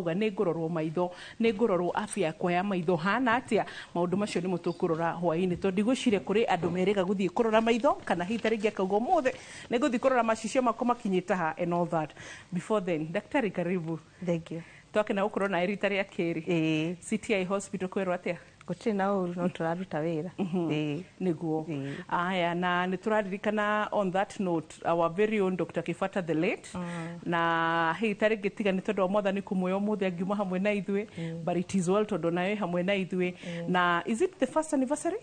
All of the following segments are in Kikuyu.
Ũkauga nĩ ngũrorwo maitho, nĩ ngũrorwo afya yakwa ya maitho hana atĩa. Maũndũ macio nĩmo tũkũrora hwaĩ-inĩ, tondũ ndigwĩciria kũrĩ andũ merĩga gũthiĩ kũrora maitho, kana hihi ta rĩngĩ akauga ũmũthĩ nĩ ngũthiĩ kũrora macicio makwa makinyĩte ha and all that. Before then, daktari, karibu. Thank you. Twakena gũkorwo nawe rita rĩa kerĩ. Ĩĩ. CTI Hospital kwĩrwo atĩa? Gũtirĩ na ũru, no tũraruta wĩra. Ĩĩ. Nĩguo. Ĩĩ. Aya, na nĩ tũraririkana on that note our very own Dr. Kibata the late, na hihi ta rĩngĩ tiga nĩ tondũ wa Mwathani kũmuoya ũmũthĩ angiuma hamwe na ithuĩ, but it is well tondũ nawe hamwe na ithuĩ. Na is it the first anniversary?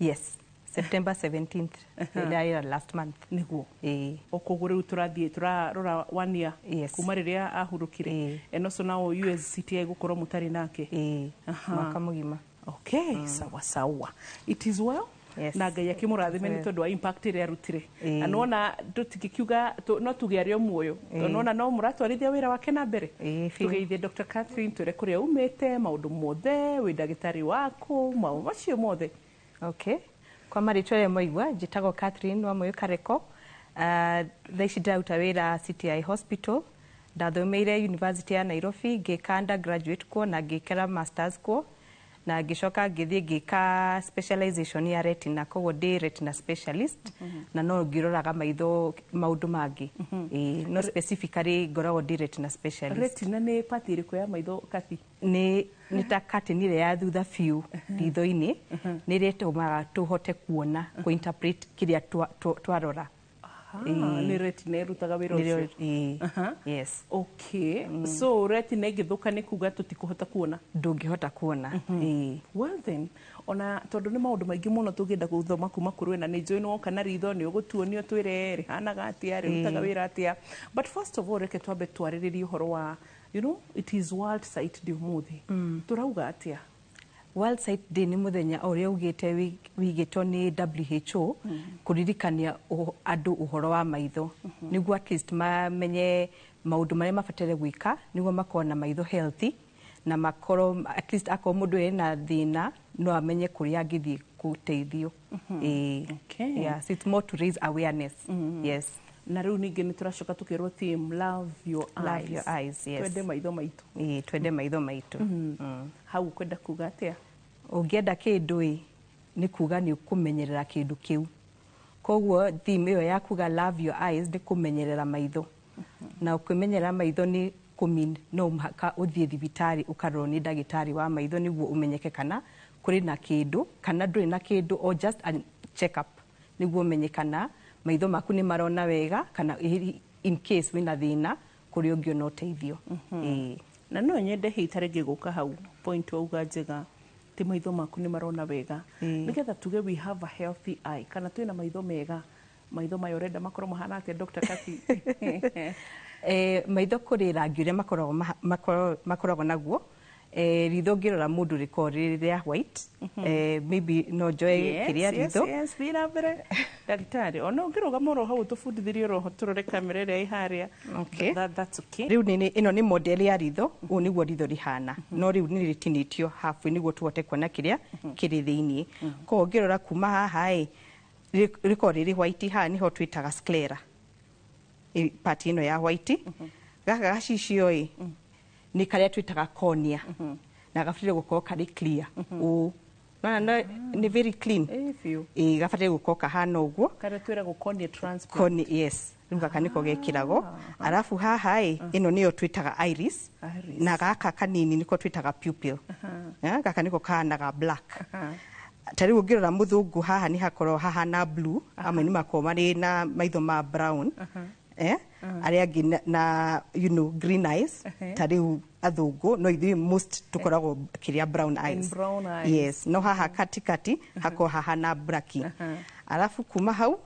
Yes. September 17th. Ĩrĩa last month. Nĩguo. Ĩĩ. O koguo rĩu tũrathiĩ tũrarora one year kuma rĩrĩa ahurũkire. And also now USCTI gũkorwo mũtarĩ nake. Ĩĩ. Mwaka mũgima. Okay, sawa sawa. It is well. Yes. Na Ngai akĩmũrathime nĩ tondũ wa impact ĩrĩa arutire. Na nĩwona tũtingĩkiuga no tuge arĩ o muoyo. Tondũ nĩwona no mũratwarithia wĩra wake na mbere. Ĩĩ, biũ. Tũgeithie Dr. Catherine, twĩre kũrĩa umĩte, maũndũ mothe, wĩ ndagĩtarĩ waku, maũndũ macio mothe. Okay. Kwa marĩtwa ũrĩa mwaigua, njĩtagwo Catherine Wamũyũ Kareko. Thaa ici ndĩraruta wĩra CTI Hospital. Ndathomeire University ya Nairobi, ngĩka undergraduate kuo na ngĩkĩra masters kuo, na ngĩcoka ngĩthiĩ ngĩka specialization ya retina, koguo ndĩ retina specialist, na no ngĩroraga maitho maũndũ mangĩ. Ĩĩ, no specifically ngoragwo ndĩ retina specialist. Retina nĩ part ĩrĩkũ ya maitho, Kathy? Nĩ ta curtain ĩrĩa ya thutha biũ ritho-inĩ, nĩ ĩrĩa ĩtũmaga tũhote kuona, kũ-interpret kĩrĩa twarora. Nĩ retina ĩrutaga wĩra Nĩrĩo. ũcio? Ĩĩ. Yes. Okay. So retina ĩngĩthũka nĩ kuga tũtikũhota kuona? Ndũngĩhota kuona. Ĩĩ. Well then, ona tondũ nĩ maũndũ maingĩ mũno tũngĩenda gũthoma kuma kũrĩ we, na nĩ njũĩ nĩ woka na ritho nĩ ũgũtuonia ũtwĩre rĩhanaga atĩa, rĩrutaga wĩra atĩa. But first of all, reke twambe twarĩrĩrie ũhoro wa it is World Sight Day ũmũthĩ. Tũrauga atĩa? World Sight Day nĩ mũthenya o ũrĩa ugĩte wigĩtwo nĩ WHO kũririkania andũ ũhoro wa maitho, nĩguo at least mamenye maũndũ marĩa mabataire gwĩka nĩguo makorwo na maitho healthy, na makorwo at least akorwo mũndũ ena thĩna no amenye kũrĩa angĩthiĩ gũteithio. Ĩĩ. Yeah, so it's more to raise awareness. Yes. Na rĩu ningĩ nĩ tũracoka tũkerwo theme, love your Love eyes. your eyes, yes. Twende maitho maitũ. Ĩĩ, twende maitho maitũ. Hau ũkwenda kuga atĩa? Ũngĩenda kĩndũ ĩ, nĩ kuga nĩ ũkũmenyerera kĩndũ kĩu. Koguo theme ĩyo ya kuga love your eyes nĩ kũmenyerera maitho. Na ũkĩmenyerera maitho nĩ kũmean no mũhaka ũthiĩ thibitarĩ ũkarorwo nĩ ndagĩtarĩ wa maitho nĩguo ũmenyeke kana kũrĩ na kĩndũ kana ndũrĩ na kĩndũ, or just a check up nĩguo ũmenye kana maitho maku nĩ marona wega, kana in case wĩna thĩna kũrĩa ũngĩona ũteithio. Ĩĩ. Na no nyende hihi ta rĩngĩ gũka hau point wauga njega ti maitho maku nĩ marona wega. Nĩgetha tuge we have a healthy eye kana twĩna maitho mega, maitho maya ũrenda makorwo mahana atĩa, Dr. Kathy? Maitho kũrĩ rangi ũrĩa makoragwo naguo. Ritho ũngĩrora mũndũ rĩkoragwo rĩrĩ rĩa white. Maybe no njoe kĩrĩa ritho. Yes, thiĩ na mbere ndagĩtarĩ, ona ũngĩrũgama oro hau ũtũbundithĩrie oro ho tũrore kamera ĩrĩa ĩ harĩa. Okay. That's okay. Rĩu ĩno nĩ model ya ritho, ũũ nĩguo ritho rĩhana, no rĩu nĩ rĩtinĩtio halfway nĩguo tũhote kuona kĩrĩa kĩrĩ thĩiniĩ. Koguo ũngĩrora kuma haha ĩ, rĩkoragwo rĩrĩ white, haha nĩho twĩtaga sclera. Part ĩno ya white. Gaka gacicio ĩ, nĩ karĩa twĩtaga cornea. Na gabataire gũkorwo karĩ clear. Ũũ. Nona no, nĩ very clean. Ĩ, biũ. Ĩ, gabataire gũkorwo kahana ũguo. Karĩa twĩragwo cornea transplant. Cornea, yes. Rĩu gaka nĩko gekĩragwo. Arabu haha ĩ, ĩno nĩyo twĩtaga iris. Iris. Na gaka kanini nĩko twĩtaga pupil. Gaka nĩko kahanaga black. Ta rĩu ũngĩrora mũthũngũ haha nĩ hakoragwo hahana blue, amwe nĩ makoragwo marĩ na maitho ma brown. Arĩa angĩ na green eyes. Ta rĩu athũngũ, no ithuĩ most tũkoragwo kĩrĩa brown And eyes. brown eyes. Yes, no haha katikati hakoragwo hahana black. Arabu kuma hau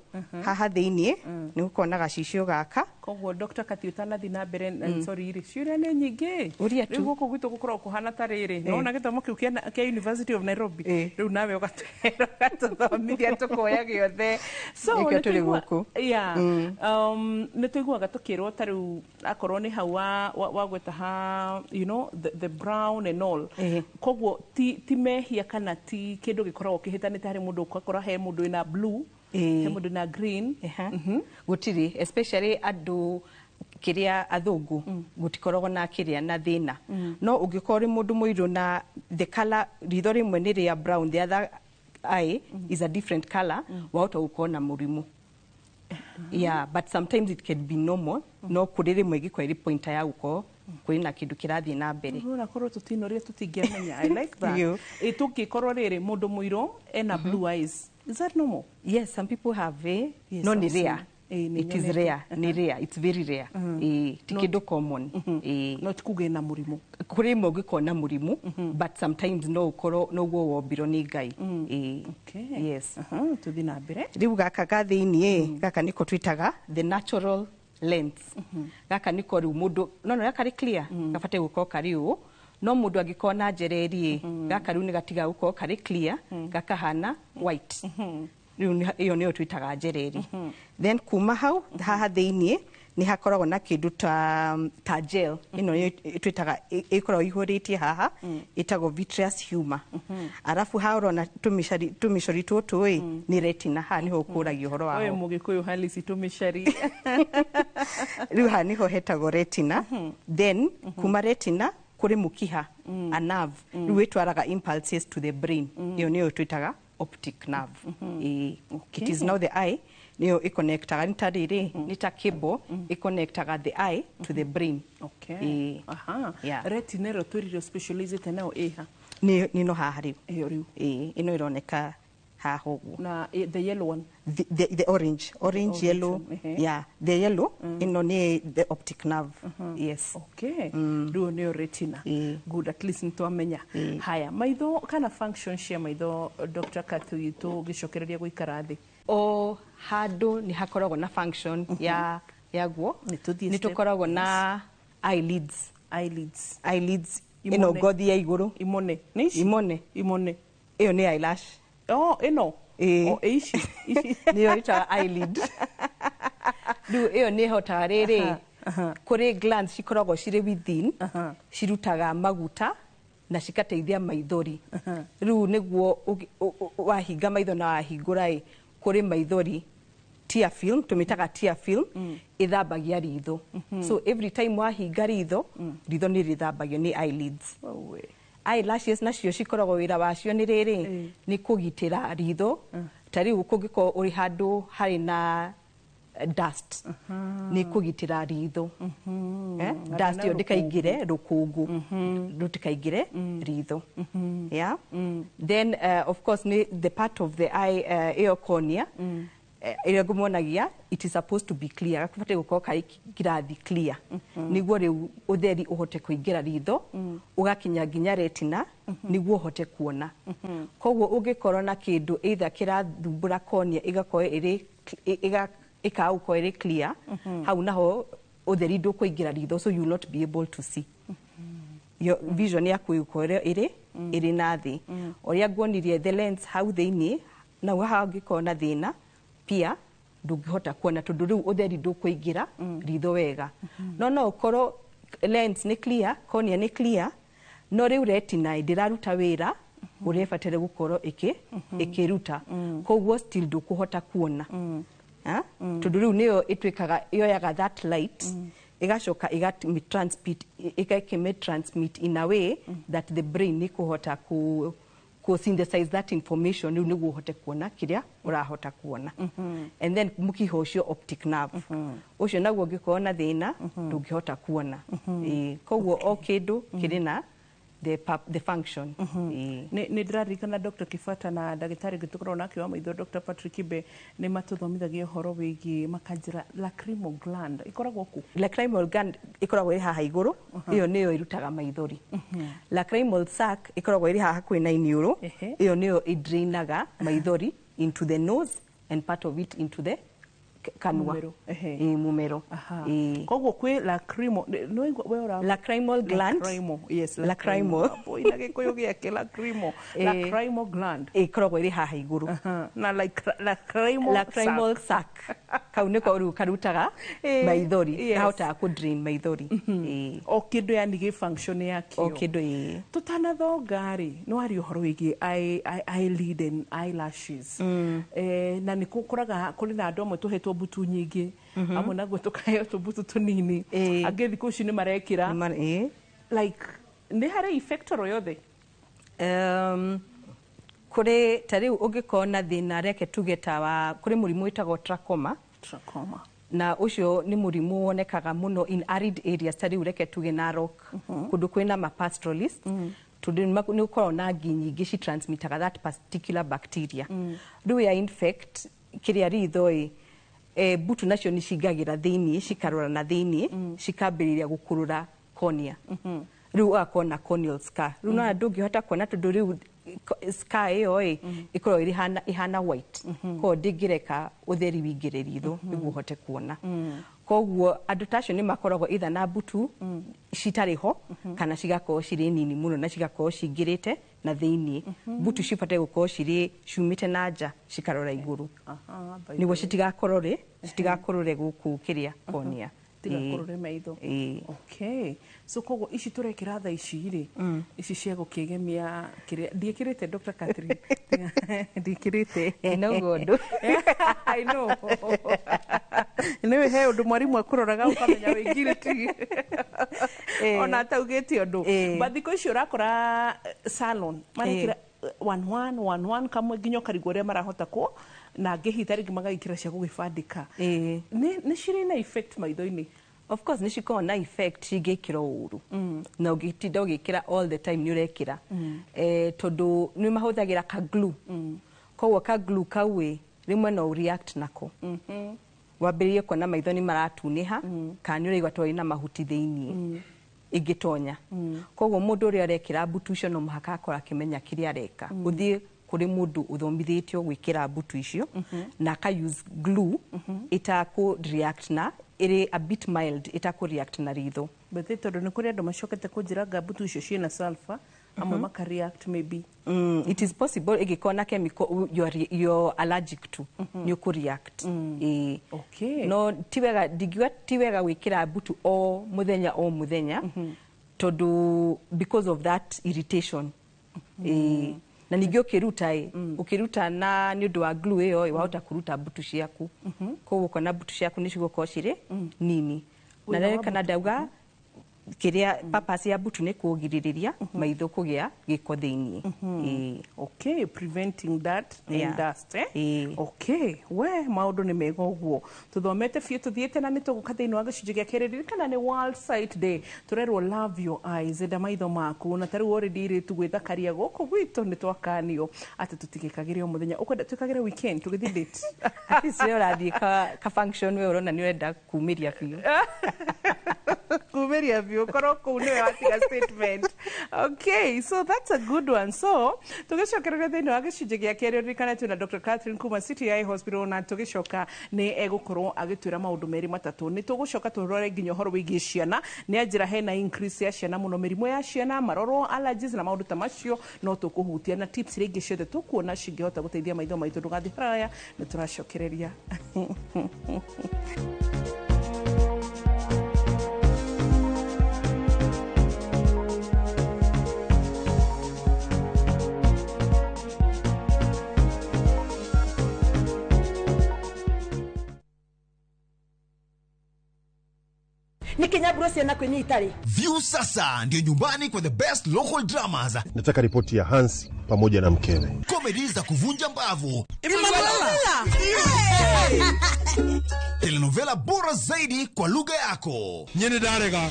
haha thĩiniĩ nĩ gũkorwo na gacicio gaka. Koguo Dr. Kathy ũtanathiĩ na mbere, sorry rĩ, ciũria nĩ nyingĩ. Ũria tu. Rĩu gũkũ gwitũ gũkoragwo kũhana ta rĩrĩ. Nĩwona gĩthomo kĩu kĩa University of Nairobi? Rĩu nawe ũgatwĩra ũgatũthomithia tũkoya gĩothe. So, Nĩkĩo nĩ tũrĩ tũigua- gũkũ. Yeah. Nĩ tũiguaga tũkĩrwo ta rĩu akorwo nĩ hau wagweta ha, the brown and all. Koguo ti mehia kana ti kĩndũ gĩkoragwo kĩhĩtanĩte harĩ mũndũ, ũgakora he mũndũ wĩna blue, he mũndũ wĩna green. Gũtirĩ, especially andũ Kĩrĩa athũngũ gũtikoragwo na kĩrĩa na thĩna, no ũngĩkorwo ũrĩ mũndũ mũirũ na the color ritho rĩmwe nĩ rĩa brown, the other eye is a different color, wahota gũkorwo na mũrimũ. Yeah, but sometimes it can be normal, no kũrĩ rĩmwe ĩngĩkorwo ĩrĩ pointer ya gũkorwo kũrĩ na kĩndũ kĩrathiĩ na mbere. Ũrakorwo tũtinoria tũtingĩamenya. I like that. You. Ĩ tũngĩkorwo rĩrĩ mũndũ mũirũ ena blue eyes, is that normal? Yes, some people have, eh? Yes, No, nĩ I've seen. rare. Eh, nĩ It is nyonete. rare, nĩ rare, it's very rare. Eh, ti kĩndũ common. Eh. No ti kuga ĩna mũrimũ. Kũrĩ imwe ũngĩkorwo na mũrimũ, but sometimes no ũkorwo noguo wombirwo nĩ Ngai. Eh. Okay. Yes. Aha, tũthiĩ na mbere. Rĩu gaka ga thĩiniĩ, gaka nĩko twĩtaga the natural lens. Gaka nĩko rĩu mũndũ no no karĩ clear, gabatiĩ gũkorwo karĩ ũũ, no mũndũ angĩkorwo na njereri ĩ, gaka rĩu nĩ gatiga gũkorwo karĩ clear, gakahana white. Rĩu ĩyo nĩyo twĩtaga njereri. Then kuma hau haha thĩiniĩ nĩ hakoragwo na kĩndũ ta gel. Ĩno nĩyo twĩtaga ĩkoragwo ihũrĩtie haha, ĩtagwo vitreous humor. Arabu haha ũrona tũmĩcari tũmĩcori tũtũ ĩ nĩ retina. Haha nĩho ũkũragia ũhoro Ũyũ waho. mũgĩkũyũ halisi tũmĩcari. Rĩu haha nĩho hetagwo retina. Then kuma retina kũrĩ mũkiha, a nerve, rĩu ĩtwaraga impulses to the brain. Ĩyo nĩyo twĩtaga optic nerve. Ĩĩ. It is now the eye nĩyo ĩconnectaga, nĩ ta rĩrĩ, nĩ ta cable ĩconnectaga the eye to the brain. Okay. Ĩĩ. Aha. Yeah. Retina ĩro twĩrire specialized nayo ĩha? Nĩ no haha rĩu. Ĩyo rĩu. Ĩĩ, ĩno ĩroneka haha ũguo. Na the yellow one? The orange, orange, Orange yellow. one, ehe. Yeah, the yellow ĩno nĩ the optic nerve, yes. Okay, rĩu nĩyo retina. Ĩĩ. Good, at least nĩtwamenya. Haya, maitho kana function cia maitho, Dr. Kathui, tũgĩcokereria gũikara thĩ. O handũ nĩ hakoragwo na function ya yaguo. Nĩ tũthiĩ Nĩ step. tũkoragwo na eyelids. Eyelids. Eyelids ĩno Imone. ngothi ya igũrũ. Imone nĩ ici? Imone. Imone. Ĩyo nĩ eyelash. Oh, ĩno? Ĩĩ. Oh, ici ici. Nĩyo ĩtaga eyelid. Rĩu ĩyo nĩ ĩhotaga rĩrĩ, kũrĩ glands cikoragwo cirĩ within, cirutaga maguta na cikateithia maithori. Rĩu nĩguo wahinga maitho na wahingũra ĩ, kũrĩ maithori, tear film, tũmĩtaga tear film, ĩthambagia ritho. So every time wahinga ritho, ritho nĩ rĩthambagio nĩ eyelids. Owe. Eyelashes nacio cikoragwo wĩra wacio nĩ rĩrĩ, nĩ kũgitĩra ritho. Ta rĩu kũngĩkorwo ũrĩ handũ harĩ na dust, nĩ kũgitĩra ritho. Eh? Dust na ĩyo ndĩkaingĩre, rũkũngũ rũtikaingĩre ritho. Yeah? Then of course nĩ the part of the eye, ĩyo cornea, ĩrĩa ngũmuonagia, it is supposed to be clear, gabatiĩ gũkorwo karĩ ngirathi clear, nĩguo rĩu ũtheri ũhote kũingĩra ritho ũgakinya nginya retina nĩguo ũhote kuona. Koguo ũngĩkorwo na kĩndũ either kĩrathumbũra cornea, ĩgakorwo ĩrĩ ĩkaga gũkorwo ĩrĩ clear, hau naho ũtheri ndũkũingĩra ritho, so you will not be able to see. Your vision yaku ĩgũkorwo ĩrĩ na thĩ. Ũrĩa nguonirie the lens hau thĩiniĩ, nau haha ũngĩkorwo na thĩna pia ndũngĩhota kuona, tondũ rĩu ũtheri ndũkũingĩra ritho wega. No ũkorwo lens nĩ clear, cornea nĩ clear, no rĩu retina ndĩraruta wĩra ũrĩa ĩbataire gũkorwo ĩkĩruta, koguo still ndũkũhota kuona. Ah? Tondũ rĩu nĩyo ĩtuĩkaga yoyaga that light, ĩgacoka ĩgamĩ-transmit ĩgakĩmĩ-transmit in a way that the brain nĩ kũhota ku synthesize that information, rĩu nĩguo ũhote kuona kĩrĩa ũrahota kuona. And then mũkiha ũcio, optic nerve ũcio, naguo ũngĩkorwo na thĩna ndũngĩhota kuona. Ĩĩ, koguo o kĩndũ kĩrĩ na the function. Ĩĩ. Nĩ ndĩraririkana Dr. Kibata na ndagĩtarĩ ũngĩ tũkoragwo nake wa maitho, Dr. Patrick Kibe, nĩ matũthomithagia ũhoro wĩgiĩ makanjĩra lacrimal gland ĩkoragwo kũ? Lacrimal gland ĩkoragwo ĩrĩ haha igũrũ. Ĩyo nĩyo ĩrutaga maithori. Lacrimal sac ĩkoragwo ĩrĩ haha hakuhĩ na iniũrũ. Ĩyo nĩyo ĩdrainaga maithori into the nose and part of it into the kanua. Mũmero, ehe. Ĩĩ, mũmero. Aha. Ĩĩ. Koguo kwĩ lacrimal, nĩ we ũra Lacrimal gland. Lacrimal, yes. Lacrimal. Boy, na gĩkũyũ gĩake lacrimal. Lacrimal gland. Ĩkoragwo ĩrĩ haha igũrũ. Aha. Na lacrimal Lacrimal sac. sac kau nĩko rĩu karutaga maithori, kahotaga kũ drain maithori. Ĩĩ. O kĩndũ yani gĩ function yakĩo. O kĩndũ, ĩĩ. Tũtanathonga rĩ, nĩ waria ũhoro wĩgiĩ eyelid and eyelashes, na nĩ gũkoraga kũrĩ na andũ amwe tũhetwo tũmbutu nyingĩ, amwe naguo tũkaheo tũmbutu tũnini, angĩ thikũ ici nĩ marekĩra. Like nĩ harĩ effect oro yothe? Kũrĩ ta rĩu ũngĩkorwo na thĩna, reke tuge ta wa kũrĩ mũrimũ wĩtagwo trachoma. Trachoma. Na ũcio nĩ mũrimũ wonekaga mũno in arid areas, ta rĩu reke tuge Narok, kũndũ kwĩna ma pastoralists, tondũ nĩ gũkoragwo na ngi nyingĩ ci transmitaga that particular bacteria. Rĩu ya infect kĩrĩa ritho ĩ, mbutu nacio nĩ cingagĩra thĩiniĩ, cikarora na thĩiniĩ, cikambĩrĩria gũkũrũra cornea. Rĩu ũgakorwo na corneal scar. Rĩu nona ndũngĩhota kuona, tondũ rĩu scar ĩyo ĩ ĩkoragwo ĩrĩ ĩhana white, koguo ndĩngĩreka ũtheri wĩingĩre ritho nĩguo ũhote kuona. Koguo andũ ta acio nĩ makoragwo either na mbutu citarĩ ho, kana cigakorwo cirĩ nini mũno na cigakorwo cingĩrĩte na thĩiniĩ. Mbutu cibataire gũkorwo cirĩ ciumĩte na nja cikarora igũrũ, nĩguo citigakorore gũkũ kĩrĩa cornea. Tigakorore maitho. Ĩĩ. Okay, so koguo ici tũrekĩra thaa ici rĩ, ici cia gũkĩgemia kĩrĩa ndiĩkĩrĩte, Dr. Catherine, ndiĩkĩrĩte. Ndinauga ũndũ. I know. Nĩwe he ũndũ mwarimũ akũroraga ũkamenya wĩ guilty ona ataugĩte ũndũ. But thikũ ici ũrakora salon marekĩra one one one one kamwe nginya ũkarigwo ũrĩa marahota kũ na angĩ ta rĩngĩ magagĩkĩra cia gũgĩbandĩka. Nĩ cirĩ na effect maitho-inĩ? Of course nĩ cikoragwo na effect cingĩkĩrwo ũru, na ũngĩtinda ũgĩkĩra all the time nĩ ũrekĩra, tondũ nĩ mahũthagĩra ka glue. Koguo ka glue kau ĩ rĩmwe no react nako, wambĩrĩrie kuona maitho nĩ maratunĩha, kana nĩ ũraigua ta ũrĩ na mahuti thĩiniĩ ĩngĩtonya. Koguo mũndũ ũrĩa arekĩra mbutu icio no mũhaka akorwo akĩmenya kĩrĩa areka, ũthiĩ kũrĩ mũndũ ũthomithĩtio gwĩkĩra mbutu icio na aka use glue ĩtakũ react na ĩrĩ a bit mild, ĩtakũ react na ritho. But tondũ nĩ kũrĩ andũ macokete kũnjĩra nga mbutu icio ciĩna sulfur, amwe maka react maybe. It is possible ĩngĩkorwo na chemical you're allergic to, nĩ ũkũ react. Ĩĩ. No ti wega, ndingiuga ti wega gwĩkĩra mbutu o mũthenya o mũthenya, tondũ because of that irritation. Ĩĩ. Na ningĩ ũkĩruta ĩ, ũkĩruta na nĩ ũndũ wa glue ĩyo ĩ, wahota kũruta mbutu ciaku, koguo ũkona mbutu ciaku nĩ cigũkorwo cirĩ nini. Na Wĩra wa rĩrĩkana ndauga kĩrĩa purpose ya mbutu nĩ kũgirĩrĩria maitho kũgĩa gĩko thĩiniĩ. Ĩĩ. Okay, preventing that and dust, eh? Ĩĩ. Okay, we maũndũ nĩ mega ũguo tũthomete biũ, tũthiĩte na nĩ tũgũka thĩinĩ wa gĩcunjĩ gĩa kerĩ. Ririkana nĩ World Sight Day, tũrerwo love your eyes, enda maitho maku. Na tarĩu already irĩtu gwĩthakaria gũkũ gwitũ nĩ twakanio atĩ tũtigĩkagĩre o mũthenya, ũkwenda twĩkagĩre weekend tũgĩthiĩ date. At least we ũrathiĩ ka function, we ũrona nĩ ũrenda kumĩria biũ. Kumeria biũ, korwo kũu nĩwe watiga statement. Okay, so that's a good one. So tũgĩcokereria thĩinĩ wa gĩcunjĩ gĩa kerĩ, ririkana twĩna Dr. Catherine kuma CTI Hospital, na tũgĩcoka nĩ egũkorwo agĩtwĩra maũndũ merĩ matatũ. Nĩ tũgũcoka tũrore nginya ũhoro wĩgiĩ ciana, nĩ anjĩra hena increase ya ciana mũno, mĩrimũ ya ciana, marorwo allergies na maũndũ ta macio no tũkũhutia, na tips iria ingĩ ciothe tũkuona cingĩhota gũteithia maitho maitũ. Ndũgathiĩ haraya, nĩ tũracokereria. Nä kä nyamburo ciana kwä itarä. View sasa ndio nyumbani kwa the best local dramas, Nataka ripoti ya Hansi pamoja na mkewe. Comedy za kuvunja mbavu, telenovela bora zaidi kwa lugha yako. Nyene ndarega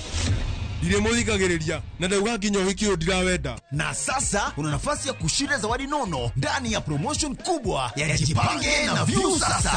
ndirĩ mũthikagĩrĩria na ndauga nginya ũhiki ũyũ ndirawenda. Na sasa una nafasi ya kushinda zawadi nono ndani ya promotion kubwa ya Jipange na View Sasa.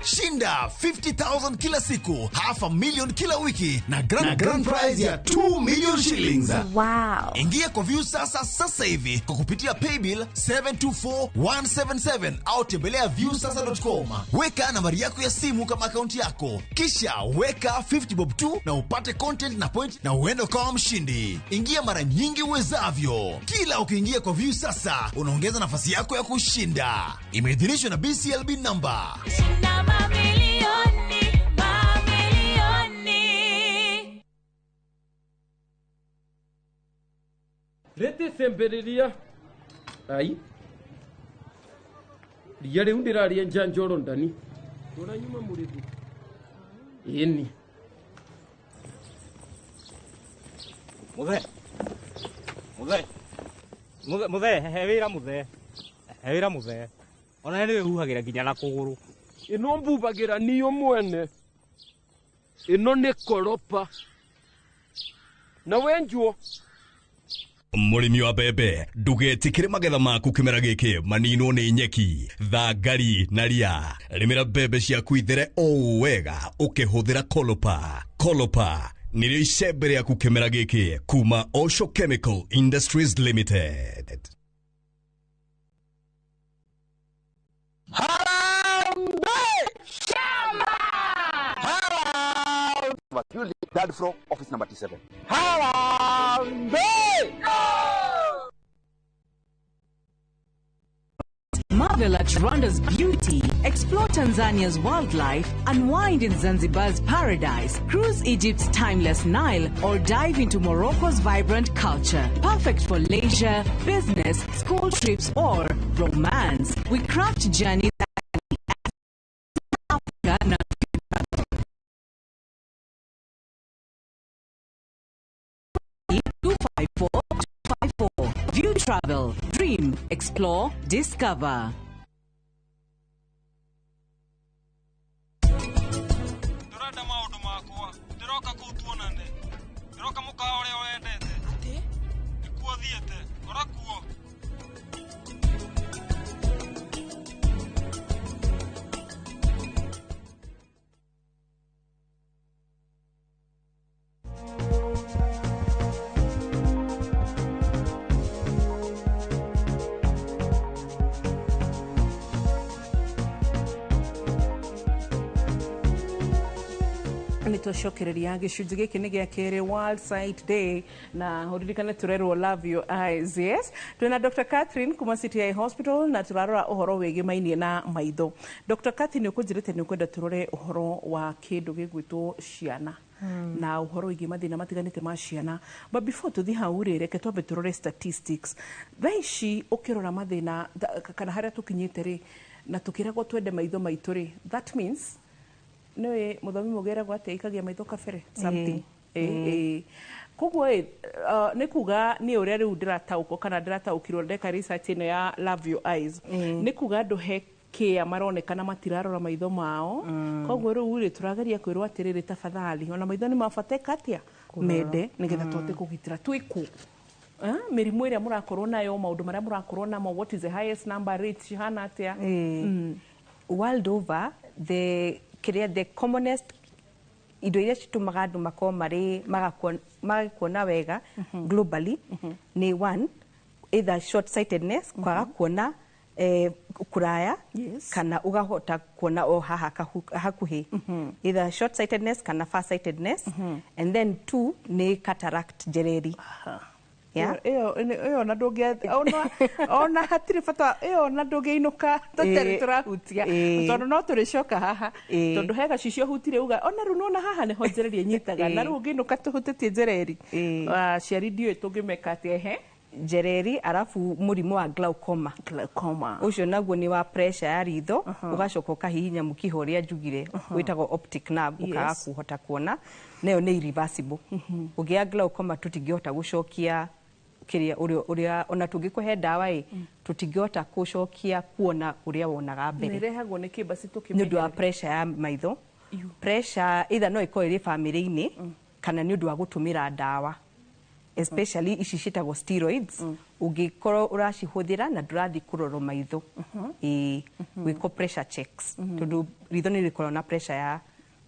Shinda 50,000 kila siku, half a million kila wiki na grand prize ya 2 million shillings. Wow. Ingia kwa View Sasa sasa hivi kwa kupitia paybill 724177 au tembelea viewsasa.com. Weka nambari yako ya simu kama akaunti yako, kisha weka 50 bob tu na upate content na point na uende ukawa mshindi. Ingia mara nyingi uwezavyo. Kila ukiingia kwa View Sasa unaongeza nafasi yako ya kushinda. Imeidhinishwa na BCLB number. Shinda mamilioni, mamilioni. Rĩtĩ cembĩrĩria ai. Ria rĩu ndĩrarĩenja Njorondani. Ndona nyuma mũrĩthi. Ĩni. Muthe. Muthe. Muthe, muthe, he wĩra muthe. He wĩra muthe. Ona nĩ wĩhuhagĩra nginya na kũgũrũ. Ĩno mbubagĩra niyo mwene. Ĩno nĩ koropa. Na wenjwo. Mũrĩmi wa mbembe, ndũgetĩkĩre magetha maku kĩmera gĩkĩ maninwo nĩ nyeki, thangari na ria. Rĩmĩra mbembe ciaku ithere o wega ũkĩhũthĩra Kolopa. Kolopa nĩrĩo icembe rĩaku kĩmera gĩkĩ kuma Osho Chemical Industries Limited. Third floor, office number T7. Marvel at Rwanda's beauty, explore Tanzania's wildlife, unwind in Zanzibar's paradise, cruise Egypt's timeless Nile, or dive into Morocco's vibrant culture. Perfect for leisure, business, school trips, or romance. We craft journeys Africa na 254 254. View Travel, dream, explore, discover. Ndũrenda maũndũ makwa, ndĩroka kũu tuonane. Ndĩroka mũkawa ũrĩa wendete. Nĩkuo thiĩte, kora kuo. Nä twacokereria gĩcunjĩ gĩkĩ nĩ gĩa kerĩ, World Sight Day, na ũririkane tũrerwo love your eyes. Yes, twĩna Dr. Catherine kuma CTI Hospital na tũrarora ũhoro wĩgĩmainie na maitho. Dr. Catherine, ũkũnjĩrĩte nĩ ũkwenda tũrore ũhoro wa kĩndũ gĩgwĩtwo ciana na ũhoro wĩgiĩ mathĩna matiganĩte ma ciana, but before tũthiĩ hau rĩ, reke twambe tũrore statistics thaa ici. Ũkĩrora mathĩna kana harĩa tũkinyĩte rĩ, na tũkĩragwo twende maitho maitũ rĩ, that means nĩ mũthomi mũgeragwo atĩa ikagia maitho kabere something. Koguo ĩ, nĩ kuga niĩ ũrĩa rĩu ndĩrataũkwo kana ndĩrataũkirwo ndeka research ĩno ya love your eyes, nĩ kuga andũ he kĩa maronekana matirarora maitho mao. Koguo rĩu rĩ, tũrageria kwĩrwo atĩrĩrĩ, tafadhali, ona maitho nĩ mabateka atĩa mende nĩgetha tũhote kũgitĩra twĩkũ mĩrimũ ĩrĩa mũrakorwo nayo, maũndũ marĩa mũrakorwo namo. What is the highest number rate, cihana atĩa? World over, the kĩrĩa the commonest indo iria citũmaga andũ makorwo marĩ mage kuona wega globally nĩ one, either short sightedness, kwaga kuona kuraya kana ũgahota kuona o haha hakuhĩ, either short sightedness kana far sightedness, and then two nĩ cataract, njereri. Yeah? Ĩyo ona ndũngĩ ona hatirĩ bata, ĩyo ona ndũngĩinũka tũtarĩ tũrahutia, tondũ no tũrĩcoka haha, tondũ he gacicio hutire uga ona rĩu nona haha nĩho njereri ĩnyitaga, na rĩu ũngĩinũka tũhutĩtie njereri. Aciari ndiũĩ tũngĩmeka atĩa ehe. Njereri, arabu mũrimũ wa glaucoma. Glaucoma. Ũcio naguo nĩ wa pressure ya ritho, ũgacoka ũkahihinya mũkiha ũrĩa njugire wĩtagwo optic nerve, ũkaga kũhota kuona. Nayo nĩ irreversible. Ũngĩgĩa glaucoma tũtingĩhota gũcokia kĩrĩa ũrĩa ona tũngĩkũhe ndawa ĩ, tũtingĩhota gũcokia kuona ũrĩa wonaga mbere. Nĩ ĩrehagwo nĩ kĩ basi? Nĩ ũndũ wa pressure ya maitho. Pressure either no ĩkorwo ĩrĩ famĩlĩ-inĩ kana nĩ ũndũ wa gũtũmĩra ndawa, especially ici ciĩtagwo steroids, ũngĩkorwo ũracihũthĩra na ndũrathiĩ kũrorwo maitho, ĩĩ, gwĩkwo pressure checks, tondũ ritho nĩ rĩkoragwo na pressure ya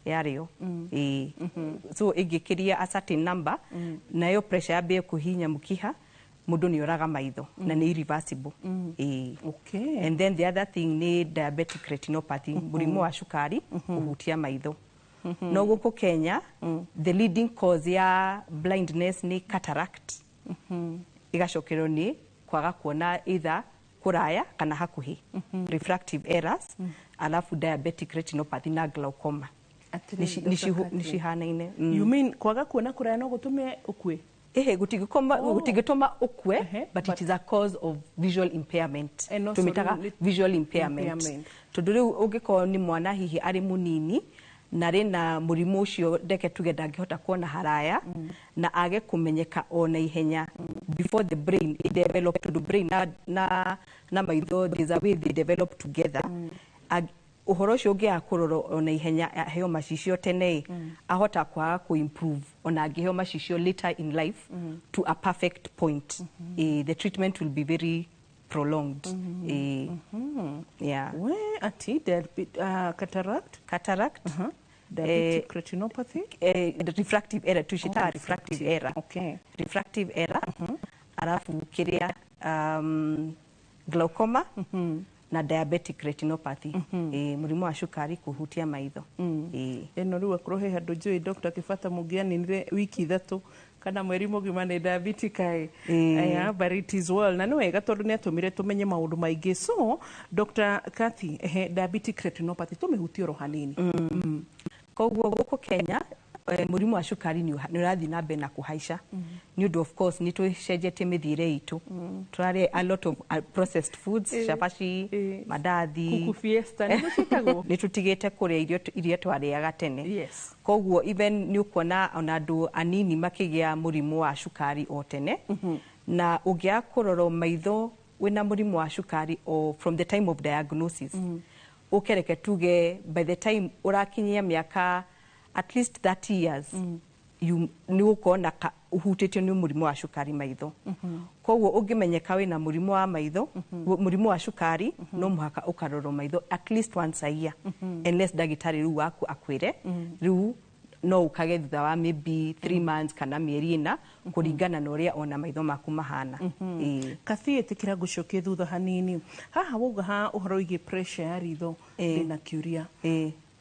yarĩo, ĩĩ. So ĩngĩkĩria a certain number, nayo pressure yambie kũhihinya mũkiha, mũndũ nĩ oraga maitho na nĩ irreversible, ĩĩ. And then the other thing nĩ diabetic retinopathy, mũrimũ wa cukari kũhutia maitho. No gũkũ Kenya the leading cause ya blindness nĩ cataract, ĩgacokerwo nĩ kwaga kuona either kũraya kana hakuhĩ, refractive errors, alafu diabetic retinopathy na glaucoma. Atĩrĩrĩ, Dr. Catherine. Nĩ cihanaine. You mean kwaga kuona kũraya no gũtũme ũkue? Ehe, gutingĩtũma ũkue, but it is a cause of visual impairment. And also Tũmĩtaga visual impairment. Impairment. Tondũ rĩu ũngĩkorwo nĩ mwana hihi arĩ mũnini na rĩ na mũrimũ ũcio, ndeke tuge ndangĩhota kuona haraya na age kũmenyeka o na ihenya before the brain develop, tondũ brain na maitho, there's a way they develop together. Ũhoro ũcio ũngĩaga kũrorwo o na ihenya, aheo macicio tene, ahota kwaga kũ-improve ona angĩheo macicio later in life to a perfect point. The treatment will be very prolonged. Yeah. We ati cataract. Cataract. Diabetic retinopathy. Refractive error tucitaga. Oh, refractive error. Refractive error, arafu kiria glaucoma na diabetic retinopathy, mũrimũ wa cukari kũhutia maitho. Ĩno rĩu akorwo he handũ njũĩ Dr. Kĩbata mũngĩaninire wiki 3 kana mweri mũgima nĩ diabetic ĩ. Aya, but it is well, na nĩ wega tondũ nĩ atũmire tũmenye maũndũ maingĩ. So Dr. Cathy, ehe, diabetic retinopathy tũmĩhutie oro hanini. Koguo gũkũ Kenya, mũrimũ wa cukari nĩ ũrathiĩ na mbere na kũhaica nĩ ũndũ, of course, nĩ tũcenjetie mĩthiĩre itũ. Tũrarĩa a lot of processed foods, cabaci, mandathi. Kuku fiesta nĩguo ciĩtagwo. Nĩ tũtigĩte kũrĩa irio iria twarĩaga tene. Koguo even nĩ ũkuona ona andũ anini makĩgĩa mũrimũ wa cukari o tene. Na ũngĩaga kũrorwo maitho wĩna mũrimũ wa cukari o from the time of diagnosis, ũkereke tuge by the time ũrakinyia mĩaka at least 30 years, nĩ ũgũkorwo na ũhutĩtio nĩ mũrimũ wa cukari maitho. Koguo ũngĩmenyeka wĩna mũrimũ wa maitho, mũrimũ wa cukari, no mũhaka ũkarorwo maitho at least once a year, unless ndagĩtarĩ rĩu waku akwĩre rĩu no ũkage thutha wa maybe 3 months kana mĩeri 4, kũringana na ũrĩa ona maitho maku mahana. Ĩĩ. Kathi, ĩtĩkĩra ngũcokie thutha hanini haha wauga ha ũhoro wĩgiĩ pressure ya ritho. Ndĩna kĩũria.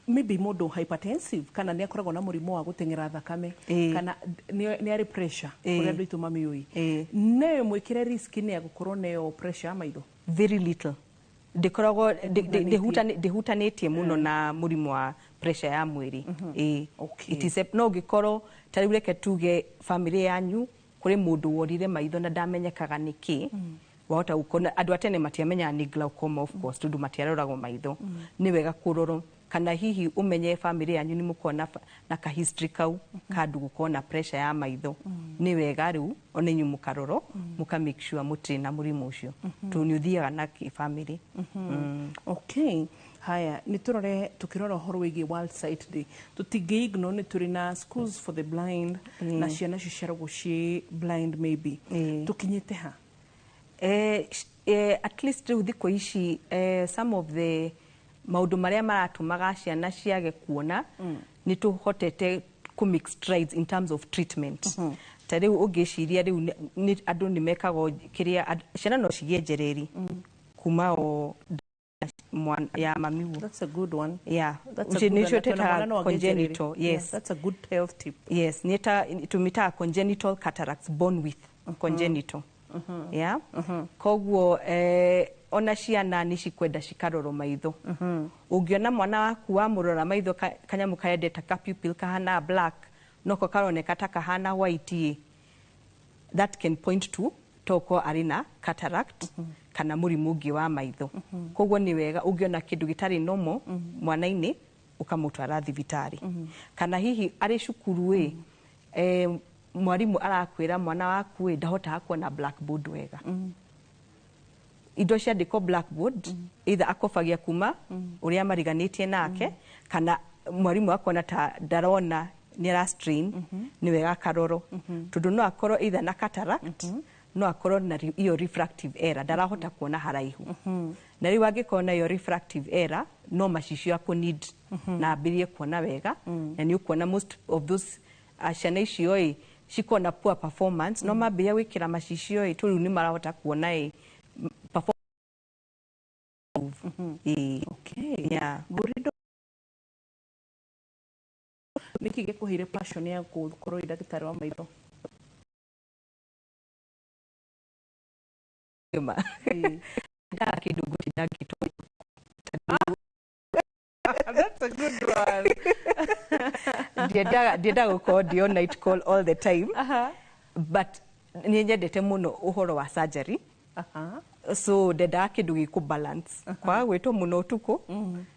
Maybe mũndũ hypertensive kana nĩ akoragwo na mũrimũ wa gũteng'era thakame kana nĩ arĩ pressure, ũrĩa andũ aitũ mamĩũĩ, no mwĩkĩre risk nĩ ya gũkorwo nayo pressure ya maitho? Very little. Ndĩkoragwo ndĩhutanĩtie mũno na mũrimũ wa pressure ya mwĩrĩ. Ĩĩ. It is no ũngĩkorwo ta rĩu reke tuge family yanyu kũrĩ mũndũ worire maitho na ndamenyekaga nĩ kĩ, wahota gũkorwo andũ a tene matiamenyaga nĩ glaucoma, of course, tondũ matiaroragwo maitho. Nĩ wega kũrorwo, kana hihi ũmenye family yanyu nĩ mũkorwo na ka history kau ka andũ gũkorwo na pressure ya maitho. Nĩ wega rĩu ona inyuĩ mũkarorwo, mũka make sure mũtirĩ na mũrimũ ũcio, tondũ nĩ ũthiaga na kĩbamĩrĩ. Okay, haya, nĩ tũrore, tũkĩrora ũhoro wĩgiĩ World Sight Day, tũtingĩ ignore nĩ tũrĩ na schools for the blind na ciana ciciaragwo ciĩ blind maybe. Tũkinyĩte ha? At least rĩu thikũ ici, some of the maũndũ marĩa maratũmaga ciana ciage kuona, nĩ tũhotete kũ make strides in terms of treatment. Ta rĩu ũngĩciria rĩu andũ nĩ mekagwo kĩrĩa ciana no cigĩe njereri kuma o ya mamigu. That's a good one. Yeah. That's a good one. Nĩcio Atĩ ona mwana no twĩtaga agĩe njereri. congenital. Yeah, Yes. that's a good health tip. Yes, nĩta tũmĩtaga congenital cataracts, born with, congenital. Yeah, koguo ona ciana nĩ cikwenda cikarorwo maitho. Ũngĩona mwana waku wamũrora maitho kanyamũ karendeta ka pupil kahana black noko karoneka ta kahana white ĩ, that can point to toko arĩ na cataract kana mũrimũ ũngĩ wa maitho. Koguo nĩ wega ũngĩona kĩndũ gĩtarĩ normal mwana-inĩ, ũkamũtwara thibitarĩ. Kana hihi arĩ cukuru ĩ, mwarimũ arakwĩra mwana waku ĩ ndahotaga kuona blackboard wega, indo ciandĩkwo blackboard, either akobagia kuma ũrĩa mariganĩtie nake kana mwarimũ akona ta ndarona, nĩ ara strain, nĩ wega akarorwo, tondũ no akorwo either na cataract, no akorwo na iyo refractive error, ndarahota kuona haraihu. Na rĩu angĩkorwo na iyo refractive error, no macicio akũ need na ambĩrĩrie kuona wega. Na nĩ ũkuona most of those ciana icio ĩ cikorwo na poor performance, no mambĩrĩria gwĩkĩra macicio ĩ tũ rĩu nĩ marahota kuona ĩ perform. Ĩ. Okay. Yeah. Ngũrindo, nĩkĩ gĩkũheire passion ya gũkorwo wĩ ndagĩtarĩ wa maitho? Ma ndaga kĩndũ ngũtinda ngĩtwo. That's a good one. Ndiendaga gũkorwo ndĩ on night call all the time. But nĩ nyendete mũno ũhoro wa surgery. So ndendaga kĩndũ gĩkũ balance kwaga gwĩtwo mũno ũtukũ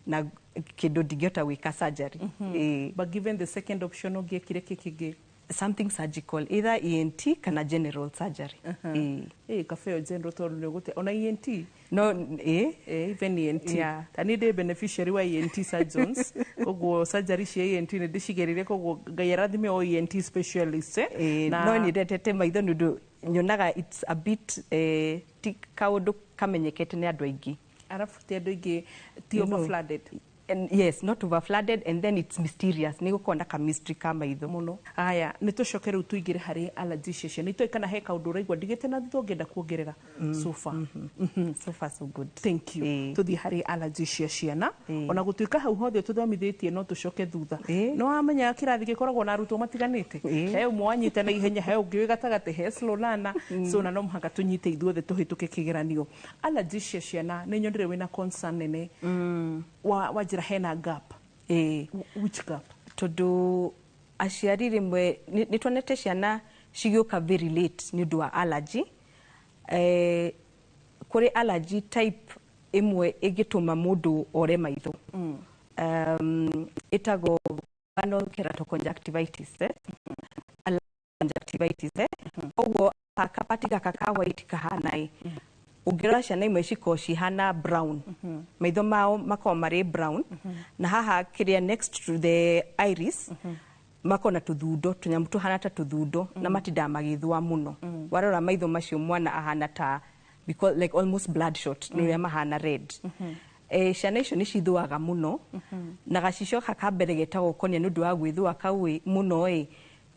na kĩndũ ndingĩhota gwĩka surgery. Ĩĩ. But given the second option, ũngĩekire kĩ kĩngĩ? Something surgical, either ENT kana general surgery. Ĩĩ. Ĩ kabeo general, tondũ nĩ ũgũte ona ENT. No ĩ. Even ENT. Ta niĩ ndĩ beneficiary wa ENT surgeons, koguo surgery cia ENT nĩ ndĩcigereire, koguo Ngai arathime o ENT specialist, eh. Ĩĩ, no nĩ ndendete maitho nĩ ũndũ nyonaga it's a bit ti kaũndũ kamenyekete nĩ andũ aingĩ. Arabu ti andũ aingĩ ti overflooded. And yes, not overflooded, and then it's mysterious, nĩ gũkorwo na ka mystery ka maitho. Mũno. Aya, nĩ tũcoke rĩu tũingĩre harĩ allergy cia ciana. Itoĩ kana he kaũndũ ũraigua ndigĩte na thutha ũngĩenda kuongerera so far? So far so good. Thank you. Tũthiĩ harĩ allergy cia ciana. Ona gũtuĩka hau hothe tũthomithĩtie, no tũcoke thutha. Nĩ wamenya kĩrathi gĩkoragwo na arutwo matiganĩte, he ũmwe wanyita na ihenya, he ũngĩ wĩ gatagatĩ, he slow learner, so na no mũhaka tũnyite ithuothe tũhĩtũke kĩgeranio. Allergy cia ciana, nĩ nyonire wĩna concern nene wa njĩra hena gap. Ĩĩ. Which gap? Tondũ aciari rĩmwe nĩ tuonete ciana cigĩũka very late nĩ ũndũ wa allergy. Kũrĩ allergy type ĩmwe ĩngĩtũma mũndũ ore maitho, ĩtagwo vernal keratoconjunctivitis, eh? Allergic conjunctivitis, eh? Koguo kapati gaka ka white kahana ĩ, ũngĩrora ciana imwe cikoragwo cihana brown, maitho mao makoragwo marĩ brown, na haha kĩrĩa next to the iris makoragwo na tũthundo, tũnyamũ tũhana ta tũthundo, na matindaga magĩthũa mũno. Warora maitho macio mwana ahana ta because like almost bloodshot nĩ ũrĩa mahana red. Ciana icio nĩ cithũaga mũno, na gacicio gaka ka mbere getagwo cornea, nĩ ũndũ wa gwĩthũa kau ĩ mũno ĩ,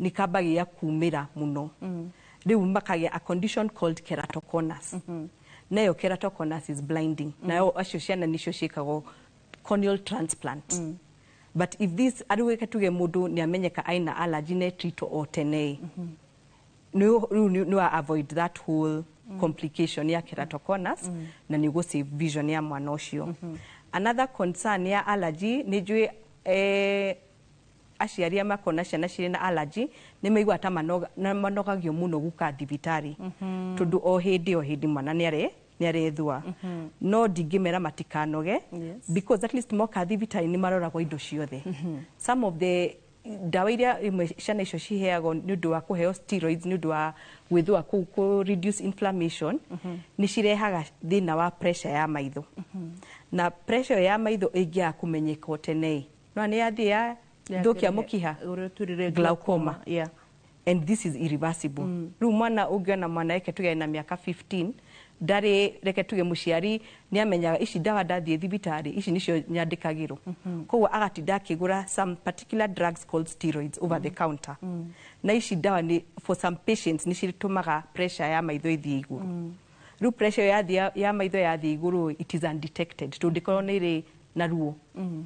nĩ kambagia kumĩra mũno, rĩu makagĩa a condition called keratoconus. Nayo keratoconus is blinding. Nayo acio ciana nicio ciĩkagwo corneal transplant. But if this arĩ reke tuge mũndũ nĩ amenyeka aina allergy na ĩtreatwo o tene, rĩu nĩ wa avoid that whole complication ya keratoconus na nĩ ũgũ save vision ya mwana ũcio. Another concern ya allergy, nĩ njũĩ aciari arĩa makona ciana cirĩ na allergy nĩ maiguaga ta manogagio mũno gũka thibitarĩ, tondũ o hĩndĩ o hĩndĩ mwana nĩ arethua. No ndingĩmera matikanoge, because at least moka thibitarĩ nĩ maroragwo indo ciothe. Some of the ndawa iria imwe ciana icio ciheagwo nĩ ũndũ wa kũheo steroids nĩ ũndũ wa gwĩthũa kũu kũ reduce inflammation, nĩ cirehaga thĩna wa pressure ya maitho, na pressure ya maitho ĩngĩaga kũmenyeka o tene, no nĩ yathiĩ ya thũkia mũkiha. Ũrĩa twĩrire. Glaucoma. And this is irreversible. Rĩu mwana ũngĩona mwana reke tuge na mĩaka 15 ndarĩ, reke tuge mũciari nĩ amenyaga ici ndawa ndathiĩ thibitarĩ ici nĩcio nyandĩkagĩrwo, koguo agatinda akĩgũra some particular drugs called steroids over the counter, na ici ndawa nĩ for some patients nĩ citũmaga pressure ya maitho ĩthiĩ igũrũ. Rĩu pressure yathiĩ ya maitho yathiĩ igũrũ, it is undetected tondũ ndĩkorwo nĩ ĩrĩ na ruo.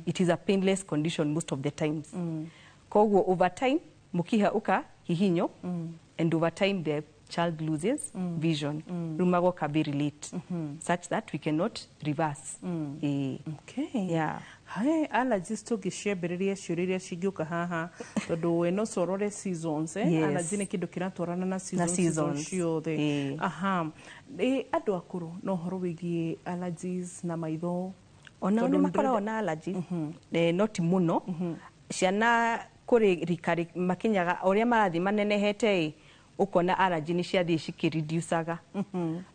It is a painless condition most of the times. Koguo over time mũkiha ũka hihinyo, and over time the child loses vision. Rĩu magoka very late such that we cannot reverse. Ĩĩ. Okay. Yeah. Hai, allergies tũngĩciambĩrĩria ciũria iria cingĩũka haha, tondũ we no corore seasons, eh? Yes. Allergy nĩ kĩndũ kĩratwarana na seasons, seasons. seasons ciothe. Ĩĩ. Aha. Ĩ, andũ akũrũ no ũhoro wĩgiĩ allergies na maitho? Onao Tondũ nĩ makoragwo na allergy, no ti mũno. Ciana kũrĩ rika makinyaga o ũrĩa marathiĩ manenehete ĩ, ũkona allergy nĩ ciathiĩ cikĩreducaga,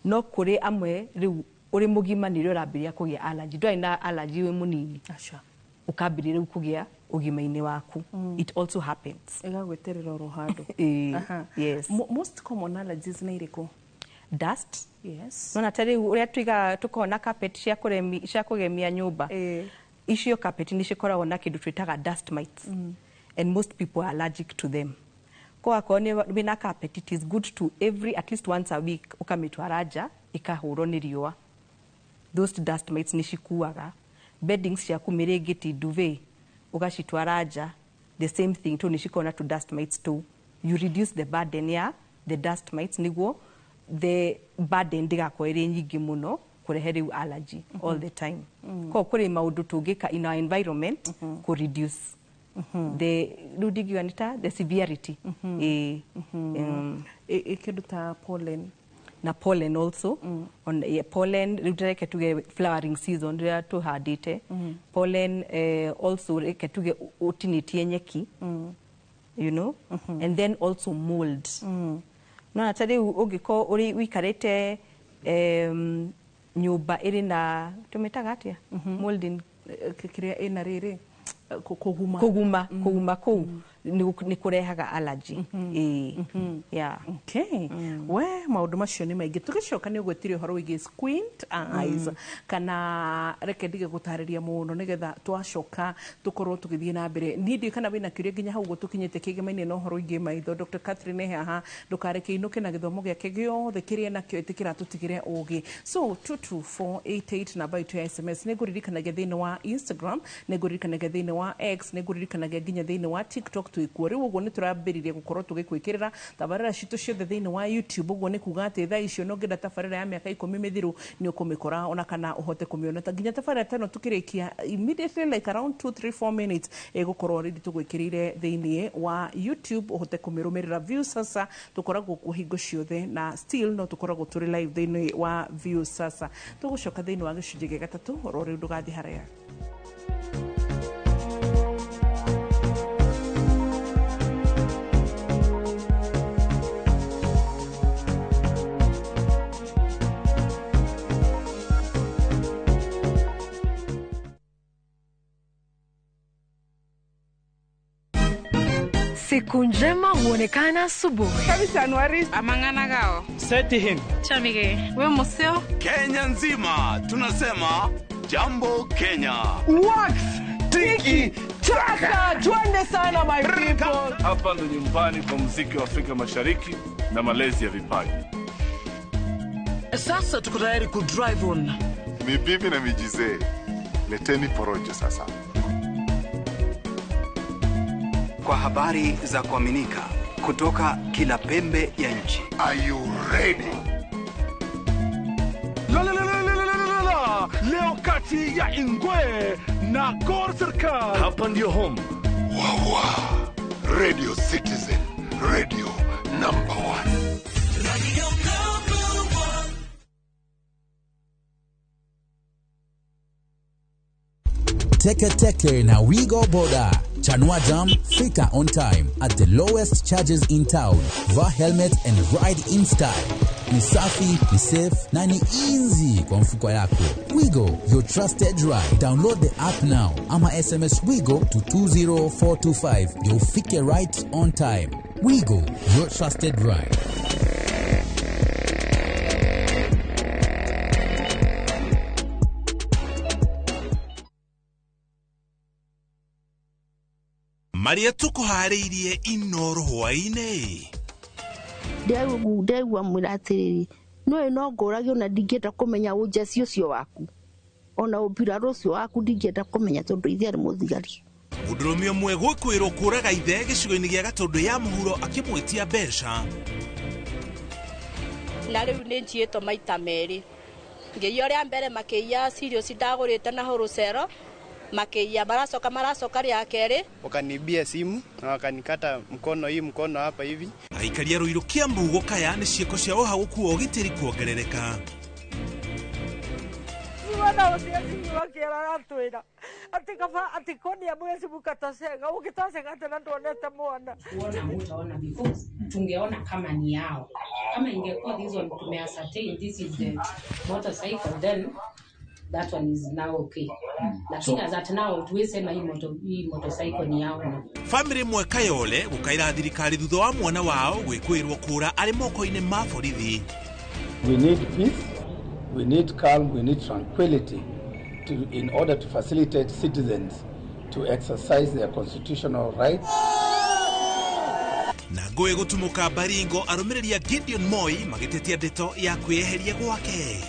no kũrĩ amwe rĩu ũrĩ mũgima nĩrĩo ũrambĩrĩria kũgĩa allergy. Ndwarĩ na allergy wĩ mũnini, Aca. ũkambĩrĩria rĩu kũgĩa ũgima-inĩ waku. It also happens. Ĩgagweterera oro handũ. Ĩĩ, Aha. yes. Most common allergies nĩ irĩkũ? Dust. Nona ta rĩu ũrĩa tuigaga tũkoragwo na carpet cia kũgemia nyũmba, icio carpet nĩ cikoragwo na kĩndũ twĩtaga dust mites, and most people are allergic to them. Ko akorwo nĩ wĩna carpet, it is good to every at least once a week ũkamĩtwara nja ĩkahũrwo nĩ riũa. Those dust mites nĩ cikuaga. Beddings ciaku, mĩrĩngĩti, duvet, ũgacitwara nja, the same thing, tondũ nĩ cikoragwo na tũ dust mites tũu. You reduce the burden ya the dust mites nĩguo the burden ndĩgakorwo ĩrĩ nyingĩ mũno kũrehe rĩu allergy all the time. Koguo kũrĩ maũndũ tũngĩka in our environment kũ reduce The rĩu ndingiuga nĩ ta the severity. Ĩĩ. Kĩndũ ta pollen. Na pollen also. On, yeah, pollen rĩu reke tuge flowering season rĩrĩa tũhandĩte pollen, also reke tuge ũtinĩtie nyeki, and then also mold. No ta rĩu ũngĩkorwo ũrĩ ũikarĩte nyũmba ĩrĩ na, tũmĩtaga atĩa, molding? Kĩrĩa ĩna rĩrĩ kũguma. Kũguma, kũguma kũu nĩ kũrehaga allergy. Ĩĩ, yeah. Okay. We maũndũ macio nĩ maingĩ. Tũgĩcoka nĩ ũgwetire ũhoro wĩgiĩ squint eyes, kana reke ndige gũtarĩria mũno nĩgetha twacoka tũkorwo tũgĩthiĩ na mbere. Niĩ ndiũĩ kana wĩna kĩũria nginya hau ũguo tũkinyĩte kĩgema-inĩ na ũhoro wĩgiĩ maitho. Dr. Catherine e haha, ndũkareke inũke na gĩthomo gĩake gĩothe kĩrĩa nakĩo, ĩtĩkĩra tũtigĩre ũgĩ. So 22488 namba itũ ya SMS. Nĩ ngũririkanagia thĩinĩ wa Instagram, nĩ ngũririkanagia thĩinĩ wa X, nĩ ngũririkanagia nginya thĩinĩ wa TikTok twĩkuo. Rĩu ũguo nĩ tũrambĩrĩria gũkorwo tũgĩkwĩkĩrĩra tabarĩra citũ ciothe thĩinĩ wa YouTube. Ũguo nĩ kuga atĩ thaa icio no ngĩenda tabarĩra ya mĩaka 10 mĩthiru nĩ ũkũmĩkora, ona kana ũhote kũmĩona ta nginya tabarĩra ta ĩno tũkĩrĩkia immediately, like around 2 3 4 minutes ĩgũkorwo already tũgwĩkĩrĩire thĩinĩ wa YouTube ũhote kũmĩrũmĩrĩra. View Sasa tũkoragwo kuo hingo ciothe, na still no tũkoragwo tũrĩ live thĩinĩ wa View Sasa. Tũgũcoka thĩinĩ wa gĩcunjĩ gĩa gatatũ oro rĩu, ndũgathiĩ haraya. Siku njema huonekana asubuhi. Amang'ana gao. Setihin. Chamige. We museo. Kenya nzima tunasema jambo Kenya. Wax tiki taka, twende sana my people. Hapa ndo nyumbani kwa muziki wa Afrika Mashariki na malezi ya vipaji. Sasa tuko tayari ku drive on. Ni bibi na mijizee, leteni porojo sasa. Kwa habari za kuaminika kutoka kila pembe ya nchi. Are you ready? La la la la la la la la. Leo kati ya Ingwe na Gor Serikal. Hapa ndio home. Wawa. Radio Citizen, radio number one. Radio number one. Teke Teke na Wigo Boda. Chanua Jam, fika on time at the lowest charges in town. Vaa helmet and ride in style. Ni safi, ni safe na ni easy kwa mfuko yako. Wigo, your trusted ride. Download the app now ama SMS Wigo to 20425 ndio ufike right on time. Wigo, your trusted ride. Maria tũkũharĩirie Inoro hwaĩ-inĩ. Ndegua mwĩra atĩrĩrĩ, no no ngũragio na ndingĩenda kũmenya ũnjeci ũcio waku, ona ũmbirarũ ũcio waku ndingĩenda kũmenya tondũ ithe arĩ mũthigari. Mũndũrũme ũmwe gwĩkwĩrwo kũraga ithe gĩcigo-inĩ gĩa Gatũndũ ya mũhuro akĩmwĩtia mbeca. Na rĩu nĩ njiĩtwo maita merĩ, ngĩiya ũrĩa mbere makĩiya cereals ndagũrĩte na hũrũcero, makĩiya maracoka rĩa kerĩ. Wakanibia simu na wakanikata mkono, hii mkono hapa hivi. Aikaria Ruiru Kiambu gũkaya nĩ ciĩko cia ũhagũku wa ũgitĩri kuongerereka. Mwana ũcio wakĩra aratwĩra atĩ kaba atĩ konia mwezi mukatocega ũgĩtocega atĩ na nduonete mwana. Kuona mutaona because tungeona kama ni yao. Kama ingekuwa this one tumeascertain this is the motorcycle, then that one is now okay. Lakini as at now tuwezi sema hii motorcycle ni yao. Family ĩmwe Kayole gũkaĩra thirikari thutha wa mwana wao gwĩkwĩrwo kũra arĩ moko-inĩ ma borithi. We need peace, we need calm, we need tranquility in order to facilitate citizens to exercise their constitutional rights. Na ngũĩ gũtumũka Baringo arũmĩrĩri a Gideon Moi magĩtetia ndeto ya kwĩyeheria gwake.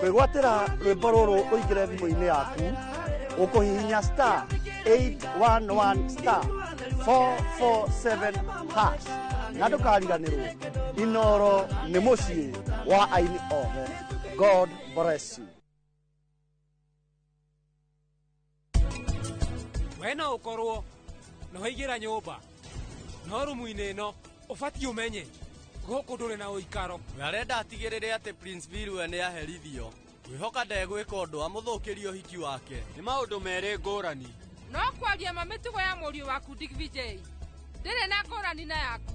Kwĩgwatĩra rwĩmbo rũrũ ũingĩre thimũ-inĩ yaku ũkũhihinya star 811 star 447 hash na ndũkariganĩrwo Inoro nĩ mũciĩ wa aini othe. God bless you. We no ũkorwo na waingĩra nyũmba no rumu-inĩ ĩno ũbatiĩ ũmenye gũkũ ndũrĩ na ũikaro. We arenda atigĩrĩre atĩ Prince Vilwe nĩ aherithio. Kwĩhoka ndegwĩka ũndũ amũthũkĩrie ũhiki wake. Nĩ maũndũ merĩ ngũrani. No kwaria ma mĩtugo ya mũriũ waku Dick VJ ndĩrĩ na ngũrani na yaku.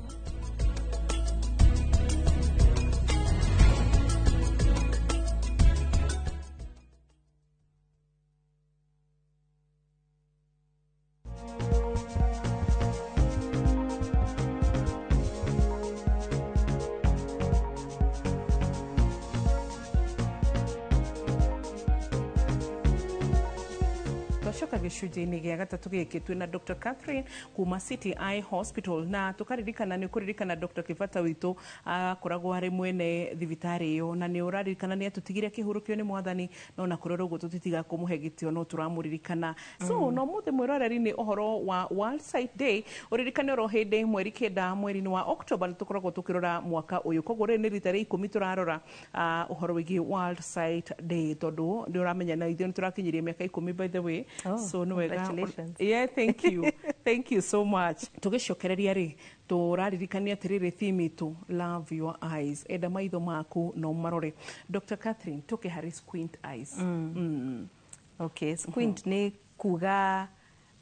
Twacoka gĩcunjĩ-inĩ gĩa gatatũ gĩkĩ twĩna Dr. Catherine kuma City Eye Hospital na tũkaririkana nĩ ũkũririkana Dr. Kĩbata witũ akoragwo arĩ mwene thibitarĩ ĩyo na nĩ ũraririkana nĩ atũtigire kĩhurũkio nĩ mwathani no na kũrĩ ũguo tũtitiga kũmũhe gĩtĩo no tũramũririkana. So no mũthĩ mwĩroreri nĩ ũhoro wa World Sight Day ũririkane oro hĩndĩ mweri 9 mweri-inĩ wa October nĩ tũkoragwo tũkĩrora mwaka ũyũ koguo rĩrĩ nĩ rita rĩa 10 tũrarora ũhoro wĩgiĩ World Sight Day tondũ nĩ ũramenya na ithuĩ nĩ tũrakinyirie mĩaka 10 by the way. Oh, so no wega. Congratulations. Yeah, thank you. Thank you so much. Tũgĩcokereria rĩ tũraririkania atĩrĩrĩ theme itũ love your eyes, enda maitho maku no marore. Dr. Catherine, tũke harĩ squint eyes. Okay, squint nĩ kuga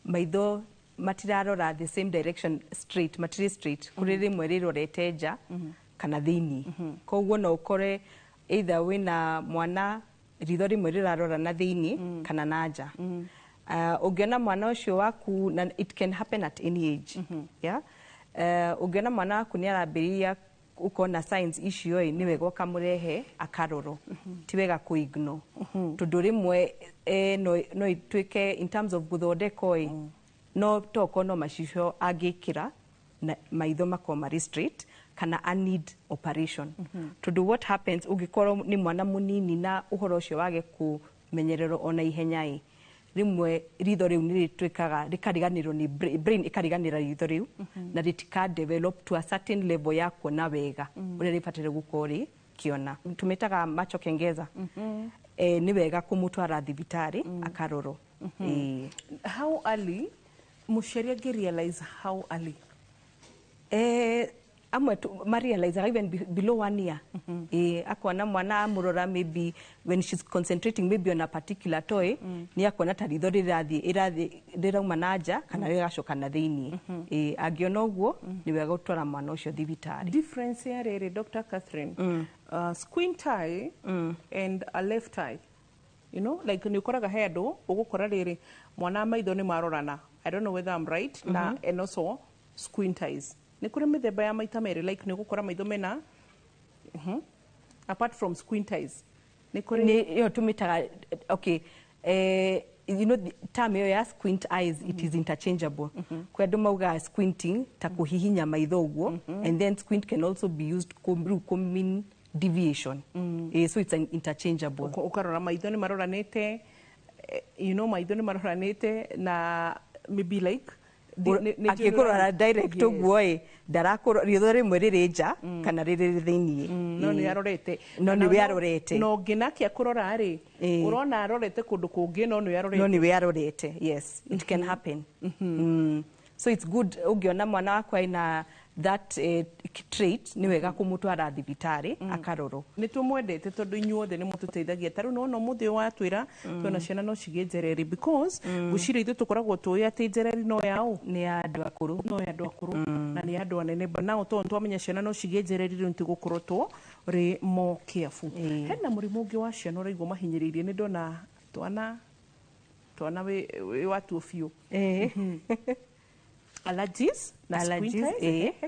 maitho matirarora the same direction straight, matirĩ straight, kũrĩ rĩmwe rĩrorete nja kana thĩinĩ. Koguo no ũkore either wĩna mwana ritho rĩmwe rĩrarora na thĩinĩ kana na nja. Ũngĩona mwana ũcio waku, na it can happen at any age. Yeah? Ũngĩona mwana waku nĩ arambĩrĩria ũkona signs icio ĩ, nĩ wega ũkamũrehe akarorwo. Ti wega kũ-ignore. Tondũ rĩmwe no ituĩke in terms of gũthondekwo ĩ, no tokorwo no macicio angĩkĩra na maitho makorwo marĩ straight kana a need operation. Tondũ what happens ũngĩkorwo nĩ mwana mũnini na ũhoro ũcio wage kũmenyererwo ona ihenya ĩ, rĩmwe ritho rĩu nĩ rĩtuĩkaga rĩkariganĩrwo nĩ brain ĩkariganĩra ritho rĩu na rĩtika develop to a certain level ya kuona wega ũrĩa rĩbataire gũkorwo rĩkĩona. Tũmĩtaga macho kengeza. Nĩ wega kũmũtwara thibitarĩ akarorwo. How early mũciari angĩ realize how early? Amwe marealize even below 1 year. Akona mwana amurora maybe when she's concentrating maybe on a particular toy ni akona ta ritho rĩrathiĩ rĩrauma na nja kana rĩgacoka na thĩinĩ. Angĩona ũguo nĩ wega gũtwara mwana ũcio thibitarĩ. Difference ya rĩrĩ Dr. Catherine, squint eye and a left eye, you know, like nĩ ũkoraga he andũ ũgũkora rĩrĩ mwana maitho nĩ marorana, I don't know whether I'm right, na and also squint eyes nĩ kũrĩ mĩthemba ya maita merĩ, like nĩ ũgũkora maitho mena apart from squint eyes nĩ kũrĩ nĩ ĩyo tũmĩtaga okay, you know the term ĩyo ya squint eyes, it is interchangeable. Kwĩ andũ maugaga squinting ta kũhihinya maitho ũguo, and then squint can also be used kũ mean deviation. So it's an interchangeable. Ũkarora maitho nĩ maroranĩte, you know, maitho nĩ maroranĩte na maybe like angĩkũrora direct ũguo ĩ, ndarakũrora ritho rĩmwe rĩrĩ nja kana rĩrĩ thĩinĩ. No nĩ arorete. No nĩwe arorete. No ngĩnake akũrora rĩ, ũrona arorete kũndũ kũngĩ no nĩwe arorete. No nĩwe arorete, yes, it can happen. So it's good ũngĩona mwana waku aina that trait, nĩ wega kũmũtwara thibitarĩ akarorwo. Nĩ tũmwendete tondũ inyuothe nĩ mũtũteithagia. Ta rĩu nĩwona ũmũthĩ watwĩra twĩna ciana no cigĩe njereri because ngwĩciria ithuĩ tũkoragwo tũĩ atĩ njereri no ya ũ? Nĩ ya andũ akũrũ. No ya andũ akũrũ na nĩ ya andũ anene. But now tondũ twamenya ciana no cigĩe njereri rĩu nĩtũgũkorwo tũrĩ more careful. Hena mũrimũ ũngĩ wa ciana ũraigua mahinyĩrĩirie, nĩ ndona twana wĩ watuo biũ. Allergies na allergies,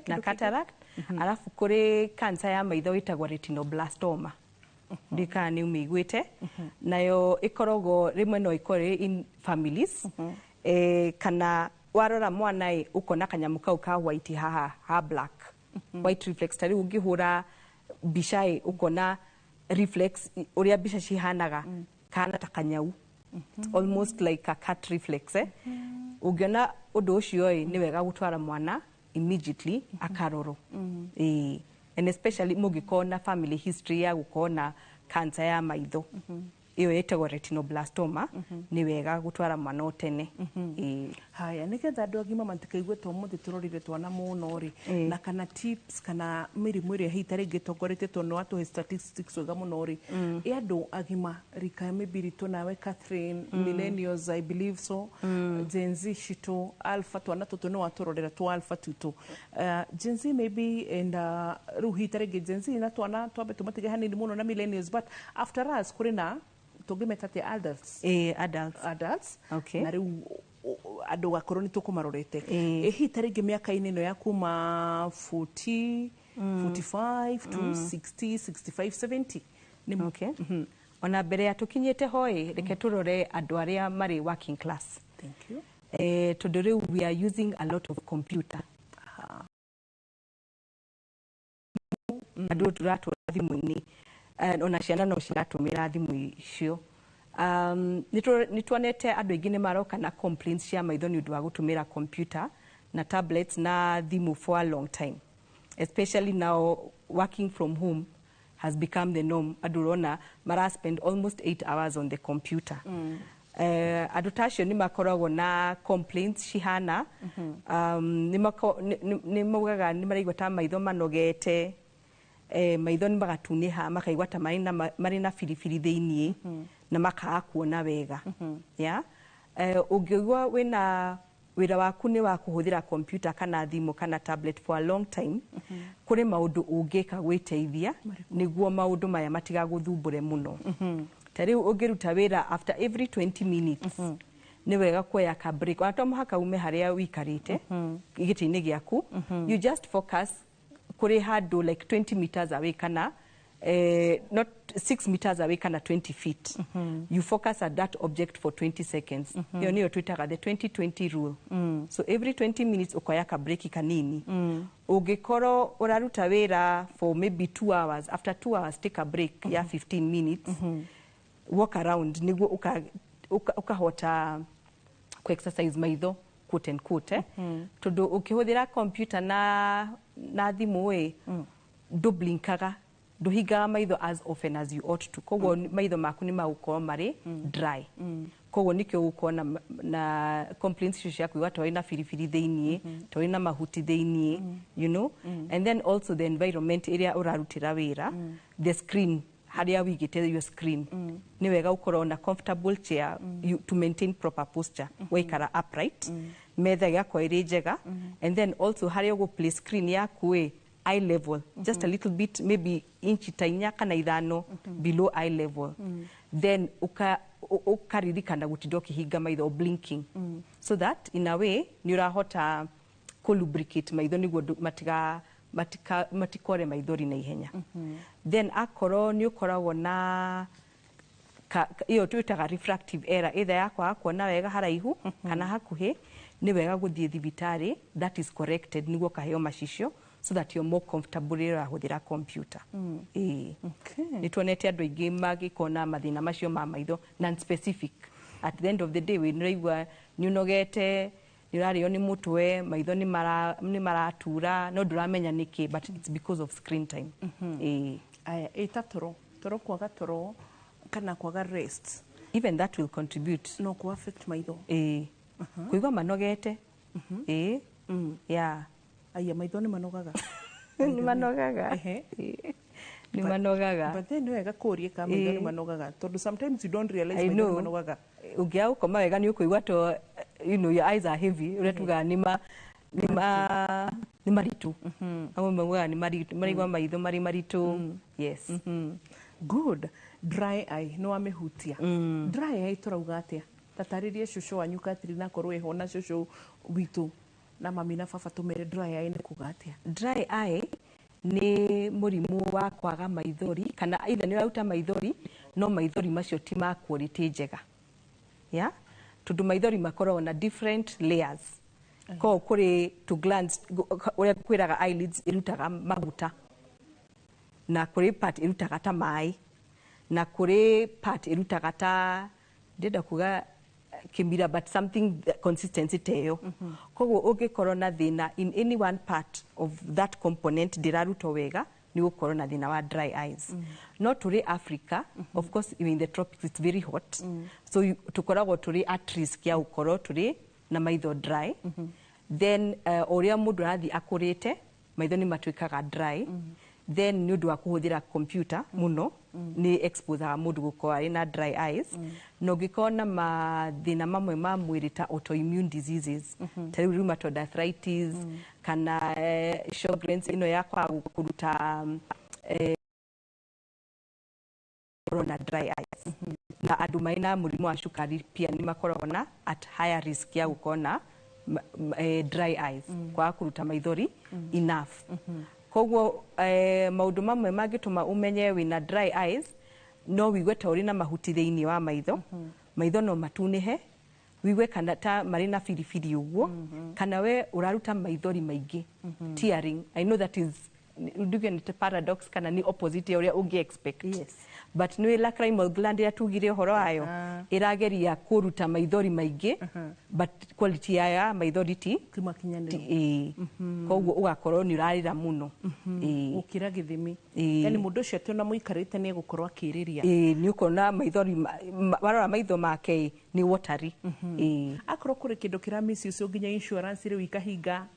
na cataract. Alafu kũrĩ cancer ya maitho ĩtagwo retinoblastoma. Ndiũĩ kana nĩ ũmĩiguĩte. Nayo ĩkoragwo rĩmwe no ĩkorwo in families. Kana warora mwana ĩ ũkona kanyamũ kau ka white haha ha black. White reflex ta rĩu ũngĩhũra mbica ĩ ũkona Reflex ũrĩa mbica cihanaga kana ta kanyau. It's almost like a cat reflex, eh? Ũngĩona ũndũ ũcio ĩ, nĩ wega gũtwara mwana immediately akarorwo. Ĩĩ. And especially mũngĩkorwo na family history ya gũkorwo na cancer ya maitho, ĩyo ĩtagwo retinoblastoma, nĩ wega gũtwara mwana o tene. Ĩĩ. Haya, nĩgetha andũ agima matikaigue ta ũmũthĩ tũrorire twana mũno rĩ, na kana tips kana mĩrimũ ĩrĩa hihi ta rĩngĩ ĩtongoretie, tondũ nĩ watũhe statistics wega mũno rĩ, ĩ andũ agima rika maybe ritũ nawe Catherine, millennials, I believe so, Gen Z citũ, alpha, twana tũtũ nĩ watũrorera twa alpha tutũ, Gen Z maybe, and rĩu hihi ta rĩngĩ Gen Z na twana twambe tũmatige hanini mũno na millennials, but after us kũrĩ na tũngĩmeta atĩa, adults? Ĩĩ, adults. Adults. Okay. Na rĩu andũ akorwo nĩ tũkũmarorete, ĩ hihi ta rĩngĩ mĩaka-inĩ ĩno ya kuma 40, 45 to 60, 65, 70 nĩ Okay. Ona mbere ya tũkinyĩte ho ĩ, reke tũrore andũ arĩa marĩ working class. Thank you. Tondũ rĩu we are using a lot of computer, andũ tũratũra thimũ-inĩ. Ona ciana no ciratũmĩra thimũ icio. Nĩ tuonete andũ aingĩ nĩ maroka na complaints cia maitho nĩ ũndũ wa gũtũmĩra computer na tablets na thimũ for a long time, especially now working from home has become the norm. Andũ ũrona mara spend almost 8 hours on the computer. Andũ ta acio nĩ makoragwo na complaints cihana nĩ maugaga nĩ maraigua ta maitho manogete, maitho nĩ magatunĩha, makaigua ta marĩ na biribiri thĩiniĩ na makaga kuona wega. Yeah? Ũngĩigua wĩna wĩra waku nĩ wa kũhũthĩra computer kana thimũ kana tablet for a long time, kũrĩ maũndũ ũngĩka gwĩteithia nĩguo maũndũ maya matigagũthumbũre mũno. Ta rĩu ũngĩruta wĩra, after every 20 minutes nĩ wega kuoya ka break. Ona to mũhaka ume harĩa ũikarĩte gĩtĩ-inĩ gĩaku, you just focus kũrĩ handũ like 20 meters away kana not 6 meters away kana 20 feet. You focus at that object for 20 seconds. Ĩyo nĩyo twĩtaga the 20-20 rule. So every 20 minutes ũkoya ka break kanini. Ũngĩkorwo ũraruta wĩra for maybe 2 hours, after 2 hours take a break ya 15 minutes, walk around nĩguo ũkahota ku exercise maitho, quote and quote, eh? Tondũ ũkĩhũthĩra computer na thimũ ĩ, ndũblinkaga, ndũhingaga maitho as often as you ought to, koguo maitho maku nĩ magũkorwo marĩ dry. Koguo nĩkĩo ũgũkorwo na complaints icio cia kũigua ta ũrĩ na biribiri thĩiniĩ, ta ũrĩ na mahuti thĩiniĩ. And then also the environment ĩrĩa ũrarutĩra wĩra, the screen harĩa wĩigĩte your screen, nĩ wega ũkorwo na comfortable chair to maintain proper posture, waikara upright, metha ĩgakorwo ĩrĩ njega, and then also harĩa ũgũ place screen yaku ĩ eye level, just a little bit, maybe inchi ta 4 kana 5 below eye level. Then ũkaririkana gũtinda ũkĩhinga maitho, blinking, so that in a way nĩ ũrahota kũ lubricate maitho nĩguo matikore maithori na ihenya. Then akorwo nĩ ũkoragwo na ĩyo twĩtaga refractive error, either ya kwaga kuona wega haraihu kana hakuhĩ, nĩ wega gũthiĩ thibitarĩ that is corrected nĩguo ũkaheo macicio so that you're more comfortable rĩrĩa ũrahũthĩra computer. Ĩĩ. Nĩ tuonete andũ aingĩ magĩkorwo na mathĩna macio ma maitho non specific. At the end of the day wĩ nĩũraigua nĩ ũnogete, nĩ ũrarĩo nĩ mũtwe, maitho nĩ maratura, no ndũramenya nĩkĩ, but it's because of screen time. Ĩĩ. Aya, ĩta toro, kwaga toro kana kwaga rest? Even that will contribute. No ku affect maitho? Ĩĩ, kũigua manogete, ĩĩ, yeah. Aya, maitho nĩ manogaga? Nĩ manogaga. Ehe. Nĩ manogaga. But then nĩ wega kũria kana maitho nĩ manogaga, tondũ sometimes you don't realize I maitho nĩ know. manogaga. Ũngĩaga gũkoma wega nĩ ũkũigua to your eyes are heavy, ũrĩa tugaga nĩ maritũ. Amwe maugaga nĩ maritũ, maraigua maitho marĩ maritũ, yes. Good. Dry eye nĩ wamĩhutia. Dry eye tũrauga atĩa? Tatarĩrie cũcũ wanyu Catherine akorwo ĩho na cũcũ witũ na mami na baba, tũmere dry eye nĩ kuga atĩa. Dry eye nĩ mũrimũ wa kwaga maithori, kana either nĩ ũraruta maithori no maithori macio ti ma quality njega, yeah? Tondũ maithori makoragwo na different layers, koguo kũrĩ to glands, ũrĩa kwĩraga eyelids ĩrutaga maguta, na kũrĩ part ĩrutaga ta maĩ. Na kũrĩ part ĩrutaga ta ndĩrenda kuga kĩmira, but something consistency ta ĩyo. Koguo ũngĩkorwo na thĩna in any one part of that component ndĩrarutwo wega, nĩ ũgũkorwo na thĩna wa dry eyes. No tũrĩ Africa, of course in the tropics it's very hot, so tũkoragwo tũrĩ at risk ya gũkorwo tũrĩ na maitho dry. Then ũrĩa mũndũ arathiĩ akũrĩte, maitho nĩ matuĩkaga dry. Then nĩ ũndũ wa kũhũthĩra computer mũno, nĩ exposaga mũndũ gũkorwo arĩ na dry eyes. Na ũngĩkorwo na mathĩna mamwe ma mwĩrĩ ta autoimmune diseases, ta rĩu rheumatoid arthritis, kana Sjogren's ĩno ya kwaga kũruta gũkorwo na dry eyes. Na andũ marĩ na mũrimũ wa cukari pia nĩ makoragwo na at higher risk ya gũkorwo na dry eyes, kwaga kũruta maithori enough. Koguo maũndũ mamwe mangĩtũma ũmenye wĩna dry eyes, no wigue ta ũrĩ na mahuti thĩinĩ wa maitho. Maitho no matunĩhe, wigue kana ta marĩ na biribiri ũguo, kana we ũraruta maithori maingĩ, tearing. I know that is nduge nĩ paradox kana nĩ opposite ya ũrĩa ũngĩ expect, but nĩ lacrimal gland ĩrĩa tugire ũhoro wayo ĩrageria kũruta maithori maingĩ, but quality ya maithori ti ĩĩ. Koguo ũgakorwo nĩ ũrarĩra mũno. Ĩĩ. Gũkĩra gĩthimi. Ĩĩ. Yani mũndũ ũcio atĩ ona mũikarĩte nĩ egũkorwo akĩrĩria. Ĩĩ, nĩ ũkuona maithori warora maitho make nĩ watery. Ĩĩ. Akorwo kũrĩ kĩndũ kĩra misuse nginya insurance rĩu ikahinga,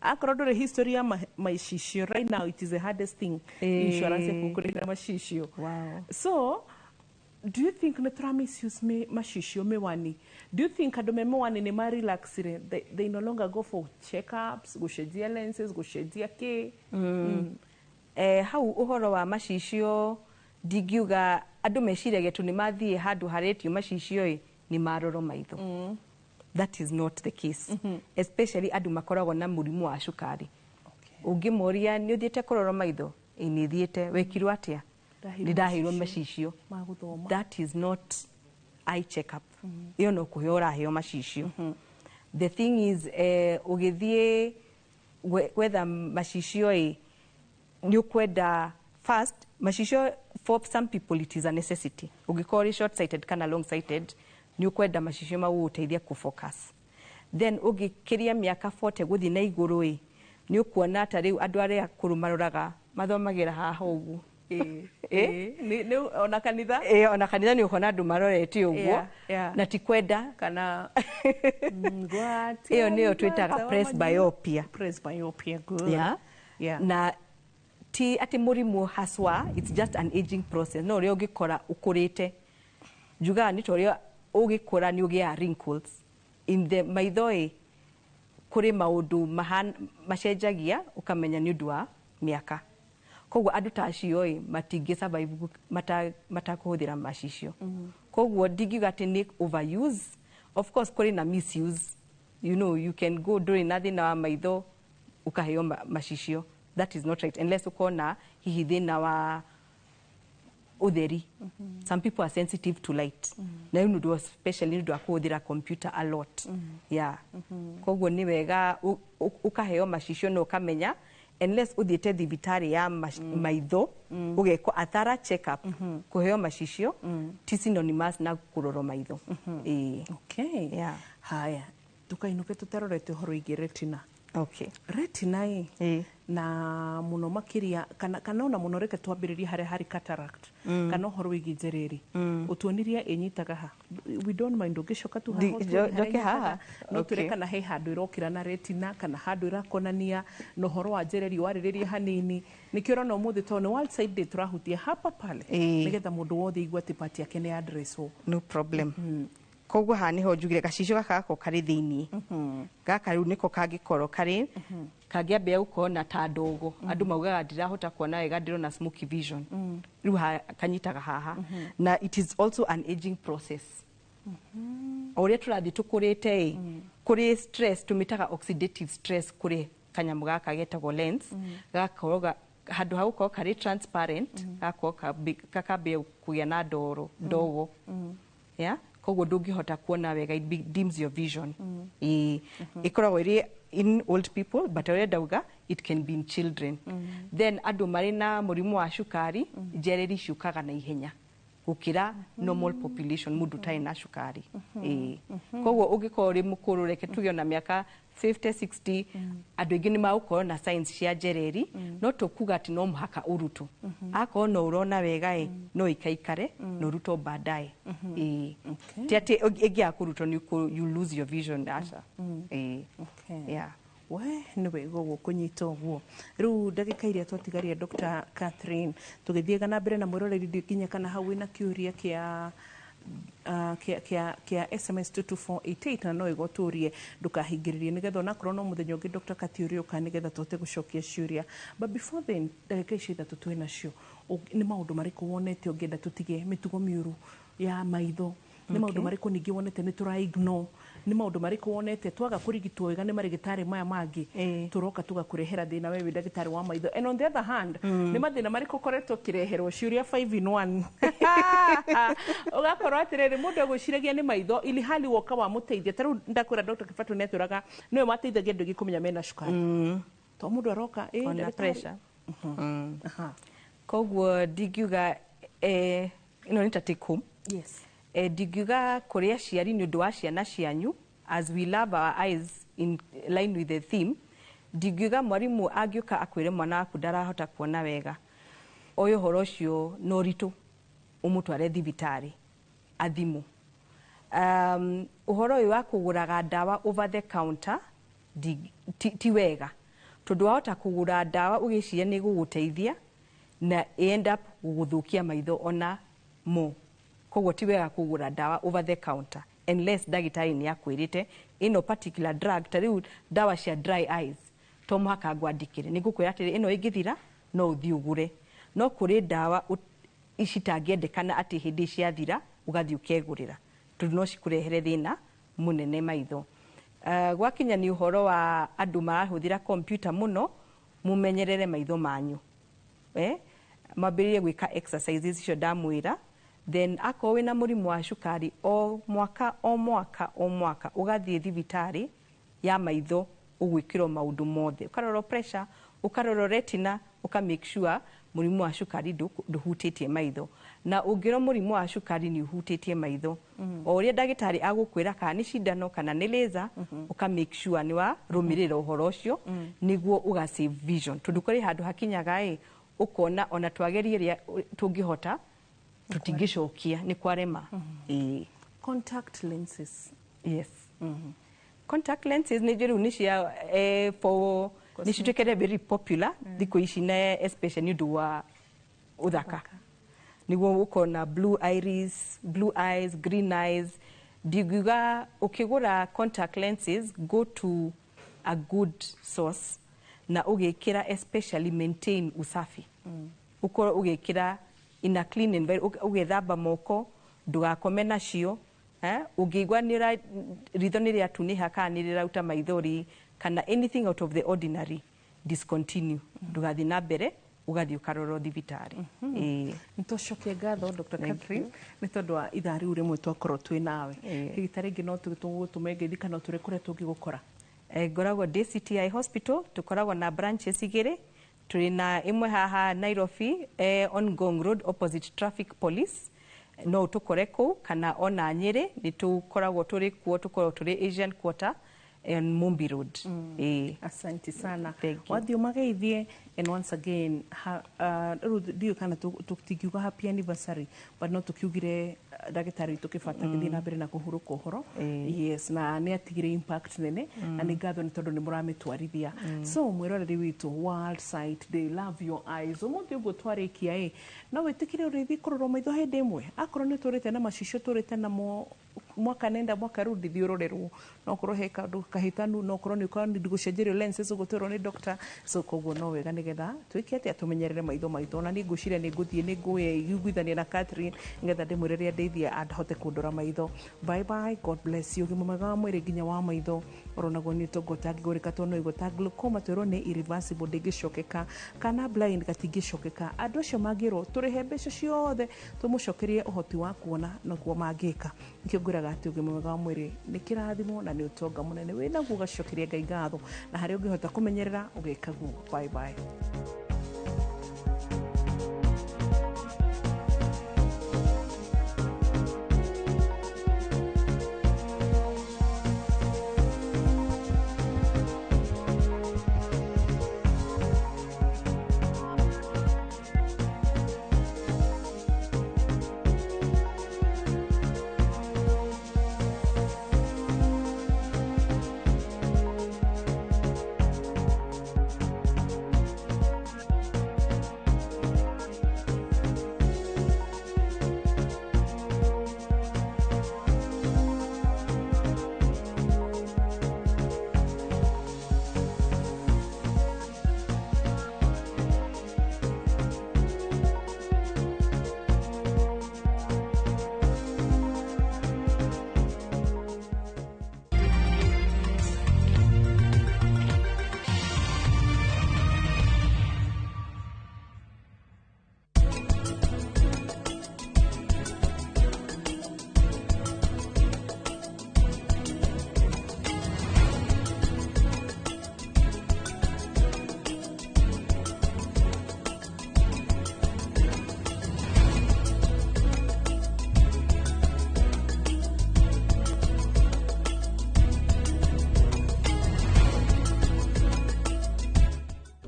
akorwo ndũrĩ history ya macicio, right now it is the hardest thing insurance ĩkũkũrĩra macicio. So do you think nĩ tũra misuse macicio, miwani? Do you think andũ me miwani nĩ ma relaxire? They no longer go for checkups, gũcenjia lenses, gũcenjia kĩ? Hau ũhoro wa macicio, ndingiuga andũ meciragia tu nĩ mathiĩ handũ haretio macicio ĩ nĩ marorwo maitho. That is not the case, especially andũ makoragwo na mũrimũ wa cukari. Ũngĩmoria, "Nĩ ũthiĩte kũrorwo maitho?" "Ĩ, nĩ thiĩte." "Wekirwo atĩa?" "Nĩ ndaheirwo macicio." Ma gũthoma. That is not eye check up. Ĩyo no kũheo ũraheo macicio. The thing is, ũgĩthiĩ gwetha macicio ĩ, nĩ ũkwenda first macicio. For some people it is a necessity. Ũngĩkorwo ũrĩ short sighted kana long sighted, nĩ ũkwenda macicio mau gũgũteithia kũfocus. Then ũngĩkĩria mĩaka 40 gũthiĩ na igũrũ ĩ, nĩ ũkuona ta rĩu andũ arĩa akũrũ maroraga, mathomagĩra haha ũguo. Ĩĩ, ona kanitha. Ĩĩ, ona kanitha nĩ ũkuona andũ marorete ũguo na ti kwenda. Kana ĩyo nĩyo twĩtaga presbyopia. Presbyopia, good. Na ti atĩ mũrimũ haswa, it's just an aging process. No ũrĩa ũngĩkora ũkũrĩte, njugaga nĩ ta ũrĩa ũgĩkũra nĩ ũgĩaga wrinkles in the maitho ĩ, kũrĩ maũndũ macenjagia, ũkamenya nĩ ũndũ wa mĩaka. Koguo andũ ta acio ĩ matingĩ survive matakũhũthĩra macicio. Koguo ndingiuga atĩ nĩ overuse. Of course kũrĩ na misuse. You can go ndũrĩ na thĩna wa maitho ũkaheo macicio. That is not right unless ũkorwo na hihi thĩna wa ũtheri. Some people are sensitive to light, na rĩu nĩ ũndũ especially nĩ ũndũ wa kũhũthĩra computer a lot. Koguo nĩ wega ũkaheo macicio na ũkamenya unless ũthiĩte thibitarĩ ya maitho ũgekwo a thorough check up, kũheo macicio ti synonymous na kũrorwo maitho. Ĩĩ. Okay. Haya, tukainũke tũtarorete ũhoro wĩgiĩ retina. Retina ĩ na mũno makĩria kana ona mũno, reke twambĩrĩrie harĩa harĩ cataract, kana ũhoro wĩgiĩ njereri. Ũtuonirie ĩnyitaga ha. We don't mind ũngĩcoka tu haha ũtuonie harĩa Njoke haha? ĩnyitaga. No twĩre kana he handũ ĩrokĩra na retina, kana handũ ĩrakonania na ũhoro wa njereri warĩrĩrie hanini. Nĩkĩo ũrona ũmũthĩ, tondũ nĩ World Sight Day, tũrahutia hapa pale nĩgetha mũndũ wothe aigue atĩ part yake nĩ addresswo. No problem. Koguo haha nĩho njugire gacicio gaka gakorwo karĩ thĩiniĩ. Gaka rĩu nĩko kangĩkorwo karĩ kangĩambia gũkorwo na ta ndogo, andũ maugaga, "Ndirahota kuona wega, ndĩrona smoky vision." Rĩu kanyitaga haha, na it is also an aging process. O ũrĩa tũrathiĩ tũkũrĩte ĩ, kũrĩ stress tũmĩtaga oxidative stress kũrĩ kanyamũ gaka getagwo lens. Gagakorwo handũ ha gũkorwo karĩ transparent, gagakorwo gakambia kũgĩa na ndoro, ndogo. Yeah, koguo ndũngĩhota kuona wega, it dims your vision. Ĩĩ, ĩkoragwo ĩrĩ in old people, but ũrĩa ndauga, it can be in children. Then andũ marĩ na mũrimũ wa cukari, njereri ciũkaga na ihenya. Gũkĩra normal population, mũndũ ũtarĩ na cukari. Ĩĩ, koguo ũngĩkorwo ũrĩ mũkũrũ, reke tuge ona mĩaka 50, 60, andũ aingĩ nĩ magũkorwo na signs cia njereri, no tũkuga atĩ no mũhaka ũrutwo. Akorwo no ũrona wega ĩ, no ikaikare na ũrutwo baadaye. Ĩĩ, ti atĩ ĩngĩaga kũrutwo nĩ you lose your vision, aca. Ĩĩ. Yeah. We nĩ wega ũguo kũnyita ũguo. Rĩu ndagĩka iria twatigaria, Dr. Catherine, tũgĩthiaga na mbere na mwĩroreri, nginya kana hau wĩna kĩũria kĩa SMS 22488 na no ĩgũtũrie, ndũkahingĩrĩrie, nĩgetha onakorwo no mũthenya ũngĩ Dr. Kati ũrĩũka nĩgetha tũhote gũcokia ciũria. But before then, ndagĩka icio 3 twĩ nacio, nĩ maũndũ marĩkũ wonete ũngĩenda tũtige mĩtugo mĩũru ya maitho? Nĩ maũndũ marĩkũ ningĩ wonete nĩ tũra ignore? Nĩ maũndũ marĩkũ wonete twaga kũrigitwo wega nĩ marĩgĩtarĩ maya mangĩ, tũroka tũgakũrehera thĩna we wĩ ndagĩtarĩ wa maitho? And on the other hand, nĩ mathĩna marĩkũ ũkoretwo ũkĩreherwo ciũria 5 in 1, ũgakorwo atĩrĩrĩ, mũndũ egwĩciragia nĩ maitho, ili hali woka wamũteithia? Ta rĩu ndakwĩra, Dr. Kĩbatũ nĩ atwĩraga nĩwe wateithagia andũ aingĩ kũmenya mena cukari, to mũndũ aroka ona ndagĩtarĩ. Pressure. Koguo ndingiuga ĩno nĩ ta take home. Ndingiuga kũrĩ aciari, nĩ ũndũ wa ciana cianyu, as we love our eyes in line with the theme, ndingiuga mwarimũ angĩũka akwĩre mwana waku ndarahota kuona wega, oya ũhoro ũcio na ũritũ, ũmũtware thibitarĩ athimwo. Ũhoro ũyũ wa kũgũraga ndawa over the counter ti wega, tondũ wahota kũgũra ndawa ũgĩciria nĩ gũgũteithia na end up gũgũthũkia maitho ona mo. Koguo ti wega kũgũra ndawa over the counter unless ndagĩtarĩ nĩ akwĩrĩte ĩno particular drug. Ta rĩu ndawa cia dry eyes, to mũhaka ngwandĩkĩre, nĩ ngũkwĩra atĩrĩ, ĩno ĩngĩthira no ũthiĩ ũgũre. No kũrĩ ndawa citangĩendekana atĩ hĩndĩ ciathira ũgathiĩ ũkegũrĩra, tondũ no cikũrehere thĩna mũnene maitho. Gwakinya nĩ ũhoro wa andũ marahũthĩra kompyuta mũno, mũmenyerere maitho manyu, mwambĩrĩrie gwĩka exercises icio ndamwĩra. Then akorwo wĩna mũrimũ wa cukari, o mwaka, o mwaka, o mwaka ũgathiĩ thibitarĩ ya maitho, ũgwĩkĩrwo maũndũ mothe, ũkarorwo pressure, ũkarorwo retina, ũka make sure mũrimũ wa cukari ndũhutĩtie maitho. Na ũngĩrwo mũrimũ wa cukari nĩ ũhutĩtie maitho, o ũrĩa ndagĩtarĩ agũkwĩra, kana nĩ cindano kana nĩ laser, ũka make sure nĩ warũmĩrĩra ũhoro ũcio, nĩguo ũga save vision, tondũ kũrĩ handũ hakinyaga ĩ ũkona ona twagerie rĩa tũngĩhota, tũtingĩcokia, nĩ kwarema. Ĩĩ. Contact lenses. Yes, contact lenses nĩ njũru, nĩ cia for nĩ cituĩkĩte very popular thikũ ici, na especially nĩ ũndũ wa ũthaka, nĩguo ũkona blue iris, blue eyes, green eyes. Ndingiuga ũkĩgũra contact lenses, go to a good source, na ũgĩkĩra especially maintain usafi, ũkorwo ũgĩkĩra in a clean environment, ũgethamba moko, ndũgakome nacio. Ũngĩigua ritho nĩ rĩatunĩha kana nĩ rĩrauta maithori kana anything out of the ordinary, discontinue, ndũgathiĩ na mbere, ũgathiĩ ũkarorwo thibitarĩ. Ĩĩ. Nĩtũcokie ngatho, Dr. Thank Catherine, nĩ tondũ wa ithaa rĩu rĩmwe twakorwo twĩ nawe. Hihi ta rĩngĩ no tũgũtũme ngeithi kana tũrĩ kũrĩa tũngĩgũkora? Ngoragwo ndĩ CTI Hospital, tũkoragwo na branches igĩrĩ. Tũrĩ na ĩmwe haha Nairobi, on Ngong Road, opposite traffic police, no ũtũkore kũu, kana ona Nyĩrĩ nĩ tũkoragwo tũrĩ kuo, tũkoragwo tũrĩ Asian Quarter on Mumbi Road. Ĩĩ. Asante sana. Thank you. Wathiĩ ũmageithie, and once again rĩu ndiũĩ kana tũtingiuga happy anniversary, but no tũkiugire ndagĩtarĩ witũ Kĩbata agĩthiĩ na mbere na kũhurũka ũhoro. Yes, na nĩ atigire impact nene, na nĩ ngatho nĩ tondũ nĩ mũramĩtwarithia. So mwĩroreri witũ, World Sight Day, love your eyes. Ũmũthĩ ũguo twarĩkia ĩ, no wĩtĩkĩre ũrĩthiĩ kũrorwo maitho hĩndĩ ĩmwe, akorwo nĩ tũrĩte na macicio tũrĩte namo mwaka nenda mwaka rudi, thiĩ ũrorerwo, no korwo he kaũndũ kahĩtanu, no korwo nĩ ũkorwo nĩ gũcenjerio lenses ũguo twĩrwo nĩ doctor. So koguo no wega nĩgetha twĩke atĩa, tũmenyerere maitho maitũ. Ona niĩ ngwĩciria nĩ ngũthiĩ, nĩ ngwĩiguithania na Catherine nĩgetha ndĩmwĩre rĩrĩa ndeithia ahote kũndora maitho. Bye bye, God bless you. Ũgima mwega wa mwĩrĩ nginya wa maitho oronagwo nĩ ũtonga ũtangĩgũrĩka, tondũ no igua ta glaucoma twĩrwo nĩ irreversible, ndĩngĩcokeka, kana blind gatingĩcokeka. Andũ acio mangĩrwo tũrĩhe mbeca ciothe tũmũcokerie ũhoti wa kuona, noguo mangĩka. Nĩkĩo ngwĩraga atĩ ũgima mwega wa mwĩrĩ nĩ kĩrathimo na nĩ ũtonga mũnene wĩnaguo, ũgacokeria Ngai ngatho, na harĩa ũngĩhota kũmenyerera ũgeka guo. Bye bye.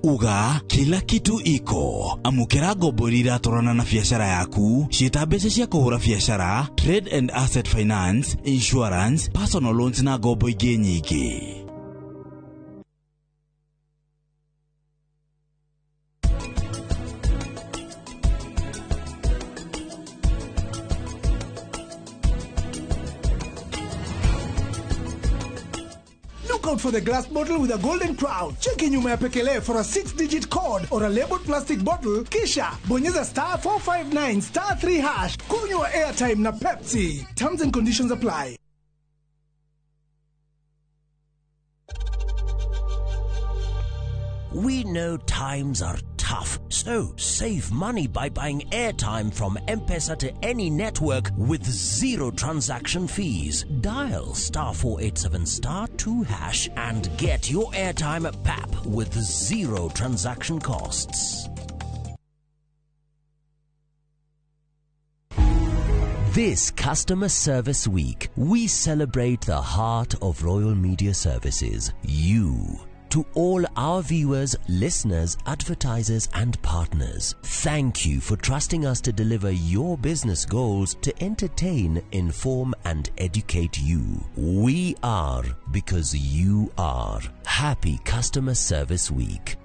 Uga kila kitu iko. Amũkĩra ngombo iria iratwarana na biacara yaku, ciĩta mbeca cia kũhũra biacara, trade and asset finance, insurance, personal loans na ngombo ingĩ nyingĩ. Look out for the glass bottle with a golden crown. Cheki nyuma ya pekele for a 6-digit code or a labeled plastic bottle. Kisha bonyeza star 459 star 3 hash. Kunywa airtime na Pepsi. Terms and conditions apply. We know times are tough, so save money by buying airtime from M-Pesa to any network with zero transaction fees. Dial star 487 star 2 hash and get your airtime at PAP with zero transaction costs. This Customer Service Week, we celebrate the heart of Royal Media Services, you. To all our viewers, listeners, advertisers, and partners, thank you for trusting us to deliver your business goals to entertain, inform, and educate you. We are because you are. Happy Customer Service Week.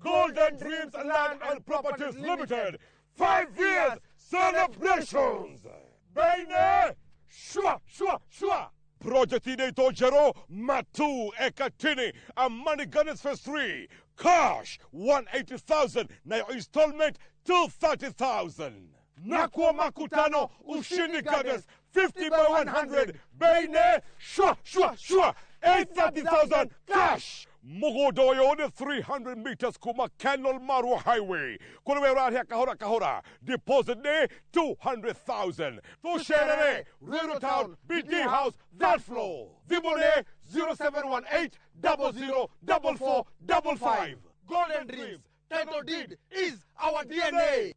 Golden Dreams Land and Properties Limited, 5 years celebrations. Baine, shwa, shwa, shwa. Project inaitwa Jero Matu Ekatini Amani Gardens Phase 3. Cash 180,000 na your installment 230,000. Nakwa Makutano Ushindi Gardens 50 by 100. Baine, shwa, shwa, shwa. 830,000 cash. Mugodoyo 300 meters kuma Kenol Marua Highway. Kulewe rahia kahora kahora. Deposit ne 200,000. Tusherere, Ruiru Town, BD House, that floor. Vibone 0718 00 44 55. Golden Dreams, title deed is our DNA.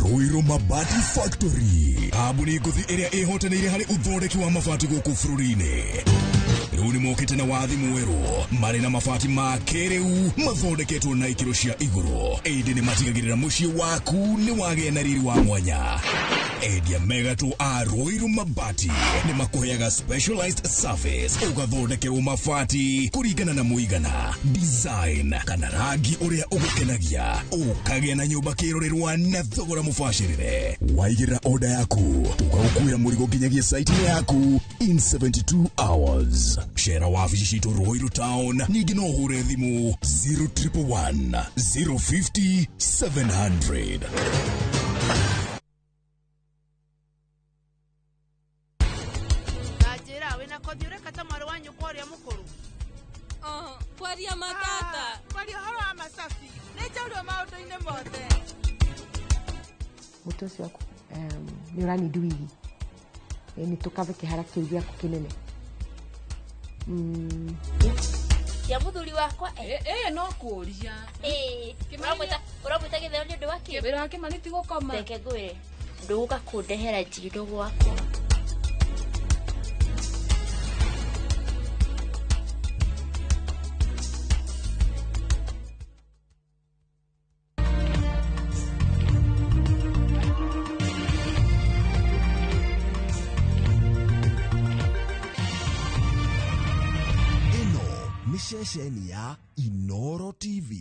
Ruiru Mabati Factory kambuni ngũthi ĩrĩa ĩhotanĩire harĩ ũthondeki wa mabati gũkũ bũrũri-inĩ. Rĩu nĩmokĩte na wathi mwerũ marĩ na mabati ma kĩrĩu mathondeketwo na ikĩro cia igũrũ, ĩndĩ nĩmatigagĩrĩra mũciĩ waku nĩ wagĩa na riri wa mwanya. Endia megatũ a Ruiru Mabati nĩmakũheaga specialized service ũgathondekerwo mabati kũringana na mũigana, design kana rangi ũrĩa ũgũkenagia, ũkagĩa na nyũmba kĩrorerwa na thogora mũbacĩrĩre. Waigĩrĩra order yaku tũgagũkuĩra mũrigo nginyagia site-inĩ yaku in 72 hours. Cera wabici citũ Ruiru Town, ningĩ no ũhũre thimũ 0111 050 700. Kwaria matata. Kwaria ũhoro wa macabi. Nĩ njaũrwo maũndũ-inĩ mothe. Mũtwe ũcio waku nĩ ũranindi wigi. Nĩ tũkave kĩhara kĩu gĩaku kĩnene. Ya mũthuri wakwa no kũria. Ũramwĩta gĩtheo nĩ ũndũ wa kĩ? Wĩra wa Kĩmani ti gũkoma. Reke ngwĩre, ndũgũka kũndehera njino gwakwa. Ceceni ya Inoro TV.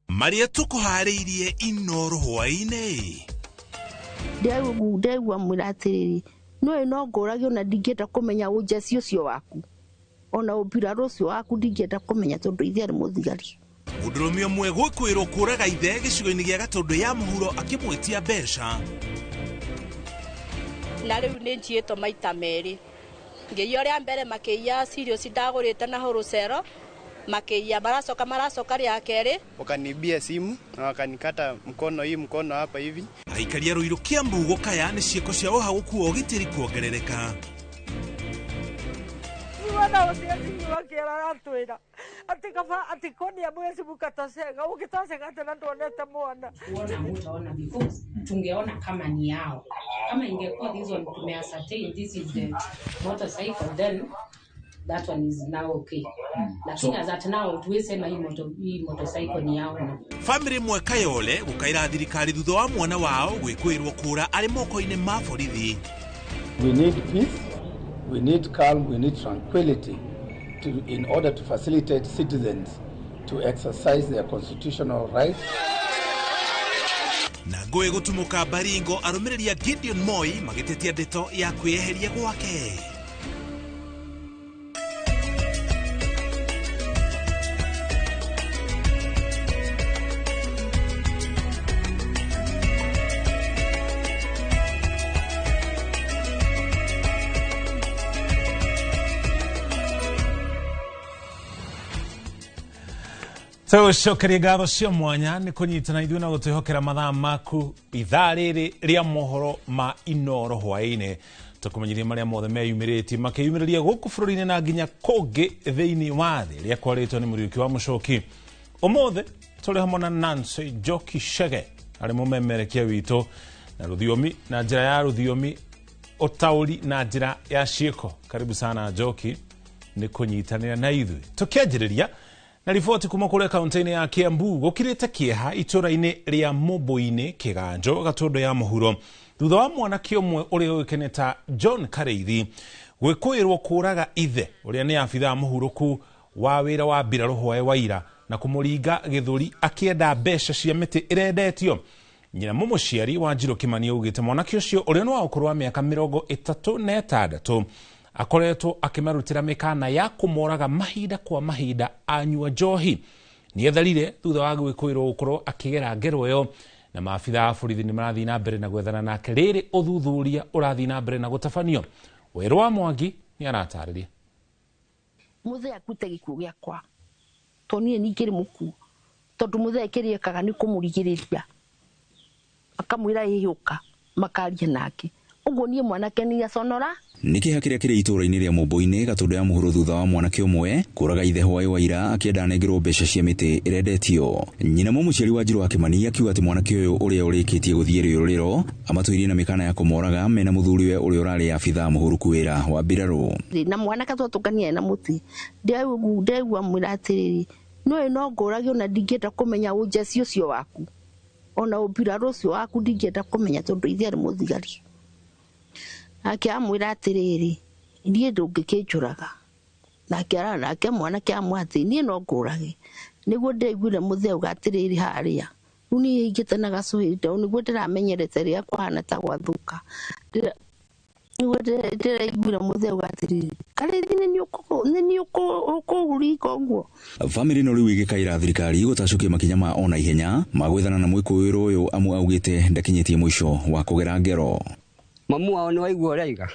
Maria tukuharĩirie Inoro hwaĩ-inĩ. Ndegua mwĩra atĩrĩrĩ, nĩũĩ no ngũragio na ndingĩenda kũmenya ũnjeci ũcio waku ona ũmbirarũ ũcio waku ndingĩenda kũmenya tondũ ithe arĩ mũthigari. Mũndũrũme ũmwe gwĩkwĩrwo kũraga ithe gĩcigo-inĩ gĩa Gatũndũ ya mũhuro akĩmwĩtia mbeca. Na rĩu nĩ njiĩtwo maita merĩ. Ngĩiya ũrĩa mbere makĩiya cereals ndagũrĩte na wholesale, makĩiya maracoka rĩa kerĩ. Wakaniibia simu na wakanikata mkono, hii mkono hapa hivi. Aikaria Ruiru Kiambu gũkaya nĩ ciĩko cia ũhagũku wa ũgitĩri kuongerereka. Mwana ũcio akinyua aratwĩra atĩ kaba atĩ konia mwezi mukatocega ũngĩtocega atĩ na nduonete mwana. Kuona mutaona because tungeona kama ni yao. Kama ingekuwa this one tumeascertain this is the motorcycle, then that one is now okay. Lakini as at now tuwesema hii motorcycle ni yao na. Family mwe Kayole gũkaĩra thirikari thutha wa mwana wao gwĩkwĩrwo kũra arĩ moko-inĩ ma borithi. We need peace, we need calm, we need tranquility in order to facilitate citizens to exercise their constitutional rights. Na ngũĩ gũtumũka Baringo arũmĩrĩri a Gideon Moi magĩtetia ndeto ya kwĩyeheria gwake. Tũcokerie ngatho cia mwanya nĩ kũnyitana ithuĩ na gũtwĩhokera mathaa maku ithaa rĩrĩ rĩa mohoro ma Inooro hwaĩ-inĩ. Tũkũmenyithia marĩa mothe meyumĩrĩtie makĩyumĩrĩria gũkũ bũrũri-inĩ na nginya kũngĩ thĩinĩ wa thĩ. Rĩa kwarĩtwo nĩ Mũriũki wa Mũcoki. Ũmũthĩ tũrĩ hamwe na Nancy Njoki Chege arĩ mũmemerekia witũ na rũthiomi na njĩra ya rũthiomi ũtaũri na njĩra ya ciĩko. Karibu sana Njoki nĩ kũnyitanĩra na ithuĩ. Tũkĩanjĩrĩria na riboti kuma kũrĩa kaunti-inĩ ya Kiambu gũkirĩte kĩeha itũra-inĩ rĩa Mũmbũinĩ Kĩganjo Gatũndũ ya mũhuro thutha wa mwanake ũmwe ũrĩa ũĩkaine ta John Kareithi gwĩkũĩrwo kũraga ithe ũrĩa nĩ abithaa mũhurũku wa wĩra wa mbirarũ hwaĩ wa ira na kũmũringa gĩthũri akĩenda mbeca cia mĩtĩ ĩrendetio. Nyina mũmũciari wa Njirũ Kĩmani augĩte mwanake ũcio ũrĩa nĩ wa ũkũrũ wa mĩaka 36 akoretwo akĩmarutĩra mĩkana ya kũmoraga mahinda kwa mahinda anyua njohi. Nĩetharire thutha wa gwĩkũĩrwo gũkorwo akĩgera ngero ĩyo na maabithaa a borithi nĩ marathiĩ na mbere na gwethana nake rĩrĩ ũthuthuria ũrathiĩ na mbere na gũtabanio. Werũ wa Mwangi nĩ aratarĩria. Mũthee akuĩte gĩkuũ gĩakwa tondũ niĩ ningĩrĩ mũkuũ tondũ mũthee kĩrĩa ekaga nĩ kũmũrigĩrĩria akamwĩra ĩyũka makaria nake ũguo niĩ mwanake nĩ aconora. Nĩ kĩeha kĩrĩa kĩrĩ itũũra-inĩ rĩa Mũmbũinĩ Gatũndũ ya mũhuro thutha wa mwanake ũmwe kũraga ithe hwaĩ wa ira akĩenda anengerwo mbeca cia mĩtĩ ĩrendetio. Nyina mũmũciari wa Njirũ wa Kĩmani akiuga atĩ mwanake ũyũ ũrĩa ũrĩkĩtie gũthiĩ rĩũrĩro amatũirie na mĩkana ya kũmoraga mena mũthuriwe ũrĩa ũrarĩ abithaa mũhũrũku wĩra wa mbirarũ. Na mwanake twatũngania na mũtĩ ndegua mwĩra atĩrĩrĩ no no ngũrage ona ndingĩenda kũmenya ũnjeci ũcio waku ona ũmbirarũ ũcio waku ndingĩenda kũmenya tondũ ithe arĩ mũthigari. Nake amwĩra atĩrĩrĩ niĩ ndũngĩkĩnjũraga nake ara nake mwanake amwe atĩ niĩ no ngũrage nĩguo ndĩraiguire mũthee auga atĩrĩrĩ harĩa rĩu niĩ hingĩte na gacũhĩ nĩguo ndĩramenyerete rĩrĩa kũhana ta gwathũka nĩguo ndĩraiguire mũthee auga atĩrĩrĩ Karĩthi nĩ niĩ ũkũringa ũguo. Bamĩrĩ ĩno rĩu ĩgĩkaĩra thirikari gũtacũkia makinya ma ona ihenya ma gwethana na mwĩkũĩrwo ũyũ amu augĩte ndakinyĩtie mũico wa kũgera ngero. Mamu wao nĩ waigua ũrĩa aiga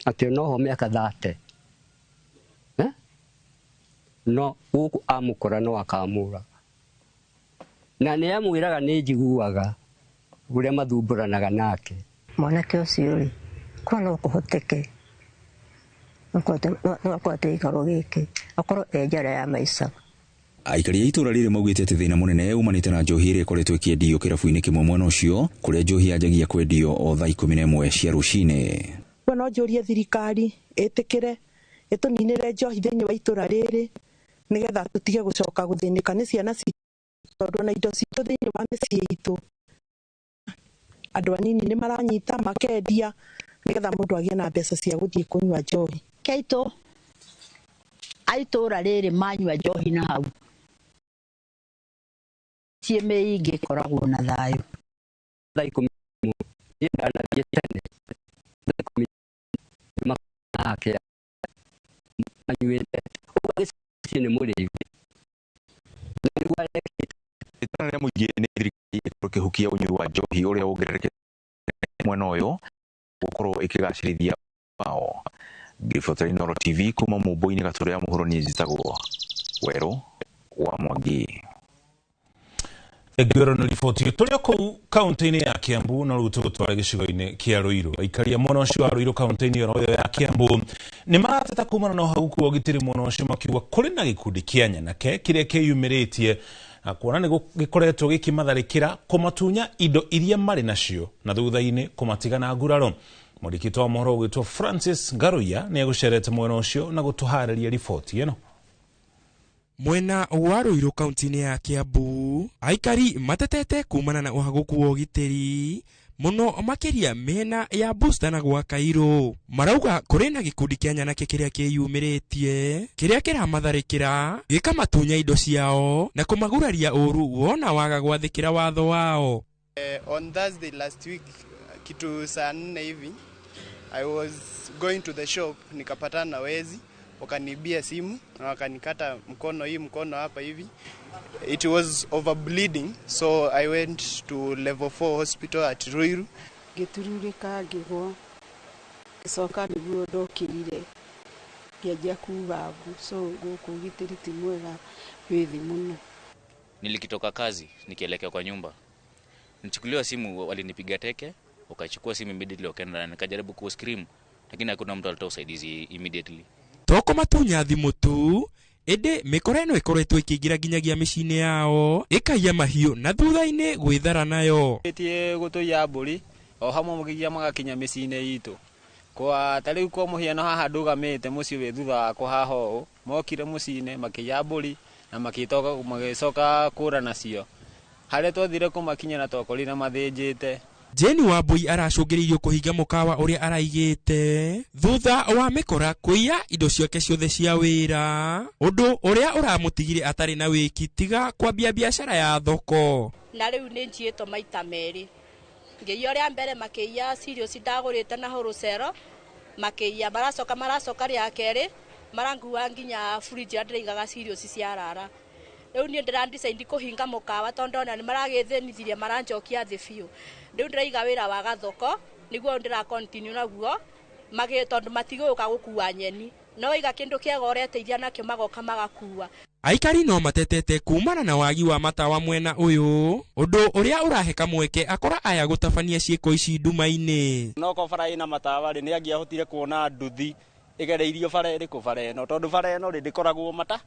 atĩ noho mĩaka 30 no gũkũ amũkora no akamũraga na nĩ amwĩraga nĩ njiguaga ũrĩa mathumbũranaga nake. Mwanake ũcio rĩ korwo no kũhoteke no kũhote gĩikaro gĩkĩ akorwo e njara ya maica. Aikari a itũũra rĩrĩ maugĩte atĩ thĩna mũnene umanĩte na njohi ĩrĩa ĩkoretwo ĩkĩendio kĩrabu-inĩ kĩmwe mwena ũcio kũrĩa njohi yanjagia kwendio o thaa 11 cia rũcinĩ. We no njũrie thirikari ĩtĩkĩre ĩtũninĩre njohi thĩinĩ wa itũũra rĩrĩ nĩgetha tũtige gũcoka gũthĩnĩka nĩ ciana citũ tondũ na indo citũ thĩinĩ wa mĩciĩ itũ andũ anini nĩ maranyita makendia nĩgetha mũndũ agĩe na mbeca cia gũthiĩ kũnyua njohi. Keitũ aitũũra rĩrĩ manyua njohi na hau mĩciĩ mĩingĩ ĩkoragwo na thayũ. Thaa 10 niĩ ndanathiĩ tene thaa 10 nake anyuĩte ũguo agĩciĩ nĩ mũrĩu. Itana rĩa mũingĩ nĩ thirikari ĩkorwo ĩkĩhukia ũnyui wa njohi ũrĩa wongererekete mwena ũyũ gũkorwo ĩkĩgacĩrithia wao. Ngĩribotera Inooro TV kuma Mũmbũ-inĩ Gatũndũ ya Mũhuro, niĩ njĩtagwo Werũ wa Mwangi. Thengio nĩ riboti tũrĩ o kũu kaunti-inĩ ya Kiambu no rĩu tũgũtware gĩcigo-inĩ kĩa Ruiru. Aikari a mwena ũcio wa Ruiru kaunti-inĩ oro ĩyo ya Kiambu nĩ marateta kumana na ũhagũku wa ũgitĩri mwena ũcio, makiuga kũrĩ na gĩkundi kĩa nyanake kĩrĩa kĩyumĩrĩtie na kuona nĩ gĩkoretwo gĩkĩmatharĩkĩra kũmatunya indo iria marĩ nacio na thutha-inĩ kũmatiga na nguraro. Mwandĩki wa mohoro ũgwĩtwo Francis Ngaruiya nĩ egũcerete mwena ũcio na gũtũharĩria riboti ĩno. Mwena wa Ruiru kaunti-inĩ ya Kiambu, aikari matetete kumana na ũhagũku wa ũgitĩri mũno makĩria mĩena ya Booster na gwa Kairũ. Marauga kũrĩ na gĩkundi kĩa nyanake kĩrĩa kĩyumĩrĩtie kĩrĩa kĩramatharĩkĩra gĩkamatunya indo ciao na kũmaguraria ũru wona waga gwathĩkĩra watho wao. On Thursday last week kitu saa 4 hivi I was going to the shop, nikapatana na wezi wakaniibia simu na wakanikata mkono, hii mkono hapa hivi. It was over bleeding, so I went to level 4 hospital at Ruiru. Ngĩtururĩka ngĩgwa, ngĩcoka nĩguo ndokĩrire ngĩanjia kuga ngu, so gũkũ ũgitĩri ti mwega, wĩ thĩ mũno. Nilikitoka kazi nikielekea kwa nyumba, nichukuliwa simu, walinipiga teke, wakachukua simu immediately wakaenda, na nikajaribu ku scream lakini hakuna mtu alitoa usaidizi immediately. Toko matunya thimũ tu ĩndĩ mĩkora ĩno ĩkoretwo ĩkĩingĩra nginyagia mĩciĩ-inĩ yao ĩkaiya mahiũ na thutha-inĩ gwĩthara nayo. Ĩtie gũtũiya mbũri o hamwe mũkĩgia magakinya mĩciĩ-inĩ itũ. Kwa ta rĩu kwa mũhiano haha ndũgamĩte mũciĩ wĩ thutha wakwa haha ũũ, mokire mũciĩ-inĩ makĩiya mbũri na makĩtoka magĩcoka kũra nacio. Harĩa twathire kũmakinya na twakorire mathĩnjĩte. Jane Wambui aracũngĩrĩirio kũhinga mũkawa ũrĩa araigĩte thutha wa mĩkora kũiya indo ciake ciothe cia wĩra, ũndũ ũrĩa ũramũtigire atarĩ na wĩki tiga kwambia biacara ya thoko. Na rĩu nĩ njiĩtwo maita merĩ, ngĩiya rĩa mbere makĩiya cereals ndagũrĩte na wholesale, makĩiya maracoka rĩa kerĩ marangua nginya fridge ĩrĩa ndĩraigaga cereals cia rara. Rĩu niĩ ndĩra decide kũhinga mũkawa tondũ ona nĩ maragĩthĩnithirie maranjokia thĩ biũ. Rĩu ndĩraiga wĩra wa gathoko nĩguo ndĩra continue naguo tondũ matigũka gũkua nyeni, no waiga kĩndũ kĩega ũreteithia nakĩo magoka magakua. Aikari no matetete kumana na wagi wa matawa mwena ũyũ, ũndũ ũrĩa ũrahe kamweke akora aya gũtabania ciĩko ici nduma-inĩ. No ko bara ĩna matawa rĩ, nĩ angĩahotire kuona nduthi ĩgereirio bara ĩrĩkũ bara ĩno, tondũ bara ĩno rĩ ndĩkoragwo mata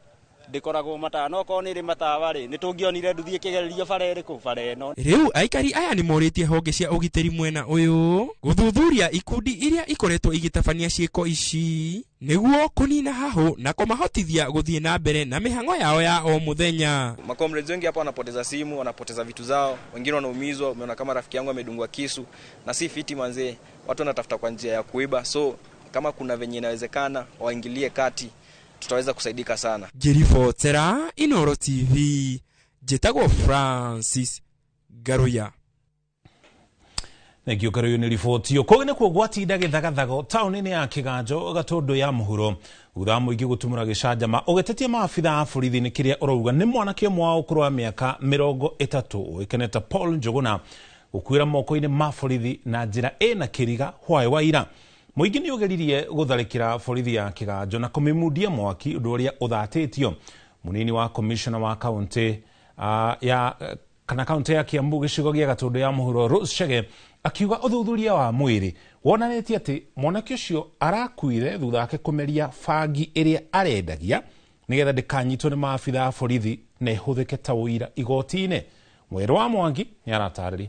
ndĩkoragwo matawa, no korwo nĩ ĩrĩ matawa rĩ nĩ tũngĩonire nduthi ĩkĩgererio bara ĩrĩkũ bara ĩno. Rĩu aikari aya nĩ morĩtie honge cia ũgitĩri mwena ũyũ gũthuthuria ikundi iria ikoretwo igĩtabania ciĩko ici nĩguo kũnina hahũ na kũmahotithia gũthiĩ na mbere na mĩhang'o yao ya o mũthenya. Makomrades wengi hapa wanapoteza simu, wanapoteza vitu zao, wengine wanaumizwa. Umeona kama rafiki yangu amedungwa kisu, na si fiti manzee, watu wanatafuta kwa njia ya kuiba, so kama kuna venye inawezekana waingilie kati, tutaweza kusaidika sana. Ngĩribotera Inooro TV, njĩtagwo Francis Ngaruiya. Thengio Ngaruiya nĩ riboti ĩyo. Kũu nĩkuo gwatinda gĩthagathago taũni-inĩ ya Kĩganjo Gatũndũ ya Mũhuro thutha wa mũingĩ gũtumũra gĩcanjama ũgĩtetia maabitha a borithi nĩ kĩrĩa ũrauga nĩ mwanake ũmwe wa ũkũrũ wa mĩaka 30 ũĩkaine ta Paul Njũgũna gũkuĩra moko-inĩ ma borithi na njĩra ĩna kĩriga hwaĩ wa ira. Mũingĩ nĩ ũgeririe gũtharĩkĩra borithi ya Kĩganjo na kũmĩmundia mwaki, ũndũ ũrĩa ũthatĩtio. Mũnini wa commissioner wa kaunti ya kana kaunti ya Kiambu gĩcigo gĩa Gatũndũ ya Mũhuro Rose Chege akiuga ũthuthuria wa mwĩrĩ wonanĩtie atĩ mwanake ũcio arakuire thutha wake kũmeria bangi ĩrĩa arendagia nĩgetha ndĩkanyitwo nĩ maabitha a borithi na ĩhũthĩke ta ũira igoti-inĩ. Mwerũ wa Mwangi nĩ aratarĩria.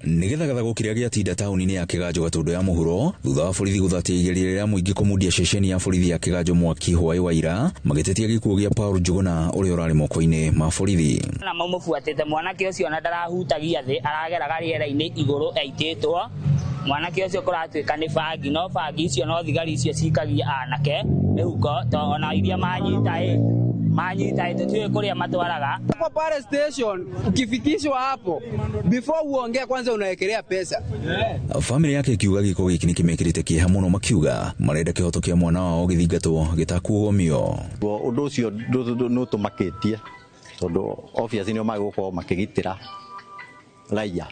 Nĩ gĩthagathago kĩrĩa gĩatinda taũni-inĩ ya Kĩganjo Gatũndũ ya Mũhuro thutha wa borithi gũthatia igerio rĩrĩa mũingĩ kũmundia ceceni ya borithi ya Kĩganjo mwaki hwaĩ wa ira magĩtetia gĩkuũ gĩa Paul Njũgũna ũrĩa ũrarĩ moko-inĩ ma borithi. Na maumũbuatĩte mwanake ũcio ona ndarahutagia thĩ, arageraga rĩera-inĩ igũrũ aitĩtwo. Mwanake ũcio kũratuĩka nĩ bangi, no bangi icio no thigari icio cikagia anake mĩhuko, to ona iria manyita ĩ Manyita tutiwe kuria matwaraga. Hapo pale station ukifikishwa hapo before uongee kwanza unawekelea pesa. Family yake ikiuga giko giki ni kimekirite kieha muno, makiuga marenda kihoto kia mwana wao githingatwo gitakuogomio. Undu ucio no tumakitie tondu obviously nio magũkorwo makĩgitĩra raia,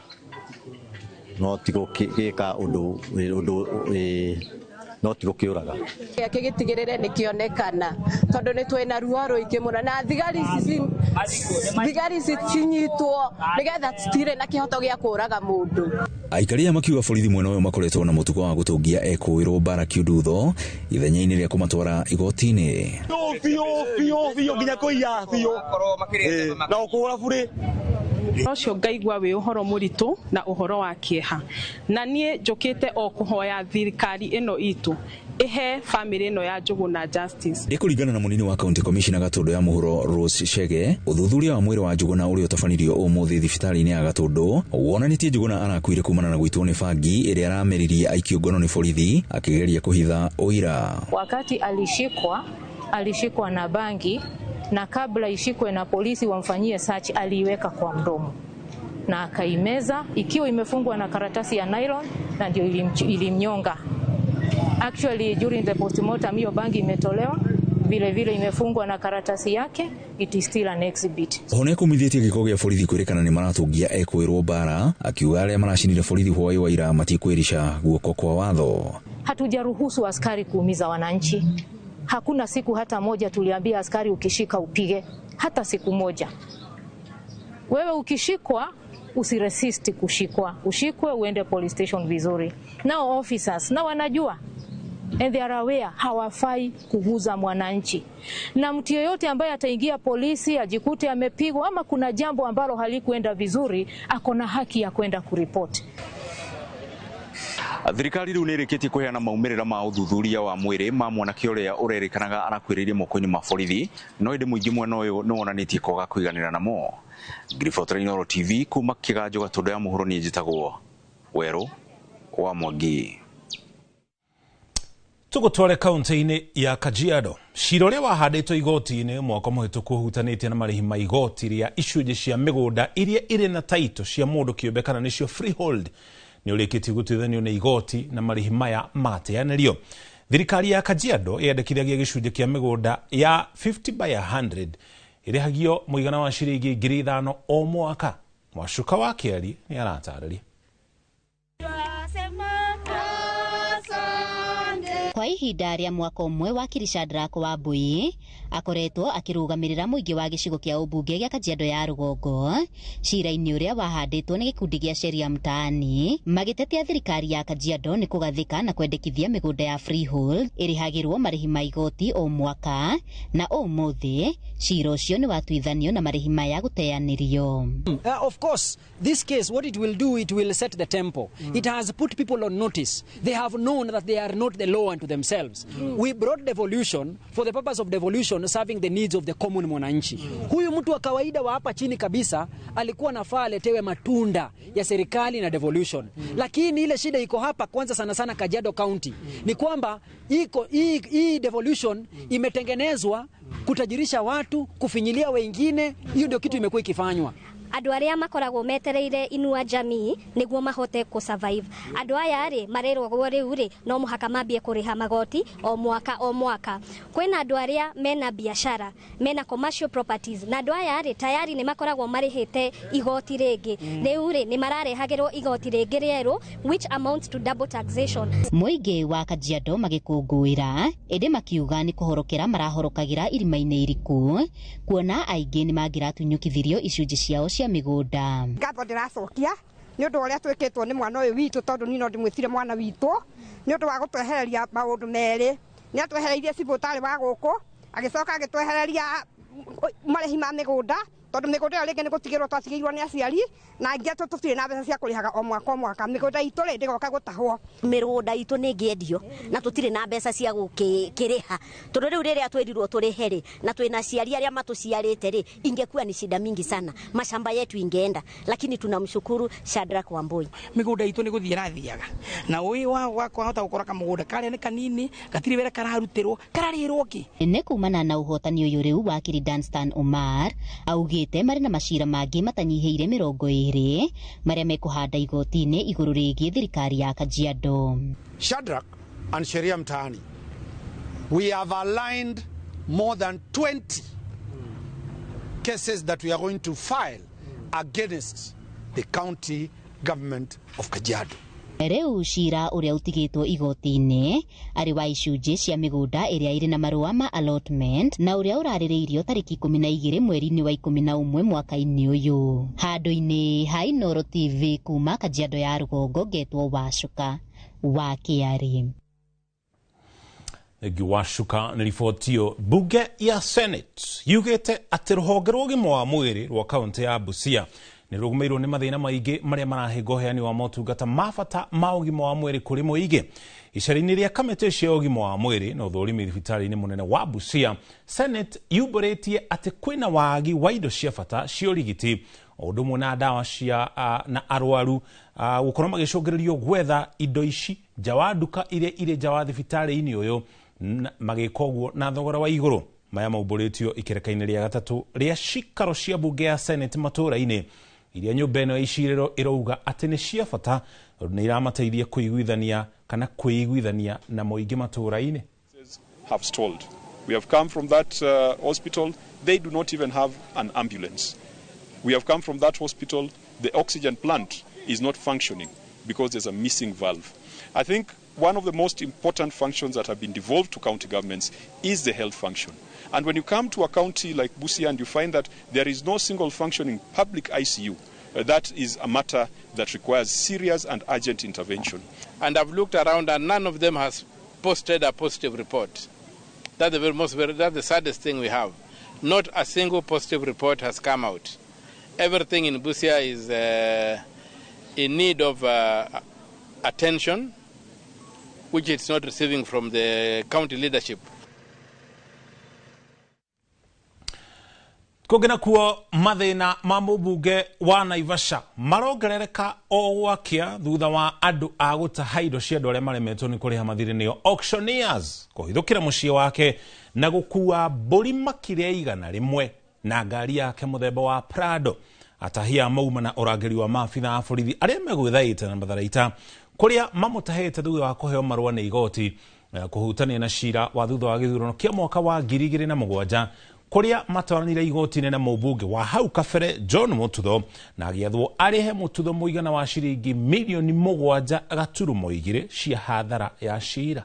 no ti gũgĩka ũndũ no ti gũkĩũraga. Gĩake gĩtigĩrĩre nĩ kĩonekana tondũ nĩ twĩna ruo rũingĩ mũno, na thigari ici cinyitwo nĩgetha citirĩ na kĩhoto gĩa kũraga mũndũ. Aikari aya makiuga borithi mwena ũyũ makoretwo na mũtugo wa gũtũngia ekũĩrwo mbara kiundutho ithenya-inĩ rĩa kũmatwara igoti-inĩ. Biũ biũ biũ nginya kũiya biũ na ũkũgũra burĩ. Ũcio ngaigua wĩ ũhoro mũritũ na ũhoro wa kĩeha, na niĩ njũkĩte o kũhoya thirikari ĩno itũ ĩhe family ĩno ya Njũgũna justice. Nĩ kũringana na mũnini wa county commissioner Gatũndũ ya mũhuro Rose Chege, ũthuthuria wa mwĩrĩ wa Njũgũna ũrĩa ũtabanirio ũmũthĩ thibitarĩ-inĩ ya Gatũndũ wonanĩtie Njũgũna arakuire kumana na gũitwo nĩ bangi ĩrĩa arameririe aikio ngono nĩ borithi akĩgeria kũhitha ũira. Wakati alishikwa na bangi, na kabla ishikwe na polisi wamfanyie search, aliiweka kwa mdomo na akaimeza ikiwa imefungwa na karatasi ya nylon, na ndio ilimnyonga. Actually during the postmortem hiyo bangi imetolewa, vile vile imefungwa na karatasi yake, it is still an exhibit. Oho nĩakumithĩtie gĩko gĩa borithi kwĩrĩkana nĩ maratũngia ekũĩrwo mbara, akiuga arĩa maracinire borithi hwaĩ wa ira matikwĩrica guoko kwa watho. Hatujaruhusu askari kuumiza wananchi. Hakuna siku hata moja tuliambia askari ukishika upige, hata siku moja. Wewe ukishikwa usiresist kushikwa, ushikwe uende police station vizuri. Nao officers na wanajua and they are aware hawafai kuguza mwananchi. Na mtu yeyote ambaye ataingia polisi ajikute amepigwa ama kuna jambo ambalo halikuenda vizuri, ako na haki ya kwenda kuripoti. Thirikari rĩu nĩĩrĩkĩtie kũheana maumĩrĩra ma ũthuthuria wa mwĩrĩ ma mwanake ũrĩa ũrerĩkanaga arakuĩrĩire moko-inĩ ma borithi, no ĩndĩ mũingĩ mwena ũyũ nĩwonanĩtie kwaga kũiganĩra namo. Ngiribotera Inooro TV kuma Kĩganjo Gatũndũ ya mũhuro, niĩ njĩtagwo Werũ wa Mwangi. Tũgũtware kaunti-inĩ ya Kajiado. Cira ũrĩa wahandĩtwo igoti-inĩ mwaka mũhĩtũku ũhutanĩtie na marĩhi ma igoti rĩa icunjĩ cia mĩgũnda iria irĩ na taito cia mũndũ kĩũmbe kana nĩcio freehold nĩ ũrĩkĩtie gũtuithanio nĩ igoti na marĩhi maya magateanĩrio. Thirikari ya Kajiado yendekithagia gĩcunjĩ kĩa mĩgũnda ya 50 by 100 ĩrĩhagio mũigana wa ciringi 5,000 o mwaka. Mwacuka wa Kĩari nĩ aratarĩria. Kwa ihinda rĩa mwaka ũmwe wakiri Shadrack Wambui akoretwo akĩrũgamĩrĩra mũingĩ wa gĩcigo kĩa ũmbunge gĩa Kajiado ya rũgongo cira-inĩ ũrĩa wahandĩtwo nĩ gĩkundi gĩa Sheria Mtaani magĩtetia thirikari ya Kajiado nĩ kũgathĩka na kwendekithia mĩgũnda ya freehold ĩrĩhagĩrwo marĩhi ma igoti o mwaka, na ũmũthĩ cira ũcio nĩ watuithanio na marĩhi maya gũteanĩrio. Of course, this case, what it will do, it will set the tempo. It has put people on notice. They have known that they are not the law unto themselves. We brought devolution for the purpose of devolution serving the needs of the common mwananchi. Huyu mtu wa kawaida wa hapa chini kabisa alikuwa nafaa aletewe matunda ya serikali na devolution. Lakini ile shida iko hapa kwanza sana sana Kajiado County ni kwamba iko hii devolution imetengenezwa kutajirisha watu, kufinyilia wengine. Hiyo ndio kitu imekuwa ikifanywa. Andũ arĩa makoragwo metereire Inua Jamii nĩguo mahote kũ survive. Andũ aya rĩ marerwo rĩu rĩ no mũhaka mambie kũrĩha magoti o mwaka o mwaka. Kwĩna andũ arĩa mena biashara, mena commercial properties, na andũ aya rĩ tayari nĩ makoragwo marĩhĩte igoti rĩngĩ. Rĩu rĩ nĩ mararehagĩrwo igoti rĩngĩ rĩerũ which amounts to double taxation. Mũingĩ wa Kajiado magĩkũngũĩra ĩndĩ makiuga nĩ kũhorokera marahorokagĩra irima-inĩ iriku kuona aingĩ nĩ mangĩratunyũkithirio icunjĩ ciao cia mĩgũnda. Ngatho ndĩracokia nĩ ũndũ ũrĩa twĩkĩtwo nĩ mwana ũyũ witũ, tondũ niĩ no ndĩmwĩtire mwana witũ nĩ ũndũ wa gũtwehereria maũndũ merĩ. Nĩ atwehereirie cibũ ũtarĩ wa gũkũ, agĩcoka agĩtwehereria marĩhi ma mĩgũnda Tondu migunda ĩyo rĩngĩ nĩ gũtigĩrwo twatigĩirwo nĩ aciari na angĩ atũ tũtirĩ na mbeca cia kũrĩhaga o mwaka o mwaka. Mĩgũnda itũ rĩ ndĩgoka gũtahwo. Mĩgũnda itũ nĩ ĩngĩendio na tũtirĩ na mbeca cia gũkĩrĩha, tondũ rĩu rĩrĩa twĩrirwo tũrĩhe rĩ, na twĩna aciari arĩa matũciarĩte rĩ, ingekuwa ni shida mingi sana, mashamba yetu ingeenda, lakini tunamshukuru Shadrack Wambui. Mĩgũnda itũ nĩ gũthiĩ ĩrathiaga na ũĩ wa kwahota gũkora kamũgũnda karĩa nĩ kanini gatirĩ wĩra kararutĩrwo kararĩrwo kĩ. Nĩ kumana na ũhotani ũyũ rĩu wakiri Danstan Omar augĩte marĩ na macira mangĩ matanyihĩire 20 marĩa mekũhanda igoti-inĩ igũrũ rĩgiĩ thirikari ya Kajiado. Shadrack and Sheria Mtaani, we have aligned more than 20 cases that we are going to file against the county government of Kajiado. Rĩu cira ũrĩa ũtigĩtwo igoti-inĩ arĩ wa icunjĩ cia mĩgũnda ĩrĩa ĩrĩ na marũa ma allotment na ũrĩa ũrarĩrĩirio tarĩki 12 mweri-inĩ wa 11 mwaka-inĩ ũyũ. Handũ-inĩ ha Inooro TV kuma Kajiado ya rũgongo, ngetwo Wacuka wa Kĩarĩ. Thengiũ Wacuka nĩ riboti ĩyo. Mbunge ya Senate yugĩte atĩ rũhonge rwa ũgima wa mwĩrĩ rwa kaũntĩ ya Busia nĩ rũgũmĩirwo nĩ mathĩna maingĩ marĩa marahinga ũheani wa motungata ma bata ma ũgima wa mwĩrĩ kũrĩ mũingĩ. Icera-inĩ rĩa kamĩtĩ cia ũgima wa mwĩrĩ na ũthũrimi thibitarĩ-inĩ mũnene wa Busia, Senate yumbũrĩtie atĩ kwĩna wagi wa indo cia bata cia ũrigiti o ũndũ ũmwe na ndawa cia na arwaru gũkorwo magĩcũngĩrĩrio gwetha indo ici nja wa nduka iria irĩ nja wa thibitarĩ-inĩ ũyũ, magĩka ũguo na thogora wa igũrũ. Maya maumbũrĩtio ikereka-inĩ rĩa gatatũ rĩa cikaro cia mbunge ya Senate matũũra-inĩ iria nyũmba ĩno ya icirĩro ĩrauga atĩ nĩ cia bata tondũ nĩ iramateithia kũiguithania kana kwĩiguithania na mũingĩ matũũra-inĩ. Have stalled. We have come from that hospital. They do not even have an ambulance. We have come from that hospital. The oxygen plant is not functioning because there's a missing valve. I think one of the most important functions that have been devolved to county governments is the health function. And when you come to a county like Busia and you find that there is no single functioning public ICU, that is a matter that requires serious and urgent intervention. And I've looked around and none of them has posted a positive report. That's the, that's the saddest thing we have. Not a single positive report has come out. Everything in Busia is in need of attention, which it's not receiving from the county leadership. Kũngĩ nakuo mathĩna ma mũmbunge wa Naivasha marongerereka o gwakĩa thutha wa andũ a gũtaha indo cia andũ arĩa maremetwo nĩ kũrĩha mathirĩ nĩo auctioneers kũhithũkĩra mũciĩ wake na gũkua mbũri makĩria 100 na ngari yake mũthemba wa Prado. Atahia mauma na ũrangĩri wa maabitha a borithi arĩa megwĩthaĩte na matharaita kũrĩa mamũtahĩte thutha wa kũheo marũa nĩ igoti kũhutania na cira wa thutha wa gĩthurano kĩa mwaka wa 2007 kũrĩa matwaranire igoti-inĩ na mũmbunge wa hau kabere John Mututho na agĩathwo arĩhe Mututho mũigana wa ciringi milioni 7.2 cia hathara ya cira.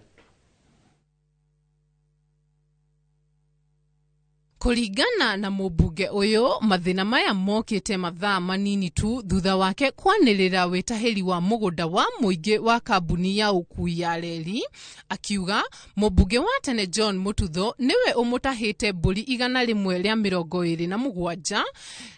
Kũringana na mũmbunge ũyũ, mathĩna maya mokĩte mathaa manini tu thutha wake kwanĩrĩra wĩtahĩri wa mũgũnda wa mũingĩ wa kambuni ya ũkuui ya reri, akiuga mũmbunge wa tene John Mututho nĩwe ũmũtahĩte mbũri 127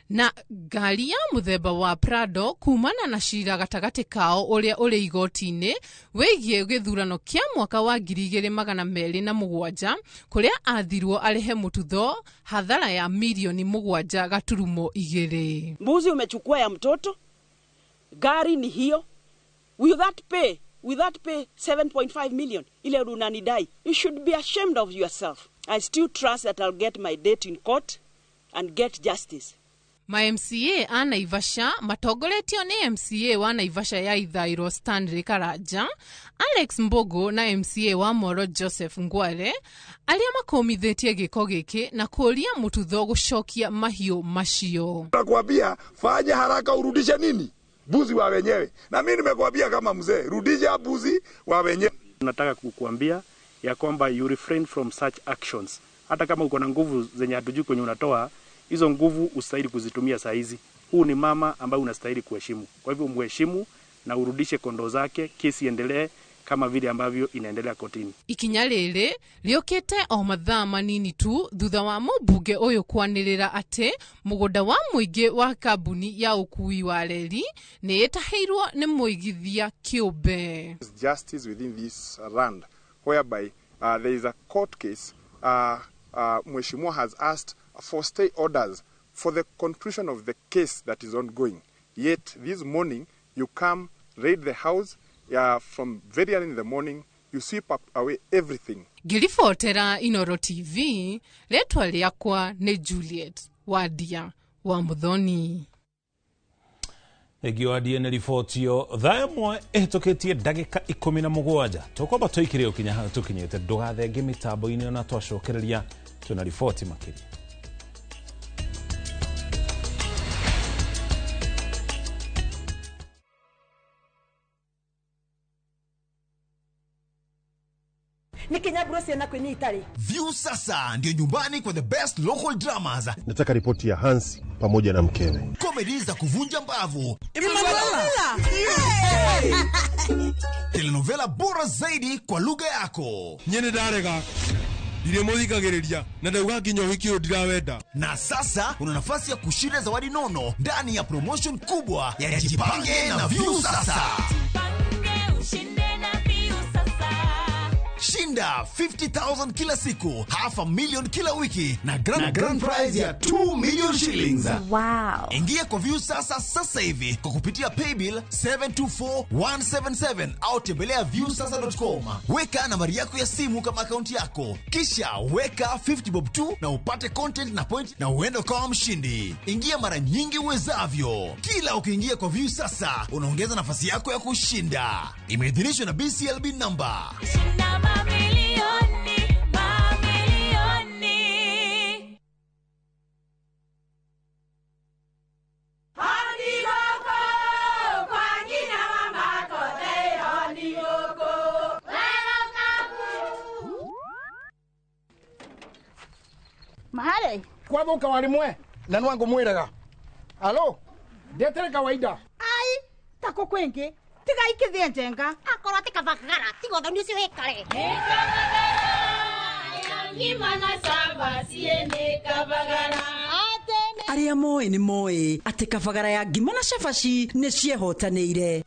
na ngari ya mũthemba wa Prado kumana na cira gatagatĩ kao ũrĩa ũrĩ igoti-inĩ wĩgiĩ gĩthurano kĩa mwaka wa 2007 kũrĩa athirwo arĩhe Mututho hathara ya milioni 7.2. Mbuzi umechukua ya mtoto, gari ni hiyo. Will that pay? Will that pay 7.5 million? Ile unanidai. You should be ashamed of yourself. I still trust that I'll get my date in court and get justice. Ma MCA a Naivasha matongoretio nĩ MCA wa Naivasha ya Ithairo Stanley Karanja, Alex Mbogo na MCA wa Moro Joseph Ngware arĩa makomithĩtie gĩko gĩkĩ na kũria Mututho gũcokia mahiũ macio. Nakwambia fanya haraka urudishe nini? Mbuzi wa wenyewe. Na mimi nimekwambia kama mzee, rudisha mbuzi wa wenyewe. Nataka kukuambia ya kwamba you refrain from such actions. Hata kama uko na nguvu zenye hatujui kwenye unatoa, hizo nguvu ustahili kuzitumia saa hizi. Huu ni mama ambaye unastahili kuheshimu. Kwa hivyo mheshimu na urudishe kondoo zake, kesi endelee kama vile ambavyo inaendelea kotini. Ikinya rĩrĩ rĩũkĩte o mathaa manini tu thutha wa mũmbunge ũyũ kwanĩrĩra atĩ mũgũnda wa mũingĩ wa kambuni ya ũkuui wa reri nĩ ĩtahĩirwo nĩ mũigithia kĩũmbe. Justice within this land whereby there is a court case Mheshimiwa has asked for stay orders for the conclusion of the case that is ongoing. Yet this morning you come raid the house from very early in the morning, you sweep up away everything. Ngĩribotera Inoro TV, rĩtwa rĩakwa nĩ Juliet Wadia wa Muthoni. Ĩngĩ wadie nĩ riboti ĩyo thaa ĩmwe ĩhĩtũkĩtie ndagĩka 17 tũkwamba tũikire ũkinya hau tũkinyĩte ndũgathenge mĩtambo-inĩ ona twacokereria twĩna riboti makĩria. View sasa ndio nyumbani kwa the best local dramas. Nataka ripoti ya Hans pamoja na mkewe. Comedy za kuvunja mbavu. Emanuela. Telenovela bora zaidi kwa lugha yako. Nyene ndarega. Ndiremuthikagiriria na ndauga nginya uhiki uyu ndirawenda. Na sasa una nafasi ya kushinda zawadi nono ndani ya promotion kubwa ya Jipange na View sasa. Jipange ushinde na View sasa. Shinda 50,000 kila siku, 500,000 kila wiki na grand prize ya 2 million shillings. Wow. Ingia kwa View sasa sasa hivi kwa kupitia paybill 724177 au tembelea viewsasa.com. Weka nambari yako ya simu kama akaunti yako, kisha weka 50 bob 2 na upate content na point na uende kama mshindi. Ingia mara nyingi uwezavyo. Kila ukiingia kwa View sasa unaongeza nafasi yako ya kushinda. Imeidhinishwa na BCLB number. Shinda mamilioni, mamilioni. Mahale kwathuka warimwe na nwangu mwiraga alo ndetere kawaida ai tako kwingi tiga ikithie njenga akorwo ti kabagara tiga uthoni ucio wikare Arĩa moĩ nĩ moĩ atĩ kabagara ya ngima na cabaci nĩ ciehotanĩire.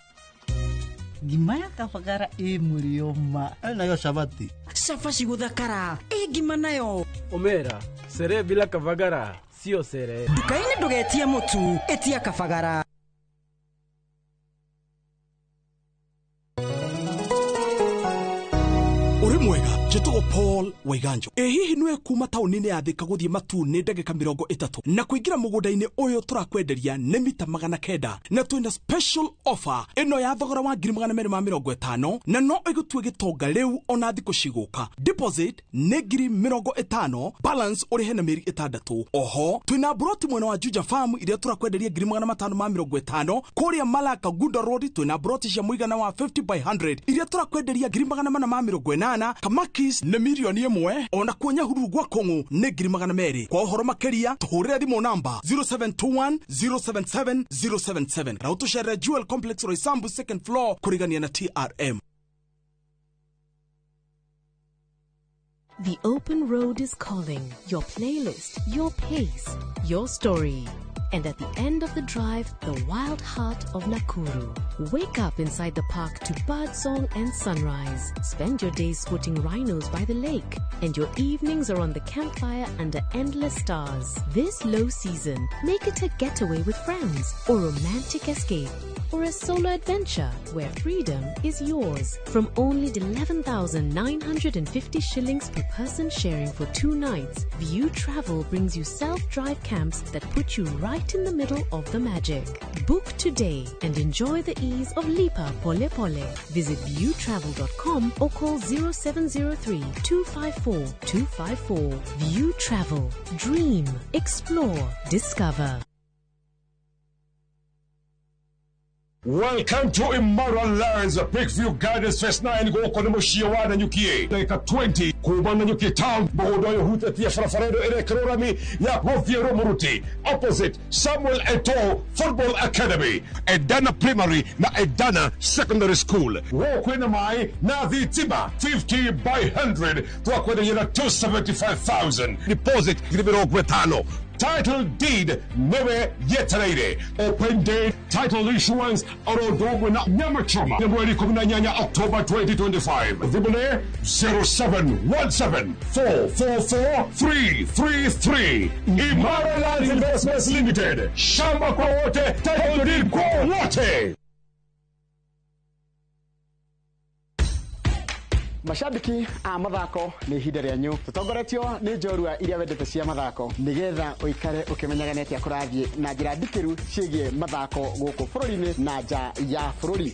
Ngima ya kabagara ĩ mũrĩo ma nayo cabaci. Cabaci gũthakara ĩ ngima nayo. Omera sere bila kabagara sio sere. Nduka-inĩ ndũgetie mũtu, ĩtia kabagara. Uri mwega njĩtagwo Paul Waiganjo. Ĩ hihi nĩwe kuma taũni-inĩ ya Thika gũthiĩ Matuu nĩ ndagĩka 30 na kũingĩra mũgũnda-inĩ ũyũ tũrakwenderia nĩ mita 900 na twĩna special offer ĩno ya thogora wa 250,000 na no ĩgũtue gĩtonga rĩu ona thikũ cigũka. Deposit nĩ 50,000, balance ũrĩhe na mĩeri 6. Oho twĩna broti mwena wa Juja Farm iria tũrakwenderia 550,000. Kũrĩa Malaka Gunda Road twĩna broti cia mũigana wa 50 by 100 iria tũrakwenderia 480,000. Kamakis nĩ 1,000,000 ona kuo Nyahururu gwa Kong'u nĩ 200,000. Kwa ũhoro makĩria tũhũrĩre thimũ namba 0721 077 077 na ũtũcerere Jewel Complex Roysambu second floor kũrigania na TRM. The open road is calling. Your playlist, your pace, your story. And at the end of the drive, the wild heart of Nakuru. Wake up inside the park to birdsong and sunrise. Spend your days spotting rhinos by the lake. And your evenings are on the campfire under endless stars. This low season, make it a getaway with friends, or romantic escape, or a solo adventure where freedom is yours. From only 11,950 shillings per person sharing for 2 nights, View Travel brings you self-drive camps that put you right in the middle of the magic. Book today and enjoy the ease of Lipa Pole Pole. Visit viewtravel.com or call 0703 254 254. View Travel. Dream, explore, discover. Welcome to Imara Lands, Peakview Gardens Phase 9 gũkũ nĩ mũciĩ wa Nanyuki. Ndagĩka 20 kuma Nanyuki town, mũgũnda ũyũ ũhutĩtie barabara ĩno ĩrekĩrwo rami ya gũthiĩ Rũmũruti, opposite Samuel Eto'o Football Academy, Edana Primary na Edana Secondary School. Gũkũ kwĩna maĩ na thitima 50 by 100 twakwenderia na 275,000 deposit 50,000. Title deed newe yetereire. Open day title issuance oro ũndũ na nyama choma nĩ mweri 18 October 2025. Thimũ nĩ 0717444333. Imara Lands Investments Limited, shamba kwa wote, title deed kwa wote. Mashabiki a mathako, nĩ ihinda rĩanyu. Tũtongoretio nĩ njorua iria wendete cia mathako, nĩgetha ũikare ũkĩmenyaga nĩ atĩa kũrathiĩ na njĩra ndikĩru ciĩgiĩ mathako gũkũ bũrũri-inĩ na nja ya bũrũri.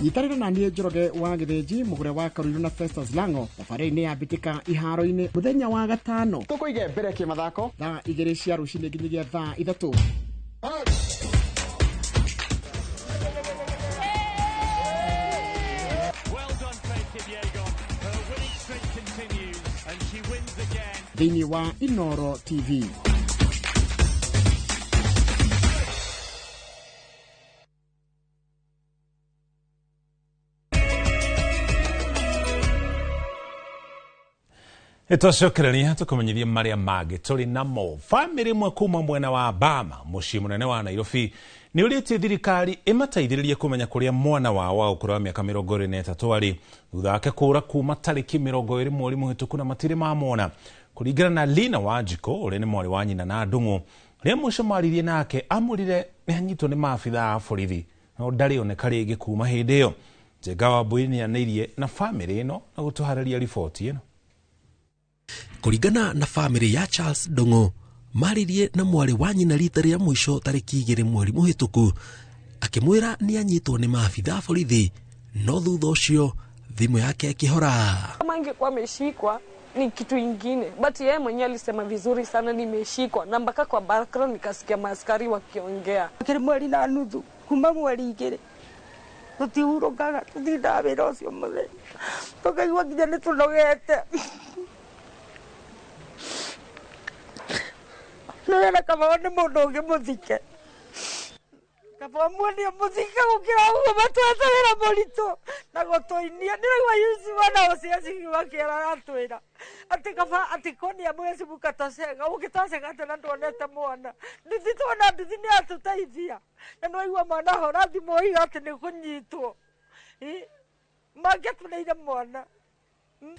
Nyitanĩra na niĩ Njoroge wa Gĩthĩnji, mũgũre wa Karuiru na Festus Lango thabarĩ-inĩ ya mbĩtĩka iharo-inĩ mũthenya wa gatano. Tũkũige mbere kĩmathako thaa 2 cia rũcinĩ nginyagia thaa 3. Thĩinĩ wa Inoro TV. Nĩtwacokereria tũkũmenyithia marĩa mangĩ tũrĩ namo. Bamĩrĩ ĩmwe kuma mwena wa Bama, mũciĩ mũnene wa Nairobi, nĩ ũrĩtie thirikari ĩmateithĩrĩrie kũmenya kũrĩa mwana wao wa ũkũrũ wa mĩaka 23 arĩ thutha wake kũũra kuma tarĩki 20 mweri mũhĩtũku na matirĩ mamwona. Kũringana na Lina Wanjikũ, ũrĩa nĩ mwarĩ wa nyina na Ndung'u, rĩrĩa mũico maririe nake amũrire nĩ anyitwo nĩ maabithaa a borithi no ndarĩ oneka rĩngĩ kuma hĩndĩ ĩyo. Njenga Wambui nĩanĩirie na bamĩrĩ ĩno na gũtũharĩria riboti ĩno. Kũringana na bamĩrĩ ya Charles Ndung'u, maririe na mwarĩ wa nyina rita rĩa mũico tarĩki 2 mweri mũhĩtũku, akĩmwĩra nĩ anyitwo nĩ maabithaa borithi, no thutha ũcio thimũ yake ĩkĩhora. Kama angekuwa ameshikwa ni kitu ingine, but yeye mwenyewe alisema vizuri sana, nimeshikwa, na mpaka kwa background nikasikia maaskari wakiongea. Kiri mweri na nuthu kuma mweri 2 tũtihurũkaga, tũtindaga wĩra ũcio mũthenya, tũkaigua nginya nĩ tũnogete. Nĩwona kaba nĩ mũndũ ũngĩ mũthike, kaba muonie mũthike gũkĩra ũguo matwete wĩra mũritũ na gũtũinia. Nĩraigua Yusufu na Hosea makĩra atwĩra atĩ kaba atĩ konia mwezi mũkatocega ũgĩtocega atĩ na nduonete mwana nduthi, tuona nduthi nĩ atũteithia na nĩwaigua mwana hora thimũ oiga atĩ nĩ kũnyitwo mangĩatũneire mwana.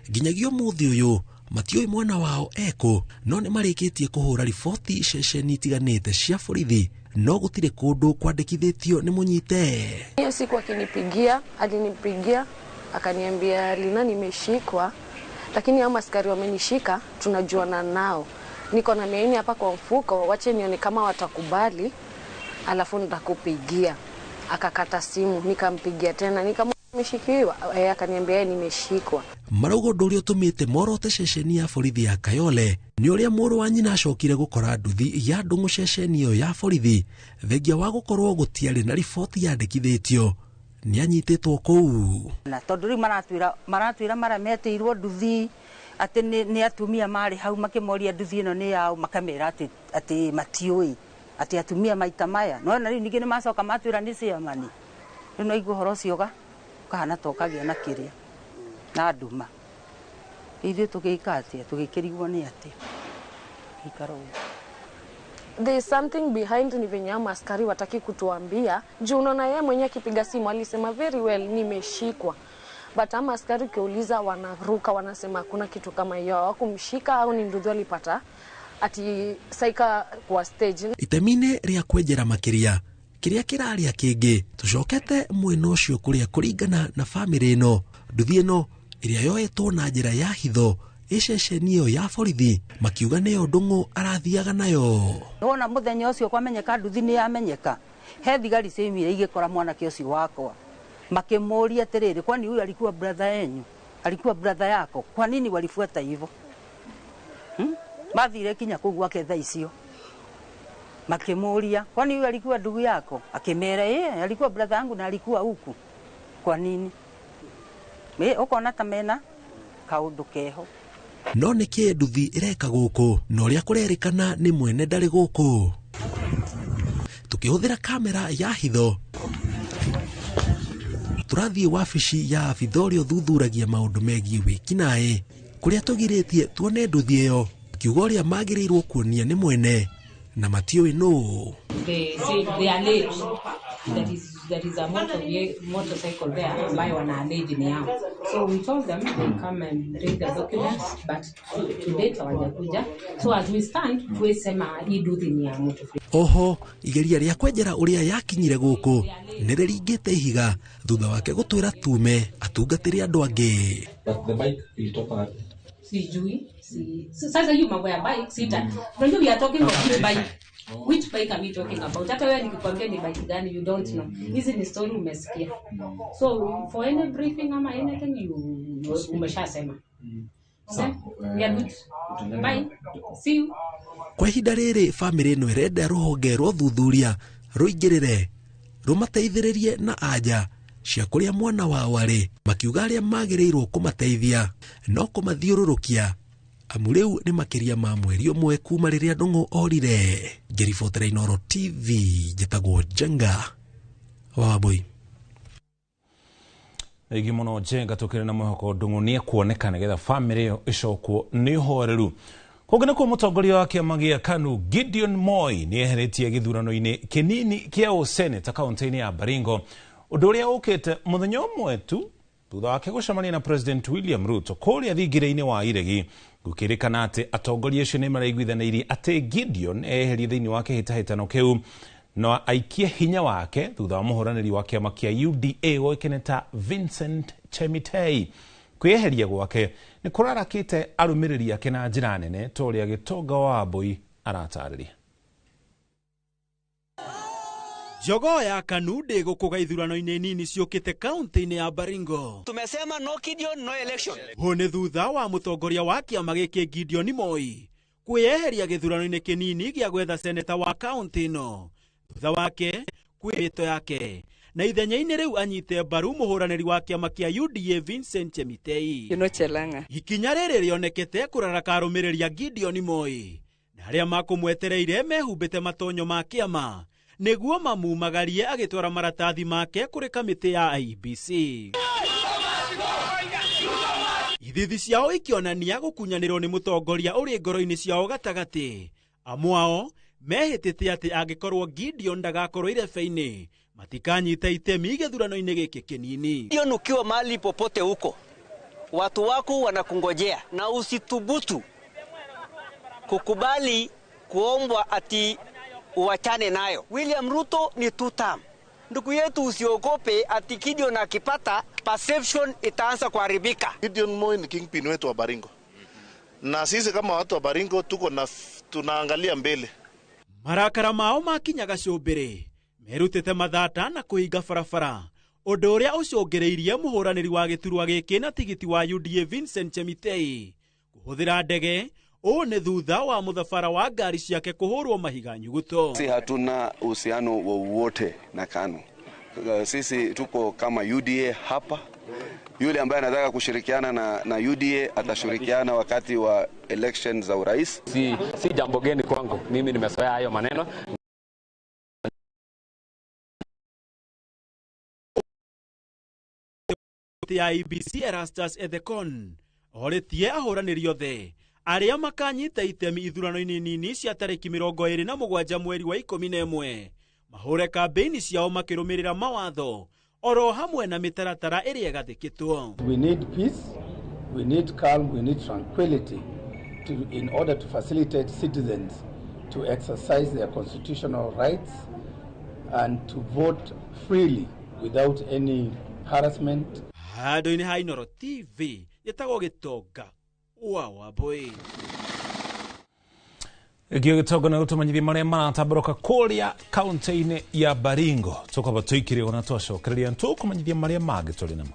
Nginyagia ũmũthĩ ũyũ matiũĩ mwana wao ekũ, no nĩ marĩkĩtie kũhũra riboti ceceni itiganĩte cia borithi, no gũtirĩ kũndũ kwandĩkithĩtio nĩ mũnyite. Hiyo siku akinipigia, alinipigia akaniambia, Lina, nimeshikwa, lakini hao askari wamenishika, tunajuana nao, niko na 400 hapa kwa mfuko, wache nione kama watakubali alafu nitakupigia. Akakata simu, nikampigia tena nikamwambia nimeshikiwa, akaniambia nimeshikwa. Marauga ũndũ ũrĩa ũtũmĩte morote ceceni ya borithi ya Kayole nĩ ũrĩa mũrũ wa nyina acokire gũkora nduthi ya Ndung'u ceceni ĩyo ya borithi, thengia wa gũkorwo gũtiarĩ na riboti yandĩkithĩtio nĩ anyitĩtwo kũu. Na tondũ rĩu maratwĩra mara metĩirwo nduthi atĩ nĩ atumia marĩ hau makĩmoria nduthi ĩno nĩ yao, makamera atĩ matiũĩ atĩ atumia maita maya. No na rĩu ningĩ nĩ macoka matwĩra nĩ ciamani. Rĩu no igua ũhoro ũcio ũkahana ta ũkagĩa na kĩrĩa na nduma. Ithuĩ tũgĩka atĩa? Tũgĩkĩrigwo nĩ atĩa? Gĩikaro ũguo. There is something behind, ni venye hao askari wataki kutuambia. Juu unaona yeye mwenyewe akipiga simu alisema very well nimeshikwa. But ama askari ukiuliza wanaruka, wanasema hakuna kitu kama hiyo, hawakumshika au ni nduthi alipata ati saika kwa stage. Itemi-inĩ rĩa kwenjera makĩria kĩrĩa kĩrarĩa kĩngĩ tũcokete mwena ũcio kũrĩa kũringana na bamĩrĩ ĩno nduthi ĩno ĩrĩa yoetwo na njĩra ya hitho ĩceceni ĩyo ya borithi makiuga nĩyo Ndung'u arathiaga nayo. Wona mũthenya ũcio kwamenyeka nduthi nĩ yamenyeka, he thigari ciaumire igĩkora mwanake ũcio wakwa makĩmũria atĩrĩrĩ, kwani huyu alikuwa brother yenyu, alikuwa brother yako, kwa nini walifuata hivyo? Mathire kinya kũu gwake thaa icio. Makimuuria, kwani huyu alikuwa ndugu yako? Akimera, alikuwa brother yangu na alikuwa huku. Kwa nini? Ukona ta mena kaundu keho. No nĩkĩ nduthi ĩreka gũkũ na ũrĩa kũrerĩkana nĩ mwene ndarĩ gũkũ? Tukĩhũthĩra kamera ya hitho tũrathiĩ wabici ya abitha ũrĩa ũthuthuragia maũndũ megiĩ wĩkinaĩ kũrĩa tũgirĩtie tuone nduthi ĩyo kiuga ũrĩa magĩrĩirwo kuonia nĩ mwene na matiũĩ nũ. They say they allege that is a motorcycle there ambayo wana allege ni yao. So we told them they come and bring the documents, but to date hawajakuja. So as we stand, tuwesema hii nduthi ni ya mtu. Oho, igeria rĩa kwenjera ũrĩa yakinyire gũkũ nĩ rĩringĩte ihiga thutha wake gũtwĩra tume atungatĩre andũ angĩ. But the bike ilitoka wapi? Sijui. Sasa hiyo mambo ya bike sita. Unajua we are talking of which bike. Which bike are we talking about? Hata wewe nikikwambia ni bike gani you don't know. Hizi ni story umesikia. So for any briefing ama anything you umeshasema. Okay? We are good. Bye. See you. Kwa ihinda rĩrĩ bamĩrĩ ĩno ĩrenda rũhonge rwa ũthuthuria rũingĩrĩre rũmateithĩrĩrie na anja cia kũrĩa mwana wao arĩ, makiuga arĩa magĩrĩirwo kũmateithia no kũmathiũrũrũkia amu rĩu nĩ makĩria ma mweri ũmwe kuma rĩrĩa Ndung'u orire. Ngĩribotera Inooro TV njĩtagwo Njenga wa Wambui. Igi muno Njenga, tukire na mwihoko Ndung'u ni ekuoneka nigetha family ĩyo ĩcokwo nĩ ũhoreru. Kũngĩ nĩkuo mũtongoria wa kĩama gĩa KANU Gideon Moi nĩ eheretie gĩthurano-inĩ kĩnini kĩa ũseneta kaũntĩ-inĩ ya Baringo, ũndũ ũrĩa ũkĩte mũthenya ũmwe tu thutha wake gũcemania na President William Ruto kũrĩa thingira-inĩ wa Iregi. Gũkĩrĩkana atĩ atongoria acio nĩ maraiguithanĩirie atĩ Gideon eherie thĩinĩ wa kĩhĩtahĩtano kĩu no aikie hinya wake thutha wa mũhũranĩri wa kĩama kĩa UDA woĩkaine ta Vincent Chemitei. Kwĩyeheria gwake nĩ kũrarakĩte arũmĩrĩri ake na njĩra nene ta ũrĩa Gĩtonga wa Wambui aratarĩria. Jogoo ya KANU ndĩgũkũga ithurano-inĩ nini ciũkĩte kaunti-inĩ ya Baringo. Tumesema no Gideon, no election. Hũ nĩ thutha wa mũtongoria wa kĩama gĩkĩ Gideon Moi kwĩyeheria gĩthurano-inĩ kĩnini gĩa gwetha seneta wa kaunti ĩno, thutha wake kwĩmĩto yake na ithenya-inĩ rĩu anyite mbaru mũhũranĩri wa kĩama kĩa UDA Vincent Chemitei. Ikinya rĩrĩ rĩonekete kũraraka arũmĩrĩri a Gideon Moi na arĩa makũmwetereire mehumbĩte matonyo ma kĩama nĩguo mamumagarie agĩtwara maratathi make kũrĩ kamĩtĩ ya IEBC. Ithithi ciao ikĩonania gũkunyanĩrwo nĩ mũtongoria ũrĩ ngoro-inĩ ciao gatagatĩ. Amwe ao mehĩtĩte atĩ angĩkorwo Gideon ndagakorwo irebe-inĩ matikanyita itemi gĩthurano-inĩ gĩkĩ kĩnini. Gideon, ukiwa mahali popote huko, watu wako wanakungojea na usithubutu kukubali kuombwa ati uachane nayo. William Ruto ni two term. Ndugu yetu, usiogope ati Gideon akipata perception itaanza kuharibika. Gideon Moi ni kingpin wetu wa Baringo. Na sisi kama watu wa Baringo tuko na tunaangalia mbele. Marakara mao makinyaga cũmbĩrĩ merutĩte mathata na kũhinga barabara, ũndũ ũrĩa ũcũngĩrĩirie mũhũranĩri wa gĩturwa gĩkĩ na tigiti wa UDA Vincent Chemitei kũhũthĩra ndege. Ũũ nĩ thutha wa mũthabara wa ngari ciake kũhũrwo mahiga nyuguto. Sisi hatuna uhusiano wowote na KANU. Sisi tuko kama UDA hapa. Yule ambaye anataka kushirikiana na UDA atashirikiana wakati wa election za urais. Si jambo geni kwangu. Mimi nimezoea hayo maneno. Ya IEBC Erastus Ethekon orĩtie ahũranĩri othe arĩa makanyita itemi ithurano-inĩ nini cia tarĩki 27 mweri wa 11 mahũre kambĩini ciao makĩrũmĩrĩra mawatho oro hamwe na mĩtaratara ĩrĩa ĩgathĩkĩtwo. We need peace, we need calm, we need tranquility in order to facilitate citizens to exercise their constitutional rights and to vote freely without any harassment. Handũ-inĩ ha Inooro TV gĩtagwo Gĩtonga wa Wambui. Gĩkĩo gĩtonga nĩ gũtũmenyithia marĩa maratambũrũka kũrĩa kaunti-inĩ ya Baringo. Tũkwamba tũikire ona twacokereria tũkũmenyithia marĩa mangĩ tũrĩ namo.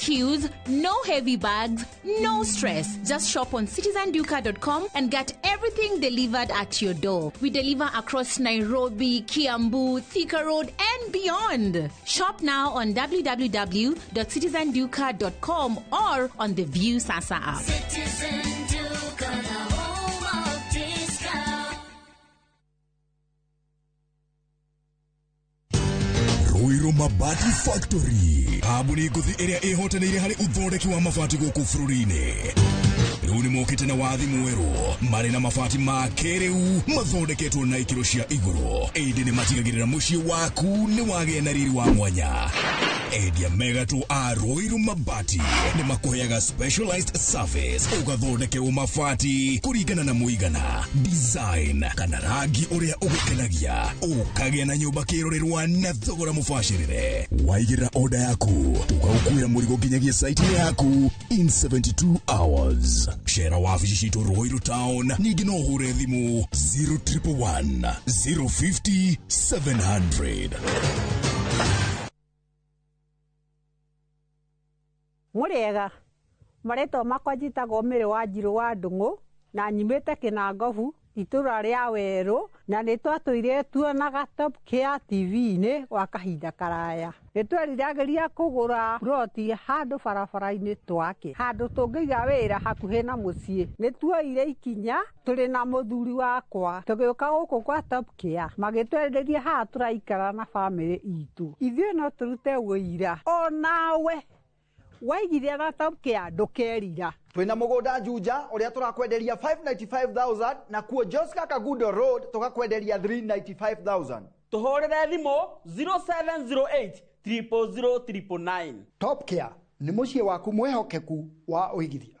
queues, no heavy bags, no stress. Just shop on citizenduka.com and get everything delivered at your door. We deliver across Nairobi, Kiambu, Thika Road, and beyond. Shop now on www.citizenduka.com or on the View Sasa app. Citizen Duka, the home of discount. Ruiru Mabati Factory kambuni ngũthi ĩrĩa ĩhotanĩire harĩ ũthondeki wa mabati gũkũ bũrũri-inĩ. Rĩu nĩ mokĩte na wathi mwerũ marĩ na mabati ma kĩrĩu mathondeketwo na ikĩro cia igũrũ, ĩndĩ nĩ matigagĩrĩra mũciĩ waku nĩ wagĩa na riri wa mwanya. Endia megatũ a Ruiru Mabati nĩ makũheaga specialized service ũgathondekerwo mabati kũringana na mũigana, design kana rangi ũrĩa ũgũkenagia, ũkagĩa na nyũmba kĩrorerwa na thogora mũbacĩrĩre. Waigĩrĩra order yaku tũgagũkuĩra mũrigo nginyagia site yaku in 72 hours. Cera wabici citũ Ruiru Town, ningĩ no ũhũre thimũ 0111 050 700. Mũrĩega, marĩtwa makwa njĩtagwo Mĩrĩ wa Njirũ wa Ndung'u na nyumĩte Kĩnangobu itũra rĩa Werũ, na nĩ twatũire tuonaga Top Care TV-inĩ gwa kahinda karaya. Nĩ tweriragĩria kũgũra ploti handũ barabara-inĩ twake, handũ tũngĩiga wĩra hakuhĩ na mũciĩ. Nĩ tuoire ikinya tũrĩ na mũthuri wakwa tũgĩũka gũkũ kwa Top Care, magĩtwenderia haha tũraikara na bamĩrĩ itũ. Ithuĩ no tũrute wũira onawe waigithia na Top Care ndũkerira. Twina mugunda Juja uria turakwenderia 595,000 na kuo Joska Kagudo Road tukakwenderia 395,000. Tuhurire thimu 0708 000 999. Top Care ni muciĩ waku mwihokeku wa uigithia.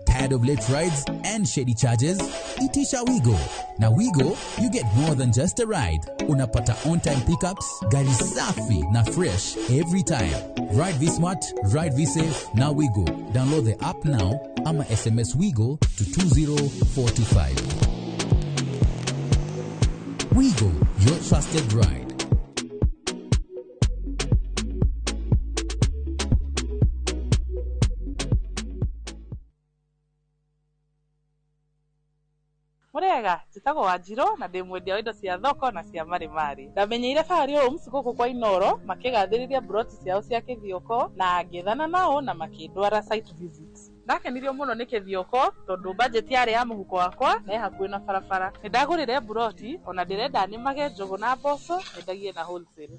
Tired of late rides and shady charges? Itisha Wigo. Now Wigo, you get more than just a ride. Unapata on-time pickups, gari safi na fresh every time. Ride V Smart, ride V Safe, now Wigo. Download the app now ama SMS Wigo to 20425. Wigo, your trusted ride. Mũrĩega, njĩtagwo Wanjirũ na ndĩ mwendia wa indo cia thoko na cia marimari. Ndamenyeire Fahari Homes gũkũ kwa Inoro makĩgathĩrĩria broti ciao cia Kĩthioko na ngĩethana nao na makĩndwara site visit. Ndakenirio mũno nĩ Kĩthioko tondũ budget yarĩ ya mũhuko wakwa na ĩ hakuhĩ na barabara. Nĩ ndagũrire broti ona ndĩrenda nĩmage njũgũ na mboco nyendagie na wholesale.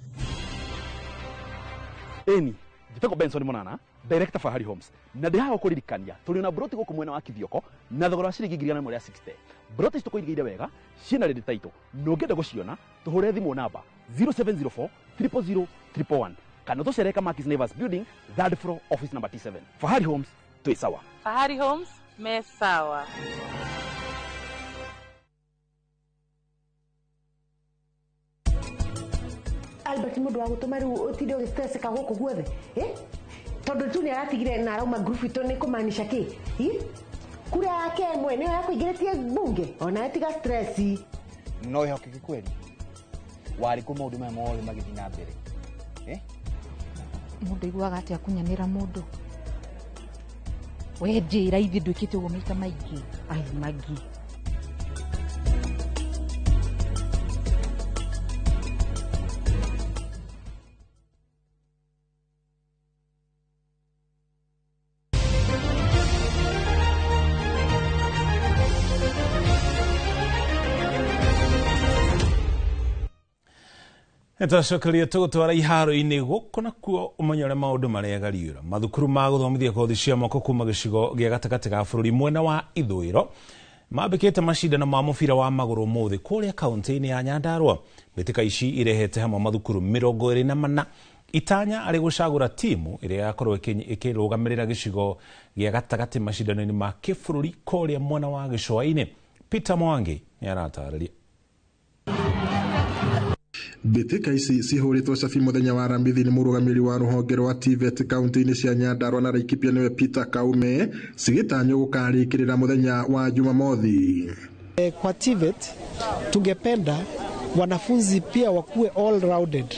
Ĩni, njĩtagwo Benson Monana, Director Fahari Homes, na ndĩ haha gũkũririkania tũrĩ na broti gũkũ mwena wa Kithioko na thogora wa ciringi 160,000. Broti ici tũkũigĩire wega ciĩna ready title, na ũngĩenda gũciona tũhũre thimũ namba 0704 000 111 kana tũcerere Kamakis Neighbors Building, third floor, office number T7. Fahari Homes, twĩ sawa. Fahari Homes me sawa. Albert mundu wa gutuma riu utinde ugistreseka guku guothe tondu tu ni aratigire na arauma group itu ni kumaanisha ki kura yake imwe niyo yakuingiritie bunge ona tiga stress no ihokeke kweli wari ku maundu maya mothe magithi na mbere mundu aiguaga atia kunyanira mundu we njira ithi ndwikite uguo maita maingi ai magi. Nĩtwacokeria tũgũtwara iharo-inĩ gũkũ nakuo ũmenye ũrĩa maũndũ marĩa gariũra. Mathukuru ma gũthomithia kothi cia moko kuma gĩcigo gĩa gatagatĩ ga bũrũri mwena wa ithũĩro mambĩkĩte macindano ma mũbira wa magũrũ ũmũthĩ kũrĩa kaũntĩ-inĩ ya Nyandarua. Mbĩtĩka ici irehete hamwe mathukuru 24 itanya arĩ gũcagũra timu ĩrĩa yakorwo ĩkĩrũgamĩrĩra gĩcigo gĩa gatagatĩ macindano-inĩ ma kĩbũrũri kũrĩa mwena wa gĩcũa-inĩ. Peter Mwangi nĩ aratarĩria. Mbĩtĩka ici cihũrĩtwo cabi mũthenya wa Aramithi nĩ mũrũgamĩrĩri wa rũhonge rwa TVET kaunti-inĩ cia Nyandarua na Laikipia nĩwe Peter Kaume, cigĩtanywo gũkarĩkĩrĩra mũthenya wa Jumamothi. Kwa TVET tungependa wanafunzi pia wakuwe all rounded,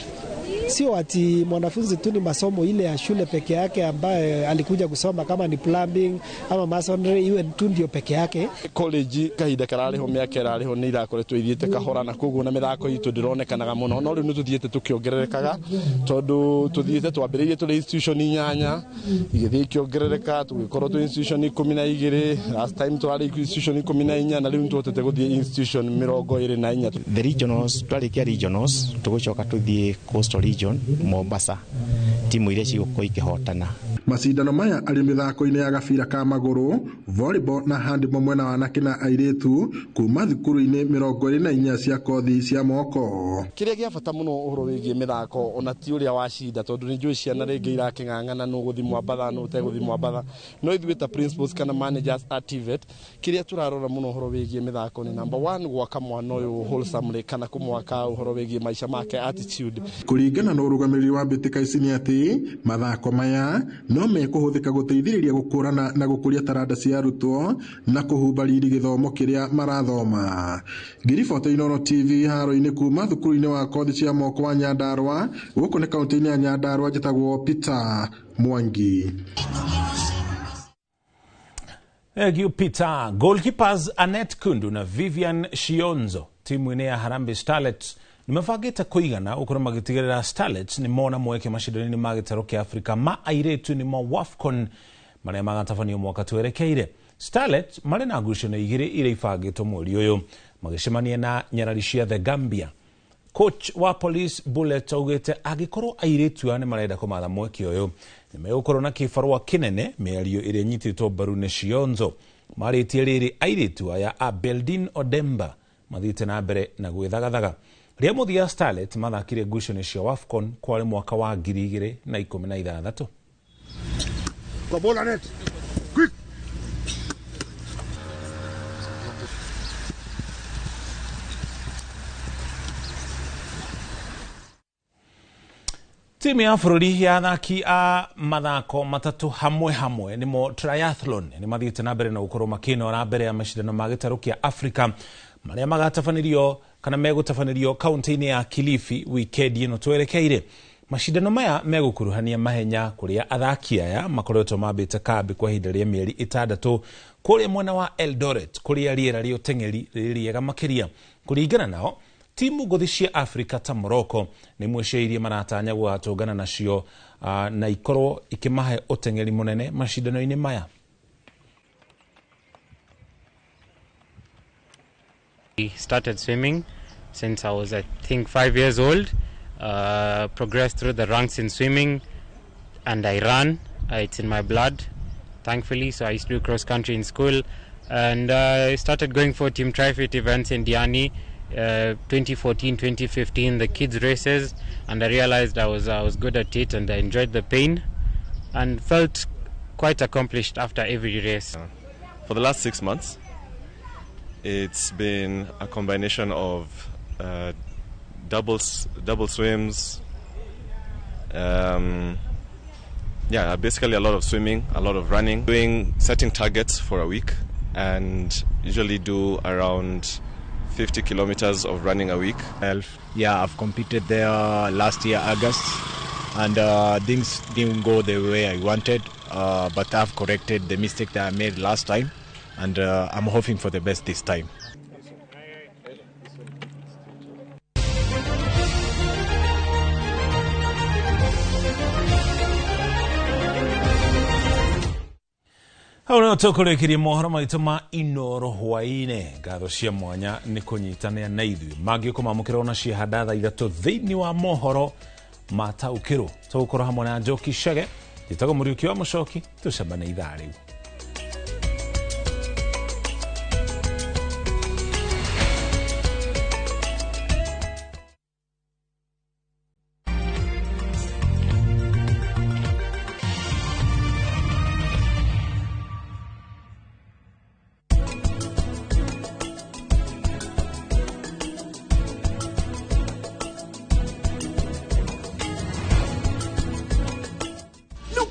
Sio ati mwanafunzi tu ni masomo ile ya shule peke yake ambaye alikuja kusoma kama ni plumbing ama masonry iwe tu ndio peke yake. College kahinda kararĩho mĩaka ĩrarĩho nĩ irakoretwo ithiĩte kahora na koguo na mĩthako itũ ndĩronekanaga mũno no rĩu nĩ tũthiĩte tũkĩongererekaga tondũ tũthiĩte twambĩrĩirie tũrĩ institution 8 igĩthiĩ ikĩongerereka tũgĩkorwo twĩ institution 12 last time twarĩ institution 14 na rĩu nĩ tũhotete gũthiĩ institution 24. The regionals twarĩkia regionals tũgũcoka tũthiĩ coastal region Mombasa timu iria cigũkorwo ikĩhotana. Macindano maya arĩ mĩthako-inĩ ya gabira ka magũrũ, volleyball na handball mwena wa anake na airĩtu kuma thukuru-inĩ 24 cia kothi cia moko. Kĩrĩa gĩa bata mũno ũhoro wĩgiĩ mĩthako ona ti ũrĩa wacinda tondũ nĩ njũĩ ciana rĩngĩ irakĩng'ang'ana nũ gũthiĩ Mwambatha nũ ũtegũthiĩ Mwambatha no ithuĩ ta principals kana managers a TVET kĩrĩa tũrarora mũno ũhoro wĩgiĩ mĩthako nĩ number 1 gwaka mwana ũyũ wholesomely kana kũmwaka ũhoro wĩgiĩ maica make attitude. Kũringana na ũrũgamĩrĩri wa mbĩtĩka ici nĩ atĩ mathako maya no mekũhũthĩka gũteithĩrĩria gũkũrana na gũkũria taranda cia arutwo na kũhumba riri gĩthomo kĩrĩa marathoma. Ngĩribota Inooro TV haro-inĩ kuma thukuru-inĩ wa kothi cia moko wa Nyandarua gũkũ nĩ kaunti-inĩ ya Nyandarua njĩtagwo Peter Mwangi. Thank you, Peter. Goalkeepers Annette Kundu na Vivian Shionzo timu-inĩ ya Harambee Starlets nimebangĩte kũigana gũkorwo magĩtigĩrĩra Starlets nĩ mona mweke macindano-inĩ ma gĩtarũ kĩa Afrika ma airĩtu nĩmo WAFCON marĩa magatabanio mwaka twerekeire. Starlets marĩ na ngucanio igĩrĩ iria ibangĩtwo mweri ũyũ magĩcemania na nyarari cia The Gambia. Coach wa Police Bullet augĩte angĩkorwo airĩtu aya nĩ marenda kũmatha mweke ũyũ nĩ megũkorwo na kĩbarũa kĩnene mĩario ĩrĩa ĩnyitĩtwo mbaru nĩ Shionzo. Marĩtie rĩrĩ airĩtu aya a Beldin Odemba mathiĩte na mbere na gwĩthagathaga. Rĩa mũthia Starlet mathakire ngucanio cia WAFCON kwarĩ mwaka wa 2016. Kwa bola net. Quick. Timu ya bũrũri ya athaki a mathako matatũ hamwe hamwe nĩmo triathlon nĩ mathiĩte na mbere na gũkorwo makĩnora mbere ya macindano ma gĩtarũ kĩa Afrika marĩa magatabanĩrio kana megũtabanĩrio kaunti-inĩ ya Kilifi wikendi ĩno twerekeire. Macindano maya megũkuruhania mahenya kũrĩa athaki aya makoretwo mambĩte kambi kwa ihinda rĩa mĩeri 6 kũrĩa mwena wa Eldoret kũrĩa rĩera rĩa ũteng'eri rĩrĩ rĩega makĩria. Kũringana nao timu ngũthi cia Afrika ta Morocco nĩ imwe cia iria maratanya gũgatũngana nacio na ikorwo ikĩmahe ũteng'eri mũnene macindano-inĩ maya. I started swimming since I was, I think, 5 years old. Progressed through the ranks in swimming, and I run. It's in my blood, thankfully. So I used to do cross country in school, and I started going for Team Trifit events in Diani, 2014, 2015, the kids races, and I realized I was good at it, and I enjoyed the pain, and felt quite accomplished after every race. For the last 6 months, it's been a combination of double swims, basically a lot of swimming, a lot of running, setting targets for a week, and usually do around 50 kilometers of running a week. Yeah, I've competed there last year, August, and things didn't go the way I wanted, but I've corrected the mistake that I made last time, and I'm hoping for the best this time. Hau nĩho tũkũrĩkĩria mohoro maitũ ma Inooro hwaĩ-inĩ. Ngatho cia mwanya nĩ kũnyitanĩra na ithuĩ. Mangĩ ũkũmamũkĩra ona ciehanda thaa 3 thĩinĩ wa mohoro mataũkĩrwo. Tũgũkorwo hamwe na Njoki Chege. Njĩtagwo Mũriũki wa Mũcoki. Tũcemanie ithaa rĩu.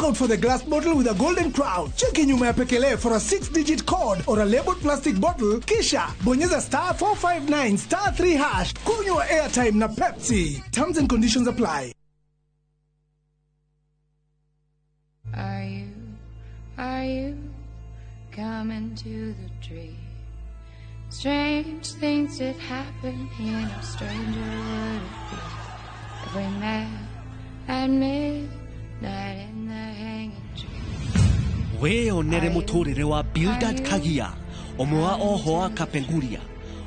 Out for the glass bottle with a golden crown. Cheki nyuma ya pekele for a 6-digit code or a labeled plastic bottle, kisha bonyeza star 459 star 3 hash. Kunywa airtime na Pepsi. Terms and conditions apply. Are you coming to the tree? Strange things did happen here, no stranger would it be if we met at midnight in the hanging tree. Wĩyonere mũtũrĩre wa Bildad Kagia, ũmwe wa oho wa Kapenguria,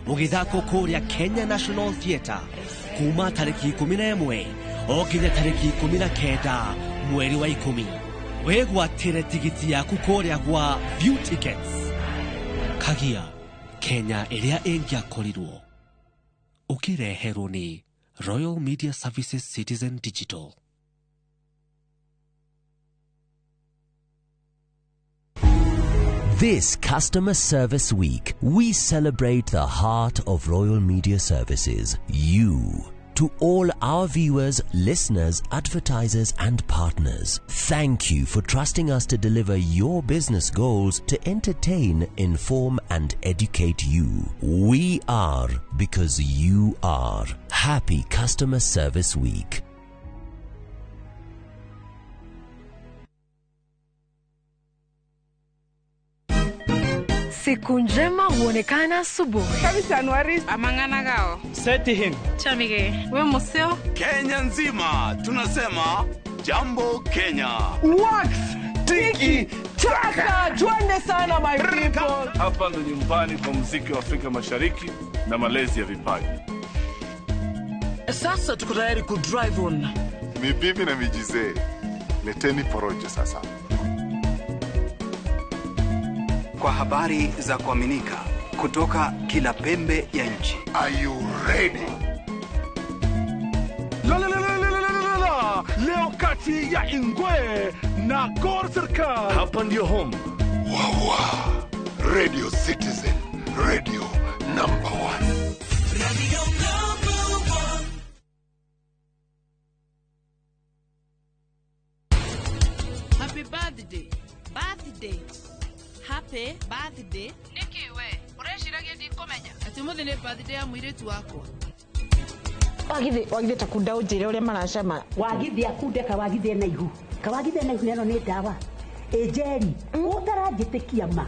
mũgĩthako kũrĩa Kenya National Theatre kuma tarĩki 11 o nginya tarĩki 19 mweri wa 10. Wĩgwatĩre tigiti yaku kũrĩa gwa View Tickets. Kagia, Kenya ĩrĩa ĩngĩakorirwo. Ũkĩreherwo nĩ Royal Media Services Citizen Digital. This Customer Service Week, we celebrate the heart of Royal Media Services, you. To all our viewers, listeners, advertisers, and partners, thank you for trusting us to deliver your business goals to entertain, inform, and educate you. We are because you are. Happy Customer Service Week. Siku njema huonekana asubuhi. Amang'ana gao. Setihin. Chamige. We museo. Kenya nzima tunasema jambo Kenya. Wax tiki taka, twende sana my people. Hapa ndo nyumbani kwa muziki wa Afrika Mashariki na malezi ya vipaji. Sasa tuko tayari ku drive on. Mibibi na mijizee, leteni porojo sasa. Kwa habari za kuaminika kutoka kila pembe ya nchi. Are you ready? La la la la la la la. Leo kati ya Ingwe na Gor Serikal. Hapa ndio home. Wawa. Radio Citizen, radio number 1. Radio number 1. Happy birthday. Birthday. Happy birthday. Niki we, ureciragia ndikumenya ati muthi ni birthday ya mwiritu wakwa. Wagithi takunda unjire uria maracema. Wagithi akunde kawagithie na ihu. Kawagithie na ihu neno ni ndawa. Ejeri, utaranjitikia ma.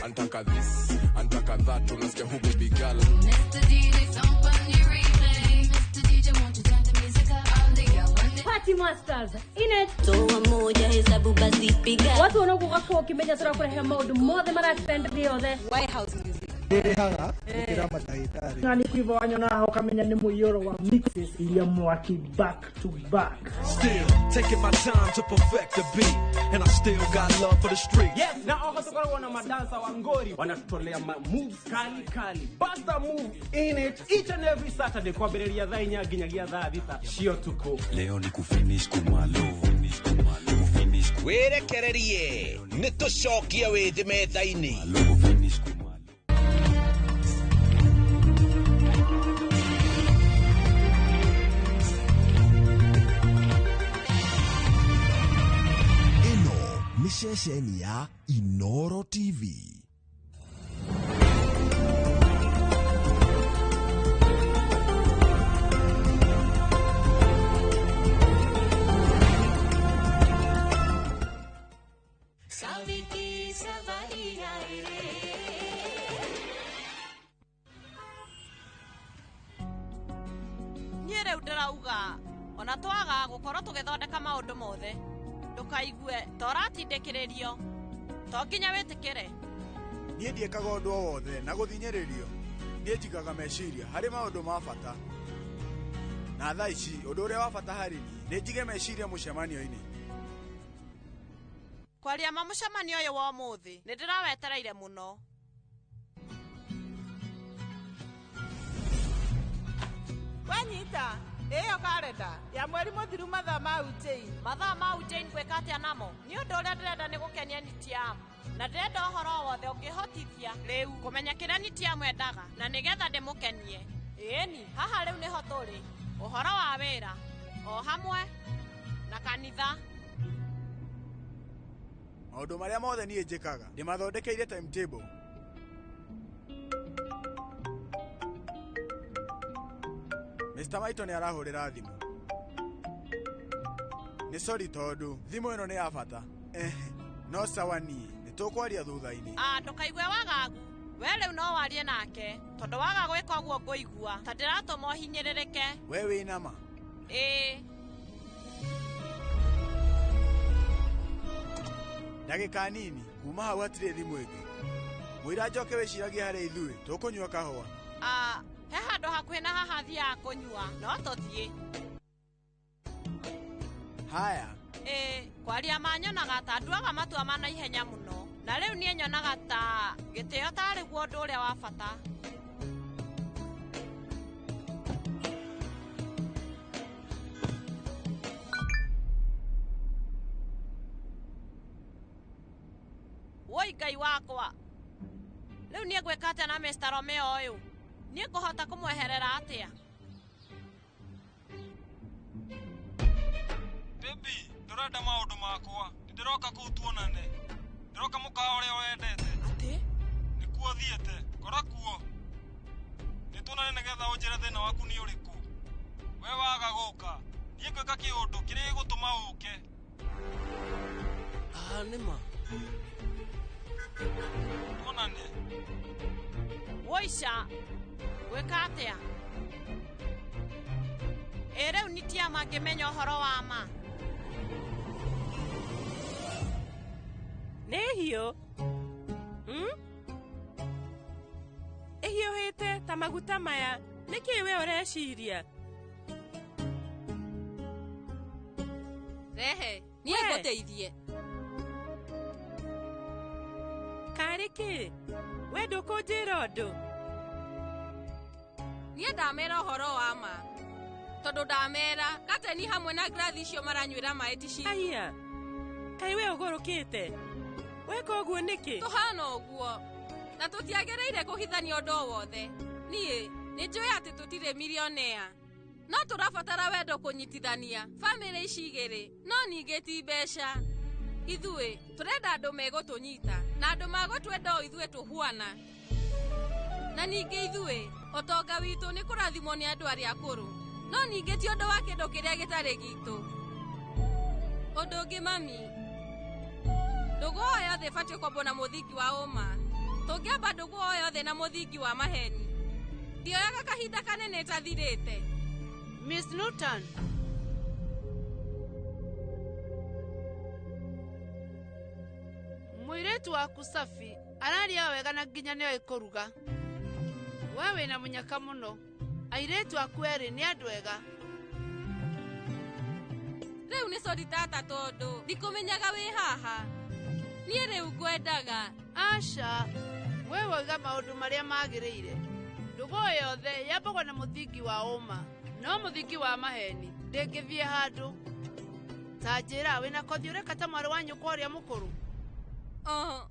Antaka this, antaka that, unasikia huku bigala. Mr. DJ, something you replay. Mr. DJ, won't you turn the music up? I'm the girl on the Party Masters in it. Toa moja hesabu basi piga. Watu wanaokuwa ukimenya tura kurehe maundu mothe maratrend thĩ yothe. White House music. Ndĩrĩhaga gũkĩra mandagĩtarĩ. Na nĩ kũiva wanyona ũkamenya nĩ mũiyũro wa mixes iria mwaki back to back. Still taking my time to perfect the beat and I still got love for the street. Yes, na oho tukoragwo na madansa wa ngori wanatutolea ma moves kali kali. Basta move in it each and every Saturday kwambĩrĩria thaa 4 nginyagia thaa 6 cia ũtukũ. Leo ni kufinish kumalo. Finish. Wĩrekererie nĩ tũcokie wĩthĩ metha-inĩ. Ceceni ya Inoro TV. Niĩ rĩu ndĩrauga ona twaga gũkorwo tũgĩthondeka maũndũ mothe ndũkaigue ta ũratindĩkĩrĩrio to nginya wĩtĩkĩre. Niĩ ndiĩkaga ũndũ o wothe na gũthinyĩrĩrio. Niĩ njigaga meciria harĩ maũndũ ma bata. Na thaa ici ũndũ ũrĩa wa bata harĩ niĩ nĩ njige meciria mũcemanio-inĩ. Kwaria ma mũcemanio ũyũ wa ũmũthĩ nĩ ndĩrawetereire mũno. Wanyita Ĩyo karenda ya mweri mũthiru mathaa ma Ujjain. Mathaa ma Ujjain gwĩka atĩa namo? Nĩ ũndũ ũrĩa ndĩrenda nĩ gũkenia Nitiam. Na ndĩrenda ũhoro wothe ũngĩhotithia rĩu kũmenya kĩrĩa Nitiam endaga na nĩgetha ndĩmũkenie. Ĩĩni, haha rĩu nĩho tũrĩ. Ũhoro wa wĩra o hamwe na kanitha. Maũndũ marĩa mothe niĩ njĩkaga ndĩmathondekeire timetable. Mr. Maito nĩ arahũrĩra thimũ. Nĩ sorry tondũ thimũ ĩno nĩ ya bata. No sawa niĩ nĩ tũkwaria thutha-inĩ. Ndũkaigue wagagu. We rĩu no warie nake tondũ waga gwĩka ũguo ngũigua ta ndĩratũma ũhinyĩrĩrĩke. We wĩna ma? Ĩĩ. Ndagĩka nini kuma hau hatirĩ thimũ ĩngĩ. Mũira njoke wĩciragie harĩ ithuĩ tũkũnyua kahũa. He handũ hakuhĩ na haha thiaga kũnyua no tũthiĩ. Haya. Ĩĩ, kwaria ma nyonaga ta nduaga matua ma naihenya mũno na rĩu niĩ nyonaga ta gĩtĩo tarĩ guo ũndũ ũrĩa wa bata. Woi Ngai wakwa. Rĩu niĩ ngwĩka atĩa na Mr. Romeo ũyũ? Niĩ ngũhota kũmweherera atĩa? Baby, ndũrenda maũndũ makwa. Ndĩroka kũu tuonane. Ndĩroka mũkawa ũrĩa wendete. Atĩ? Nĩkuo thiĩte. Kora kuo. Nĩtuonane nĩgetha ũnjĩre thĩna waku nĩ ũrĩkũ. We waga gũka. Niĩ ngwĩka kĩũndũ kĩrĩa gĩgũtũma ũke. Nĩma. Tuonane. Woica, gwĩka atĩa? Ĩ rĩu Nitiam angĩmenya ũhoro wa ma. Nĩ hiũ? Ĩhiũhĩte ta maguta maya. Nĩkĩ we ũreciria? Rehe, niĩ ngũteithie. Karĩ kĩ? We ndũkũnjĩra ũndũ? Niĩ ndamera ũhoro wa ma. Tondũ ndamera kateni hamwe na ngirathi icio maranyuĩra maĩ ti citũ. Aya. Kaĩ we ũgũrũkĩte? Weka ũguo nĩkĩ? Tũhana ũguo. Na tũtiagĩrĩire kũhithania ũndũ o wothe. Niĩ nĩ njũĩ atĩ tũtirĩ milionea. No tũrabatara wendo kũnyitithania bamĩrĩ ici igĩrĩ, no ningĩ ti mbeca. Ithuĩ tũrenda andũ megũtũnyita na andũ magũtwenda o ithuĩ tũhuana. Na ningĩ ithuĩ ũtonga witũ nĩ kũrathimwo nĩ andũ arĩa akũrũ, no ningĩ ti ũndũ wa kĩndũ kĩrĩa gĩtarĩ gitũ. Ũndũ ũngĩ mami, ndũgũ o yothe ĩbatiĩ kwambwo na mũthingi wa ũma. Tũngĩamba ndũgũ o yothe na mũthingi wa maheni, ndioyaga kahinda kanene ĩtathirĩte. Miss Newton. Mũirĩtu waku Safi araria wega na nginya nĩoĩ kũruga. We wĩna mũnyaka mũno. Airĩtu aku erĩ nĩ andũ ega. Rĩu nĩ sori tata tondũ ndikũmenyaga wĩ haha. Niĩ rĩu ngwendaga. Aca, we woiga maũndũ marĩa magĩrĩire. Ndũgũ yothe yambagwo na mũthingi wa ũma, no mũthingi wa maheni ndĩngĩthiĩ handũ. Ta njĩra wĩna kothi ũreka ta mwarĩ wa nyũkwa ũrĩa mũkũrũ?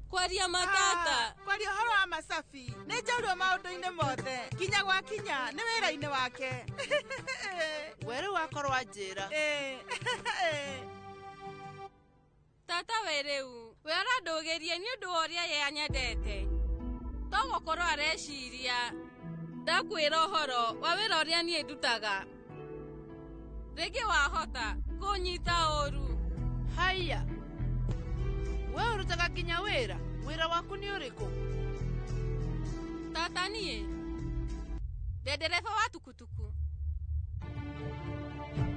Kwaria matata. Kwaria ũhoro wa Masafi nĩ njorua maũndũ-inĩ mothe kinya gwa kinya nĩ wĩra-inĩ wake. We rĩu wakorwo anjĩra. Tata we rĩu we arandũgĩrie nĩ ũndũ wa ũrĩa ye anyendete. To gũkorwo areciria ndakwĩra ũhoro wa wĩra ũrĩa niĩ ndutaga. Rĩngĩ wahota kũnyita ũru. Haiya. We ũrutaga nginya wĩra? Wĩra waku nĩ ũrĩkũ? Tata niĩ ndĩ ndereba wa tukutuku.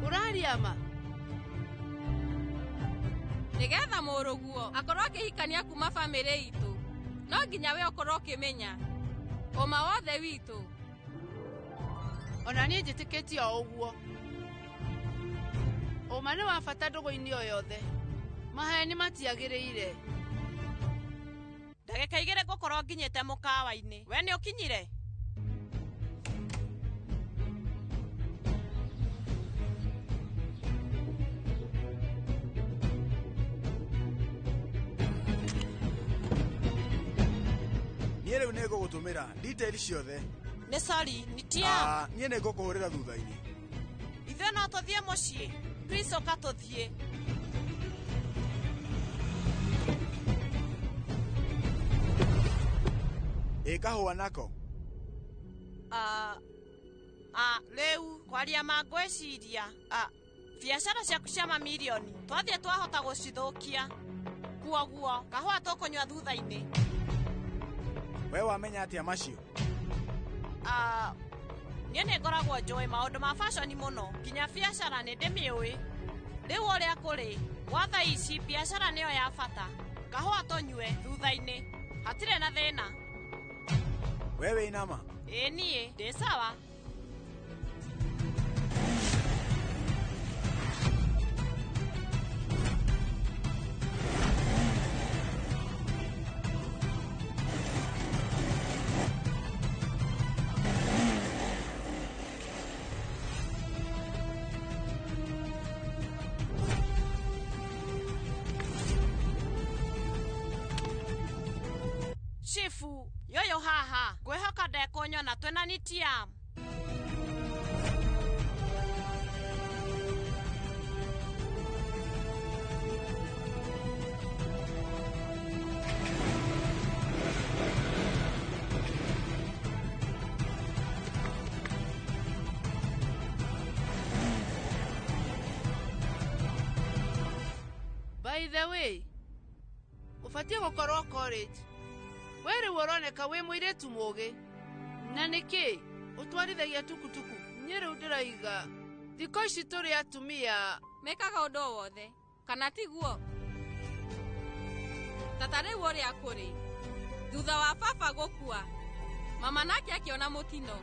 Ũraria ma? Nĩgetha mũrũguo akorwo akĩhikania kuma bamĩrĩ itũ, no nginya we ũkorwo ũkĩmenya ũma wothe witũ. Ona niĩ njĩtĩkĩtie o ũguo. Ũma nĩ wa bata ndũgũ-inĩ o yothe. Maheni matiagĩrĩire. Ndagĩka igĩrĩ ngũkorwo nginyĩte mũkawa-inĩ. We nĩ ũkinyire? ngũgũtũmĩra detail ciothe. Nĩ sorry, Nitiam. Niĩ nĩ ngũkũhũrĩra thutha-inĩ. Ithuĩ no tũthiĩ mũciĩ. Please ũka tũthiĩ. Ĩ kahũa nako? Rĩu kwaria ma ngwĩciria biacara ciaku cia mamirioni twathiĩ twahota gũcithũkia. Kuoguo kahũa tũkũnyua thutha-inĩ. We wamenya atĩa macio? Niĩ nĩ ngoragwo njũĩ maũndũ ma fashion mũno nginya biacara nĩ ndĩmĩũĩ. Rĩu ũrĩa kũrĩ gwa thaa ici biacara nĩyo ya bata. Kahũa tũnyue thutha-inĩ, hatirĩ na thĩna. We wĩna ma? Ĩĩ niĩ ndĩ sawa. Chifu, yoyo haha, ngwĩhoka ndekũnyona twĩna Nitiam. By the way, ũbatiĩ gũkorwo college. We rĩu ũroneka wĩ mũirĩtu mũũgĩ. Na nĩkĩ ũtwarithagia tukutuku? Niĩ rĩu ndĩraiga thikũ ici tũrĩ atumia mekaga ũndũ o wothe, kana tiguo? Tata rĩu ũrĩa kũrĩ thutha wa baba gũkua, mama nake akĩona mũtino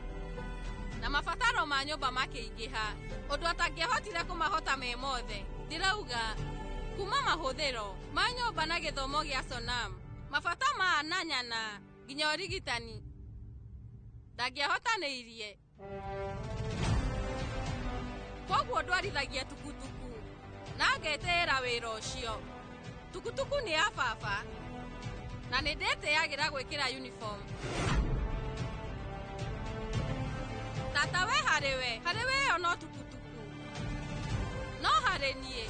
na mabataro ma nyũmba makĩingĩha, ũndũ atangĩahotire kũmahota me mothe. Ndĩrauga kuma mahũthĩro ma nyũmba na gĩthomo gĩa Sonam, mabata ma ananyana nginya ũrigitani ndangĩahotanĩirie. Koguo ndwarithagia tukutuku na ngetĩĩra wĩra ũcio. Tukutuku nĩ ya baba na nĩ ndĩtĩagĩra gwĩkĩra uniform. Tata we harĩ we ĩyo no tukutuku, no harĩ niĩ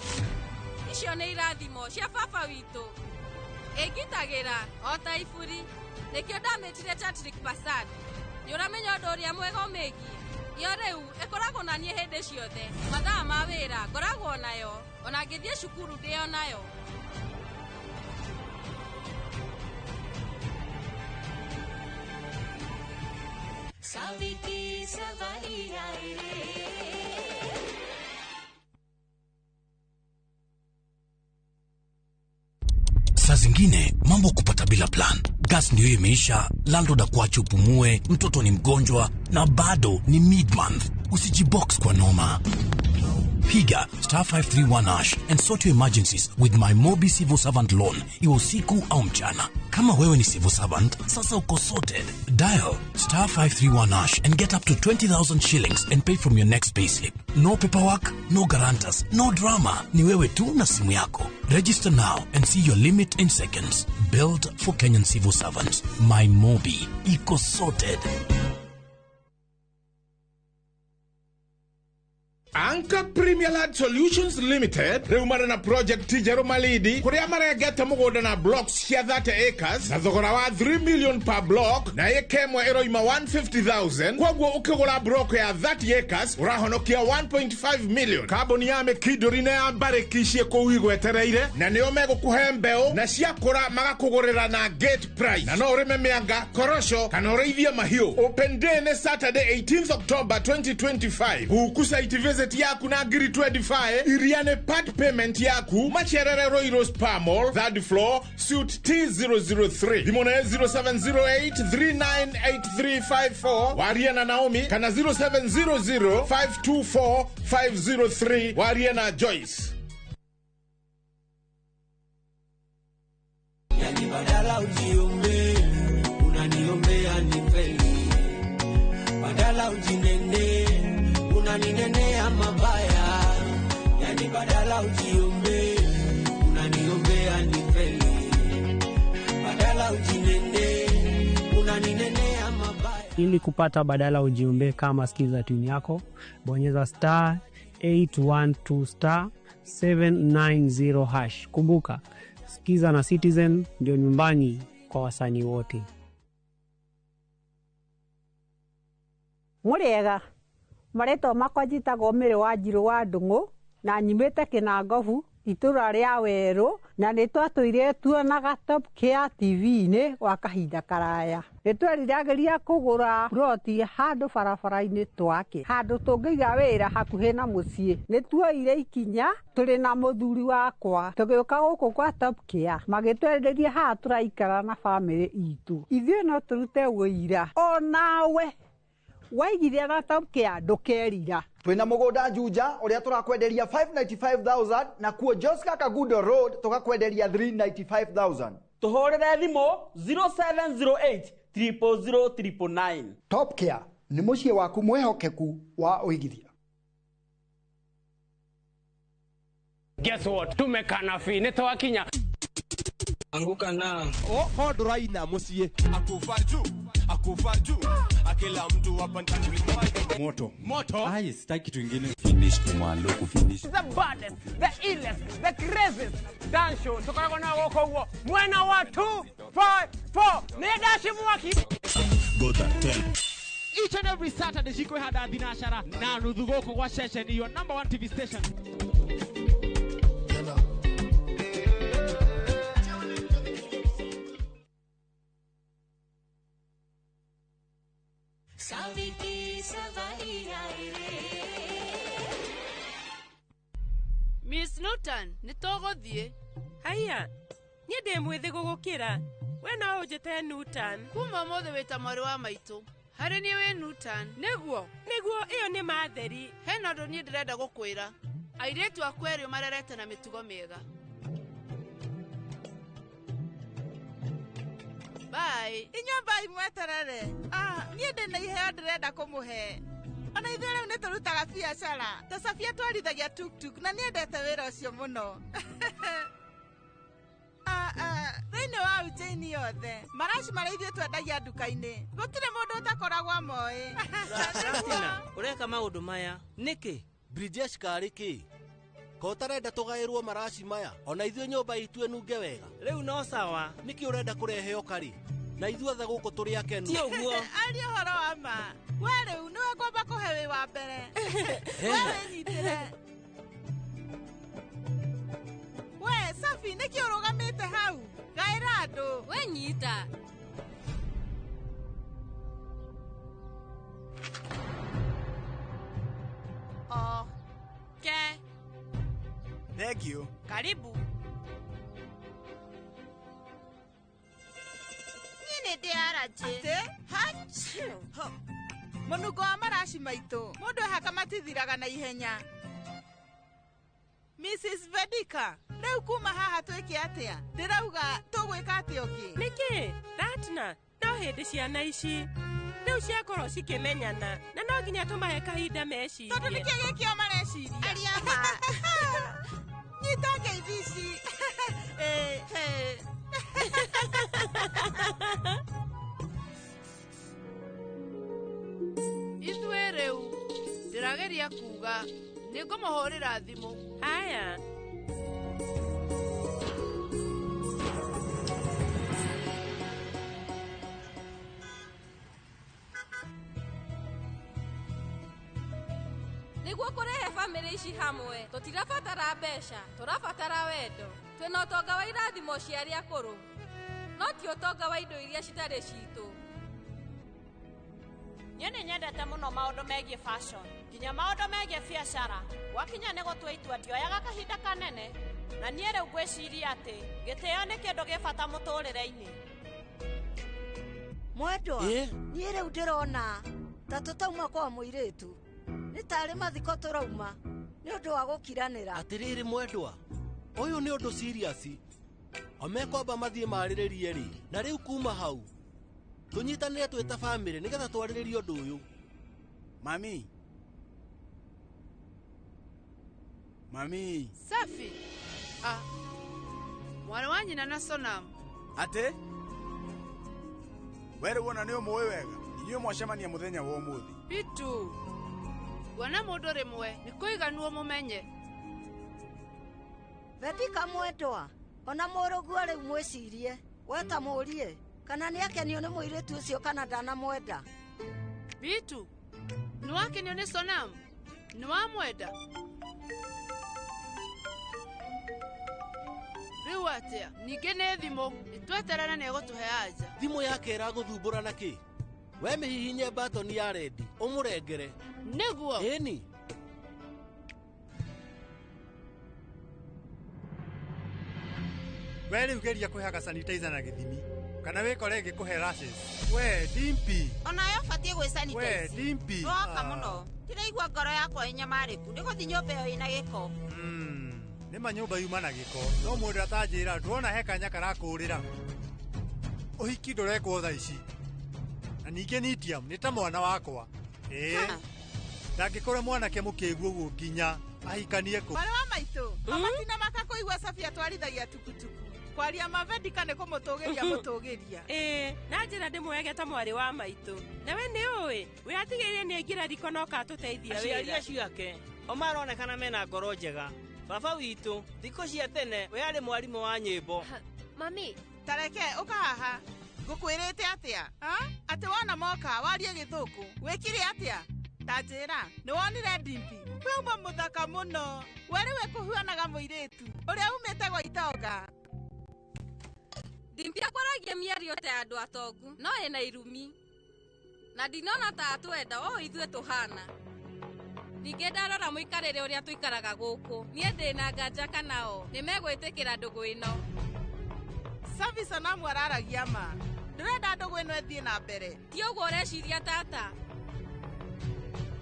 icio nĩ irathimo cia baba witũ. Ĩngitagĩra o ta iburi, nĩkĩo ndamĩtire Chatrik Pasad. Nĩ ũramenya ũndũ ũrĩa mwega ũmĩgiĩ? Yo rĩu ĩkoragwo na niĩ hĩndĩ ciothe. Mathaa ma wĩra ngoragwo nayo, ona ngĩthiĩ cukuru ndĩo nayo. Saviki savari रे. Saa zingine mambo kupata bila plan. Gas ndio imeisha, landlord akuache upumue, mtoto ni mgonjwa na bado ni mid-month. Usijibox kwa noma. Piga star 531 hash and sort your emergencies with my Mobi Civil Servant Loan, iwe usiku au mchana. Kama wewe ni civil servant, sasa uko sorted. Dial star 531 hash and get up to 20,000 shillings and pay from your next payslip. No paperwork, no guarantors, no drama. Ni wewe tu na simu yako. Register now and see your limit in seconds. Built for Kenyan civil servants. My Mobi. Iko sorted. Anchor Premier Land Solutions Limited rĩu marĩ na project njerũ Malindi kũrĩa marengete mũgũnda na blocks cia 30 acres na thogora wa 3 million per block na ĩka ĩmwe ĩroima 150,000. Kwoguo ũkĩgũra block ya 30 acres ũrahonokia 1.5 million. Kambuni ya Mĩkindũri na ya Mbarĩki ciĩ kũu igwetereire na nĩo megũkũhe mbeũ na ciakũra magakũgũrĩra na gate price, na no ũrĩme mĩanga, korosho kana ũrĩithie mahiũ. Open day nĩ Saturday 18th October 2025. Huku site visit yaku na ngiri 25 iria nĩ part payment yaku Macherere Royal Spa Mall, 3rd floor, suite T003. Thimũ nĩ 0708 398354 warie na Naomi kana 0700 524 503 warie na Joyce. Yani badala ujiombe unaniombea nifeli, badala ujinene unaninenea mabaya. Yani badala ujiombe unaniombea nifeli, badala ujinene unaninenea Ili kupata Badala Ujiombee kama skiza tune yako, bonyeza star 812 star 790 hash. Kumbuka, Skiza na Citizen ndio nyumbani kwa wasanii wote. Mũrĩega, marĩtwa makwa njĩtagwo Mary Wanjirũ wa Ndung'u na nyumĩte Kĩnangobu itũra rĩa Werũ na nĩ twatũire tuonaga Top Care TV-inĩ gwa kahinda karaya. Nĩ tweriragĩria kũgũra buroti handũ barabara-inĩ twake, handũ tũngĩiga wĩra hakuhĩ na mũciĩ. Nĩ tuoire ikinya tũrĩ na mũthuri wakwa tũgĩũka gũkũ kwa Top Care, magĩtwenderia haha tũraikara na bamĩrĩ itũ. Ithuĩ no tũrute ũira onawe waigithia na Top Care ndũkerira. Twina mugunda Juja uria turakwenderia 595,000 na kuo Joska Kagudo Road tukakwenderia 395,000. Tuhurire thimu 0708 000 999. Top Care ni muciĩ waku mwihokeku wa uigithia. Guess what? Tumekana fi nĩ twakinya. Anguka na oh nduraina muciĩ akufa juu akufa juu akila mtu hapa ndani moto moto. Ai, sitaki kitu kingine. Finish kumalo kufinish. The baddest, the illest, the craziest dance show tukoragwo na gũkũ ũguo mwena wa 2 5 4 nĩ dashi mwaki. Gota tell. Each and every Saturday cikwĩhanda thinacara na nuthu gũkũ gwa ceceni your number 1 TV station. Miss Newton, nĩ tũgũthiĩ. Haiya, niĩ ndĩ mwĩthĩ gũgũkĩra. We no ũnjĩte Newton. Kuma ũmũthĩ wĩ ta mwarĩ wa maitũ. Harĩ niĩ wĩ Newton. Nĩguo? Nĩguo, ĩyo nĩ matheri. Hena ũndũ niĩ ndĩrenda gũkwĩra. Airĩtu aku erĩ marerete na mĩtugo mĩega. Bye. Inyuĩ mbai mweterere. Niĩ ndĩ na iheo ndĩrenda kũmũhe. Ona ithuĩ rĩu nĩ tũrutaga biacara. Ta Safia twarithagia tuk-tuk na nĩendete wĩra ũcio mũno. Thĩinĩ wa Ujjaini yothe, maraci marĩa ithuĩ twendagia nduka-inĩ, gũtirĩ mũndũ ũtakoragwo amoĩ. Tina, ũreka maũndũ maya nĩkĩ? Brijesh karĩ kĩ? Ko ũtarenda tũgaĩrwo maraci maya ona ithuĩ nyũmba itũ ĩnunge wega. Rĩu no sawa. Nĩkĩ ũrenda kũrehe ũkarĩ? Na ithuothe gũkũ tũrĩ akenu. Ti ũguo. Aria ũhoro wa ma. We rĩu nĩwe ngwamba kũhe wĩ wa mbere. We wĩnyitĩre. We Safi, nĩkĩ ũrũgamĩte hau? Gaĩra andũ. We nyita. O ke. Thank you. Karibu. Niĩ nĩ ndĩ allergy. Atĩ? Mũnungo wa maraci maitũ mũndũ ehaka matithiraga na ihenya. Mrs. Vedika, rĩu kuma haha twĩke atĩa? Ndĩrauga tũgwĩka atĩa ũngĩ? Nĩkĩ? Ratna, no hĩndĩ ciana ici rĩu ciakorwo cikĩmenyana na no nginya tũmahe kahinda mecirie. Tondũ nĩkĩo gĩkĩo mareciria. Aria ma. Nyita ngeithi ici. Ithuĩ rĩu ndĩrageria kuga nĩ ngũmũhũrĩra thimũ. Haya. Nĩguo kũrehe bamĩrĩ ici hamwe, tũtirabatara mbeca, tũrabatara wendo. Twĩna ũtonga wa irathimo cia arĩa akũrũ, no ti ũtonga wa indo iria citarĩ citũ. Niĩ nĩ nyendete mũno maũndũ megiĩ fashion, nginya maũndũ megiĩ biacara. Gwakinya nĩ gũtua itua ndioyaga kahinda kanene, na niĩ rĩu ngwĩciria atĩ gĩtĩo nĩ kĩndũ gĩ bata mũtũrĩre-inĩ. Mwendwa, niĩ rĩu ndĩrona ta tũtauma kwa mũirĩtu. Nĩ tarĩ mathiko tũrauma nĩ ũndũ wa gũkiranĩra. Atĩrĩrĩ mwendwa, ũyũ nĩ ũndũ serious. O mekwamba mathiĩ marĩrĩrie rĩ, na rĩu kuma hau tũnyitanĩre twĩ ta bamĩrĩ nĩgetha twarĩrĩrie ũndũ ũyũ. Mami. Mami. Safi. Mwarĩ wa nyina na Sonam. Atĩ? We rĩu ona nĩ ũmũĩ wega. Inyuĩ mwacemania mũthenya wa ũmũthĩ. Bitu kuona mũndũ rĩmwe nĩ kũiganuo mũmenye. Vedika mwendwa ona mũrũguo rĩu mwĩcirie weta mũrie kana nĩakenio nĩ mũirĩtu ũcio kana ndanamwenda. Bitu nĩwakenio nĩ Sonam? Nĩwamwenda? Rĩu atĩa? Ningĩ nĩ thimũ nĩtweterere nĩegũtũhe anja. Thimũ yake ĩragũthumbũra na kĩ? We mĩhihinye batoni ya rendi ũmũrengere. Nĩguo? Ĩni. We rĩu geria kwĩhaka sanitizer na gĩthimi kana wĩkore ĩgĩkũhe rashes. We Dimpi, onawe ũbatiĩ gwĩ sanitize. We Dimpi, nĩwoka mũno ndĩraigua ngoro yakwa ĩnyamarĩku nĩ gũthiĩ nyũmba ĩyo ĩna gĩko. Nĩma nyũmba yuma na gĩko no mũndũ atanjĩra ndwona he kanya karakũrĩra. Ũhiki ndũrekwo thaa ici na ningĩ Nitiam nĩ ta mwana wakwa. Ĩĩ ndangĩkorwo mwanake mũkĩgu ũguo nginya ahikanie kũ. Mwarĩ wa maitũ mamatina maka kũigua Safi atwarithagia tukutuku kwaria mavedika nĩ kũmũtũgĩria mũtũgĩria. Ĩĩ na njĩra ndĩmwege ta mwarĩ wa maitũ nawe nĩ ũĩ we atigĩrĩire nĩ aingĩra riko na ũkatũteithia wĩra. Aciari acio ake o maronekana mena ngoro njega. Baba witũ thikũ cia tene we arĩ mwarimũ wa nyĩmbo. Mami tareke ũka haha ngũkwĩrĩte atĩa? Atĩ wona moka warie gĩthũngũ wĩkire atĩa? Ta njĩra nĩ wonire Dimpi we uma mũthaka mũno we rĩu ĩkũhuanaga mũirĩtu ũrĩa umĩte gwa itonga. Dimpi akwaragia mĩario ta ya andũ atongu no ĩna irumi na ndinona ta atwenda o ithuĩ tũhana. Ningĩ ndarora mũikarĩre ũrĩa tũikaraga gũkũ niĩ ndĩna nganja kana o nĩmegwĩtĩkĩra ndũgũ ĩno. Safi Sonamu araragia ma ndĩrenda ndũgũ ĩno ĩthiĩ na mbere. Ti ũguo ũreciria tata.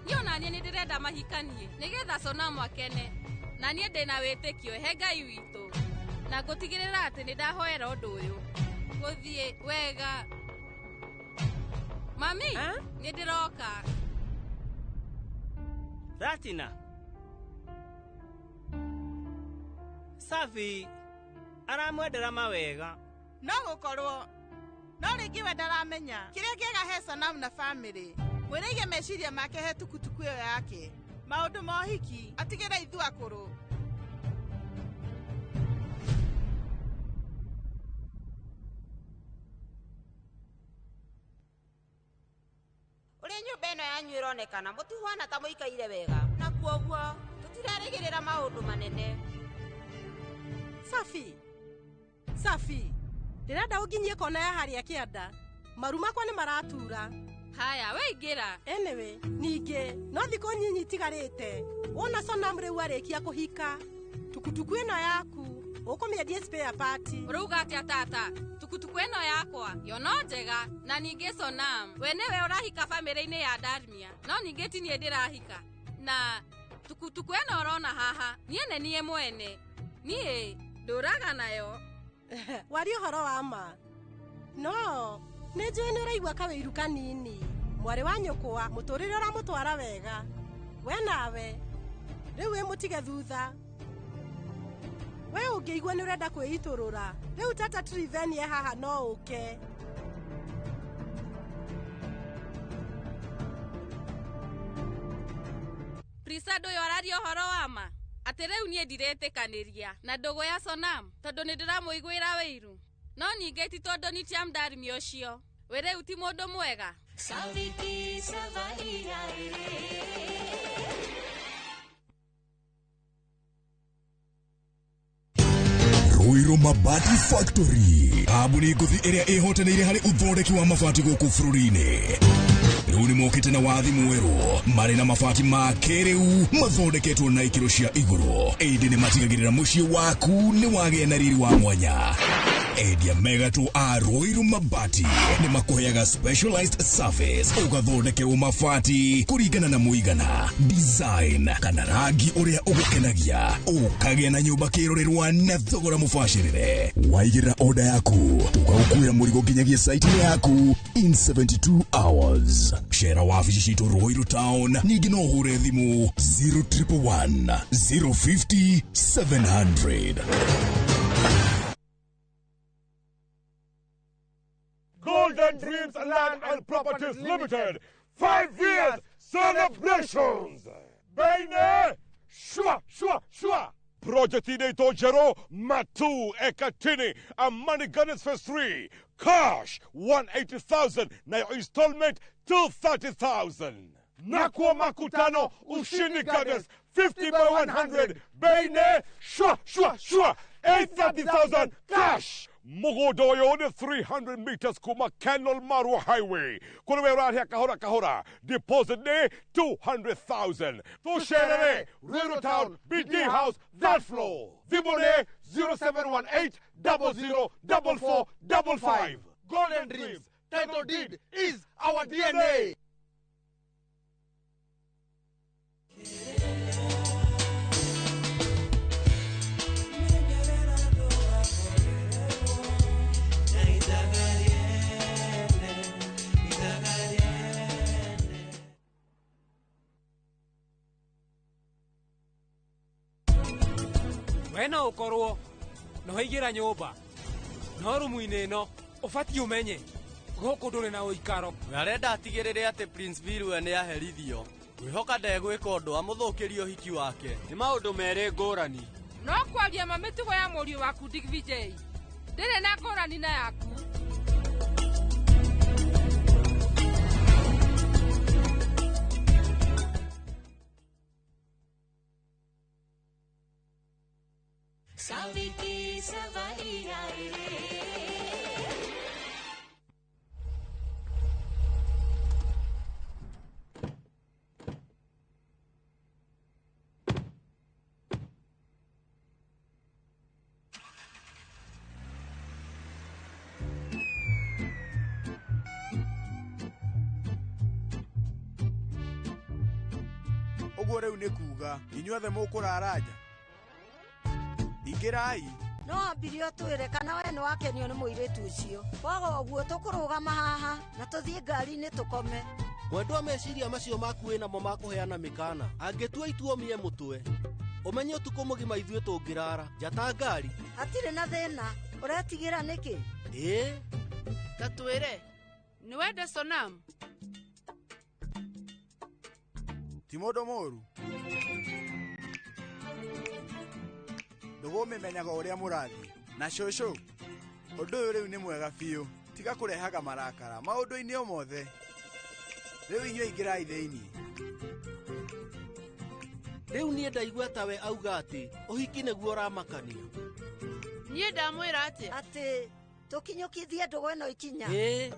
Niĩ ona niĩ nĩndĩrenda mahikanie nĩgetha Sonamu akene na niĩ ndĩna wĩtĩkio he Ngai witũ na ngũtigĩrĩra atĩ nĩndahoera ũndũ ũyũ gũthiĩ wega. Mami nĩndĩroka. Ratina Safi aramwendera mawega. No gũkorwo no rĩngĩ we ndaramenya kĩrĩa kĩega he Sonamu na bamĩrĩ. Mwĩrĩige meciria make he tukutuku ĩyo yake maũndũ ma ũhiki atigĩre ithuĩ akũrũ. Ũrĩa nyũmba ĩno yanyu ĩronekana mũtihuana ta mũikaire wega na kuoguo tũtirarĩgĩrĩra maũndũ manene. Safi Safi ndĩrenda ũnginyie kona ya harĩa kĩanda maru makwa nĩ maratura. Haya we ingĩra. Anyway ningĩ no thikũ nyinyi itigarĩte wona Sonam rĩu arĩkia kũhika tukutuku ĩno yaku ũkũmĩendie spare part. Ũrauga atĩa tata? Tukutuku ĩno yakwa yo no njega na ningĩ Sonam we nĩwe ũrahika bamĩrĩ-inĩ ya Darmia no ningĩ ti niĩ ndĩrahika na tukutuku ĩno ũrona haha niĩ nĩ niĩ mwene niĩ ndũraga nayo. Waria ũhoro wa ma no nĩ njũĩ nĩ ũraigua kawĩiru kanini mwarĩ wa nyũkwa mũtũrĩre ũramũtwara wega we nawe rĩu wĩ mũtige thutha. We ũngĩigua nĩ ũrenda kwĩitũrũra rĩu tata Triveni e haha no ũke. Prisa ndũyũ araria ũhoro wa ma atĩ rĩu niĩ ndiretĩkanĩria na ndũgũ ya Sonam tondũ nĩ ndĩramũiguĩra wĩiru no ningĩ ti tondũ Nitiam Darmia ũcio we rĩu ti mũndũ mwega. Ruiru Mabati Factory kambuni ngũthi ĩrĩa ĩhotanĩire harĩ ũthondeki wa mabati gũkũ bũrũri-inĩ. Rĩu nĩ mokĩte na wathi mwerũ marĩ na mabati ma kĩrĩu mathondeketwo na ikĩro cia igũrũ ĩndĩ nĩ matigagĩrĩra mũciĩ waku nĩ wagĩa na riri wa mwanya. Endia megatũ a Ruiru Mabati nĩ makũheaga specialized service ũgathondekerwo mabati kũringana na mũigana, design kana rangi ũrĩa ũgũkenagia ũkagĩa na nyũmba kĩrorerwa na thogora mũbacĩrĩre. Waigĩrĩra order yaku tũgagũkuĩra mũrigo nginyagia site yaku in 72 hours. Cera wabici citũ Ruiru Town ningĩ no ũhũre thimũ 0111 050 700. Golden Golden Dreams Land and Properties Limited 5 years celebrations. Baine shwa shwa shwa. Project inaitwa Jero Matu Ekatini Amani Gardens Phase 3. Cash 180,000 na installment 230,000. Nakuwa makutano Ushindi Gardens 50 by 100. Baine shwa shwa shwa 830,000 cash. Mugodoyo ni 300 meters kuma Kenol Marua Highway. Kulewe rahia kahora kahora. Deposit ni 200,000. Tusherere, Ruiru Town, BD House, that floor. Vibone 0718 00 44 55. Golden Dreams, title deed is our DNA. We no ũkorwo no waingĩra nyũmba no rumu-inĩ ĩno ũbatiĩ ũmenye gũkũ ndũrĩ na ũikaro. We arenda atigĩrĩre atĩ Prince Vilwe nĩ aherithio. Ngwĩhoka ndegwĩka ũndũ amũthũkĩrie ũhiki wake. Nĩ maũndũ merĩ ngũrani. No kwaria ma mĩtugo ya mũriũ waku Digvijay ndĩrĩ na ngũrani na yaku. Saviti सवारी आई रे Ũguo rĩu nĩ kuuga inyuothe mũkũrara nja. Ingĩrai. No ambirie ũtwĩre kana we nĩ wakenio nĩ mũirĩtu ũcio. Kwaga ũguo tũkũrũgama haha na tũthiĩ ngari-inĩ tũkome. Mwendwa meciria macio maku wĩnamo ma kũheana mĩkana angĩtua itua ũmie mũtwe ũmenye ũtukũ mũgima ithuĩ tũngĩrara njata ngari. Hatirĩ na thĩna, ũretigĩra nĩkĩ? Ĩĩ. Ta twĩre, nĩ wende Sonam? Ti mũndũ mũũru. Ndũgũmĩmenyaga ũrĩa mũrathiĩ. Na cũcũ, ũndũ ũyũ rĩu nĩ mwega biũ. Tiga kũrehaga marakara maũndũ-inĩ o mothe. Rĩu inyuĩ ingĩrai thĩinĩ. Rĩu niĩ ndaigua tawe auga atĩ ũhiki nĩguo ũramakania. Niĩ ndamwĩra atĩa? Atĩ tũkinyũkithie ndũgũ ĩno ikinya. Ĩĩ.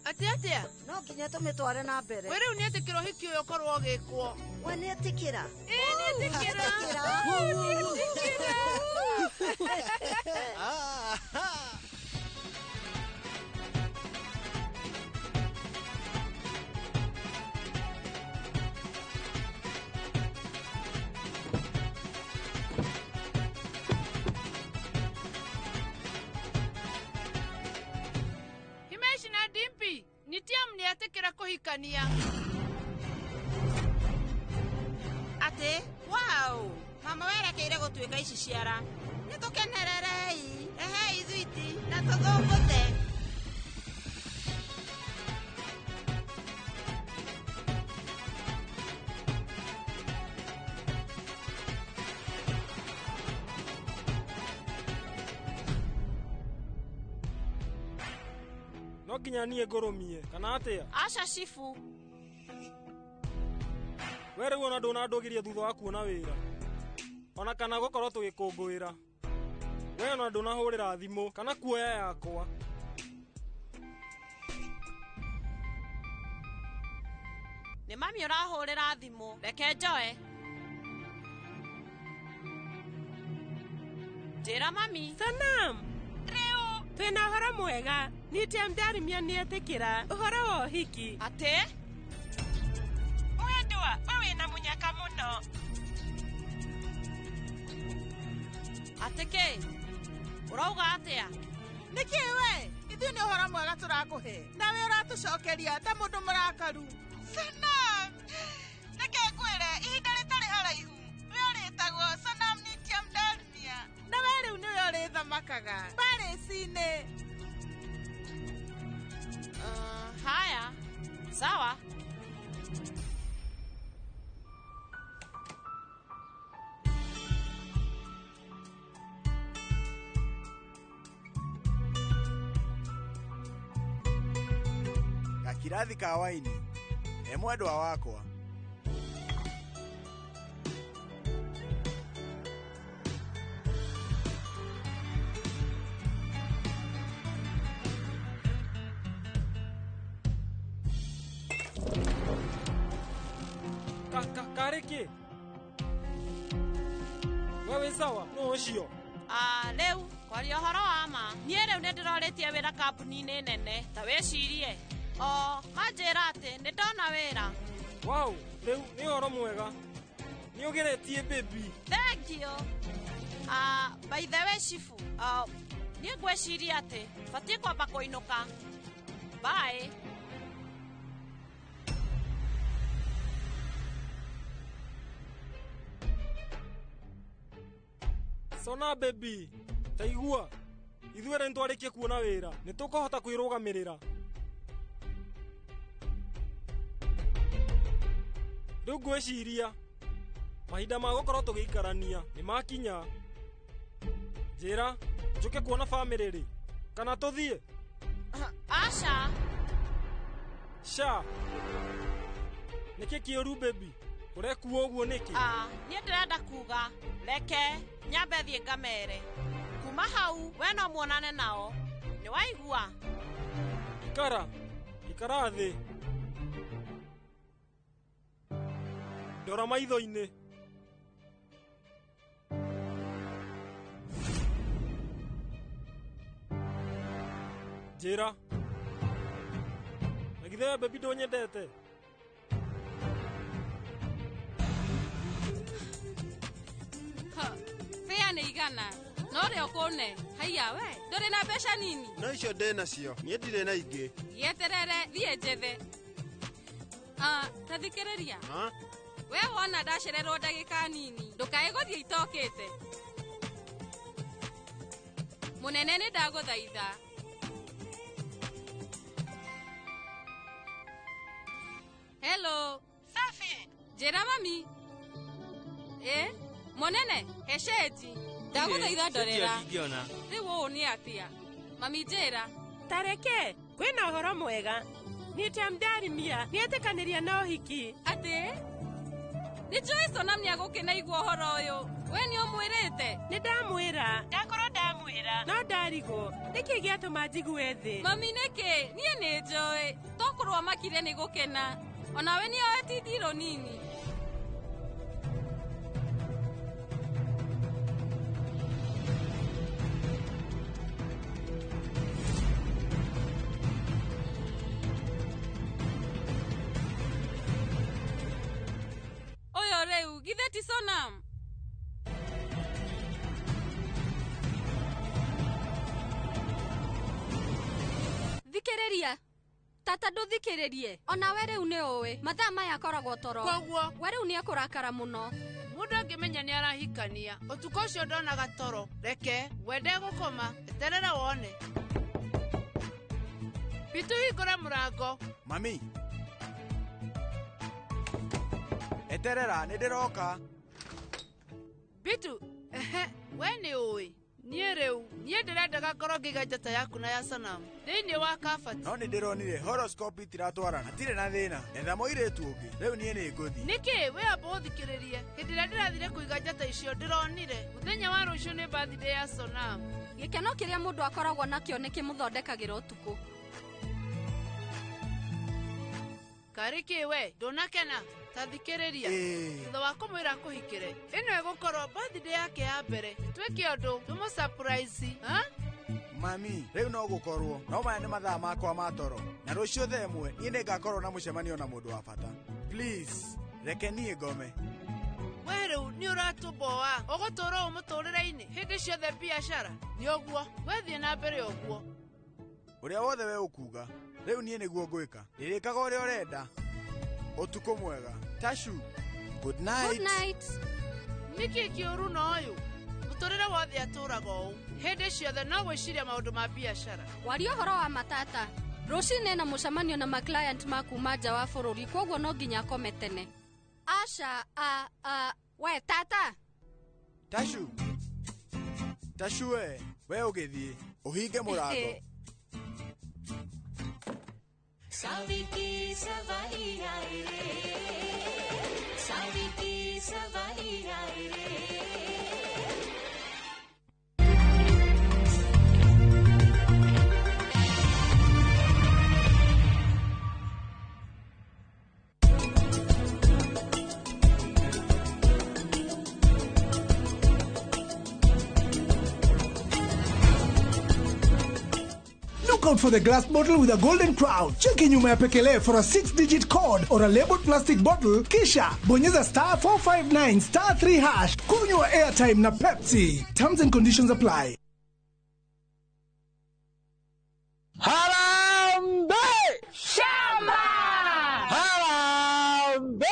Atĩ atĩa? No nginya tũmĩtware na mbere. We rĩu nĩetĩkĩra ũhiki ũyũ ũkorwo ũgĩkwo. We nĩetĩkĩra? Ĩĩ nĩetĩkĩra. Nĩetĩkĩra. Himesh na Dimpi, Nitiam nĩetĩkĩra kũhikania. Atĩ, wow, mama werekeire gũtuĩka ici ciara. Nĩ tũkenererei, rehei thwiti na tũthũngũte. No nginya niĩ ngũrũmie kana atĩa? Aca cibu. We rĩu ona ndũnandũgĩria thutha wa kuona wĩra ona kana gũkorwo tũgĩkũngũĩra. We ona ndũnahũrĩra thimũ kana kuoya yakwa. Nĩ mami ũrahũrĩra thimũ, reke njoe. Njĩra mami. Sanam, rĩu twĩna ũhoro mwega. Nitiam Darmia nĩetĩkĩra ũhoro wa ũhiki. Atĩ? Mwendwa, we wĩna mũnyaka mũno. Atĩ kĩ? Ũrauga atĩa? Nĩkĩ we? Ithuĩ nĩ ũhoro mwega tũrakũhe. Nawe ũratũcokeria ta mũndũ mũrakaru. Sanam, reke ngwĩre ihinda rĩtarĩ haraihu. We ũrĩtagwo Sanam Nitiam Darmia. Na we rĩu nĩwe ũrĩthamakaga Paris-inĩ. Haya sawa. Gakirathi ka waini he mwendwa wakwa. Kariki wewe sawa no ucio. Rĩu kwaria ũhoro wa ma niĩ rĩu nĩ ndĩrorĩtie wĩra kambuni-inĩ nene ta wĩcirie o manjĩra atĩ nĩ ndona wĩra. Wow, rĩu nĩ ũhoro mwega nĩ ũgeretie baby. Thank you. By the way shifu, niĩ ngwĩciria atĩ batiĩ kwamba kũinũka. Bye. Sona baby, taigua ithuĩ rĩ nĩtwarĩkia kuona wĩra nĩ tũkũhota kwĩrũgamĩrĩra. Rĩu ngwĩciria mahinda ma gũkorwo tũgĩikarania nĩ makinya. Njĩra njũke kuona bamĩrĩ rĩ kana tũthiĩ? Aca. Sha nĩkĩ kĩũru baby ũrekuo ũguo nĩkĩ? Niĩ ndĩrenda kuga reke nyambe thiĩ ngamere kuma hau we no muonane nao nĩ waigua. Ikara ikara thĩ ndora maitho-inĩ. Njĩra na githĩ we baby ndũnyendete? Fea nĩ igana no rĩ ũkũne haiya we ndũrĩ na mbeca nini. No icio ndĩ nacio niĩ ndirĩ na ingĩ. Gĩeterere thiĩ njethe. Ta thikĩrĩria we wona ndacererwo ndagĩka nini ndũkae gũthiĩ itokĩte. Mũnene nĩ ndagũthaitha. Hello. Safi. Njĩra mami. Monene, he cenji. Ndagũthaitha ndorera. Rĩu ũũ nĩ atĩa? Mami njĩra. Tareke, kwĩna ũhoro mwega. Nĩte mdarimia, nĩetĩkanĩria na ũhiki. Atĩ? Nĩ njũĩ Sonam nĩegũkena igua ũhoro ũyũ. We nĩ ũmwĩrĩte? Nĩ ndamwĩra. Ndakorwo ndamwĩra. No ndarigwo. Nĩkĩ gĩatũma njigue thĩ? Mami nĩkĩ? Niĩ nĩ njũĩ. Tokorwo makire nĩ gũkena. Onawe nĩ oe ti ndirũ nini. Rĩu githĩ ti Sonam? Thikĩrĩria tata ndũthikĩrĩrie onawe rĩu nĩ ũĩ mathaa maya akoragwo toro koguo we rĩu nĩ ekũrakara mũno. Mũndũ angĩmenya nĩ arahikania ũtukũ ũcio ndonaga toro reke wende gũkoma eterera wone. Bitu hingũra mũrango. Mami eterera nĩ ndĩroka. Bitu we nĩ ũĩ niĩ rĩu niĩ ndĩrendaga ngorwo ngĩiga njata yaku na ya Sanamu thĩinĩ wa kabati. No nĩ ndĩronire horoscope itiratwarana hatirĩ na thĩna etha mũirĩtu ũngĩ rĩu niĩ nĩ ngũthiĩ. Nĩkĩ we amba ũthikĩrĩrie hĩndĩ ĩrĩa ndĩrathire kũiga njata icio ndĩronire mũthenya wa rũciũ nĩ birthday ya Sanamu. Gĩkeno kĩrĩa mũndũ akoragwo nakĩo nĩ kĩmũthondekagĩra ũtukũ. Karĩkĩ we ndũnakena ta thikĩrĩria thutha wa kũmwĩra kũhikĩre ĩno ĩgũkorwo birthday yake ya mbere twĩke ũndũ tũmũ surprise. Mami rĩu no gũkorwo no maya nĩ mathaa makwa ma toro na rũciũ thaa ĩmwe niĩ nĩngakorwo na mũcemanio na mũndũ wa bata. Please reke niĩ ngome. We rĩu nĩ ũratũmboa ũgũtũra ũũ mũtũrĩre-inĩ hĩndĩ ciothe biacara nĩ ũguo wethiĩ na mbere ũguo. Ũrĩa wothe we ũkuga rĩu niĩ nĩguo ngwĩka ndĩrĩkaga ũrĩa ũrenda. Ũtukũ mwega. Tashu, good night. Good night. Nĩkĩ kĩũru na ũyũ mũtũrĩre wothe atũraga ũũ hĩndĩ ciothe no gwĩciria maũndũ ma biacara. Waria ũhoro wa matata Rũcinĩ na mũcemanio na maclient ma kuma nja wa bũrũri, kwoguo no nginya akome tene. Asha, a a we tata. Tashu. Tashu we, we ũgĩthiĩ, ũhinge mũrango. Saviki सवारी आए रे साविकी सवारी आए रे Look out for the glass bottle with a golden crown. Cheki nyuma ya pekele for a 6-digit code or a labeled plastic bottle. Kisha bonyeza star 459 star 3 hash. Kunywa airtime na Pepsi. Terms and conditions apply. Harambee! Shamba! Harambee!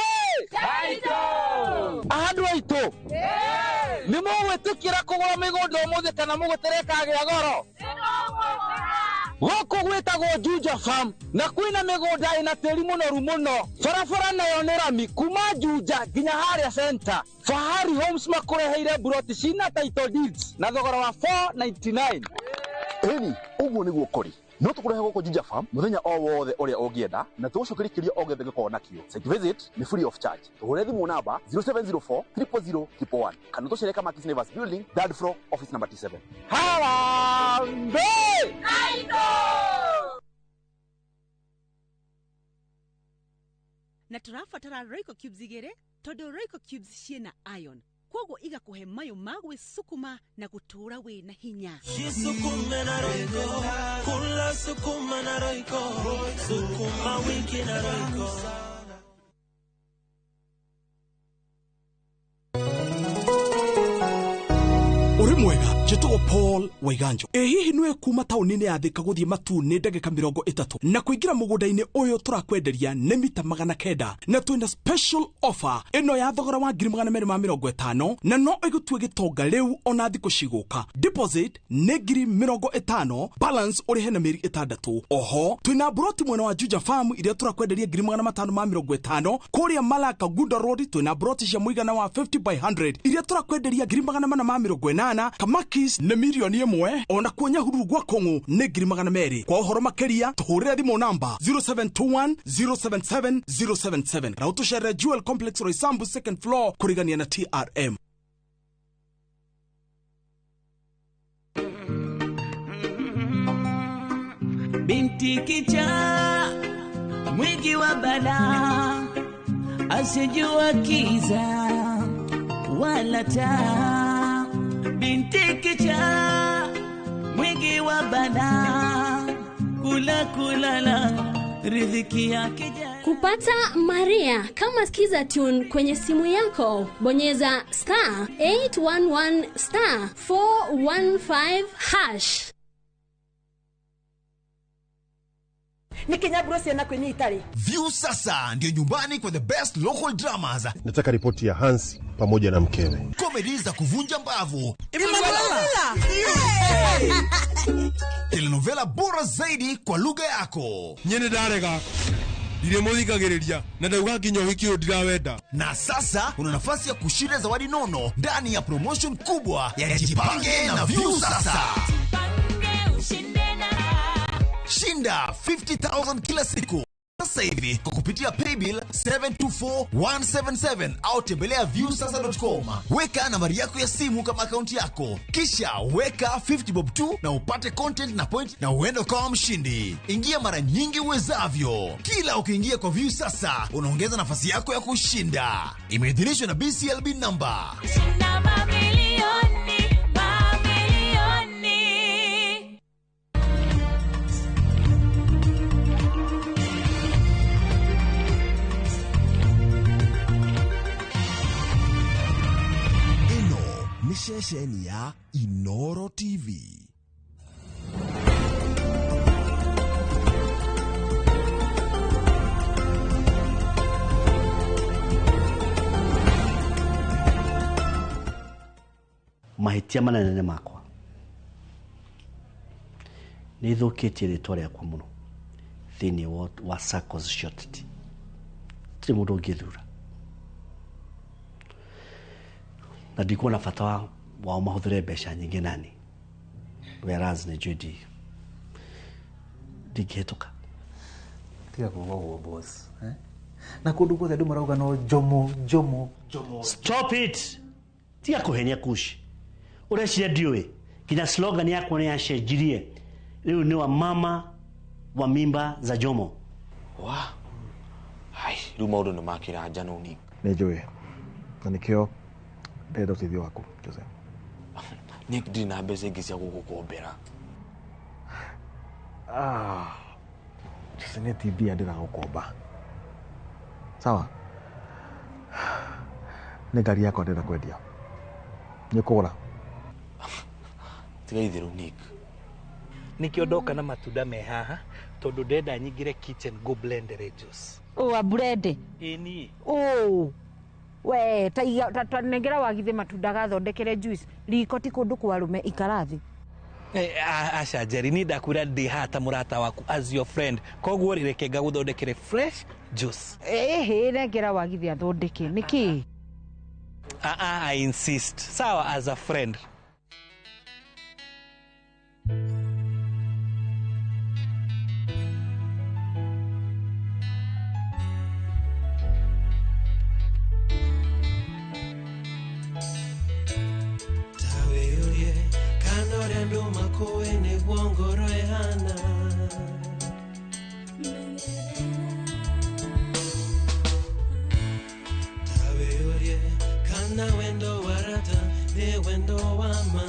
Taito! Andũ aitũ nĩ mũgwĩtĩkĩra kũgũra mĩgũnda ũmũthĩ kana mũgũtere kagĩa goro? Gũkũ gwĩtagwo Juja Farm na kwĩna mĩgũnda ĩna tĩri mũnoru mũno. Barabara nayo nĩ rami kuma Juja nginya harĩa center. Fahari Homes makũreheire buroti cina title deeds na thogora wa 499. Ĩni, ũguo nĩguo kũrĩ. No tũkũrehe gũkũ Juja Farm mũthenya o wothe ũrĩa ũngĩenda na tũgũcokerie kĩũria o gĩothe gĩkorwo nakĩo. Site visit nĩ free of charge. Tũhũre thimũ namba 0704 000 111 kana tũcere Kamakis Neighbors Building, third floor, office number T7. Harambee! Na tũrabatara Royco cubes igĩrĩ tondũ Royco cubes ciĩna iron kwoguo igakũhe mayũ ma gwĩcukuma na gũtũũra wĩna hinya. Jisukume na Royco, kula sukuma na Royco, sukuma wiki na Royco. Uri mwega njĩtagwo Paul Waiganjo. Ĩ hihi nĩwe kuma taũni-inĩ ya Thika gũthiĩ Matuu nĩ ndagĩka 30 na kũingĩra mũgũnda-inĩ ũyũ tũrakwenderia nĩ mita 900 na twĩna special offer ĩno ya thogora wa 250,000 na no ĩgũtue gĩtonga rĩu ona thikũ cigũka. Deposit nĩ 50,000, balance ũrĩhe na mĩeri 6. Oho twĩna broti mwena wa Juja Farm iria tũrakwenderia 550,000. Kũrĩa Malaka Gunda Road twĩna broti cia mũigana wa 50 by 100 iria tũrakwenderia 480,000. Kamakis nĩ 1,000,000 ona kuo Nyahururu gwa Kong'u nĩ 200,000. Kwa ũhoro makĩria tũhũrĩre thimũ namba 0721 077 077 na ũtũcerere Jewel Complex Roysambu second floor kũrigania na TRM. Binti kichaa mwingi wa balaa asijua kiza wala taa. Binti kichaa mwingi wa balaa kula kulala riziki yake. Kupata Maria kama Skiza Tune kwenye simu yako, bonyeza star 811 star 415 hash. View sasa ndio nyumbani kwa the best local dramas. Nataka ripoti ya Hansi pamoja na mkewe. Comedy za kuvunja mbavu. Telenovela bora zaidi kwa lugha yako. Nyene darega. Ndiremuthikagiriria na ndauga nginya ũhiki ũyũ ndirawenda. Na sasa una nafasi ya kushinda zawadi nono ndani ya promotion kubwa ya Jipange na View sasa. Shinda 50,000 kila siku sasa hivi kwa kupitia paybill 724177 au tembelea viewsasa.com. Weka nambari yako ya simu kama akaunti yako, kisha weka 50 bob 2 na upate content na point na uende ukawa mshindi. Ingia mara nyingi uwezavyo. Kila ukiingia kwa View Sasa unaongeza nafasi yako ya kushinda. Imeidhinishwa na BCLB number. Shinda mamilioni, mamilioni. Ni ceceni ya Inoro TV. Mahĩtia manene makwa nĩ thũkĩtie rĩtwa rĩakwa mũno Thĩinĩ wa circles cia ũteti. Gũtirĩ mũndũ ũngĩthura. Na ndikuona bata wao mahũthĩre mbeca nyingĩ nani. Whereas nĩ njũĩ ndingĩhĩtũka. Tiga kuga ũguo boss, eh? Na kũndũ guothe andũ marauga no Jomo Jomo Jomo. Stop it! Tiga kũhenia kushi. Ũreciria ndiũĩ. Nginya slogan yakwa nĩ yacenjirie. Rĩu nĩ wa mama wa mimba za Jomo. Wa. Hai, rĩu maũndũ nĩ makĩra njano ni. Nĩ njũĩ. Na nĩkĩo ndĩrenda ũteithio waku, Jose. Nick ndirĩ na mbeca ingĩ cia gũgũkombera. Ah. Jose nĩ ti mbia ndĩragũkomba. Sawa? Nĩ ngari yakwa ndĩrenda kwendia. Nĩ ũkũgũra? Tiga itherũ Nick. Nĩkĩo ndoka na matunda me haha tondũ ndenda nyingĩre kitchen go blend juice. Ũ aburende. Ĩ niĩ. Ũ. We ta ta nengera wagithe matunda gathondekere juice. Riko ti kũndũ kwa arũme ikara thĩ. Aca Njeri, niĩ ndakwĩra ndĩ haha ta mũrata waku as your friend. Koguo rĩ reke ngagũthondekere fresh juice. Ĩhĩ nengera wagithe athondeke. Nĩkĩ? Ah, I insist. Sawa, as a friend. Tawĩũrie kana ũrĩa andũ makũĩ nĩguo ngoro ĩhana. Tawĩũrie kana wendo wa rata nĩ wendo wa ma.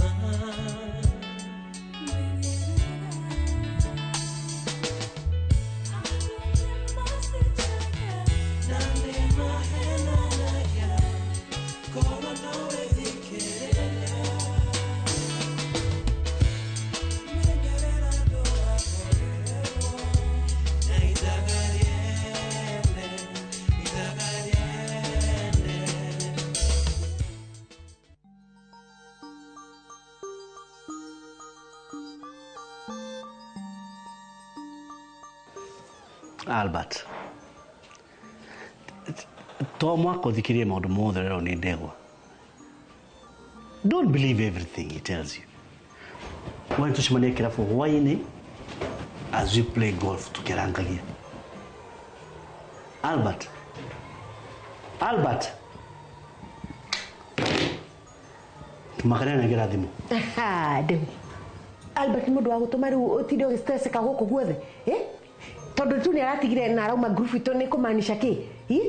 Na nĩ mahenanagia korwo no wĩthikĩrĩria. Na ithaga rĩene, ithaga rĩene. Albert. To mwaka ũthikĩrie maũndũ mothe ũrerwo nĩ ndegwa. Don't believe everything he tells you. Wani tũcemanie kĩrabu hwaĩ-inĩ as we play golf tũkĩrangagia. Albert. Albert. Tumakania nengera thimũ. Ndeu. Albert nĩ mũndũ wa gũtũma rĩu ũtinde ũgĩstreseka gũkũ guothe. Eh? Tondũ tu nĩ aratigire na arauma group itũ nĩ kũmaanisha kĩ? Hi?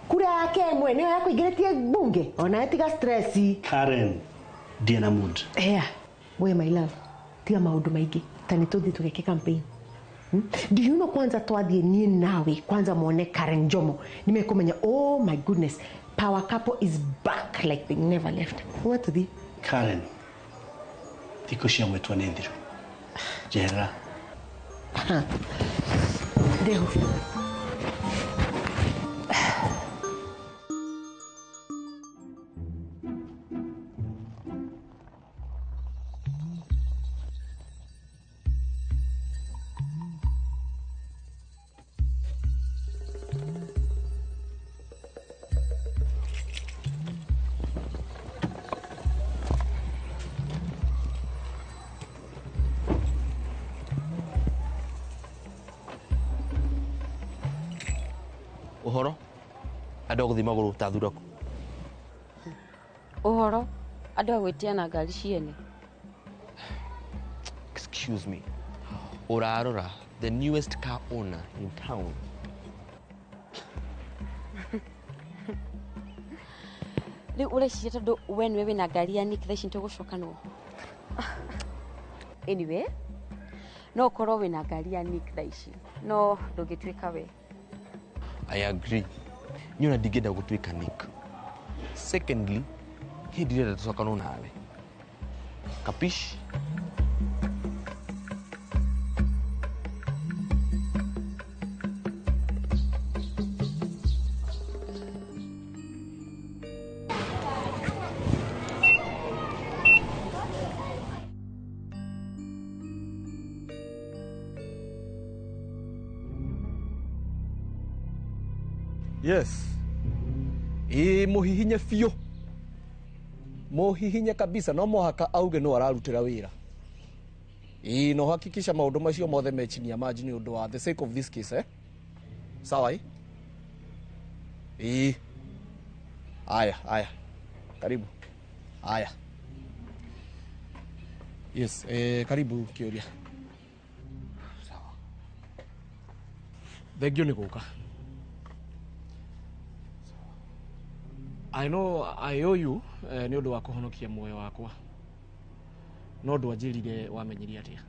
Kura yake ĩmwe nĩyo yakũingĩrĩtie mbunge. Ona tiga stress. Karen, ndiĩ na mood. Hea, we my love, tiga maũndũ maingĩ ta nĩ tũthiĩ tũgeke campaign. Do you know kwanza twathiĩ niĩ nawe kwanza muone Karen Jomo nimekũmenya, oh my goodness, power couple is back like they never left. Wa tũthiĩ. Karen, thikũ cia gwĩtwo nĩ thiru. Njeherera. Ndeu. Ũhoro andũ a gũthiĩ magũrũ ta thuraku. Ũhoro andũ a gwĩtia na ngari ciene. Excuse me, ũrarora the newest car owner in town. Rĩu ũreciria tondũ we nĩwe wĩna ngari ya Nick thaa ici nĩtũgũcokanwo. Anyway, no ũkorwo wĩna ngari ya Nick thaa ici no ndũngĩtuĩka we. I agree. Niĩ ona ndingĩenda gũtuĩka Nick. Secondly, niĩ ndirenda tũcokanwo nawe. Kapish? Yes. Ĩ mũhihinye biũ. Mũhihinye kabisa no mũhaka auge no ararutĩra wĩra. Ĩ no hakikisha maũndũ macio mothe me chini ya maji nĩ ũndũ wa the sake of this case, eh? Sawa ĩ? Ĩ. Aya, aya. Karibu. Aya. Yes, karibu Kĩũria. Sawa. Thank you nĩ gũka. I know I owe you nĩ ũndũ wa kũhonokia muoyo wakwa. No ndwanjĩrire wamenyire atĩa?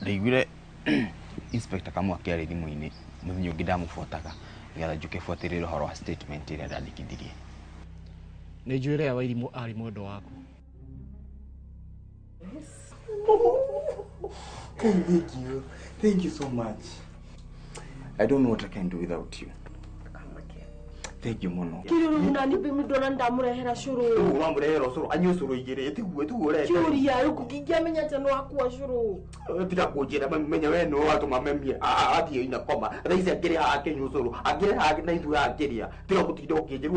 Ndaiguire Inspector Kamau akĩaria thimũ-inĩ mũthenya ũngĩ ndamũbuataga nĩgetha njũke buatĩrĩre ũhoro wa statement ĩrĩa ndandĩkithirie. Nĩ njũĩ Lea Wairimũ arĩ mwendwa waku. Thank you. Thank you so much. I don't know what I can do without you. Thank you mũno. Kĩrĩu nani ndona ndamũrehera cũrũ. Ũramũrehera cũrũ, anyue cũrũ igĩrĩ, tiguo tiguo ũrenda. Kĩũria rĩu kũngĩamenya atĩa nĩ wakua cũrũ. Tiga kũnjĩra menya we nĩwe watũma memie athiĩ ina koma. Thaa ici akĩrĩ haha akĩnyua cũrũ, akĩrĩ haha na ithuĩ akĩrĩa. Tiga gũtinda ũkĩnjĩra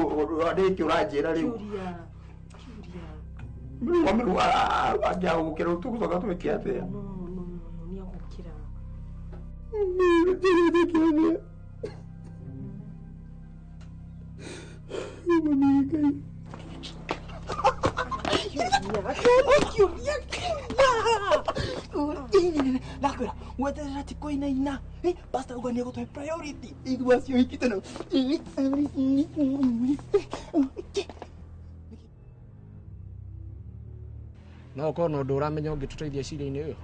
nĩkĩ ũranjĩra rĩu. Kĩũria. Mami angĩaga gũkĩra tũgũcoka twĩke atĩa? No, no, no, nĩ agũkĩra. Ndakwĩra weterera ti kũinaina. Pastor auga nĩ egũtũhe priority ithuĩ acio hiki tene. No ũkorwo na ũndũ ũramenya ũngĩtũteithia cira-inĩ ũyũ?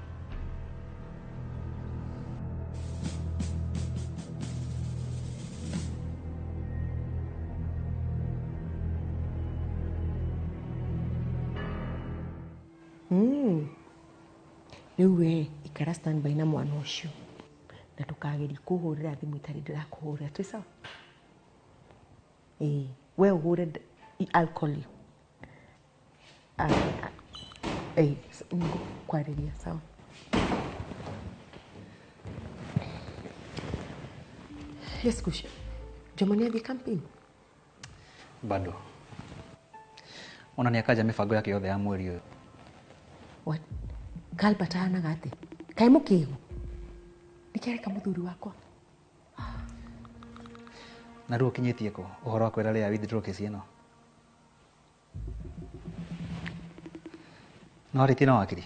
Rĩu we ikara standby na mwana ũcio na ndũkagerie kũhũrĩra thimũ itarĩ ndĩrakũhũrĩra, twĩ sawa? Ĩĩ, we ũhũre, I'll call you. Ĩĩ, nĩngũkwarĩria, sawa? Yes, Kush. Jomo nĩ athiĩ campaign? Bado. Ona nĩ akanja mĩbango yake yothe ya mweri ũyũ. What? Kalbert ahanaga atĩa? Kaĩ mũkĩgu? Nĩkĩ areka mũthuri wakwa? Na rĩu ũkinyĩtie kũ ũhoro wa kwĩra Lea withdraw kesi ĩno? No arĩtie na wakiri?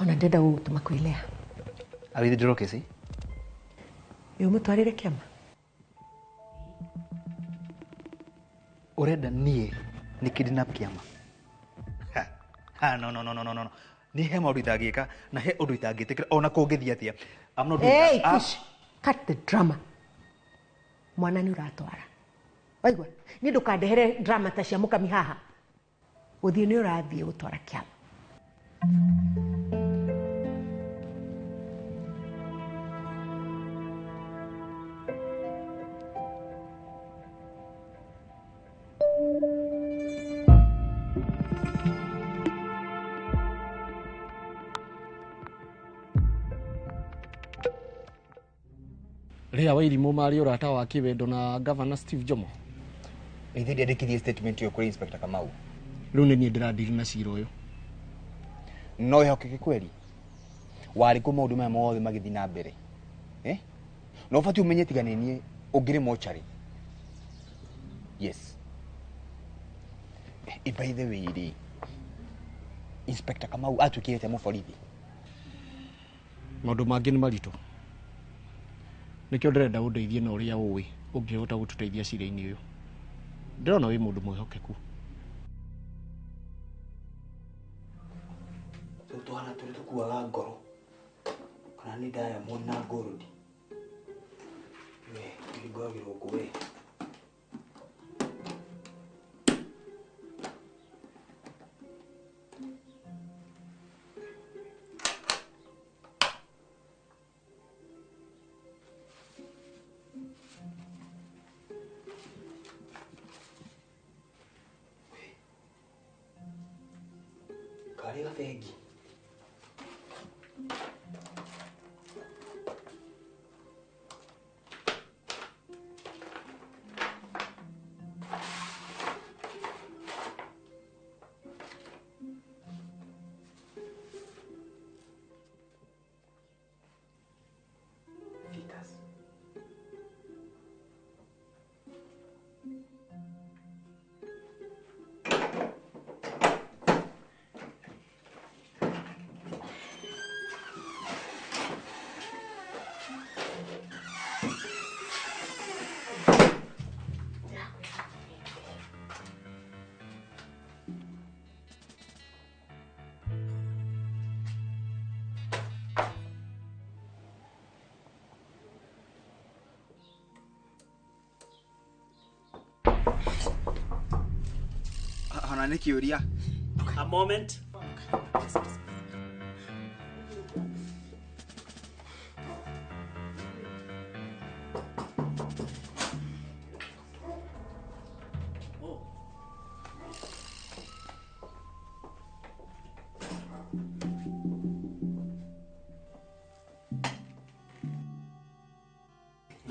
Ona ndĩrenda gũgũtũma kwĩ Lea. A withdraw kesi? Ĩ ũmũtwarĩre kĩama? Ũrenda niĩ nĩ kidnap kĩama? Ha, no, no, no, no, no, no. Nĩ he maũndũ itangĩka na he ũndũ itangĩtĩkĩra ona kũngĩthiĩ atĩa. I'm not doing Hey, that. Kush, cut the drama. Mwana nĩ ũratwara. Waigua? Niĩ ndũkandehere drama ta cia mũkami haha. Gũthiĩ nĩ ũrathiĩ gũtwara kĩama. Lea Wairimũ marĩ ũrata wa kĩwendo na Governor Steve Jomo. Ithe ndiandĩkithie statement ĩyo kũrĩ Inspector Kamau. Rĩu nĩ niĩ ndĩradiri na cira ũyũ. No wĩhokeke kweri warĩ kũ maũndũ maya mothe magĩthiĩ na mbere? Eh? No ũbatiĩ ũmenye tiga nĩ niĩ ũngĩrĩ mocarĩ. Yes. By the way rĩ, Inspector Kamau atuĩkire atĩa mũborithi? Maũndũ mangĩ nĩ maritũ. Nĩkĩo ndĩrenda ũndeithie na ũrĩa ũĩ ũngĩhota gũtũteithia cira-inĩ ũyũ. Ndĩrona wĩ mũndũ mwĩhokeku. Rĩu twana tũrĩ tũkuaga ngoro kana nĩ diamond na gold. We ihingũragĩrwo kũ we? Karĩ gabengi. Ona nĩ kĩũria. A moment.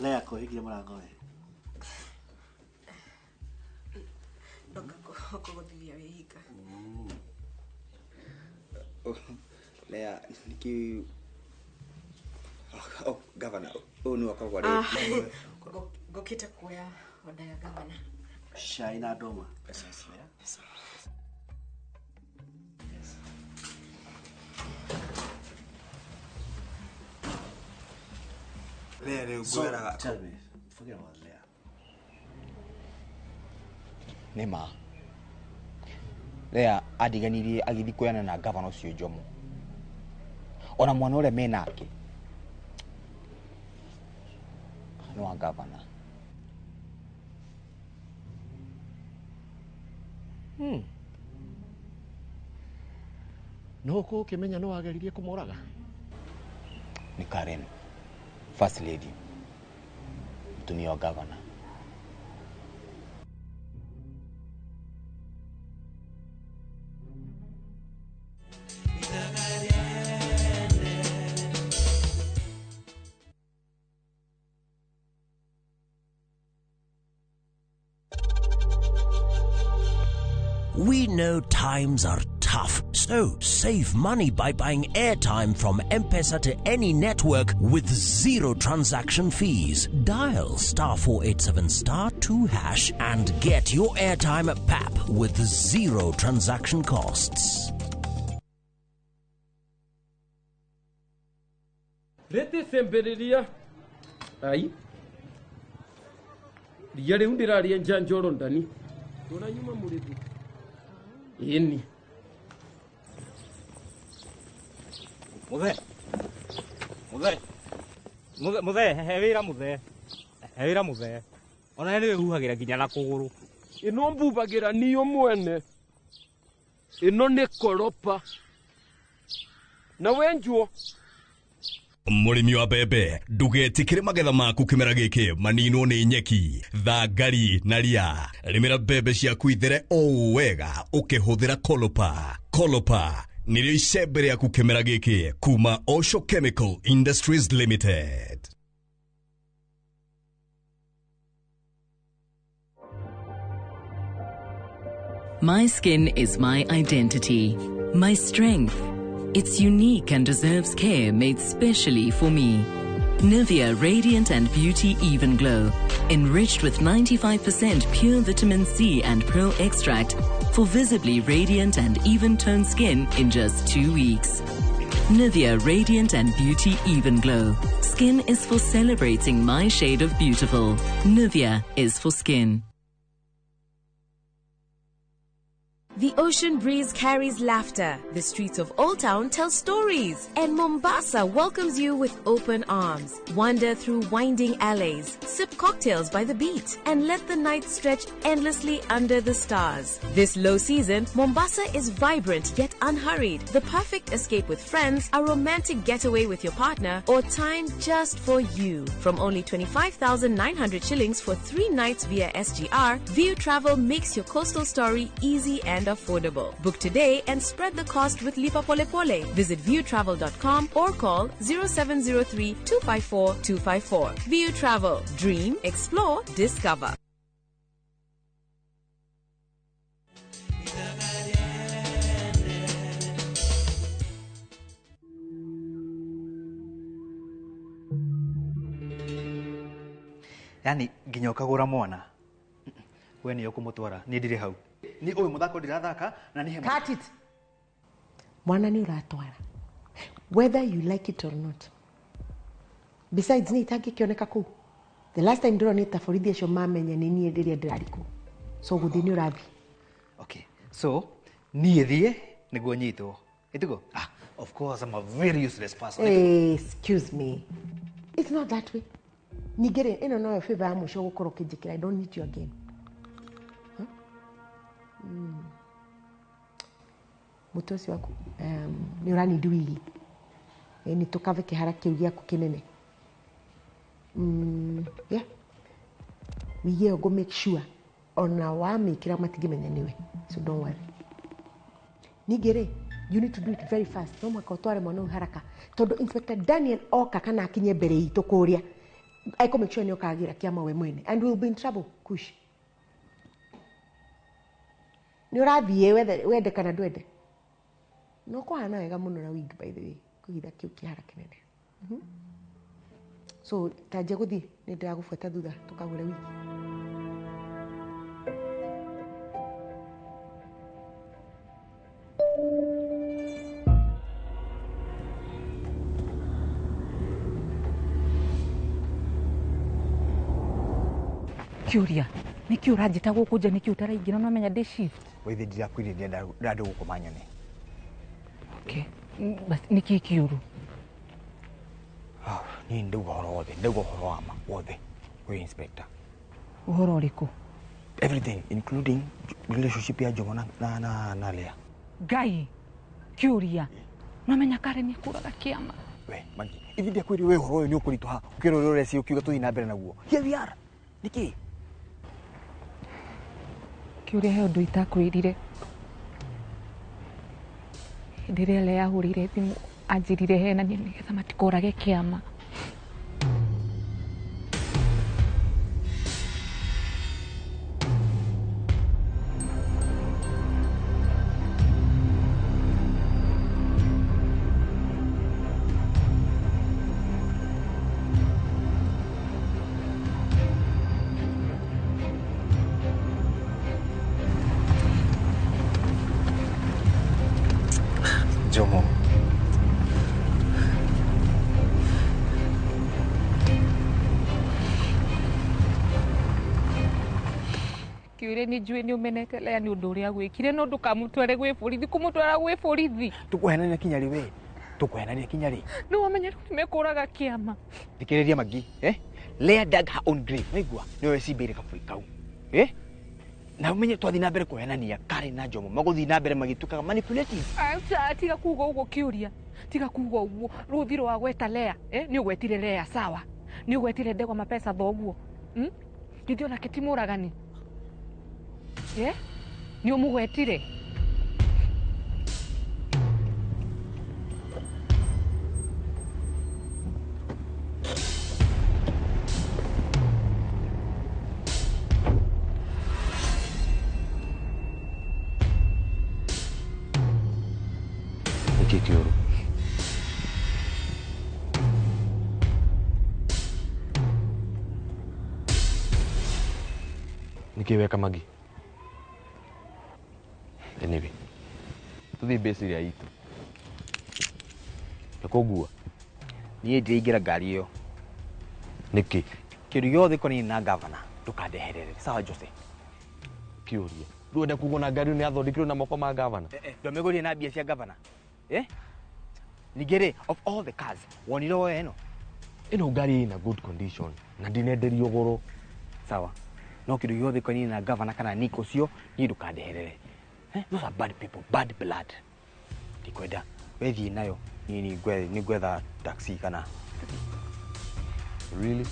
Lea kũhingia mũrango we. Ndoka kũgũthithia wĩhinga. Lea nĩkĩ. Oh, governor, ũyũ nĩwe akoragwo arĩ. Ngũkĩte kuoya order ya governor. Cai na ndũma. Lea rĩu So, ngwĩraga. tell me, forget about Lea. Nĩ ma. Lea andiganirie agĩthiĩ kuoyana na gavana ũcio Njomo. Ona mwana ũrĩa menake nĩ wa gavana. No ũkũ ũkĩmenya nĩ wageririe kũmũraga? Nĩ Karen, first lady, mũtumia wa gavana. We know times are tough, so save money by buying airtime from M-Pesa to any network with zero transaction fees. Dial *487*2# and get your airtime at PAP with zero transaction costs. Rĩtĩ cemberiria ai ria rĩu ndĩraria njanjoro ndani ndũranyuma mũrĩthi ĩni. Muthe. Muthe. Muthe, muthe, he wĩra muthe. He wĩra muthe. Ona nĩ wĩhuhagĩra nginya na kũgũrũ. Ĩno mbubagĩra niyo mwene. Ĩno nĩ koropa. Na wenjwo. Mũrĩmi wa mbembe ndũgetĩkĩre magetha maku kĩmera gĩkĩ maninwo nĩ nyeki, thangari na ria. Rĩmĩra mbembe ciaku ithere o wega ũkĩhũthĩra Kolopa. Kolopa nĩrĩo icembe rĩaku kĩmera gĩkĩ kuma Osho Chemical Industries Limited. My skin is my identity, my strength. It's unique and deserves care made specially for me. Nivea Radiant and Beauty Even Glow, enriched with 95% pure vitamin C and pearl extract for visibly radiant and even-toned skin in just 2 weeks. Nivea Radiant and Beauty Even Glow. Skin is for celebrating my shade of beautiful. Nivea is for skin. The ocean breeze carries laughter, the streets of Old Town tell stories, and Mombasa welcomes you with open arms. Wander through winding alleys, sip cocktails by the beach, and let the night stretch endlessly under the stars. This low season, Mombasa is vibrant yet unhurried, the perfect escape with friends, a romantic getaway with your partner, or time just for you. From only 25,900 shillings for 3 nights via SGR, View Travel makes your coastal story easy and affordable. Book today and spread the cost with Lipa Pole Pole. Visit viewtravel.com or call 0703 254 254. View Travel. Dream, explore, discover. Yani nginya ũkagũra mwana we nĩyo kũmũtwara niĩ ndirĩ hau. Ni ũyũ mũthako ndĩrathaka na nĩ he. Cut it. Mwana nĩ ũratwara whether you like it or not. Besides nĩ itangĩkĩoneka kũu. The last time ndĩronete borithi acio mamenya nĩ niĩ rĩrĩa ndĩrarĩ kũu. So gũthiĩ nĩ ũrathiĩ. Okay. So niĩ thiĩ nĩguo nyitwo. Ĩtiguo? Ah, of course I'm a very useless person. Hey, excuse me. It's not that way. Ningĩ rĩ, ĩno noyo favor ya mũico gũkorwo ũkĩnjĩkĩra. I don't need you again. Huh? Mm. Mũtwe ũcio waku nĩ ũranindi wigi. Nĩ tũkave kĩhara kĩu gĩaku kĩnene. Yeah. Wigi ĩyo ngũ make sure ona wamĩkĩra matingĩmenya nĩwe. So don't worry. Ningĩ rĩ, you need to do it very fast. No mũhaka ũtware mwana ũyũ haraka. Tondũ Inspector Daniel oka kana akinye mbere itũ kũrĩa, ekũ make sure nĩ okagĩra kĩama we mwene and we will be in trouble. Kush. Nĩ ũrathiĩ wende kana ndwende. No kũhana wega mũno na wig by the way, kũhitha kĩu kĩhara kĩnene. So tanjia gũthiĩ, nĩ ndĩragũbuata thutha tũkagũre wigi. Kĩũria, nĩkĩ ũranjĩta gũkũ nja, nĩkĩ ũtaraingĩra no menya ndĩ shift? Wĩthĩ ndirakwĩrĩria ndandũ gũkũ manyone. Okay. Bas nĩkĩ kĩũru? Niĩ ndauga ũhoro wothe, ndauga ũhoro wa ma wothe kwĩ inspector. Ũhoro ũrĩkũ? Everything including relationship ya Jomo na Lea. Ngai, kĩũria. No menya Karen nĩakũraga kĩama. We, Magi, ithi ndiakwĩrire we ũhoro ũyũ nĩ ũkũritũha ũkĩra ũrĩa ũreciria ũkiuga tũthiĩ na mbere naguo. Here we are. Nĩkĩ? Kĩũria he ũndũ itakwĩrire. Hĩndĩ ĩrĩa Lea ahũrĩire thimũ anjĩrire henanie nĩgetha matikorage kĩama. Jomo. Kĩũria nĩ njũĩ nĩ ũmenete Lea nĩ ũndũ ũrĩa gwĩkire no ndũkamũtware gwĩ borithi, kũmũtwara gwĩ borithi. Tũkũhenania kinya rĩ we? Tũkũhenania kinya rĩ? Nĩ wamenya rĩu nĩmekũraga kĩama. Thikĩrĩria Magi, eh? Lea dug her own grave. Waigua? Nĩwe wecimbeire kaburi kau. Eh? Na umenye twathiĩ na mbere kũhenania Karen na Jomo magũthiĩ na mbere magĩtuĩkaga manipulative. Aca, tiga kuga ũguo kĩũria. Tiga kuga ũguo. Rũthi rwa gweta Lea, eh? Nĩ ũgwetire Lea, sawa. Nĩ ũgwetire Ndegwa mapesa thoguo. Githĩ onake ti mũragani? Eh? Nĩ ũmũgwetire? Nĩkĩ kĩũru? Nĩkĩ weka Magi? Anyway, tũthiĩ base ĩrĩa itũ. Nĩkũngua? Niĩ ndĩraingĩra ngari ĩyo. Nĩkĩ? Kĩndũ gĩothe gĩkonainie na gavana ndũkandeherere. Sawa Jose? Kĩũria. Ndũrenda kuga ona ngari ĩyo nĩyathondekirwo na moko ma gavana? Ndwamĩgũrire na mbia cia gavana. Eh? Ningĩ rĩ, of all the cars, wonire woya ĩno? Ĩno ngari ĩna good condition na ndinenderio goro. Sawa. No kĩndũ gĩothe gĩkonainie na gavana kana Nick ũcio, niĩ ndũkandeherere. Those are bad people, bad blood. Ndikwenda. We thiĩ nayo, niĩ nĩngwetha taxi kana. Really?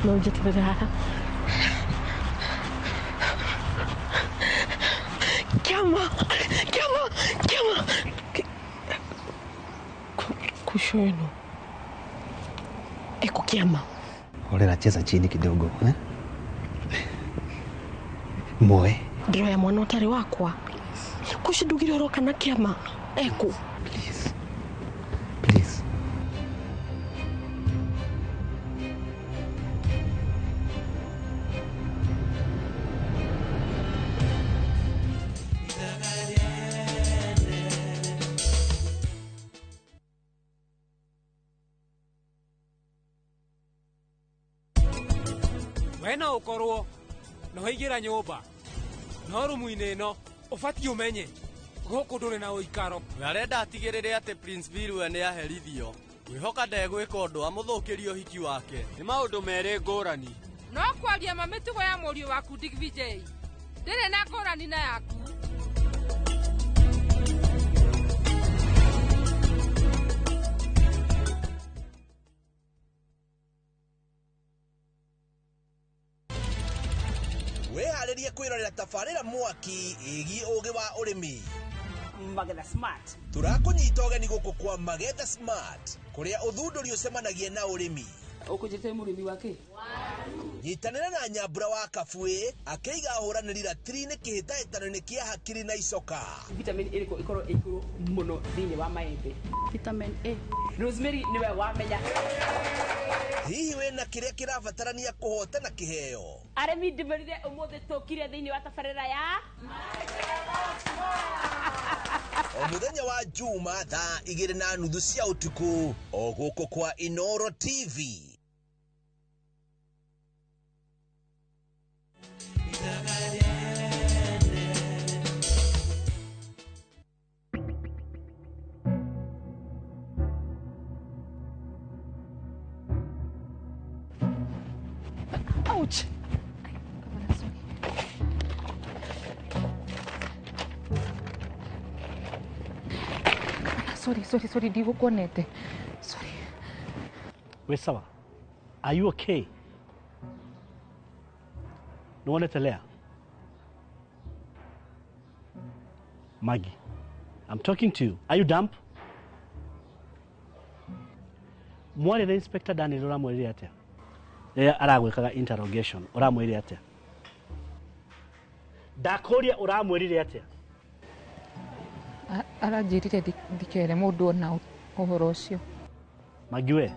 No njeterere haha. Kĩama, kĩama, kĩama. Kusho ĩno eko kĩama. Olera, cheza chini kidogo eh? Moe Ndĩroya mwana ũtarĩ wakwa. Kushi ndugire ũroka na kĩama eko. Please. Please. We no ũkorwo no waingĩra nyũmba no rumu-inĩ ĩno ũbatiĩ ũmenye gũkũ ndũrĩ na ũikaro. We arenda atigĩrĩre atĩ Prince Birue nĩ aherithio. Ngwĩhoka ndegwĩka ũndũ amũthũkĩrie ũhiki wake. Nĩ maũndũ merĩ ngũrani. No kwaria ma mĩtugo ya mũriũ waku Digvijay ndĩrĩ na ngũrani na yaku. Wĩharĩrie kwĩrorera tabarĩra mwaki ĩgiĩ ũgĩ wa ũrĩmi. Magetha Smart. Tũrakũnyita ũgeni gũkũ kwa Magetha Smart kũrĩa ũthundũri ũcemanagia na ũrĩmi. Ũkũnjĩte mũrĩmi wake? Nyitanĩra na Nyambura wa Kabuĩ akĩiga ahũranĩri ratiri-inĩ kĩhĩtahĩtano-inĩ kĩa hakiri na icoka. Vitamin ĩrĩkũ ĩkorwo ĩ igũrũ mũno thĩinĩ wa maembe? Vitamin A. Rosemary nĩwe wamenya. Hihi wĩna kĩrĩa kĩrabatarania kũhotana kĩheo? Arĩmi ndĩmerire ũmũthĩ tũkire thĩinĩ wa tabarĩra ya O mũthenya wa Juma thaa 2:30 cia ũtukũ o gũkũ kwa Inoro TV. Ouch! Sorry, sorry, sorry, ndigũkuonete. Sorry. We sawa. Are you okay? Nĩwonete Lea? Maggie, I'm talking to you. Are you dumb? Mwarĩ na Inspector Daniel ũramwĩrire atĩa? Rĩrĩa aragwĩkaga interrogation, ũramwĩrire atĩa? Ndakũria ũramwĩrire atĩa? Aranjĩrire ndikere mũndũ ona ũhoro ũcio. Maggie we.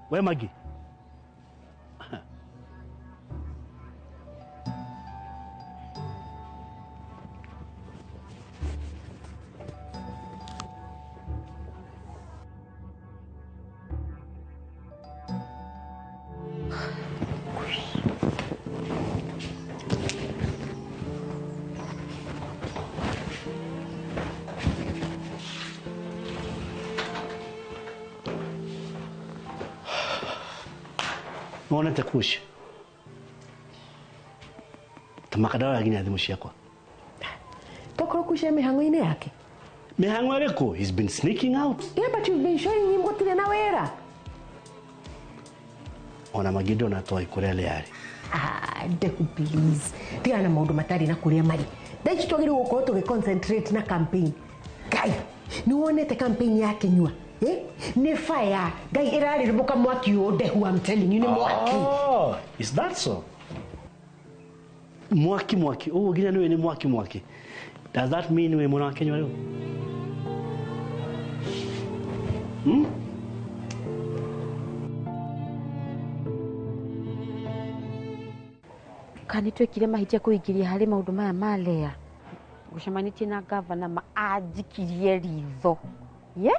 We Maggie. Nĩwonete Kush? Tamaka ndaroya nginya thimũ ciakwa. Tokorwo Kush e mĩhang'o-inĩ yake. Mĩhang'o ĩrĩkũ? He's been sneaking out. Yeah, but you've been showing him gũtirĩ na wĩra. Ona Maggie ndona toĩ kũrĩa Lea arĩ. Ah, Ndeku please. Tigana na maũndũ matarĩ na kũrĩa marĩ. Thaa ici twagĩrĩirwo gũkorwo tũgĩ concentrate na campaign. Ngai, nĩ wonete campaign ya Kinyua? Eh? Nĩ fire. Ngai ĩrarĩrĩmbũka mwaki ũyũ Ndehu, I'm telling you, nĩ mwaki. Oh, is that so? Mwaki mwaki. Ũguo nginya nĩwe nĩ mwaki mwaki. Does that mean wĩ mwena wa Kinyua rĩu? Hmm? Kana nĩtwekire mahĩtia kũingĩria harĩ maũndũ maya ma Lea. Ngũcemanĩtie na gavana ma anjikirie ritho. Ye?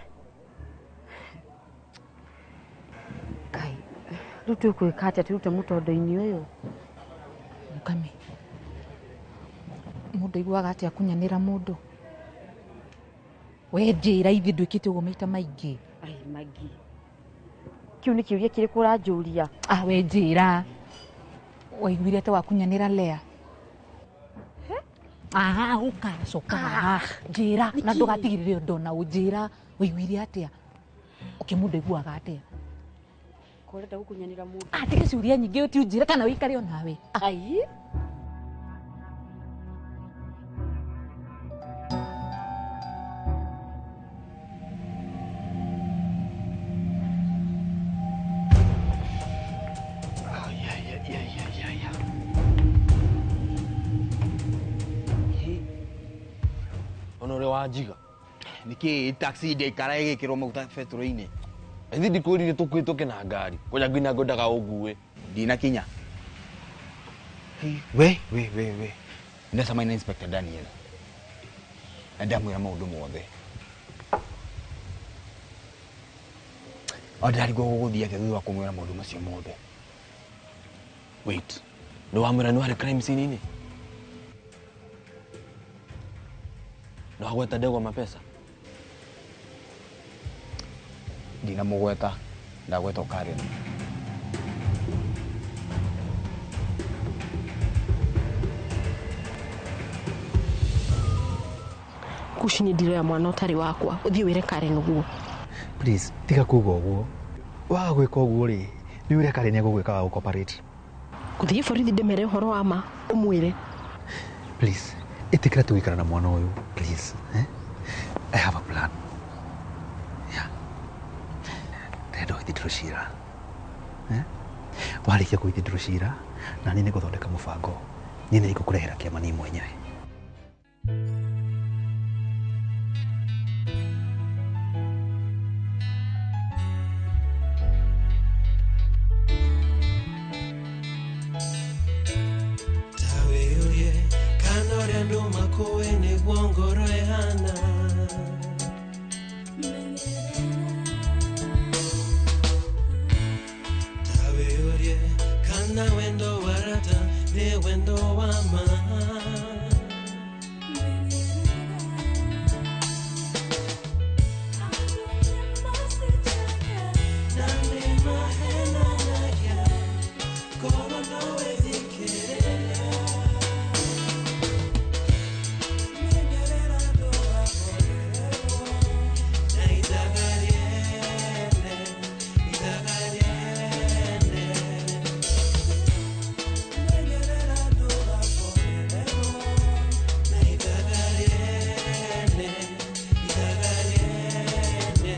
Ngai, rĩu tũkwĩka atĩa tũrute mũtondo-inĩ ũyũ? Mũkami, mũndũ aiguaga atĩa kunyanĩra mũndũ? We njĩra ithe ndwĩkĩte ũguo maita maingĩ. Ai Maggie, kĩu nĩ kĩũria kĩrĩkũ ũranjũria? Ah, we njĩra. Waiguire atĩa wakunyanĩra Lea? Aha, ũka coka haha. Njĩra na ndũgatigĩrĩre ũndũ ona ũnjĩra waiguire atĩa? Okay, mũndũ aiguaga atĩa? Kũrenda gũkunyanĩra mũndũ. Ah, tiga ciũria nyingĩ ũti ũnjĩre kana ũikare onawe. Ai. Ona ũrĩa wanjiga. Nĩkĩ taxi ndĩikara ĩgĩkĩrwo maguta betũrũ-inĩ? Ithi ndikwĩrire tũkũhĩtũke na ngari. Kũrĩa nginya ngwendaga ũngue. Ndinakinya. We we we we. Ndacemania na Inspector Daniel. Na ndamwĩra maũndũ mothe. O ndarigwo gũgũthiĩ atĩa thutha wa kũmwĩra maũndũ macio mothe. Wait. Nĩ wamwĩra nĩ warĩ crime scene-inĩ? Nĩ wagweta ndegwa mapesa? Ndinamũgweta, ndagweta o Karen. Kushi nĩ ndiroya mwana ũtarĩ wakwa, ũthiĩ wĩre Karen ũguo. Please, tiga kuga ũguo. Waga gwĩka ũguo rĩ, nĩ ũrĩa Karen egũgwĩka wa gũcooperate. Ngũthiĩ borithi ndĩmere ũhoro wa ma, ũmwĩre. Please, ĩtĩkĩra tũgĩikara na mwana ũyũ, please. Eh? I have a plan. Yeah. Ndĩrenda ũhithindĩrwo cira. Eh? Warĩkia kũhithindĩrwo cira, na niĩ nĩngũthondeka mũbango. Niĩ nĩ ngũkũrehera kĩama niĩ mwenyewe. Tawĩyũrie kana ũrĩa andũ makũĩ nĩguo ngoro ĩhana. Tawĩyũrie kana wendo wa rata nĩ wendo wa ma. Na nĩ mahenanagia, ngoro no ĩthikĩrĩria. Na ithaga rĩene, ithaga rĩene. Menyerera ndũgakorererwo. Na ithaga rĩene, ithaga rĩene.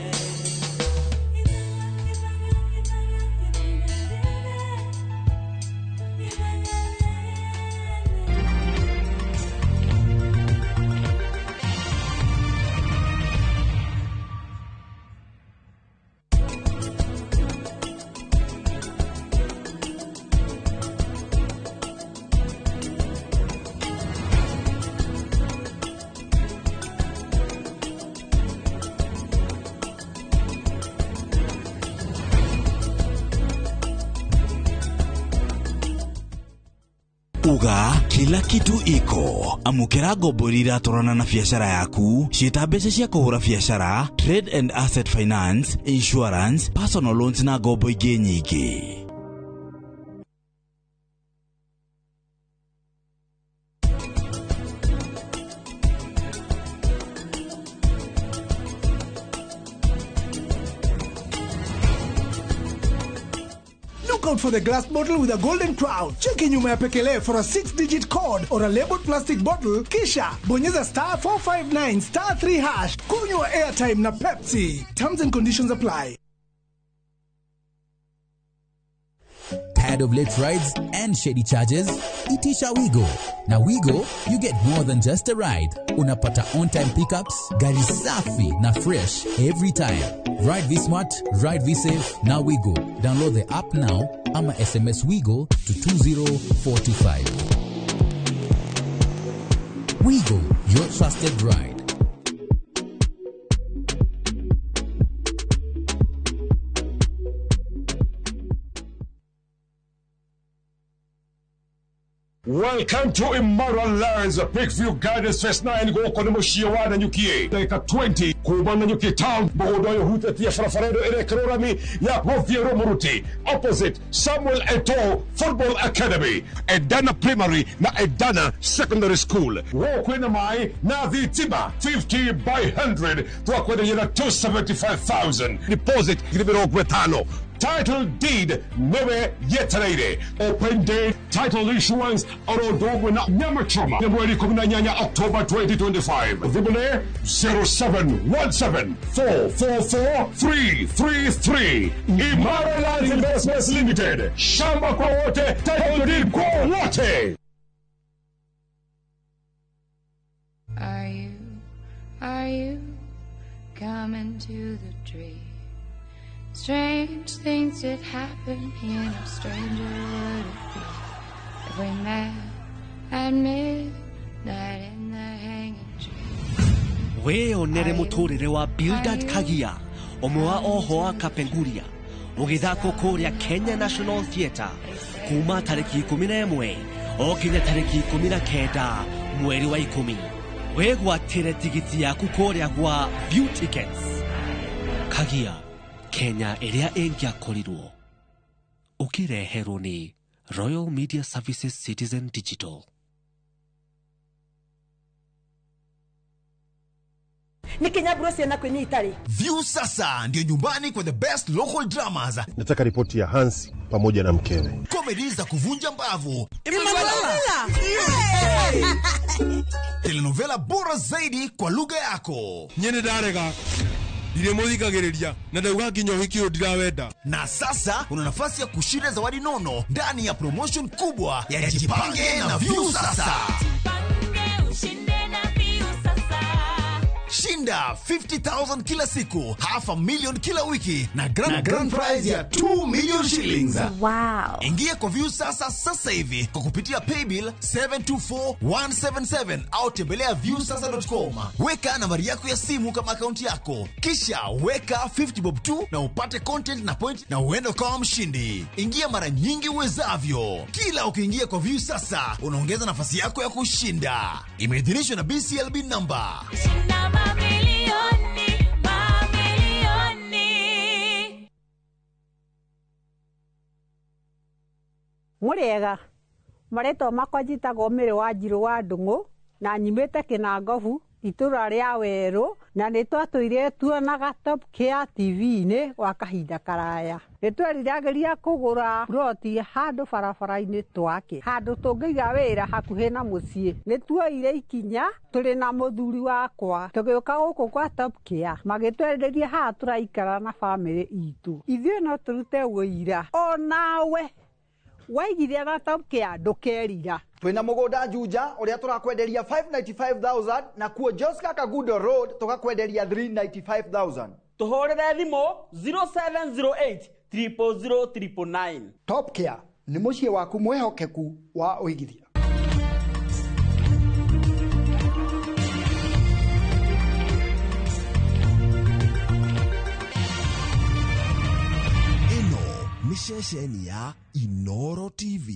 Uga kila kitu iko. Amũkĩra ngombo iria iratwarana na biacara yaku, ciĩta mbeca cia kũhũra biacara, trade and asset finance, insurance, personal loans na ngombo ingĩ nyingĩ. Look out for the glass bottle with a golden crown. Cheki nyuma ya pekele for a 6-digit code or a labeled plastic bottle. Kisha bonyeza star 459 star 3 hash. Kunywa airtime na Pepsi. Terms and conditions apply. Tired of late rides and shady charges? Itisha Wigo. Na Wigo, you get more than just a ride. Unapata on-time pickups, gari safi na fresh every time. Ride V-Smart, ride V-Safe, na Wigo. Download the app now ama SMS Wigo to 20425. Wigo, your trusted ride. Welcome to Imara Lands, Peakview Gardens Phase 9 gũkũ nĩ mũciĩ wa Nanyuki ndagĩka 20 kuma Nanyuki town mũgũnda ũyũ ũhutĩtie barabara ĩno ĩrekĩrwo rami ya gũthiĩ Rũmũruti opposite Samuel Eto'o Football Academy, Edana Primary na Edana Secondary School. Gũkũ kwĩna maĩ na thitima 50 by 100 twakwenderia na 275,000 deposit 50,000. Title deed niwe yetereire. Open day title issuance oro ũndũ na nyama choma nĩ mweri 18 October 2025. Thimũ nĩ 0717 444 333. Imara Lands Investments Limited, shamba kwa wote, title deed kwa wote. Are you coming to the tree? Strange things did happen here, no stranger would it be if we met at midnight in the hanging tree. Wĩyonere mũtũrĩre wa Bildad Kagia, ũmwe wa oho a Kapenguria, Ũgĩthakwo kũrĩa Kenya National Theatre kuma tarĩki 11 o nginya tarĩki 19 mweri wa 10. Wĩgwatĩre tigiti yaku kũrĩa gwa View Tickets. Kagia Kenya ĩrĩa ĩngĩakorirwo. Ũkĩreherwo nĩ Royal Media Services Citizen Digital. Nä kä nyambå ciana kwä nä itarä. View sasa ndio nyumbani kwa the best local dramas. Nataka ripoti ya Hansi pamoja na mkewe. Comedy za kuvunja mbavu, telenovela bora zaidi kwa lugha yako. Nyene ndarega ndirĩmũthikagĩrĩria na ndauga nginya ũhiki ũyũ ndirawenda. Na sasa una nafasi ya kushinda zawadi nono ndani ya promotion kubwa ya Jipange na View Sasa. Shinda 50,000 kila siku, 500,000 kila wiki na grand prize ya 2 million shillings. Wow. Ingia kwa View Sasa sasa hivi kwa kupitia paybill 724177 au tembelea viewsasa.com. Weka nambari yako ya simu kama akaunti yako, kisha weka 50 bob 2 na upate content na point na uende ukawa mshindi. Ingia mara nyingi uwezavyo. Kila ukiingia kwa View Sasa unaongeza nafasi yako ya kushinda. Imeidhinishwa na BCLB number. Mũrĩega, marĩtwa makwa njĩtagwo Mĩrĩ wa Njirũ wa Ndung'u na nyumĩte Kĩnangobu itũra rĩa Werũ, na nĩ twatũire tuonaga Top Care TV-inĩ gwa kahinda karaya. Nĩ tweriragĩria kũgũra ploti handũ barabara-inĩ twake, handũ tũngĩiga wĩra hakuhĩ na mũciĩ. Nĩ tuoire ikinya tũrĩ na mũthuri wakwa tũgĩũka gũkũ kwa Top Care, magĩtwenderia haha tũraikara na bamĩrĩ itũ. Ithuĩ no tũrute ũira onawe waigithia na Top Care ndũkerira. Twina mugunda Juja uria turakwenderia 595,000 na kuo Joska Kagudo Road tukakwenderia 395,000. Tuhurire thimu 0708 000 999. Top Care ni muciĩ waku mwihokeku wa uigithia. Ĩno nĩ ceceni ya Inoro TV.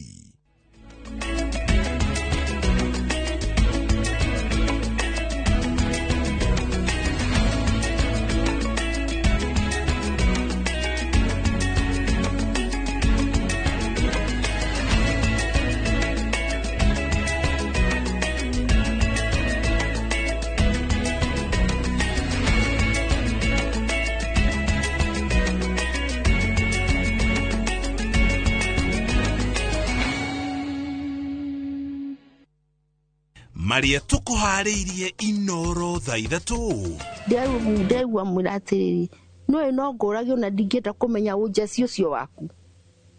Maria tukuharĩirie Inoro thaa 3. Ndegua mwĩra atĩrĩrĩ, no no ngũragio na ndingĩenda kũmenya ũnjeci ũcio waku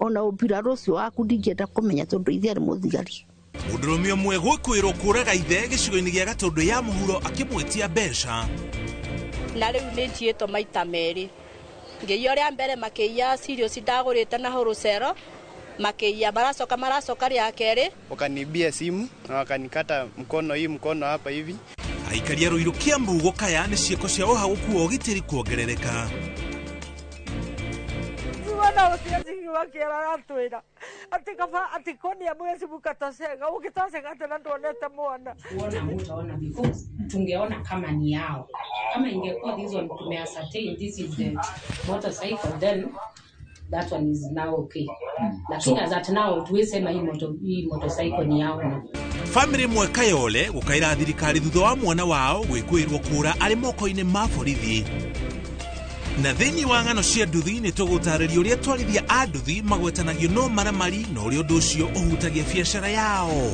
ona ũmbirarũ ũcio waku ndingĩenda kũmenya tondũ ithe arĩ mũthigari. Mũndũrũme ũmwe gwĩkwĩrwo kũraga ithe gĩcigo-inĩ gĩa Gatũndũ ya mũhuro akĩmwĩtia mbeca. Na rĩu nĩ njiĩtwo maita merĩ, ngĩiya ũrĩa mbere makĩiya cereals ndagũrĩte na hũrũcero makĩiya, maracoka rĩa kerĩ wakaniibia simu na wakanikata mkono, hii mkono hapa hivi. Aikaria Ruiru Kiambu gũkaya nĩ ciĩko cia ũhagũku wa ũgitĩri kuongerereka. Mwana ũcio njiguakĩra aratwĩra atĩ kaba atĩ konia mwezi mukatosega ũgĩtosega tena nduonete mwana. Kuona mutaona because tungeona kama ni yao. Kama ingekuwa this one tumeascertain this is the motorcycle then that one is now okay. Lakini as at now tuwesema hii motorcycle ni yao. Family mwe Kayole gũkaĩra thirikari thutha wa mwana wao gwĩkwĩrwo kũra arĩ moko-inĩ ma borithi. Na thĩinĩ wa ng'ano cia nduthi nĩ tũgũtarĩria ũrĩa atwarithia a nduthi magwetanagio no maramari na ũrĩa ũndũ ũcio ũhutagia biacara yao.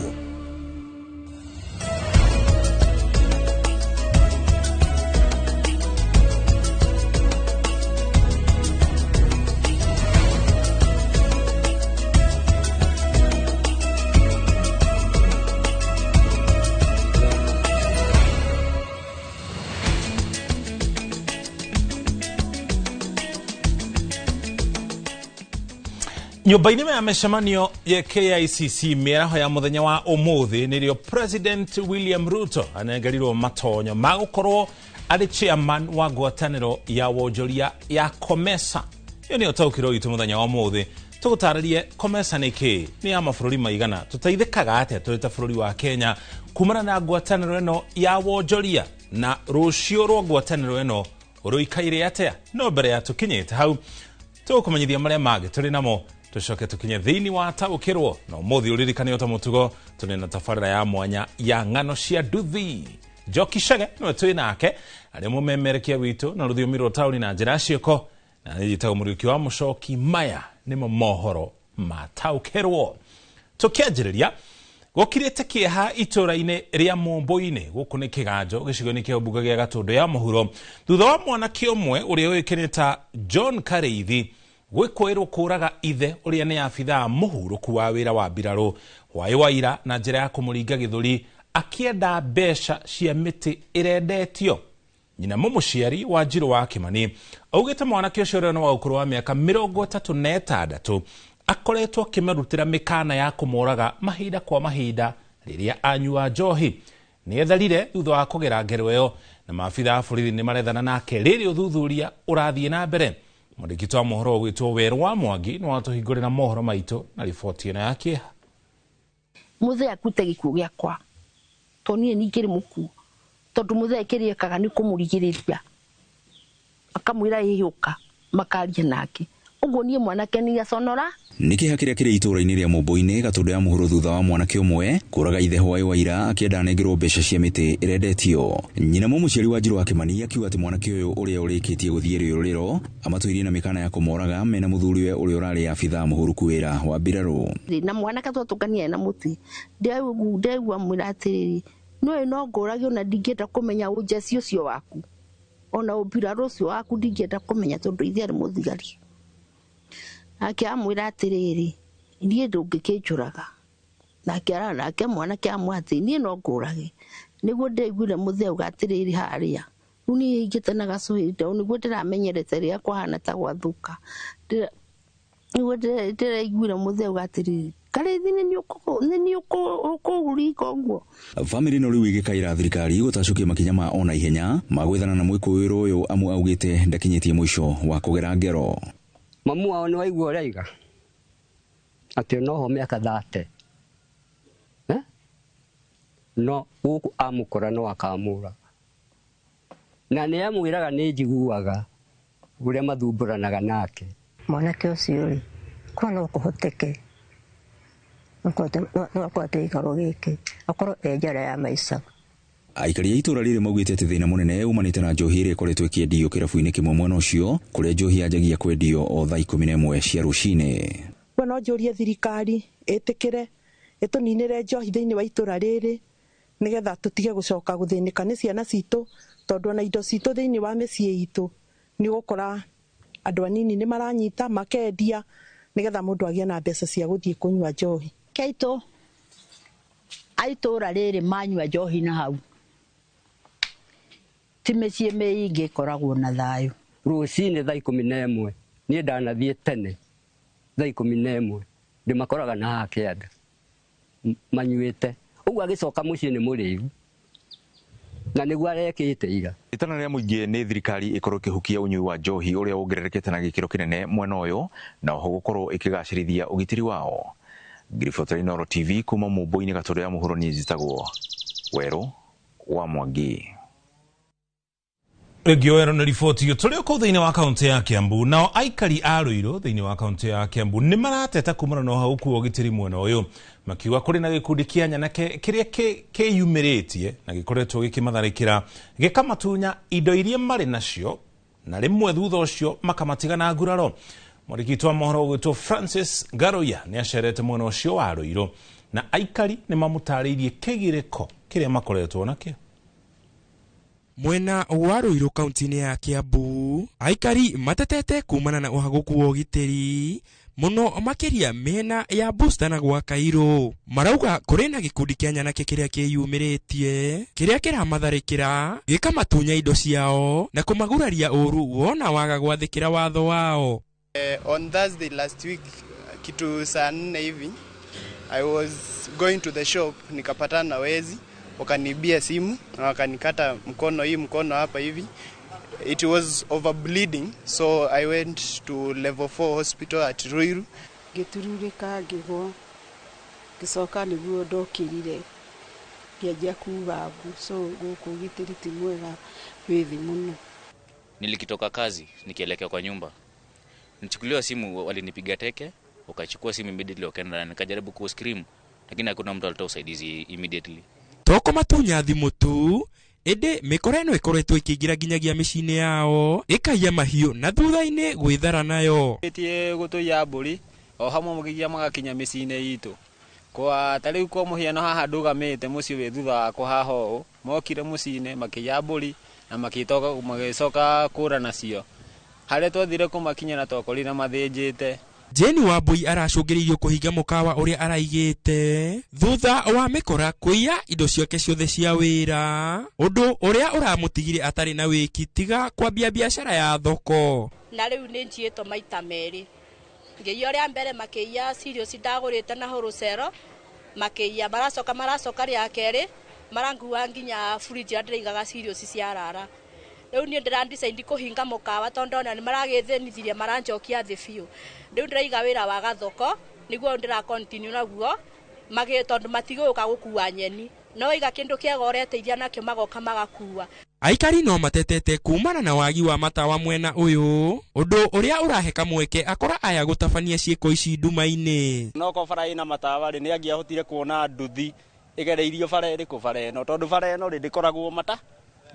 Nyũmba-inĩ ya mĩcemanio ya KICC mĩaraho ya mũthenya wa ũmũthĩ nĩrĩo President William Ruto anengerirwo matonyo ma gũkorwo arĩ chairman wa ngwatanĩro ya wonjoria ya COMESA. Ĩyo nĩyo taũkĩrwo witũ mũthenya wa ũmũthĩ. Tũgũtarĩrie COMESA nĩ kĩĩ, nĩ ya mabũrũri maigana, tũteithĩkaga atĩa tũrĩ ta bũrũri wa Kenya kumana na ngwatanĩro ĩno ya wonjoria, na rũciũ rwa ngwatanĩro ĩno rũikaire atĩa. No mbere ya tũkinyĩte hau, tũgũkũmenyithia marĩa mangĩ tũrĩ namo, tũcoke tũkinye thĩinĩ wa taũkĩrwo. Na ũmũthĩ ũririkane o ta mũtugo, tũrĩ na tabarĩra ya mwanya ya ng'ano cia nduthi. Njoki Chege nĩwe twĩ nake, arĩa mũmemerekia witũ na rũthiomi rwa taũni na njĩra ya ciĩko, na niĩ njĩtagwo Mũriũki wa Mũcoki. Maya nĩmo mohoro ma taũkĩrwo. Tũkĩanjĩrĩria, gũkirĩte kĩeha itũra-inĩ rĩa Mũmbũinĩ, gũkũ nĩ Kĩganjo, gĩcigo-inĩ kĩa ũmbunge gĩa Gatũndũ ya Mũhuro, thutha wa mwanake ũmwe ũrĩa ũĩkaine ta John Karĩithi gwĩkũĩrwo kũraga ithe ũrĩa nĩ abithaa mũhurũku wa wĩra wa mbirarũ hwaĩ wa ira na njĩra ya kũmũringa gĩthũri akĩenda mbeca cia mĩtĩ ĩrendetio. Nyina mũmũciari wa Njirũ wa Kĩmani augĩte mwanake ũcio ũrĩa nĩ wa ũkũrũ wa mĩaka 36 akoretwo akĩmarutĩra mĩkana ya kũmoraga mahinda kwa mahinda rĩrĩa anyua njohi. Nĩetharire thutha wa kũgera ngero ĩyo, na maabitha a borithi nĩ marethana nake rĩrĩ ũthuthuria ũrathiĩ na mbere. Mwandĩki wa mohoro ũgwĩtwo Werũ wa Mwangi nĩ watũhingũrĩra mohoro maitũ na riboti ĩno ya kĩeha. Mũthee akuĩte gĩkuũ gĩakwa tondũ niĩ ningĩrĩ mũkuũ, tondũ mũthee kĩrĩa ekaga nĩ kũmũrigĩrĩria, akamwĩra ĩyũka, makaria nake. Ũguo niĩ mwanake nĩ aconora. Nĩ kĩeha kĩrĩa kĩrĩ itũũra-inĩ rĩa Mũmbũinĩ Gatũndũ ya Mũhuro thutha wa mwanake ũmwe kũraga ithe hwaĩ wa ira akĩenda anengerwo mbeca cia mĩtĩ ĩrendetio. Nyina mũmũciari wa Njirũ wa Kĩmani akiuga atĩ mwanake ũyũ ũrĩa ũrĩkĩtie gũthiĩ rĩũrĩro amatũirie na mĩkana ya kũmoraga mena mũthuriwe ũrĩa ũrarĩ abithaa mũhũrũku wĩra wa mbirarũ. Na mwanake twatũngania na mũtĩ, ndegua mwĩra atĩrĩrĩ, nĩũĩ no ngũrage ona ndingĩenda kũmenya ũnjeci ũcio waku, ona ũmbirarũ ũcio waku ndingĩenda kũmenya tondũ ithe arĩ mũthigari. Nake amwĩra atĩrĩrĩ, niĩ ndũngĩkĩnjũraga. Nake ara nake mwanake amwĩra atĩ niĩ no ngũrage. Nĩguo ndĩraiguire mũthee auga atĩrĩrĩ harĩa, rĩu niĩ hingĩte na gacũhĩ nĩguo ndĩramenyerete rĩrĩa kwahana ta gwathũka. Nĩguo ndĩraiguire mũthee auga atĩrĩrĩ, Karĩithi nĩ niĩ ũkũringa ũguo. Bamĩrĩ ĩno rĩu ĩgĩkaĩra thirikari gũtacũkia makinya ma ona ihenya ma gwethana na mwĩkũĩrwo ũyũ amu augĩte ndakinyĩtie mũico wa kũgera ngero. Mamu wao nĩ waigua ũrĩa aiga atĩ noho mĩaka 30, no gũkũ amũkora no akamũraga, na nĩ amwĩraga nĩ njiguaga ũrĩa mathumbũranaga nake. Mwanake ũcio rĩ, korwo no kũhoteke no kũhote gĩikaro gĩkĩ akorwo e njera ya maica. Aikari a itũũra rĩrĩ maugĩte atĩ thĩna mũnene umanĩte na njohi ĩrĩa ĩkoretwo ĩkĩendio kĩrabu-inĩ kĩmwe mwena ũcio, kũrĩa njohi yanjagia kwendio o thaa 11 cia rũcinĩ. We no njũrie thirikari ĩtĩkĩre ĩtũninĩre njohi thĩinĩ wa itũũra rĩrĩ nĩgetha tũtige gũcoka gũthĩnĩka nĩ ciana citũ, tondũ ona indo citũ thĩinĩ wa mĩciĩ itũ nĩ ũgũkora andũ anini nĩ maranyita makendia nĩgetha mũndũ agĩe na mbeca cia gũthiĩ kũnyua njohi. Keitũ a itũũra rĩrĩ manyua njohi na hau ti mĩciĩ mĩingĩ ĩkoragwo na thayũ. Rũcinĩ thaa 11 niĩ ndanathiĩ tene thaa 11 ndĩmakoraga na haha kĩanda manyuĩte, ũguo agĩcoka mũciĩ nĩ mũrĩu na nĩguo arekĩte ira. Itana rĩa mũingĩ nĩ thirikari ĩkorwo ĩkĩhukia ũnyui wa njohi ũrĩa wongererekete na gĩkĩro kĩnene mwena ũyũ, na oho gũkorwo ĩkĩgacĩrithia ũgitĩri wao. Ngiribotera Inooro TV kuma Mũmbũinĩ Gatũndũ ya Mũhuro, niĩ njĩtagwo Werũ wa Mwangi. Rĩngĩ werũ nĩ riboti ĩyo tũrĩ o kũu thĩinĩ wa kaũntĩ ya Kiambu. Nao aikari a Ruiru thĩinĩ wa kaũntĩ ya Kiambu nĩ marateta kumana na ũhagũku wa ũgitĩri mwena ũyũ, makiuga kũrĩ na gĩkundi kĩa nyanake kĩrĩa kĩyumĩrĩtie na gĩkoretwo gĩkĩmatharĩkĩra gĩkamatunya indo iria marĩ nacio, na rĩmwe thutha ũcio makamatiga na nguraro. Mwandĩki witũ wa mohoro ũgwĩtwo Francis Ngaruiya nĩ acerete mwena ũcio wa Ruiru, na aikari nĩ mamũtarĩirie kĩgirĩko kĩrĩa makoretwo nakĩo. Mwena wa Ruiru kaunti-inĩ ya Kiambu, aikari matetete kumana na ũhagũku wa ũgitĩri mũno makĩria mĩena ya Booster na gwa Kairũ. Marauga kũrĩ na gĩkundi kĩa nyanake kĩrĩa kĩyumĩrĩtie kĩrĩa kĩramatharĩkĩra gĩkamatunya indo ciao na kũmaguraria ũru wona waga gwathĩkĩra watho wao. On Thursday last week kitu saa 4 hivi I was going to the shop, nikapatana na wezi, wakanibia simu na wakanikata mkono, hii mkono hapa hivi. It was over bleeding, so I went to level 4 hospital at Ruiru. Ngĩtururĩka ngĩgwa, ngĩcoka nĩguo ndokĩrire ngĩanjia kuga mbu, so gũkũ ũgitĩri ti mwega wĩ thĩ mũno. Nilikitoka kazi nikielekea kwa nyumba, nichukuliwa simu, walinipiga teke, wakachukua simu immediately wakaenda, na nikajaribu ku scream lakini hakuna mtu alitoa usaidizi immediately. Toko matunya thimũ tu ĩndĩ mĩkora ĩno ĩkoretwo ĩkĩingĩra nginyagia mĩciĩ-inĩ yao ĩkaiya mahiũ na thutha-inĩ gwĩthara nayo. Ĩtie gũtũiya mbũri o hamwe mũkĩgia magakinya mĩciĩ-inĩ itũ. Kwa ta rĩu kwa mũhiano haha ndũgamĩte mũciĩ wĩ thutha wakwa haha ũũ, mokire mũciĩ-inĩ makĩiya mbũri na magĩcoka kũra nacio. Harĩa twathire kũmakinya na twakorire mathĩnjĩte. Jane Wambui aracũngĩrĩirio kũhinga mũkawa ũrĩa araigĩte thutha wa mĩkora kũiya indo ciake ciothe cia wĩra, ũndũ ũrĩa ũramũtigire atarĩ na wĩki tiga kwambia biacara ya thoko. Na rĩu nĩ njiĩtwo maita merĩ, ngĩiya ũrĩa mbere makĩiya cereals ndagũrĩte na wholesale, makĩiya maracoka rĩa kerĩ marangua nginya fridge ĩrĩa ndĩraigaga cereals cia rara. Rĩu niĩ ndĩra decide kũhinga mũkawa tondũ ndona nĩ maragĩthĩnithirie maranjokia thĩ biũ. Rĩu ndĩraiga wĩra wa gathoko nĩguo ndĩra continue naguo tondũ matigũka gũkua nyeni, no waiga kĩndũ kĩega ũreteithia nakĩo magoka magakua. Aikari no matetete kumana na wagi wa matawa mwena ũyũ, ũndũ ũrĩa ũrahe kamweke akora aya gũtabania ciĩko ici nduma-inĩ. No ko bara ĩna matawa rĩ, nĩ angĩahotire kuona nduthi ĩgereirio bara ĩrĩkũ bara ĩno, tondũ bara ĩno rĩ ndĩkoragwo mata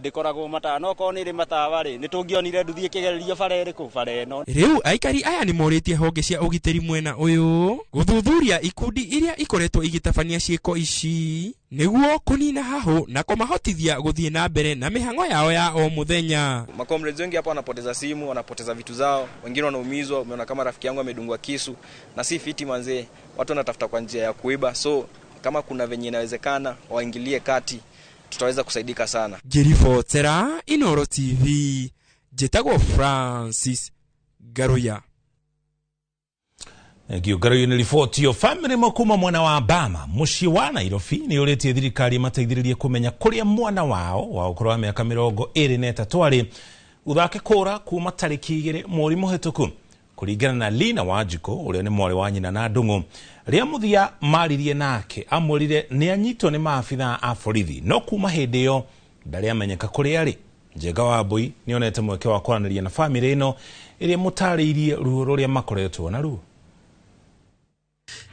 ndĩkoragwo matawa, no korwo nĩ ĩrĩ matawa rĩ nĩ tũngĩonire nduthi ĩkĩgererio bara ĩrĩkũ bara ĩno. Rĩu aikari aya nĩ morĩtie honge cia ũgitĩri mwena ũyũ gũthuthuria ikundi iria ikoretwo igĩtabania ciĩko ici nĩguo kũnina hahũ na kũmahotithia gũthiĩ na mbere na mĩhang'o yao ya o mũthenya. Makomrades wengi hapa wanapoteza simu, wanapoteza vitu zao, wengine wanaumizwa. Umeona kama rafiki yangu amedungwa kisu, na si fiti manzee, watu wanatafuta kwa njia ya kuiba, so kama kuna venye inawezekana waingilie kati, tutaweza kusaidika sana. Ngĩribotera Inooro TV, njĩtagwo Francis Ngaruya. Ngio Ngaruya nĩ riboti yo. Famĩlĩ ĩmwe kuma mwena wa Bama mũciĩ wa Nairobi nĩ ũrĩtie thirikari ĩmateithĩrĩrie kũmenya kũrĩa mwana wao wa ũkũrũ wa mĩaka 23 arĩ thutha kũra kuma tarĩki 2 mweri mũhĩtũku. Kũringana na Lina Wanjikũ ũrĩa nĩ mwarĩ wa nyina na Ndung'u, rĩa mũthia maririe nake amwĩrire nĩ anyitwo nĩ maabithaa a borithi, no kuma hĩndĩ ĩyo ndarĩ amenyeka kũrĩa arĩ. Njenga Wambui nĩonete mweke wa kwaranĩria na famĩlĩ ĩno ĩrĩa mũtarĩirie ruo rũrĩa makoretwo naruo.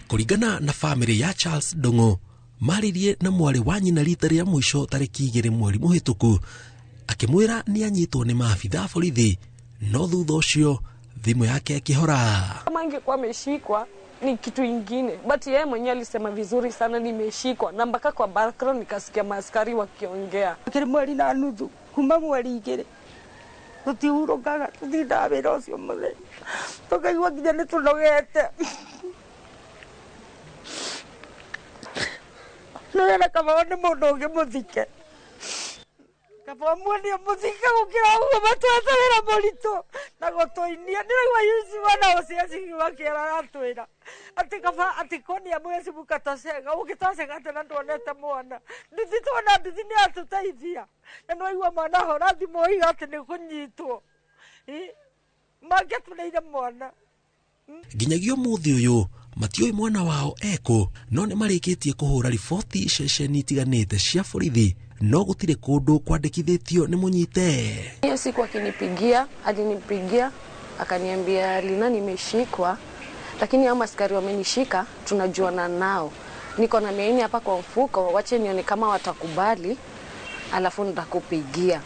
Kũringana na famĩlĩ ya Charles Ndung'u, maririe na mwarĩ wa nyina rita rĩa mũico tarĩki 2 mweri mũhĩtũku, akĩmwĩra nĩ anyitwo nĩ maabithaa a borithi, no thutha ũcio thimũ yake akĩhora. Kama angekuwa ameshikwa ni kitu ingine, but yeye mwenyewe alisema vizuri sana nimeshikwa, na mpaka kwa background nikasikia maaskari wakiongea. Kiri mweri na nuthu kuma mweri 2 tutihurukaga tutindaga wĩra ũcio mũthenya, tũkaigua nginya nĩ tũnogete. Nĩwona kaba nĩ mũndũ ũngĩ mũthike, kaba muonie mũthike gũkĩra ũguo matwete wĩra mũritũ na gũtũinia. Ndĩraigua yuci mwana ũcio acigiwa kĩera aratwĩra atĩ kaba atĩ konia mwezi mũkatocega ũngĩtocega atĩ na nduonete mwana nduthi, tuona nduthi nĩ atũteithia, na nĩwaigua mwana ahora thimũ oiga atĩ nĩ kũnyitwo, mangĩatũneire mwana. Nginyagia ũmũthĩ ũyũ matiũĩ mwana wao ekũ, no nĩ marĩkĩtie kũhũra riboti ceceni itiganĩte cia borithi, no gũtirĩ kũndũ kwandĩkithĩtio nĩ mũnyite. Hiyo siku akinipigia, alinipigia akaniambia Lina nimeshikwa, lakini hao askari wamenishika tunajuana nao, niko na 400 hapa kwa mfuko, wache nione kama watakubali alafu nitakupigia.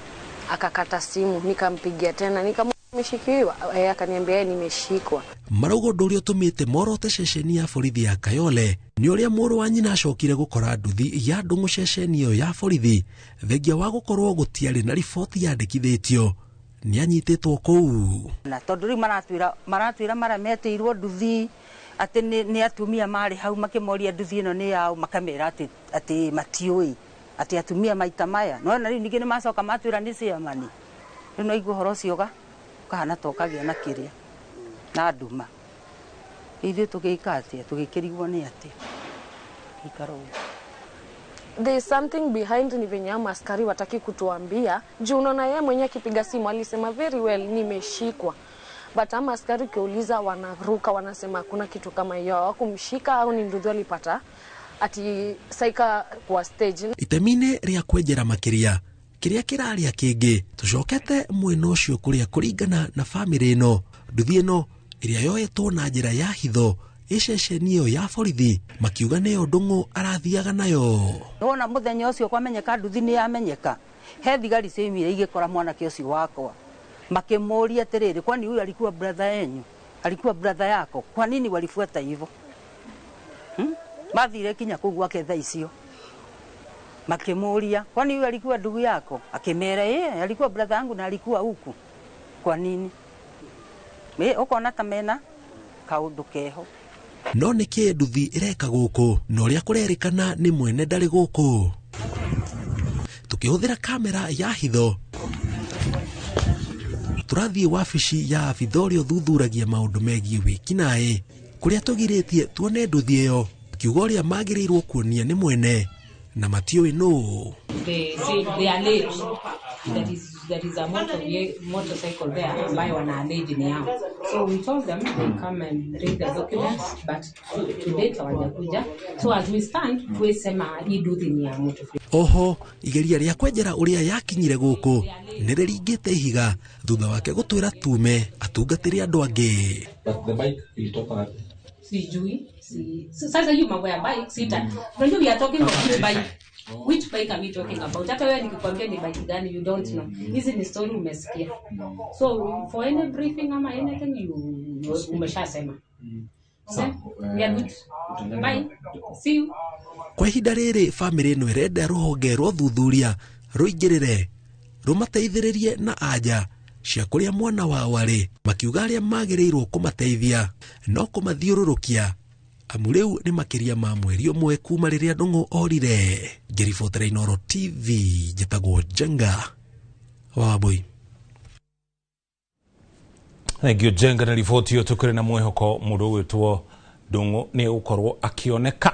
Akakata simu, nikampigia tena nikamwambia nimeshikiwa, akaniambia nimeshikwa. Marauga ũndũ ũrĩa ũtũmĩte morote ceceni ya borithi ya Kayole nĩ ũrĩa mũrũ wa nyina acokire gũkora nduthi ya Ndung'u ceceni ĩyo ya borithi, thengia wa gũkorwo gũtiarĩ na riboti yandĩkithĩtio nĩ anyitĩtwo kũu. Na tondũ rĩu maratwĩra mara metĩirwo nduthi atĩ nĩ atumia marĩ hau makĩmoria nduthi ĩno nĩ yao, makamera atĩ matiũĩ atĩ atumia maita maya. No na rĩu ningĩ nĩ macoka matwĩra nĩ ciamani. Rĩu no igua ũhoro ũcio ũkahana ta ũkagĩa na kĩrĩa na nduma. Ithuĩ tũgĩka atĩa? Tũgĩkĩrigwo nĩ atĩa? Ikara ũguo. There is something behind, ni venye hao askari wataki kutuambia. Juu unaona yeye mwenyewe akipiga simu alisema very well nimeshikwa. But ama askari ukiuliza wanaruka, wanasema hakuna kitu kama hiyo, hawakumshika au ni ndugu alipata ati saika kwa stage. Itemi-inĩ rĩa kwenjera makĩria kĩrĩa kĩraria kĩngĩ tũcokete mwena ũcio kũrĩa kũringana na bamĩrĩ ĩno nduthi ĩno ĩrĩa yoetwo na njĩra ya hitho ĩceceni ĩyo ya borithi makiuga nĩyo Ndung'u arathiaga nayo. Wona mũthenya ũcio kwamenyeka nduthi nĩ yamenyeka, he thigari ciaumire igĩkora mwanake ũcio wakwa makĩmũria atĩrĩrĩ, kwani huyu alikuwa brother yenyu, alikuwa brother yako, kwa nini walifuata hivyo? Mathire kinya kũu gwake thaa icio makĩmũria, kwani huyu alikuwa ndugu yako? Akĩmera yeye alikuwa brother yangu na alikuwa huku, kwa nini? Ũkona ta mena kaũndũ keho. No nĩkĩ nduthi ĩreka gũkũ na ũrĩa kũrerĩkana nĩ mwene ndarĩ gũkũ? Tũkĩhũthĩra kamera ya hitho tũrathiĩ wabici ya abitha ũrĩa ũthuthuragia maũndũ megiĩ wĩkinaĩ kũrĩa tũgirĩtie tuone nduthi ĩyo kiuga ũrĩa magĩrĩirwo kuonia nĩ mwene na matiũĩ nũ. They say they allege there is a motorcycle there ambayo wana allege ni yao. So we told them they come and bring the documents, but to date hawajakuja. So as we stand, tuwesema hii nduthi ni ya mtu. Oho igeria rĩa kwenjera ũrĩa yakinyire gũkũ nĩ rĩringĩte ihiga thutha wake gũtwĩra tume atungatĩre andũ angĩ. But the bike ilitoka wapi? Sijui. Sasa hiyo mambo ya bike sita. Unajua we are talking about which bike. Which bike are we talking about? Hata wewe nikikwambia ni bike gani you don't know. Hizi ni story umesikia. So for any briefing ama anything you umeshasema. So, we are good. Bye. See you. Kwa ihinda rĩrĩ bamĩrĩ ĩno ĩrenda rũhonge rwa ũthuthuria rũingĩrĩre rũmateithĩrĩrie na anja cia kũrĩa mwana wao arĩ, makiuga arĩa magĩrĩirwo kũmateithia no kũmathiũrũrũkia amu rĩu nĩ makĩria ma mweri ũmwe kuma rĩrĩa Ndung'u orire. Ngĩribotera Inooro TV njĩtagwo Njenga wa Wambui. Thank you Njenga na riboti ĩyo. Tũkĩrĩ na mwĩhoko mũndũ ũgwĩtwo Ndung'u nĩ egũkorwo akĩoneka.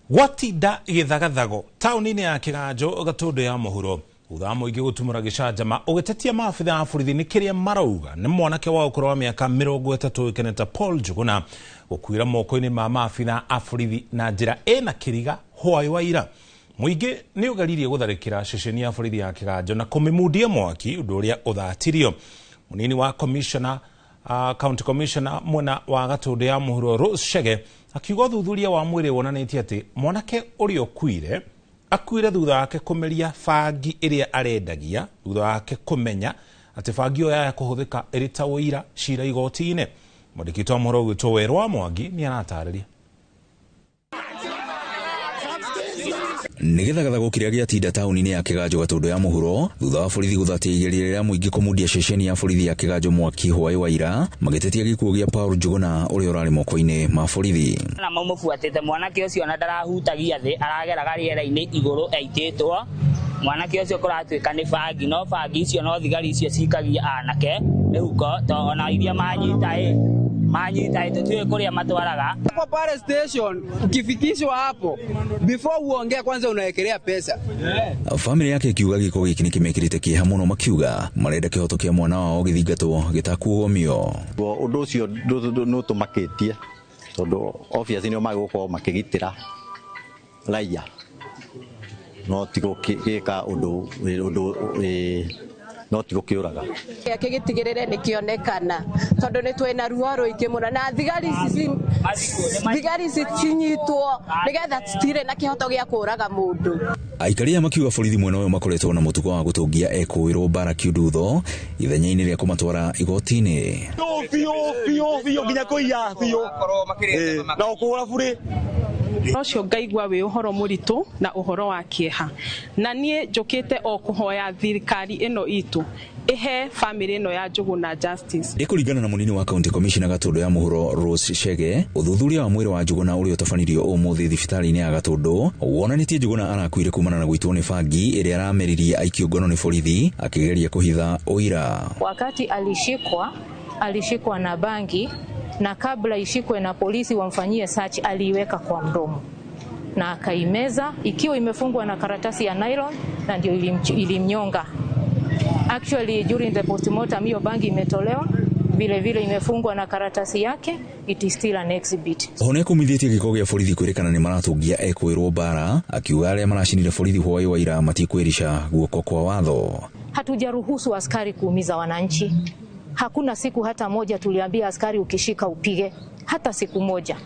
Gwatinda gĩthagathago taũni-inĩ ya Kĩganjo Gatũndũ ya mũhuro thutha wa mũingĩ gũtumũra gĩcanjama ũgĩtetia maabitha a borithi nĩ kĩrĩa marauga nĩ mwanake wa ũkũrũ wa mĩaka 30 ũĩkaine ta Paul Njuguna gũkuĩra moko-inĩ ma maabitha a borithi na njĩra ĩna kĩriga hwaĩ wa ira. Mũingĩ nĩ ũgeririe gũtharĩkĩra ceceni ya borithi ya Kĩganjo na kũmĩmundia mwaki ũndũ ũrĩa ũthatirio. Mũnini wa commissioner county commissioner mwena wa Gatũndũ ya mũhuro Rose Chege akiuga ũthuthuria wa mwĩrĩ wonanĩtie atĩ mwanake ũrĩa ũkuire akuire thutha wake kũmeria bangi ĩrĩa arendagia thutha wake kũmenya atĩ bangi ĩyo yaya kũhũthĩka ĩrĩ ta ũira cira igoti-inĩ. Mwandĩki wa mohoro ũgwĩtwo Werũ wa Mwangi nĩ aratarĩria. Nĩ gĩthagathago kĩrĩa gĩatinda taũni-inĩ ya Kĩganjo Gatũndũ ya mũhuro thutha wa borithi gũthatia igeria rĩa mũingĩ kũmundia ceceni ya borithi ya Kĩganjo mwaki hwaĩ wa ira magĩtetia gĩkuũ gĩa Paul Njuguna ũrĩa ũrarĩ moko-inĩ ma borithi. Na maumũbuatĩte mwanake ũcio na ndarahutagia thĩ, arageraga rĩera-inĩ igũrũ aitĩtwo. Mwanake ũcio kũratuĩka nĩ bangi, no bangi icio no thigari icio cikagia anake mĩhuko to ona iria manyita tutiwe kuria matwaraga. Hapo pale station ukifikishwa hapo before uongee kwanza unawekelea pesa. Family yake ikiuga gĩko gĩkĩ nĩkĩmekĩrĩte kĩeha mũno makiuga marenda kĩhoto kĩa mwana wao gĩthingatwo gĩtakuogomio. Ũndũ ũcio nĩ ũtũmakĩtie tondũ obviously nĩo magũkorwo makĩgitĩra raia no ti gũgĩka ũndũ no ti gũkĩũraga. Gĩake gĩtigĩrĩre nĩ kĩonekana tondũ nĩ twĩna ruo rũingĩ mũno na thigari ici cinyitwo nĩgetha citirĩ na kĩhoto gĩa kũraga mũndũ. Aikari aya makiuga borithi mwena ũyũ makoretwo na mũtugo wa gũtũngia ekũĩrwo mbara kiundutho ithenya-inĩ rĩa kũmatwara igoti-inĩ. Biũ nginya kũiya biũ na ũkũgũra burĩ. Ũcio ngaigua wĩ ũhoro mũritũ na ũhoro wa kĩeha, na niĩ njũkĩte o kũhoya thirikari ĩno itũ ĩhe family ĩno ya Njuguna justice. Nĩ kũringana na mũnini wa county commissioner Gatũndũ ya mũhuro Rose Chege, ũthuthuria wa mwĩrĩ wa Njuguna ũrĩa ũtabanirio ũmũthĩ thibitarĩ-inĩ ya Gatũndũ wonanĩtie Njuguna arakuire kumana na gũitwo nĩ bangi ĩrĩa arameririe aikio ngono nĩ borithi akĩgeria kũhitha ũira. Wakati alishikwa na bangi, na kabla ishikwe na polisi wamfanyie search aliiweka kwa mdomo. na akaimeza ikiwa imefungwa na karatasi ya nylon, na ndio ilimnyonga. Actually during the postmortem hiyo bangi imetolewa, vile vile imefungwa na karatasi yake, it is still an exhibit. Oho nĩakumithĩtie gĩko gĩa borithi kwĩrĩkana nĩ maratungia ekwĩrwo mbara, akiuga arĩa maracinire borithi hwaĩ wa ira matikwĩrica guoko kwa watho. Hatujaruhusu askari kuumiza wananchi. Hakuna siku hata moja tuliambia askari ukishika upige, hata siku moja.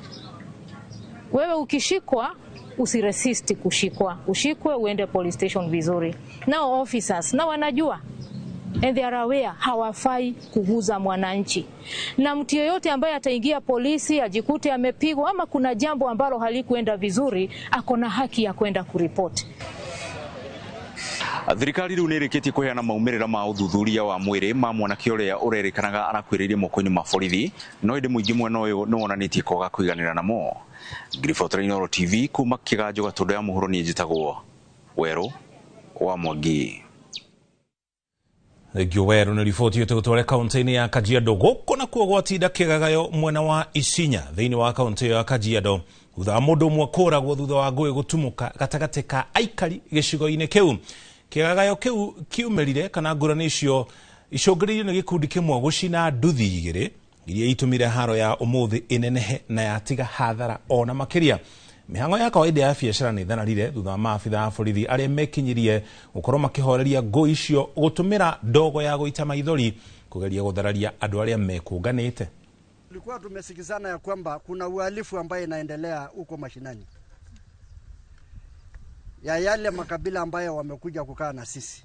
Wewe ukishikwa usiresist kushikwa, ushikwe uende police station vizuri. Nao officers na wanajua and they are aware hawafai kuguza mwananchi. Na mtu yeyote ambaye ataingia polisi ajikute amepigwa ama kuna jambo ambalo halikuenda vizuri, ako na haki ya kwenda kuripoti. Thirikari riu nĩrĩkĩtie kũheana maumĩrĩra ma ũthuthuria wa mwĩrĩ ma mwanake ũrĩa ũrerĩkanaga arakuĩrĩire moko-inĩ ma borithi, no ĩndĩ mũingĩ mwena ũyũ nĩwonanĩtie kwaga kũiganĩra namo. Ngiribotera Inooro TV kuma Kĩganjo Gatũndũ ya Mũhuro, niĩ njĩtagwo Werũ wa Mwangi. Thengio Werũ nĩ riboti ĩtũgũtware kaunti-inĩ ya Kajiado. Gũkũ nakuo gwatinda kĩgagayo mwena wa Isinya thĩinĩ wa kaunti ĩyo ya Kajiado thutha wa mũndũ ũmwe kũragwo thutha wa ngũĩ gũtumũka gatagatĩ ka aikari gĩcigo-inĩ kĩu. Kĩgagayo kĩu kiumĩrire kana ngũrani icio icũngĩrĩirio nĩ gĩkundi kĩmwe gũcina nduthi igĩrĩ iria itumire haro ya ũmũthĩ ĩnenehe na yatiga hathara ona makĩria. Mĩhang'o ya kawaida ya biacara nĩ ithanarire thutha wa maabitha a borithi arĩa mekinyirie gũkorwo makĩhoreria ngũĩ icio gũtũmĩra ndogo ya gũita maithori kũgeria gũthararia andũ arĩa mekũnganĩte. Tulikuwa tumesikizana ya kwamba kuna uhalifu ambaye inaendelea huko mashinani ya yale makabila ambayo wamekuja kukaa na sisi.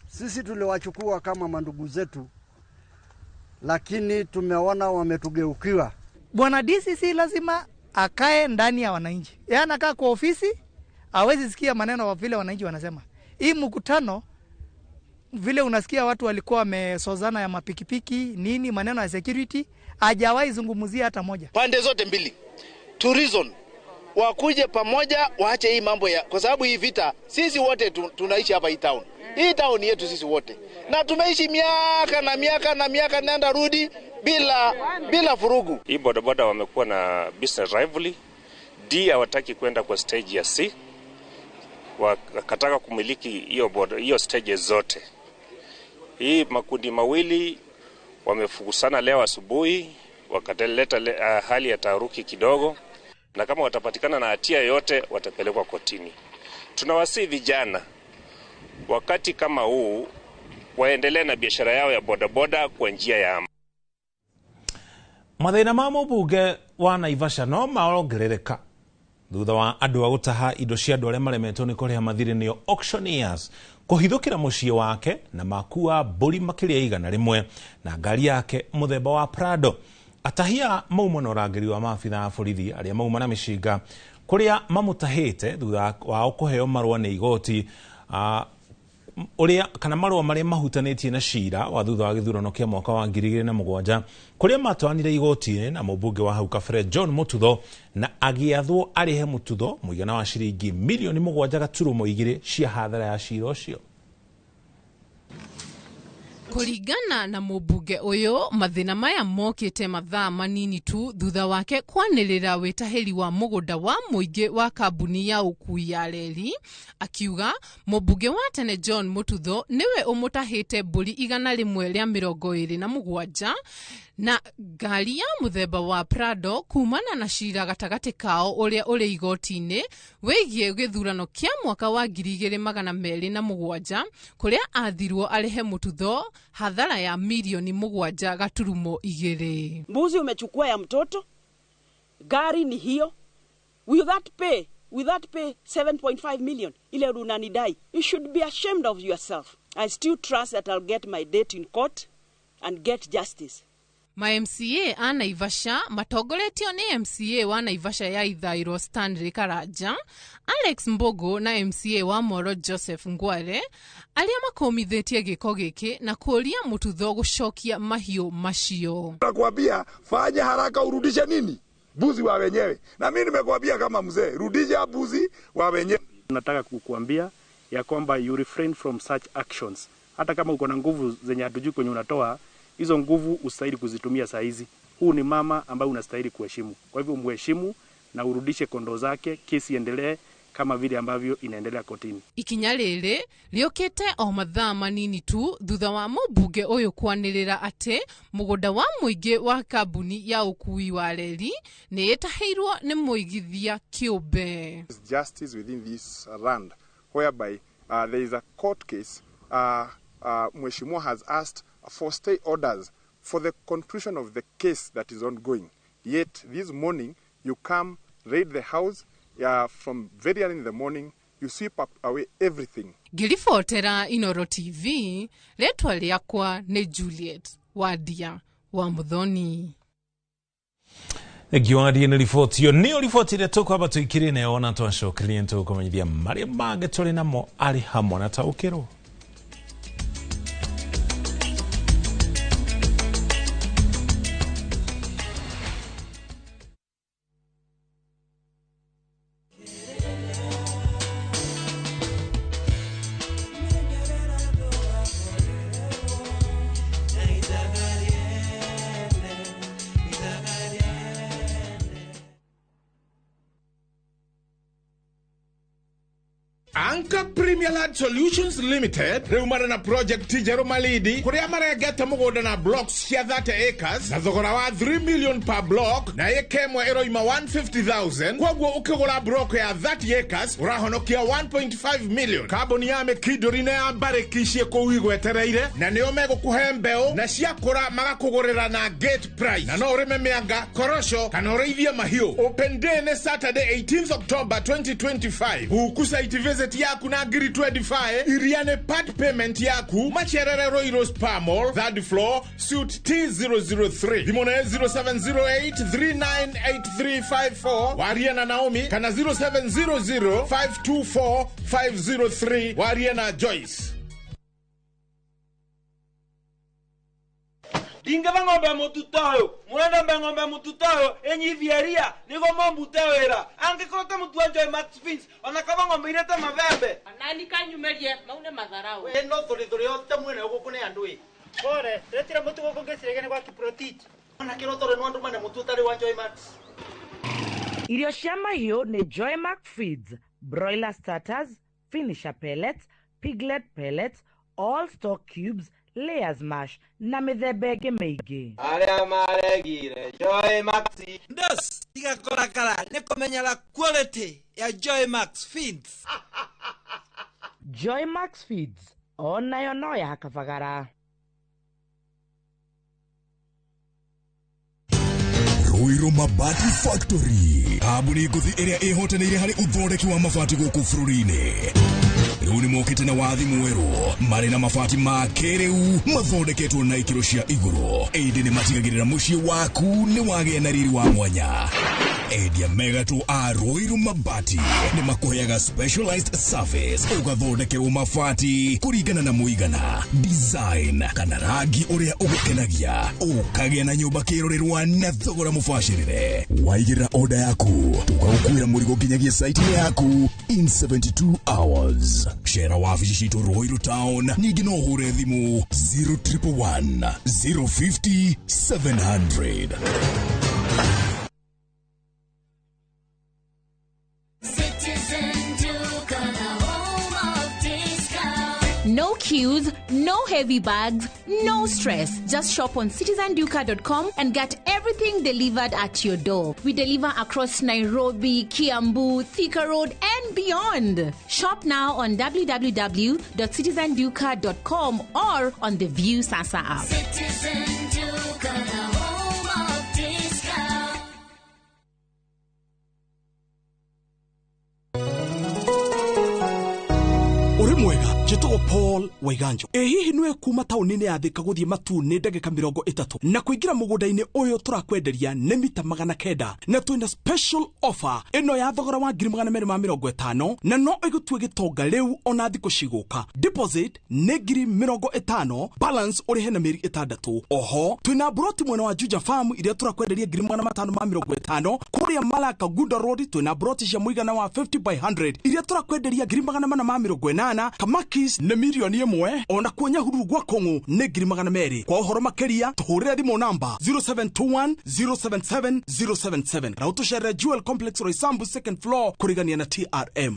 Sisi tuliwachukua kama mandugu zetu, lakini tumeona wametugeukiwa. Bwana DCC lazima akae ndani ya wananchi. Yeye anakaa kwa ofisi, hawezi sikia maneno wa vile wananchi wanasema. Hii mkutano vile unasikia watu walikuwa wamesozana ya mapikipiki, nini maneno ya security, hajawahi zungumzia hata moja. Pande zote mbili, to reason, wakuje pamoja, waache hii mambo ya, kwa sababu hii vita sisi wote tunaishi hapa hii town. Hii town yetu sisi wote. Na tumeishi miaka na miaka na miaka nenda rudi bila furugu. Hii bodaboda wamekuwa na business rivalry. D hawataki kwenda kwa stage ya C. Wakataka kumiliki hiyo boda, hiyo stages zote. Hii makundi mawili wamefukusana leo asubuhi, wakaleta hali ya taharuki kidogo, na kama watapatikana na hatia yote watapelekwa kotini. Tunawasihi vijana wakati kama huu waendelee na biashara yao ya bodaboda kwa njia ya amani. Mathĩna ma mũmbunge wa Naivasha no marongerereka thutha wa andũ a gũtaha indo cia andũ arĩa maremetwo nĩ kũrĩha mathirĩ nĩo auctioneers kũhithũkĩra mũciĩ wake na makua mbũri makĩria 100 na ngari yake mũthemba wa Prado. Atahia mauma na ũrangĩri wa maabitha a borithi arĩa mauma na mĩcinga kũrĩa mamũtahĩte thutha wao kũheo marũa nĩ igoti ũrĩa kana marũa marĩa mahutanĩtie na cira wa thutha wa gĩthurano kĩa mwaka wa 2007 kũrĩa matwaranire igoti-inĩ na mũmbunge wa hau kabere John Mututho na agĩathwo arĩhe Mututho mũigana wa ciringi milioni 7.2 cia hathara ya cira ũcio. Kũringana na mũmbunge ũyũ, mathĩna maya mokĩte mathaa manini tu thutha wake kwanĩrĩra wĩtahĩri wa mũgũnda wa mũingĩ wa kambuni ya ũkuui ya reri, akiuga mũmbunge wa tene John Mututho nĩwe ũmũtahĩte mbũri 127 na ngari ya mũthemba wa Prado kumana na cira gatagatĩ kao ũrĩa ũrĩ igoti-inĩ wĩgiĩ gĩthurano kĩa mwaka wa 2007 kũrĩa athirwo arĩhe Mututho hathara ya milioni 7.2. Mbuzi umechukua ya mtoto, gari ni hiyo. Will that pay? Will that pay 7.5 million? Ile unanidai. You should be ashamed of yourself. I still trust that I'll get my date in court and get justice. Ma MCA a Naivasha matongoretio nĩ MCA wa Naivasha ya Ithairo Stanley Karanja, Alex Mbogo na MCA wa Moro Joseph Ngware arĩa makomithĩtie gĩko gĩkĩ na kũria Mututho gũcokia mahiũ macio. Nakwambia fanya haraka urudishe nini? Mbuzi wa wenyewe. Na mimi nimekuambia kama mzee, rudisha mbuzi wa wenyewe. Nataka kukuambia ya kwamba you refrain from such actions. Hata kama uko na nguvu zenye hatujui kwenye unatoa, hizo nguvu ustahili kuzitumia saa hizi. Huu ni mama ambaye unastahili kuheshimu. Kwa hivyo mheshimu na urudishe kondoo zake, kesi endelee kama vile ambavyo inaendelea kotini. Ikinya rĩrĩ rĩũkĩte o mathaa manini tu thutha wa mũmbunge ũyũ kwanĩrĩra atĩ mũgũnda wa mũingĩ wa kambuni ya ũkuui wa reri nĩ ĩtahĩirwo nĩ mũigithia kĩũmbe. Justice within this land whereby there is a court case Mheshimiwa has asked for stay orders for the conclusion of the case that is ongoing. Yet this morning you come raid the house from very early in the morning, you sweep up away everything. Ngĩribotera Inoro TV, rĩtwa rĩakwa nĩ Juliet Wadia wa Muthoni. Giwadi nĩ riboti ĩyo nĩyo riboti ĩrĩa tũkwamba tũikĩrie nayo ona twacokeria nĩtũkũmenyithia marĩa mangĩ tũrĩ namo arĩ hamwe na taũkĩrwo. Anchor Premier Land Solutions Limited riu marĩ na project njerũ Malindi kũrĩa marengete mũgũnda na blocks cia 30 acres na thogora wa 3 million per block na ĩka ĩmwe ĩroima 150,000. Koguo ũkĩgũra block ya 30 acres ũrahonokia 1.5 million. Kambuni ya Mĩkindũri na ya Mbarĩki ciĩ kũu igwetereire na nĩo megũkũhe mbeũ na ciakũra magakũgũrĩra na gate price, na no ũrĩme mĩanga, korosho kana ũrĩithie mahiũ. Open day nĩ Saturday 18th October 2025. Huku site visit yaku na ngiri 25 iria nĩ part payment yaku Macherere Royal Spa Mall, 3rd floor, suite T003. Thimũ nĩ 0708 398354 warie na Naomi kana 0700 524 503 warie na Joyce. Ndingeva ng'ombe mututoyo murenda mbe ng'ombe mututoyo enyithieria nigo mombute wira angikorwo te mutu wa Joy Max Fins ona kaba ng'ombe irete mabembe nani kanyumerie maune matharau we no thuri yote mwene guku ni andu i pore retira mutu guku ngicirege ni gwa Kiprotich ona kiro thuri no andu mane mutu utari wa Joy Max. Irio cia mahiũ nĩ Joy Max Feeds, broiler starters, finisher pellets, piglet pellets, all stock cubes, layers mash na mĩthemba ĩngĩ mĩingĩ. Arĩa maregire Joy Max ndos tigakorakara nĩ kũmenyera quality ya Joy Max Feeds. Joy Max Feeds onayo no ya kabagara. Ruiru Mabati Factory, kambuni ngũthi ĩrĩa ĩhotanĩire harĩ ũthondeki wa mabati gũkũ bũrũri-inĩ. Rĩu nĩ mokĩte na wathi mwerũ marĩ na mabati ma kĩrĩu mathondeketwo na ikĩro cia igũrũ, ĩndĩ nĩ matigagĩrĩra mũciĩ waku nĩ wagĩa na riri wa mwanya. Endia megatũ a Ruiru Mabati nĩ makũheaga specialized service ũgathondekerwo mabati kũringana na mũigana, design kana rangi ũrĩa ũgũkenagia, ũkagĩa na nyũmba kĩrorerwa na thogora mũbacĩrĩre. Waigĩrĩra order yaku tũgagũkuĩra mũrigo nginyagia site yaku in 72 hours. Shera wabici citũ Ruiru Town, ningĩ no ũhũre thimũ 0111 050 700. No queues, no heavy bags, no stress. Just shop on citizenduka.com and get everything delivered at your door. We deliver across Nairobi, Kiambu, Thika Road, and beyond. Shop now on www.citizenduka.com or on the View Sasa app. Citizen Duka, the home of discount. Uri mwega njĩtagwo Paul Waiganjo. Ĩ hihi nĩwe kuma taũni-inĩ ya Thika gũthiĩ Matu nĩ ndagĩka 30 na kũingĩra mũgũnda-inĩ ũyũ tũrakwenderia nĩ mita 900 na twĩna special offer ĩno ya thogora wa 250,000 na no ĩgũtue gĩtonga rĩu ona thikũ cigũka. Deposit nĩ 50,000, balance ũrĩhe na mĩeri 6. Oho twĩna broti mwena wa Juja Farm iria tũrakwenderia 550,000. Kũrĩa Malaka Gunda Road twĩna broti cia mũigana wa 50 by 100 iria tũrakwenderia 480,000. Kamakis nĩ 1 million. 1 ona kuo Nyahururu gwa Kũng'ũ nĩ 200,000. Kwa ũhoro makĩria tũhũrĩre thimũ namba 0721 077 077 na ũtũcerere Jewel Complex Roysambu second floor kũrigania na TRM.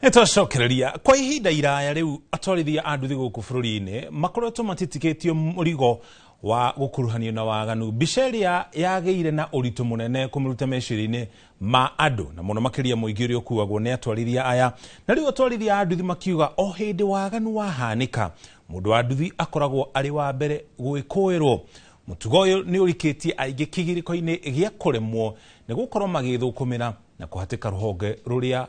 Nĩtwacokereria kwa ihinda iraya rĩu atwarithia a nduthi gũkũ bũrũri-inĩ makoretwo matitikĩtio mũrigo wa gũkuruhanio na waganu. Mbica ĩrĩa yagĩire na ũritũ mũnene kũmĩruta meciria-inĩ ma andũ na mũno makĩria mũingĩ ũrĩa ũkuagwo nĩ atwarithia aya. Na rĩu atwarithia a nduthi makiuga o hĩndĩ waganu wahanĩka mũndũ wa nduthi akoragwo arĩ wa mbere gwĩkũĩrwo. Mũtugo ũyũ nĩ ũrikĩtie aingĩ kĩgirĩko-inĩ gĩa kũremwo nĩ gũkorwo magĩthũkũmĩra na kũhatĩka rũhonge rũrĩa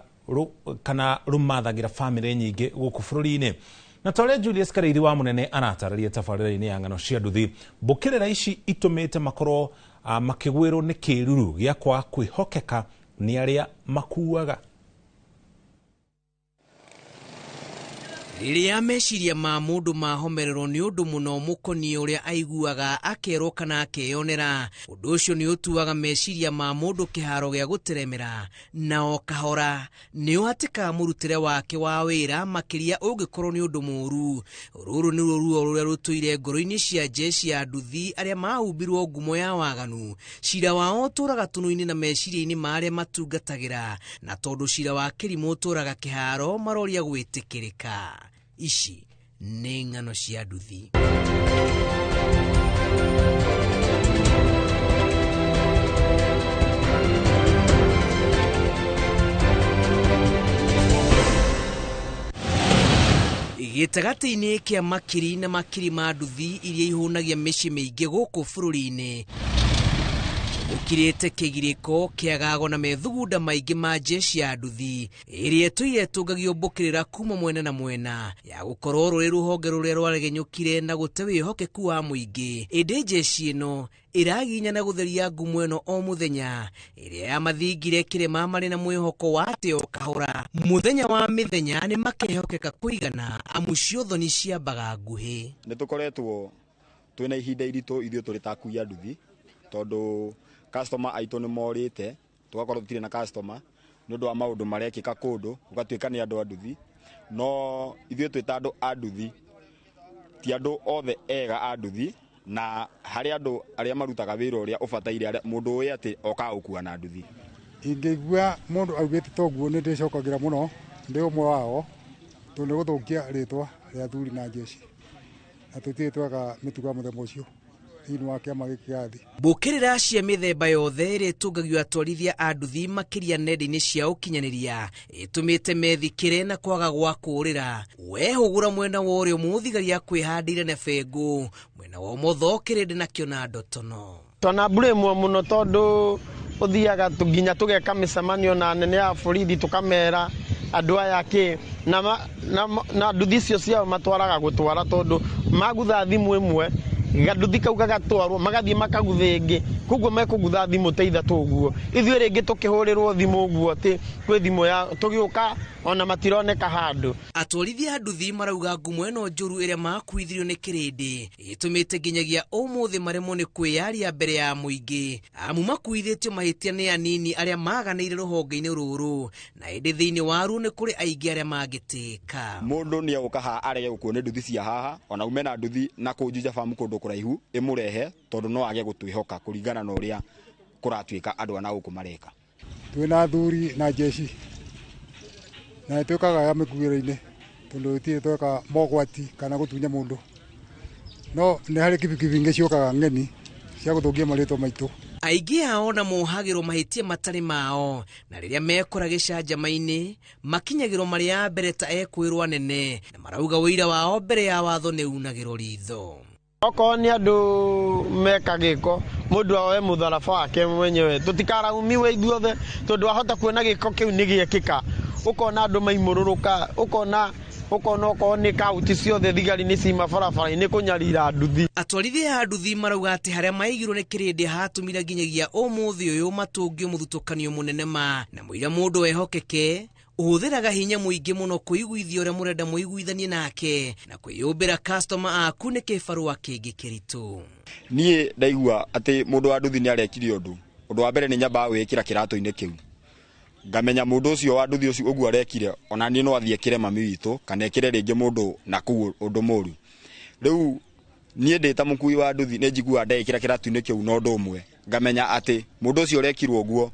kana rumathagira famĩlĩ nyingĩ gũkũ bũrũri-inĩ. Na ta ũrĩa Julius Kareithi wa Mũnene aratarĩria tabarĩra-inĩ ya ng'ano cia nduthi, mbũkĩrĩra ici itũmĩte makorwo makĩgwĩrwo nĩ kĩruru gĩa kwaga kwĩhokeka nĩ arĩa makuaga. Rĩrĩa meciria ma mũndũ mahomererwo nĩ ũndũ mũno mũkoniĩ ũrĩa aiguaga akerwo kana akeyonera, ũndũ ũcio nĩ ũtuaga meciria ma mũndũ kĩharo gĩa gũteremera, na o kahora nĩ ũhatĩkaga mũrutĩre wake wa wĩra makĩria ũngĩkorwo nĩ ũndũ mũũru. Rũrũ nĩruo ruo rũrĩa rũtũire ngoro-inĩ cia jeshi ya nduthi arĩa mahumbirwo ngumo ya waganu. Cira wao ũtũraga tũnua-inĩ na meciria-inĩ ma arĩa matungatagĩra, na tondũ cira wa kĩrimũ ũtũraga kĩharo maroria gwĩtĩkĩrĩka. Ici nĩ ng'ano cia nduthi. Gĩtagatĩ-inĩ kĩa makiri na makiri ma nduthi iria ihũnagia mĩciĩ mĩingĩ gũkũ bũrũri-inĩ, gũkirĩte kĩgirĩko kĩagago na methugunda maingĩ ma jeshi ya nduthi ĩrĩa ĩtũire ĩtũngagio mbũkĩrĩra kuma mwena na mwena ya gũkorwo rũrĩ rũhonge rũrĩa rwaregenyũkire na gũte wĩhokeku wa mũingĩ. Ĩndĩ jeshi ĩno ĩraginya na gũtheria ngumo ĩno o mũthenya ĩrĩa yamathingire kĩrĩma marĩ na mwĩhoko wa atĩ o kahora mũthenya wa mĩthenya nĩ makehokeka kũigana amu ciothoni ciambaga nguhĩ. Nĩ tũkoretwo twĩna ihinda iritũ ithuĩ tũrĩ ta akui a nduthi tondũ customer aitũ nĩ morĩte, tũgakorwo tũtirĩ na customer nĩ ũndũ wa maũndũ marekĩka kũndũ gũgatuĩka nĩ andũ a nduthi. No ithuĩ twĩ ta andũ a nduthi ti andũ othe ega a nduthi, na harĩ andũ arĩa marutaga wĩra ũrĩa ũbataire mũndũ ũĩ atĩ okaga gũkua na nduthi. Ingĩigua mũndũ augĩte toguo nĩ ndĩcokagĩra mũno, ndĩ ũmwe wao tondũ nĩ gũthũkia rĩtwa rĩa athuri na jeshi na tũtirĩ tweka mĩtugo ya mũthemba ũcio thĩinĩ wa kĩama gĩkĩ gĩa thĩ. Mbũkĩrĩra cia mĩthemba yothe ĩrĩa ĩtũngagio atwarithia a nduthi makĩria nenda-inĩ cia ũkinyanĩria ĩtũmĩte methikĩre na kwaga gwa kũũrĩra. Wehũgũra mwena wa ũrĩo mũthigari akwĩhandĩire na bengũ, mwena wa ũmotho kĩrĩndĩ nakĩo na ndotono. Twanamburĩmwo mũno tondũ ũthiaga nginya tũgeka mĩcemanio na anene a borithi tũkamera andũ aya kĩ na nduthi icio ciao matwaraga gũtwara tondũ magutha thimũ ĩmwe ganduthi kau gagatwarwo magathiĩ makagutha ĩngĩ, koguo mekũgutha thimũ ta ithatũ ũguo. Ithuĩ rĩngĩ tũkĩhũrĩrwo thimũ ũguo atĩ kwĩ thimũ ya tũgĩũka ona matironeka handũ. Atwarithia a nduthi marauga ngumo ĩno njũru ĩrĩa makuithirio nĩ kĩrĩndĩ ĩtũmĩte nginyagia ũmũthĩ maremwo nĩ kwĩyaria mbere ya mũingĩ amu makuithĩtio mahĩtia nĩ anini arĩa maganĩire rũhonge-inĩ rũrũ, na ĩndĩ thĩinĩ waruo nĩ kũrĩ aingĩ arĩa mangĩtĩka. Mũndũ nĩ egũka haha arege gũkuo nĩ nduthi cia haha ona ume na nduthi na kũu Juja Farm kũndũ kũraihu ĩmũrehe tondũ no age gũtwĩhoka kũringana na ũrĩa kũratuĩka andũ a na gũkũ mareka. Twĩna athuri na jeshi na twĩkaga ya mĩkuĩre-inĩ tondũ tũtirĩ tweka mogwati kana gũtunya mũndũ, no nĩ harĩ kibikibi ingĩ ciũkaga ng'eni cia gũthũkia marĩtwa maitũ. Aingĩ ao na mohagĩrwo mahĩtia matarĩ mao, na rĩrĩa mekora gĩcanjama-inĩ makinyagĩrwo marĩ a mbere ta ekwĩrwo anene, na marauga ũira wao mbere ya watho nĩ unagĩrwo ritho. Okorwo nĩ andũ meka gĩko mũndũ oe mũtharaba wake mwenyewe, tũtikaraumiwe ithuothe tondũ wahota kuona gĩko kĩu nĩ gĩekĩka, ũkona andũ maimũrũrũka, ũkona okorwo nĩ kaunti ciothe thigari nĩ cima barabara-inĩ kũnyarira nduthi. Atwarithia a nduthi marauga atĩ harĩa maigirwo nĩ kĩrĩndĩ hatũmire nginyagia ũmũthĩ ũyũ matũngio mũthutũkanio mũnene ma na mũira mũndũ ehokeke ũhũthĩraga hinya mũingĩ mũno kũiguithia ũrĩa mũrenda mũiguithanie nake na kwĩyũmbĩra customer aku nĩ kĩbarũa kĩngĩ kĩritũ. Niĩ ndaigua atĩ mũndũ wa nduthi nĩ arekire ũndũ Ũndũ wa mbere nĩ nyambaga gwĩkĩra kĩratũ-inĩ kĩu, ngamenya mũndũ ũcio wa nduthi ũcio ũguo arekire ona niĩ no athiĩ ekĩre mami witũ kana ekĩre rĩngĩ mũndũ na kũu ũndũ mũru. Rĩu niĩ ndĩ ta mũkui wa nduthi nĩ njiguaga ndeĩkĩra kĩratũ-inĩ kĩu na ũndũ ũmwe, ngamenya atĩ mũndũ ũcio ũrekirwo ũguo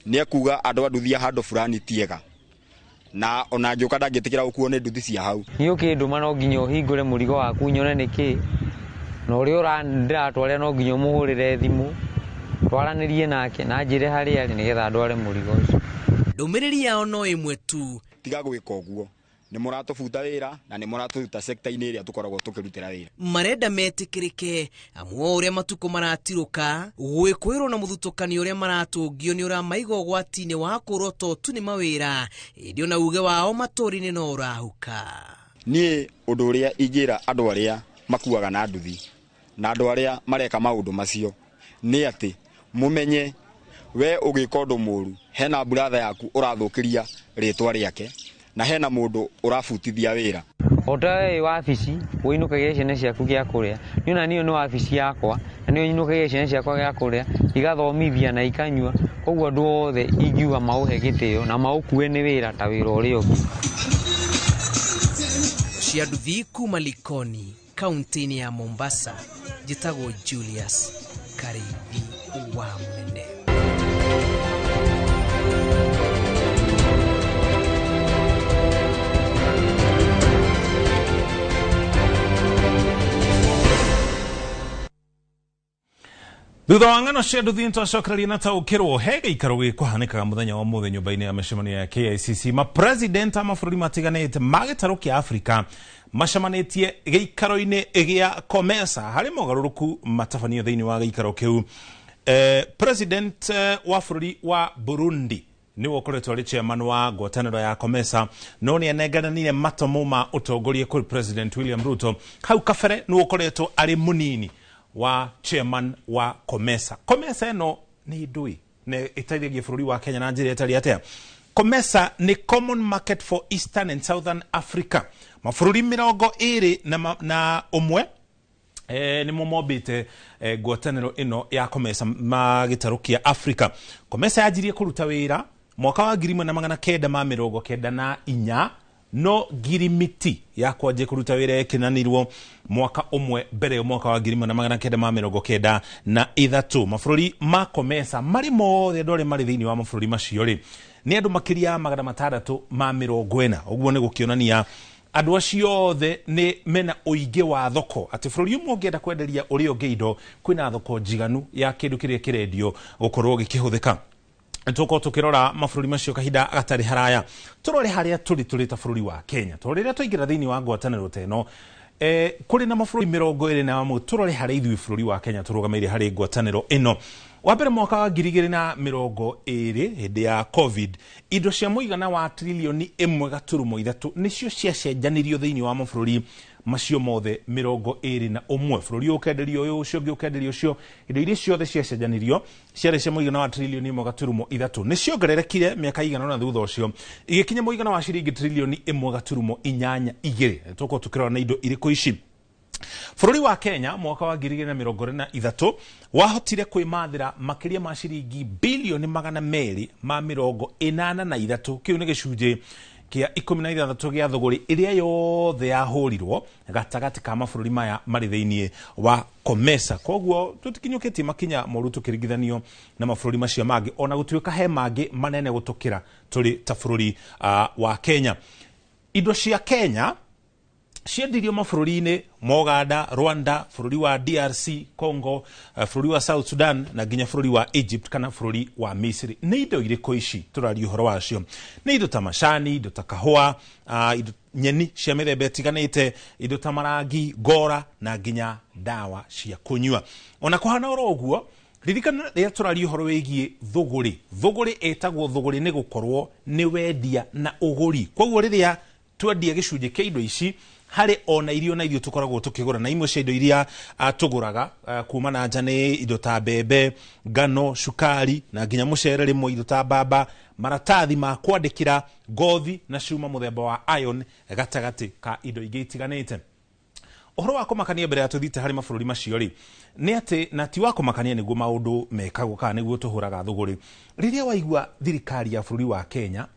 nĩ ekuga andũ a nduthi a handũ fulani ti ega, na ona ngĩũka ndangĩtĩkĩra gũkuo nĩ nduthi cia hau. Niĩ ũkĩndũma no nginya ũhingũre mũrigo waku nyone nĩkĩ, na ũrĩa ndĩratwarĩra no nginya ũmũhũrĩre thimũ twaranĩrie nake na njĩre harĩa arĩ nĩgetha ndware mũrigo ũcio. Ndũmĩrĩri yao no ĩmwe tu, tiga gwĩka ũguo, nĩ mũratũbuta wĩra na nĩ mũratũruta sector-inĩ ĩrĩa tũkoragwo tũkĩrutĩra wĩra. Marenda metĩkĩrĩke amu o ũrĩa matukũ maratirũka gwĩkũĩrwo na mũthutũkanio ũrĩa maratũngio nĩ ũramaiga ũgwati-inĩ wa kũrwo tu nĩ mawĩra, ĩndĩ ona uge wao matũũra-inĩ no ũrahuka. Niĩ ũndũ ũrĩa ingĩra andũ arĩa makuaga na nduthi na andũ arĩa mareka maũndũ macio nĩ atĩ mũmenye we ũgĩka ũndũ mũru hena buratha yaku ũrathũkĩria rĩtwa rĩake na hena mũndũ ũrabutithia wĩra. O ta we wĩ wabici ũinũkagia ciana ciaku gĩa kũrĩa, niĩ ona niĩ nĩ wabici yakwa na nĩ ũinũkagia ciana ciakwa gĩa kũrĩa, igathomithia na ikanyua, koguo andũ othe ingiuga maũhe gĩtĩo na maũkue nĩ wĩra ta wĩra ũrĩa ũngĩ. Cia nduthi kuma Likoni, kaunti-inĩ ya Mombasa, njĩtagwo Julius Karithi wa Munene. Thutha wa ng'ano cia nduthi nĩtwacokereria na taũkĩrwo he gĩikaro gĩkũhanĩkaga mũthenya wa ũmũthĩ nyũmba-inĩ ya mĩcemanio ya KICC. Mapresident a mabũrũri matiganĩte ma gĩtarũ kĩa Afrika macemanĩtie gĩikaro-inĩ gĩa COMESA harĩ mogarũrũku matabanio thĩinĩ wa gĩikaro kĩu. President wa bũrũri wa Burundi nĩwe ũkoretwo arĩ chairman wa ngwatanĩro ya COMESA, no nĩ anengeranire matomo ma ũtongoria kũrĩ President William Ruto. Hau kabere nĩwe ũkoretwo arĩ mũnini wa chairman wa COMESA. COMESA ĩno nĩ ndũĩ nĩ ĩteithagia bũrũri wa Kenya na njĩra ĩtarĩ atĩa. COMESA nĩ Common Market for Eastern and Southern Africa. Mabũrũri 21 nĩmo mombĩte ngwatanĩro ĩno ya COMESA ma gĩtarũ kĩa Africa. COMESA yanjirie kũruta wĩra mwaka wa 1994, no ngirimiti ya kwanjia kũruta wĩra ĩkinanirwo mwaka ũmwe mbere mwaka wa 1993. Mabũrũri ma COMESA marĩ mothe andũ arĩa marĩ thĩinĩ wa mabũrũri macio rĩ nĩ andũ makĩria ya 640. Ũguo nĩ gũkĩonania andũ acio othe nĩ mena ũingĩ wa thoko, atĩ bũrũri ũmwe ũngĩenda kwenderia ũrĩa ũngĩ indo kwĩna thoko njiganu ya kĩndũ kĩrĩa kĩrendio gũkorwo gĩkĩhũthĩka. Tũkorwo tũkĩrora mabũrũri macio kahinda gatarĩ haraya, tũrore harĩa tũrĩ ta bũrũri wa Kenya. Tondũ rĩrĩa twaingĩra thĩinĩ wa ngwatanĩro ta ĩno, kũrĩ na mabũrũri 21, tũrore harĩa ithuĩ bũrũri wa Kenya tũrũgamĩire harĩ ngwatanĩro ĩno. Wa mbere mwaka wa 2020 hĩndĩ ya COVID, indo cia mũigana wa trilioni 1.3 nĩcio ciacenjanirio thĩinĩ wa mabũrũri macio mothe 21. Bũrũri ũkenderio ũyũ, ũcio ũngĩ ũkenderio ũcio, indo iria ciothe ciacenjanirio ciarĩ cia mũigana wa trilioni 1.3. Nĩ ciongererekire mĩaka igana ũna thutha ũcio igĩkinya mũigana wa ciringi trilioni 1.82. Tũkorwo tũkĩrora na indo irĩkũ ici. Bũrũri wa Kenya mwaka wa 2023 wahotire kwĩmathĩra makĩria ma ciringi bilioni 283. Kĩu nĩ gĩcunjĩ kĩa 16 gĩa thũgũrĩ ĩrĩa yothe yahũrirwo gatagatĩ ka mabũrũri maya marĩ thĩinĩ wa COMESA. Koguo tũtikinyũkĩtie makinya moru tũkĩringithanio na mabũrũri macio mangĩ, ona gũtuĩka he mangĩ manene gũtũkĩra tũrĩ ta bũrũri wa Kenya. Indo cia Kenya ciendirio mabũrũri-inĩ ma Uganda, Rwanda, bũrũri wa DRC Congo, bũrũri wa South Sudan na nginya bũrũri wa Egypt kana bũrũri wa Misiri. Nĩ indo irĩkũ ici tũraria ũhoro wacio? Nĩ indo ta macani, indo ta kahũa, indo nyeni cia mĩthemba ĩtiganĩte, indo ta marangi, ngora na nginya ndawa cia kũnyua. Ona kũhana oro ũguo, ririkana rĩrĩa tũraria ũhoro wĩgiĩ thũgũrĩ, thũgũrĩ ĩtagwo thũgũrĩ nĩ gũkorwo nĩ wendia na ũgũri. Koguo rĩrĩa twendia gĩcunjĩ kĩa indo ici harĩ ona irio na irio tũkoragwo tũkĩgũra, na imwe cia indo iria tũgũraga kuma na nja nĩ indo ta mbembe, ngano, cukari na nginya mũcere, rĩmwe indo ta mbamba, maratathi ma kwandĩkĩra, ngothi na cuma mũthemba wa iron gatagatĩ ka indo ingĩ itiganĩte. Ũhoro wa kũmakania mbere ya tũthiĩte harĩ mabũrũri macio rĩ, nĩ atĩ na ti wa kũmakania nĩguo maũndũ mekagwo kana nĩguo tũhũraga thũgũrĩ. Rĩrĩa waigua thirikari ya bũrũri wa Kenya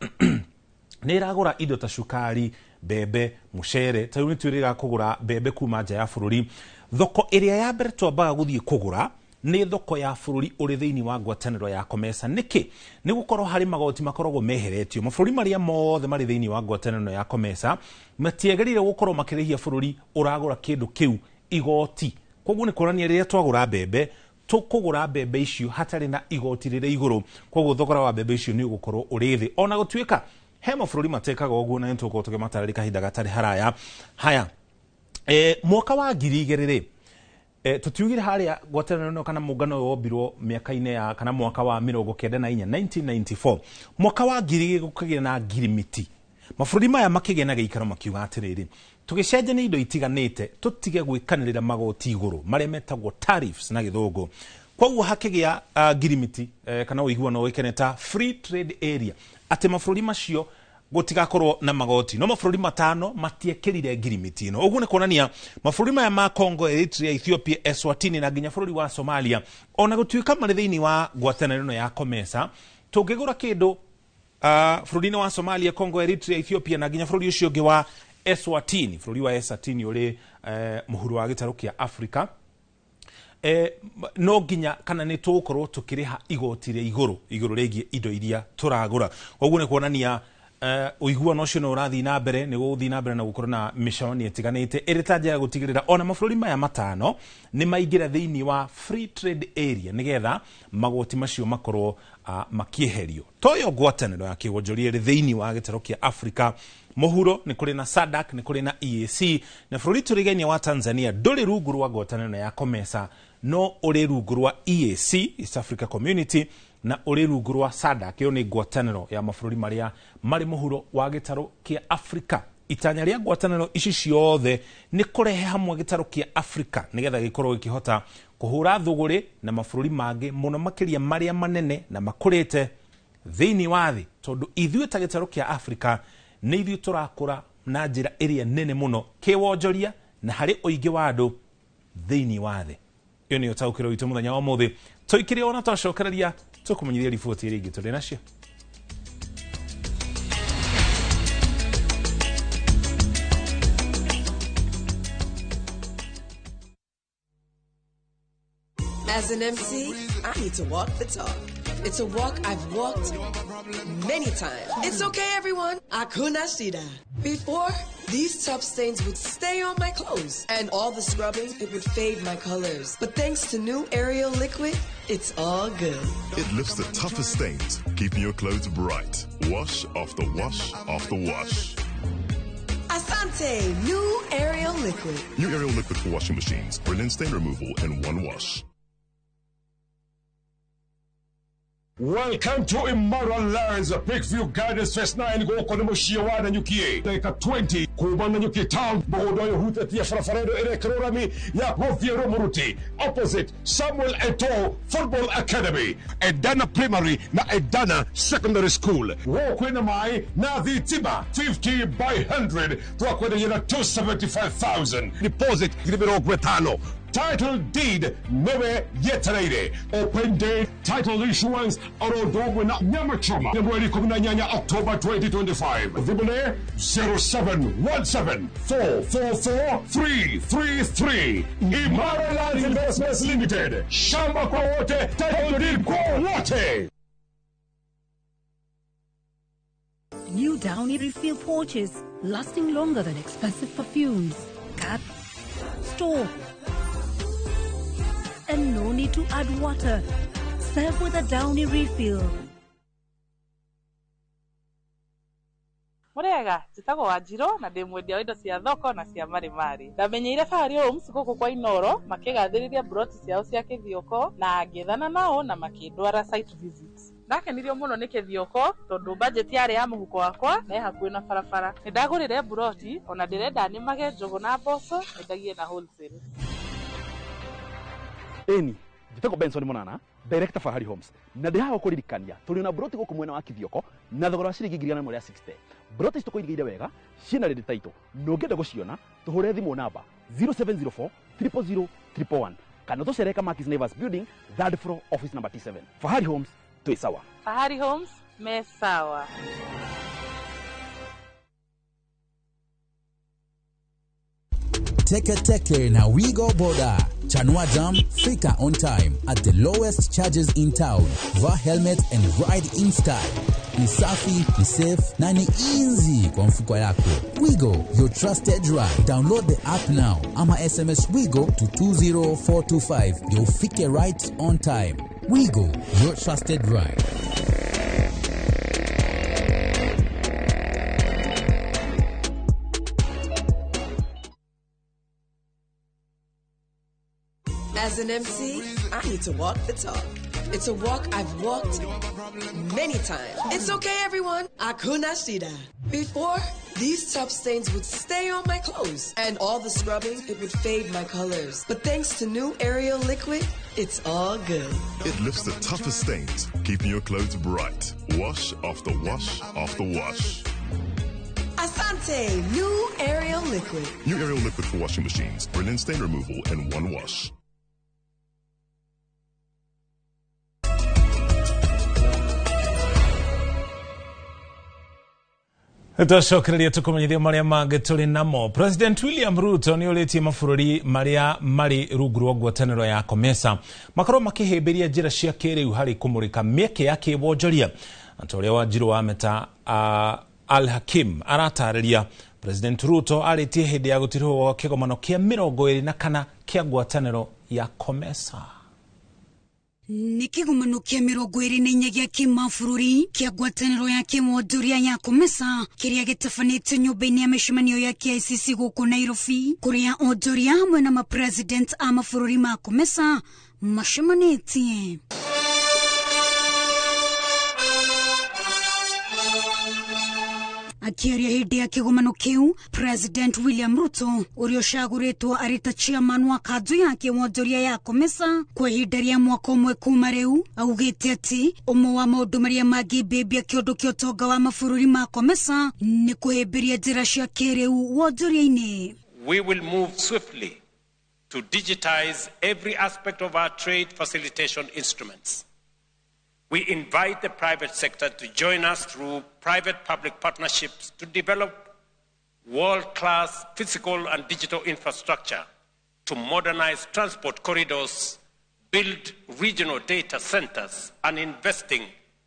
nĩ ĩragũra indo ta cukari, mbembe, mũcere, ta rĩu nĩ twĩrĩga kũgũra mbembe kuma nja ya bũrũri, thoko ĩrĩa ya mbere twambaga gũthiĩ kũgũra nĩ thoko ya bũrũri ũrĩ thĩinĩ wa ngwatanĩro ya COMESA. Nĩkĩ? Nĩ gũkorwo harĩ magoti makoragwo meheretio. Mabũrũri marĩa mothe marĩ thĩinĩ wa ngwatanĩro ya COMESA matiagĩrĩire gũkorwo makĩrĩhia bũrũri ũragũra kĩndũ kĩu igoti. Koguo nĩ kuonania rĩrĩa twagũra mbembe, tũkũgũra mbembe icio hatarĩ na igoti rĩrĩ igũrũ, koguo thogora wa mbembe icio nĩ ũgũkorwo ũrĩ thĩ. Ona gũtuĩka he mabũrũri matekaga ũguo, na nĩ tũgũkorwo tũkĩmatarĩria kahinda gatarĩ haraya. Haya, mwaka wa 2000 rĩ, tũtiugire harĩa ngwatanĩro ĩno kana mũngano ũyũ wombirwo mĩaka-inĩ ya kana mwaka wa 94, 1994. Mwaka wa 2000 gũkĩgĩa na ngirimiti. Mabũrũri maya makĩgĩa na gĩikaro makiuga atĩrĩrĩ, tũgĩcenjania indo itiganĩte, tũtige gwĩkanĩrĩra magoti igũrũ marĩa metagwo tariffs na gĩthũngũ. Koguo hakĩgĩa ngirimiti, kana ũiguano ũĩkaine ta free trade area, atĩ mabũrũri macio gũtigakorwo na magoti. No mabũrũri matano matiekĩrire ngirimiti ĩno. Ũguo nĩ kuonania mabũrũri maya ma Congo, Eritrea, Ethiopia, Eswatini na nginya bũrũri wa Somalia, ona gũtuĩka marĩ thĩinĩ wa ngwatanĩro ĩno ya COMESA, tũngĩgũra kĩndũ bũrũri-inĩ wa Somalia, Congo, Eritrea, Ethiopia na nginya bũrũri ũcio ũngĩ wa Eswatini, bũrũri wa Eswatini ũrĩ mũhuro wa gĩtarũ kĩa Afrika, no nginya kana nĩ tũgũkorwo tũkĩrĩha igoti rĩa igũrũ igũrũ rĩgiĩ indo iria tũragũra. Koguo nĩ kuonania ũiguano ũcio no ũrathiĩ na mbere, nĩ gũgũthiĩ na mbere na gũkorwo na mĩcemanio ĩtiganĩte ĩrĩ ta njĩra ya gũtigĩrĩra ona mabũrũri maya matano nĩ maingĩra thĩinĩ wa free trade area, nĩgetha magoti macio makorwo makĩeherio. Toyo ngwatanĩro ya kĩwonjoria ĩrĩ thĩinĩ wa gĩtarũ kĩa Afrika mũhuro, nĩ kũrĩ na SADC, nĩ kũrĩ na EAC, na bũrũri tũrigainie wa Tanzania ndũrĩ rungu rwa ngwatanĩro ya COMESA, no ũrĩ rungu rwa EAC, East Africa Community, na ũrĩ rungu rwa SADC. Ĩyo nĩ ngwatanĩro ya mabũrũri marĩa marĩ mũhuro wa gĩtarũ kĩa Afrika. Itanya rĩa ngwatanĩro ici ciothe nĩ kũrehe hamwe gĩtarũ kĩa Afrika nĩgetha gĩkorwo gĩkĩhota kũhũra thũgũrĩ na mabũrũri mangĩ mũno makĩria marĩa manene na makũrĩte thĩinĩ wa thĩ, tondũ ithuĩ ta gĩtarũ kĩa Afrika nĩ ithuĩ tũrakũra na njĩra ĩrĩa nene mũno kĩwonjoria na harĩ ũingĩ wa andũ thĩinĩ wa thĩ. Ĩyo nĩyo taũkĩro witũ mũthenya wa ũmũthĩ. Tũikire ona twacokereria tũkũmenyithia riboti ĩrĩa ĩngĩ tũrĩ nacio. As an MC, I need to walk the talk. It's a walk I've walked many times. It's okay, everyone. Akuna shida. Before, these tough stains would stay on my clothes, and all the scrubbing, it would fade my colors. But thanks to new Ariel liquid, it's all good. It lifts the toughest stains, keeping your clothes bright. Wash after wash after wash. Asante, new Ariel liquid. New Ariel liquid for washing machines. Brilliant stain removal in one wash. Welcome to Imara Lands, Peakview Gardens Phase 9 gũkũ nĩ mũciĩ wa Nanyuki. Ndagĩka 20 kuma Nanyuki town, mũgũnda ũyũ ũhutĩtie barabara ĩno ĩrekĩrwo rami ya gũthiĩ Rũmũruti, opposite Samuel Eto'o Football Academy, Edana Primary na Edana Secondary School. Gũkũ kwĩna maĩ na thitima 50 by 100, twakwenderia na 275,000 deposit 50,000. Title deed newe yetereire. Open day title issuance oro ũndũ na nyama choma nĩ mweri 18 October 2025. Thimũ nĩ 0717 444 333. Imara Lands Investments Limited. Shamba kwa wote, title deed kwa wote. New Downy refill pouches, lasting longer than expensive perfumes. Cut, store, and no need to add water. Serve with a Downy refill. Mũrĩega, njĩtagwo Wanjirũ na ndĩ mwendia wa indo cia thoko na cia marimari. Ndamenyeire Fahari Homes gũkũ kwa Inoro makĩgathĩrĩria mburoti ciao cia Kĩthioko na ngĩethana nao na makĩndwara site visit. Ndakenirio mũno nĩ Kĩthioko tondũ budget yarĩ ya mũhuko wakwa na ĩ hakuhĩ na barabara. Nĩ ndagũrire mburoti ona ndĩrenda nĩmage njũgũ na mboco nyendagie na wholesale. Ĩni, njĩtagwo Benson Mũnana, Director Fahari Homes. Na ndĩ haha gũkũririkania tũrĩ na broti gũkũ mwena wa Kithioko na thogora wa ciringi 160,000. Broti ici tũkũigĩire wega ciĩna rĩrĩ taitũ, na ũngĩenda gũciona tũhũre thimũ namba 0704 000 111 kana tũcerere Kamakis Naivas Building, third floor, office number T7. Fahari Homes, twĩ sawa. Fahari Homes me sawa. Teke Teke na Wigo Boda. Chanua Jam, fika on time at the lowest charges in town. Vaa helmet and ride in style. Ni safi, ni safe na ni easy kwa mfuko yako. Wigo, your trusted ride. Download the app now ama SMS Wigo to 20425. You'll fike right on time. Wigo, your trusted ride. As an MC, I need to walk the talk. It's a walk I've walked many times. It's okay, everyone. Hakuna shida. Before, these tough stains would stay on my clothes, and all the scrubbing, it would fade my colors. But thanks to new Ariel liquid, it's all good. It lifts the toughest stains, keeping your clothes bright. Wash after wash after wash. Asante, new Ariel liquid. New Ariel liquid for washing machines. Brilliant stain removal in one wash. Twacokereria tukumenyithia maria mangĩ tũrĩ namo. President William Ruto nĩ ũrĩtie mabũrũri marĩa marĩ rungu rwa ngwatanĩro ya COMESA makorwo makĩhĩmbĩria njĩra cia kĩrĩu harĩ kũmũrĩka mĩeke ya kĩwonjoria. Ta ũrĩa Wanjiru wa Meta Al Hakim aratarĩria, President Ruto arĩtie hĩndĩ ya gũtirihwo gwa kĩgomano kĩa 24 kĩa ngwatanĩro ya COMESA. Nĩ kĩgomano kĩa 24 gĩa kĩmabũrũri kĩa ngwatanĩro ya kĩwonjoria ya COMESA kĩrĩa gĩtabanĩtio nyũmba-inĩ ya mĩcemanio ya KICC gũkũ Nairobi, kũrĩa onjoria hamwe na mapresident a mabũrũri ma COMESA macemanĩtie. Akiaria hĩndĩ ya kĩgomano kĩu, President William Ruto ũrĩa ũcagũrĩtwo arĩ ta chairman wa kanjũ ya kĩwonjoria ya COMESA kwa ihinda rĩa mwaka ũmwe kuma rĩu, augĩte atĩ ũmwe wa maũndũ marĩa mangĩmbĩmbia kĩũndũ kĩa ũtonga wa mabũrũri ma COMESA nĩ kũhĩmbĩria njĩra cia kĩrĩu wonjoria-inĩ. We will move swiftly to digitize every aspect of our trade facilitation instruments. We invite the private sector to join us through private-public partnerships to develop world-class physical and digital infrastructure, to modernize transport corridors, build regional data centers, and investing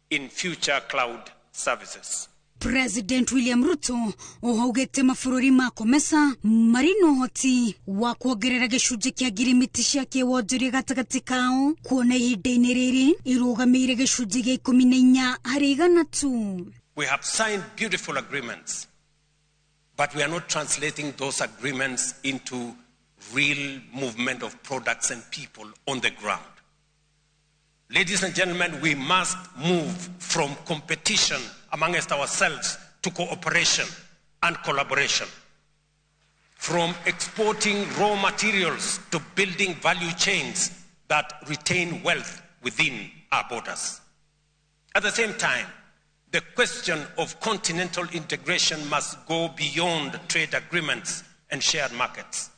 in future cloud services. President William Ruto ohaugĩte mabũrũri ma COMESA marĩ na ũhoti wa kuongerera gĩcunjĩ kĩa ngirimiti cia kĩwonjoria gatagatĩ kao, kuona ihinda-inĩ rĩrĩ irũgamĩire gĩcunjĩ gĩa 14 harĩ igana tu. We have signed beautiful agreements, but we are not translating those agreements into real movement of products and people on the ground. Ladies and gentlemen, we must move from competition amongst ourselves to cooperation and collaboration. From exporting raw materials to building value chains that retain wealth within our borders. At the same time, the question of continental integration must go beyond trade agreements and shared markets.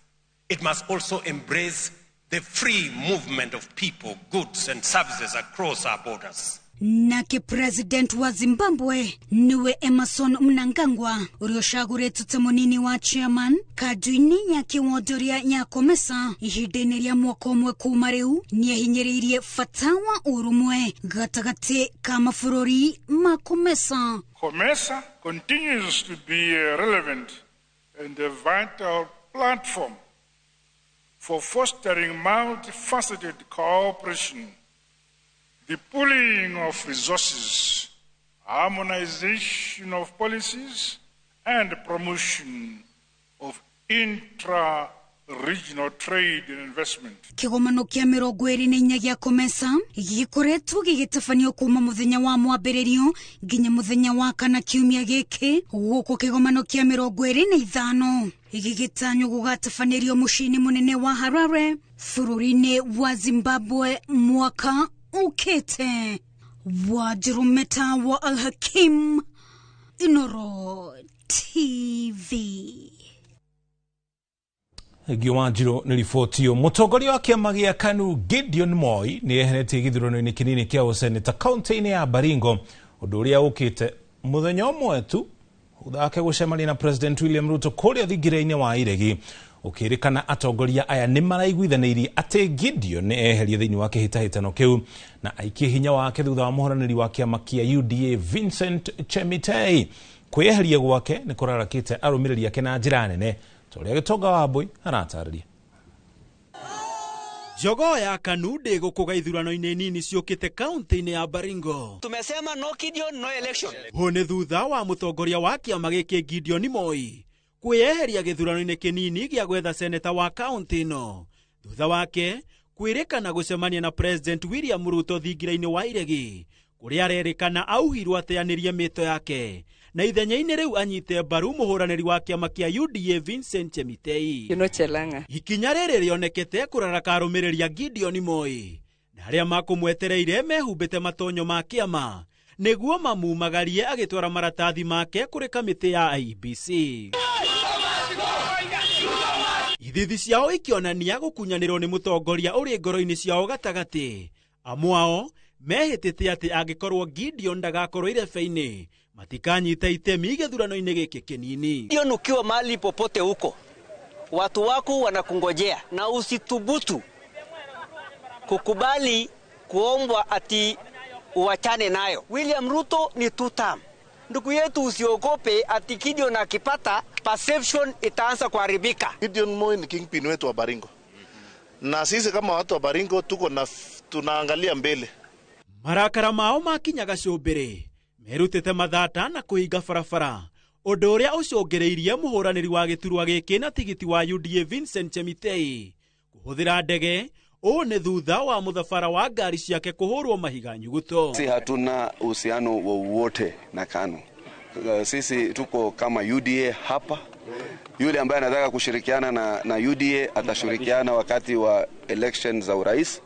It must also embrace the free movement of people, goods and services across our borders. Nake President wa Zimbabwe niwe Emerson Mnangagwa ũrĩa ũcagũrĩtwo ta mũnini wa chairman kanjũ-inĩ ya kĩwonjoria ya COMESA ihinda-inĩ rĩa mwaka ũmwe kuma rĩu, nĩahinyĩrĩirie bata wa ũrũmwe gatagatĩ ka mabũrũri ma COMESA. COMESA continues to be a relevant and a vital platform for fostering multifaceted cooperation, the pooling of resources, harmonization of policies, and promotion of intra-regional trade and investment. Kĩgomano kĩa 24 gĩa COMESA gĩkoretwo gĩgĩtabanio kuma mũthenya wa mwambĩrĩrio nginya mũthenya wa kana kiumia gĩkĩ, gũkũ kĩgomano kĩa 25 gĩgĩtanywo gũgatabanĩrio mũciĩ-inĩ mũnene wa Harare bũrũri-inĩ wa Zimbabwe mwaka Ũkĩte. Wanjiru Meta wa Al-Hakim, Inoro TV. Thengio Wanjiru nĩ riboti ĩyo. Mũtongoria wa kĩama gĩa KANU Gideon Moi nĩ eheretie gĩthurano-inĩ kĩnini kĩa ũseneta kaunti-inĩ ya Baringo, ũndũ ũrĩa ũkĩte mũthenya ũmwe tu thutha wake gũcemania na President William Ruto kũrĩa thingira-inĩ wa Iregi, ũkĩrĩkana atongoria aya nĩ maraiguithanĩirie atĩ Gideon nĩ eherie thĩinĩ wa kĩhĩtahĩtano kĩu na aikie hinya wake thutha wa mũhũranĩri wa kĩama kĩa UDA Vincent Chemitei. Kwĩyeheria gwake nĩ kũrarakĩte arũmĩrĩri ake na njĩra nene, ta ũrĩa Gĩtonga wa Mbui aratarĩria. Jogoo ya KANU ndĩgũkũga ithurano-inĩ nini ciũkĩte kaunti-inĩ ya Baringo. Tumesema no Gideon, no election. Hũ nĩ thutha wa mũtongoria wa kĩama gĩkĩ Gideon Moi kwĩyeheria gĩthurano-inĩ kĩnini gĩa gwetha seneta wa kaunti ĩno, thutha wake kwĩrĩkana gũcemania na President William Ruto thingira-inĩ wa Iregi, kũrĩa arerĩkana auhirwo ateanĩrie mĩto yake na ithenya-inĩ rĩu anyite mbaru mũhũranĩri wa kĩama kĩa UDA Vincent Chemitei. Ikinya rĩrĩ rĩonekete kũraraka arũmĩrĩri a Gideon Moi na arĩa makũmwetereire mehumbĩte matonyo ma kĩama nĩguo mamumagarie agĩtwara maratathi make kũrĩ kamĩtĩ ya IEBC. Ithithi ciao ikĩonania gũkunyanĩrwo nĩ mũtongoria ũrĩ ngoro-inĩ ciao gatagatĩ. Amwe ao mehĩtĩte atĩ angĩkorwo Gideon ndagakorwo irebe-inĩ matikanyita itemi gĩthurano-inĩ gĩkĩ kĩnini. Gideon, ukiwa mahali popote huko, watu wako wanakungojea, na usithubutu kukubali kuombwa ati uachane nayo. William Ruto ni two term. Ndugu yetu, usiogope ati Gideon akipata perception itaanza kuharibika. Gideon Moi ni kingpin wetu wa Baringo, na sisi kama watu wa Baringo tuko na tunaangalia mbele. Marakara mao makinyaga cũmbĩrĩ merutĩte mathata na kũhinga barabara, ũndũ ũrĩa ũcũngĩrĩirie mũhũranĩri wa gĩturwa gĩkĩ na tigiti wa UDA Vincent Chemitei kũhũthĩra ndege. Ũũ nĩ thutha wa mũthabara wa ngari ciake kũhũrwo mahiga nyuguto. Sisi hatuna uhusiano wowote na KANU. Sisi tuko kama UDA hapa. Yule ambaye anataka kushirikiana na UDA atashirikiana wakati wa election za urais.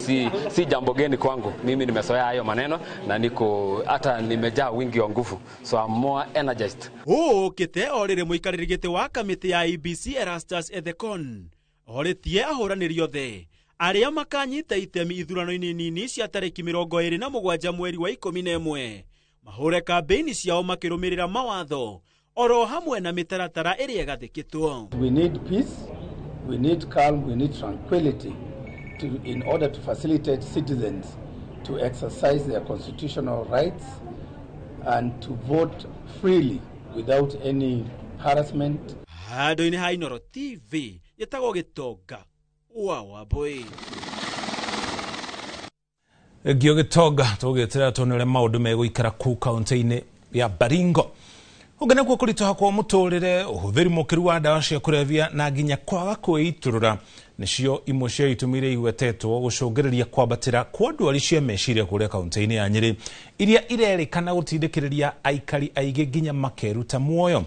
Si jambo geni kwangu. Mimi nimezoea hayo maneno na niko hata nimejaa wingi wa nguvu. So I'm more energized. Ũũ ũkĩte o rĩrĩ mũikarĩri gĩtĩ wa kamĩtĩ ya IEBC Erastus Ethekon orĩtie ahũranĩri othe arĩa makanyita itemi ithurano-inĩ nini cia tarĩki 27 mweri wa 11 mahũre kambĩini ciao makĩrũmĩrĩra mawatho oro hamwe na mĩtaratara ĩrĩa ĩgathĩkĩtwo. We need peace, we need calm, we need tranquility in order to facilitate citizens to exercise their constitutional rights and to vote freely without any harassment. Handũ-inĩ ha Inoro TV gĩtagwo Gĩtonga wa Wambui. Ngio Gĩtonga tũgĩtĩra tuone ũrĩa maũndũ megũikara kũu kaunti-inĩ ya Baringo. Ũngĩ nakuo kũritũha kwa mũtũrĩre, ũhũthĩri mũkĩru wa ndawa cia kũrebia na nginya kwaga kwĩitũrũra nĩcio imwe cia itũmi iria igwetetwo gũcũngĩrĩria kwambatĩra kwa ndwari cia meciria kũrĩa kaunti-inĩ ya Nyĩrĩ, iria irerĩkana gũtindĩkĩrĩria aikari aingĩ nginya makeruta muoyo.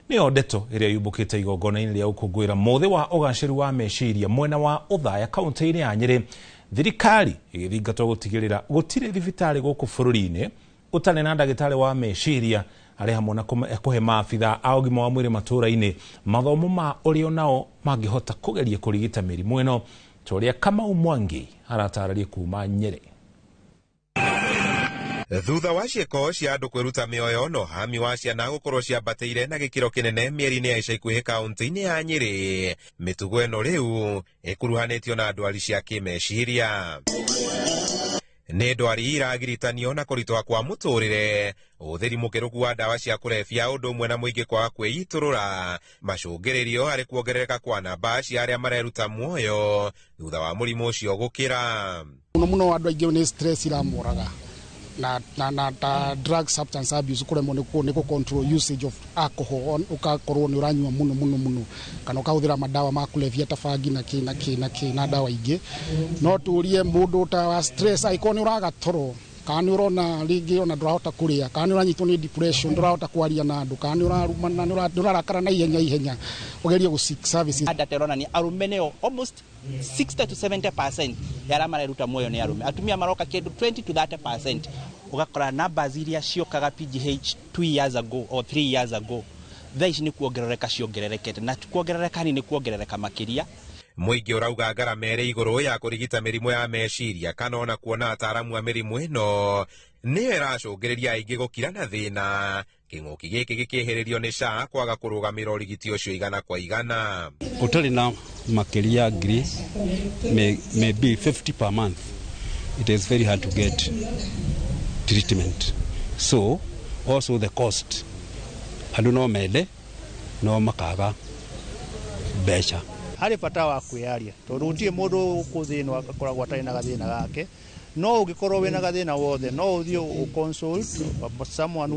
Nĩyo ndeto ĩrĩa yumbũkĩte igongona-inĩ rĩa gũkũngũĩra mũthĩ wa ũgacĩru wa meciria mwena wa Othaya kaunti-inĩ ya Nyĩrĩ, thirikari ĩgĩthingatwo gũtigĩrĩra gũtirĩ thibitarĩ gũkũ bũrũri-inĩ ũtarĩ na ndagĩtarĩ wa meciria, arĩ hamwe na kũhe maabithaa a ũgima wa mwĩrĩ matũũra-inĩ mathomo ma ũrĩa onao mangĩhota kũgeria kũrigita mĩrimũ ĩno, ta ũrĩa Kamau Mwangi aratarĩria kuma Nyĩrĩ. Thutha wa ciĩko cia andũ kwĩruta mĩoyo no hami wa ciana gũkorwo ciambatĩire na gĩkĩro kĩnene mĩeri-inĩ ya ica ikuhĩ kaunti-inĩ ya Nyĩrĩ, mĩtugo ĩno rĩu ĩkuruhanĩtio na ndwari cia kĩmeciria. Nĩ ndwari iragiritanio na kũritũha kwa mũtũrĩre, ũhũthĩri mũkĩrũku wa ndawa cia kũrebia ũndũ ũmwe na mũingĩ kwaga kwĩitũrũra, macũngĩrĩrio harĩ kuongerereka kwa namba cia arĩa mareruta muoyo thutha wa mũrimũ ũcio gũkĩra. Mũno mũno andũ aingĩ nĩ stress iramoraga na ta drug substance abuse, kũremwo nĩ kũ control usage of alcohol, ũgakorwo nĩ ũranyua mũno mũno mũno kana ũkahũthĩra madawa ma kũrebia ta bangi na kĩ na kĩ na kĩ na ndawa ingĩ. No tũrie mũndũ ta wa stress, angĩkorwo nĩ ũraga toro Kana nĩ ũrona rĩngĩ ona ndũrahota kũrĩa, kana nĩ ũranyitwo nĩ depression, ndũrahota kwaria na andũ, kana nĩ ũrarumana, nĩ ũrarakara na ihenya ihenya, ũgerie gũ seek services. Data ĩronania arũme nĩo almost 60 to 70% ya arĩa mareruta muoyo nĩ arũme, atumia maroka kĩndũ 20 to 30%. Ũgakora numbers iria ciokaga PGH 2 years ago or 3 years ago thaa ici nĩ kuongerereka ciongererekete, na kuongerereka nĩ kuongerereka makĩria. Mũingĩ ũrauga ngarama ĩrĩ igũrũ ya kũrigita mĩrimũ ya meciria kana ona kuona ataaramu a mĩrimũ ĩno nĩyo ĩracũngĩrĩria aingĩ gũkira na thĩna. Kĩng'ũki gĩkĩ gĩkĩhĩrĩrio nĩ SHA kwaga kũrũgamĩra ũrigiti ũcio igana kwa igana. Ũtarĩ na makĩria ngiri maybe 50 per month, it is very hard to get treatment. So also the cost, andũ no mende no makaga mbeca. Harĩ bata wa kwĩyaria tondũ gũtirĩ mũndũ gũkũ thĩ ĩno akoragwo atarĩ na gathĩna gake. No ũngĩkorwo wĩna gathĩna wothe no ũthiĩ ũ consult someone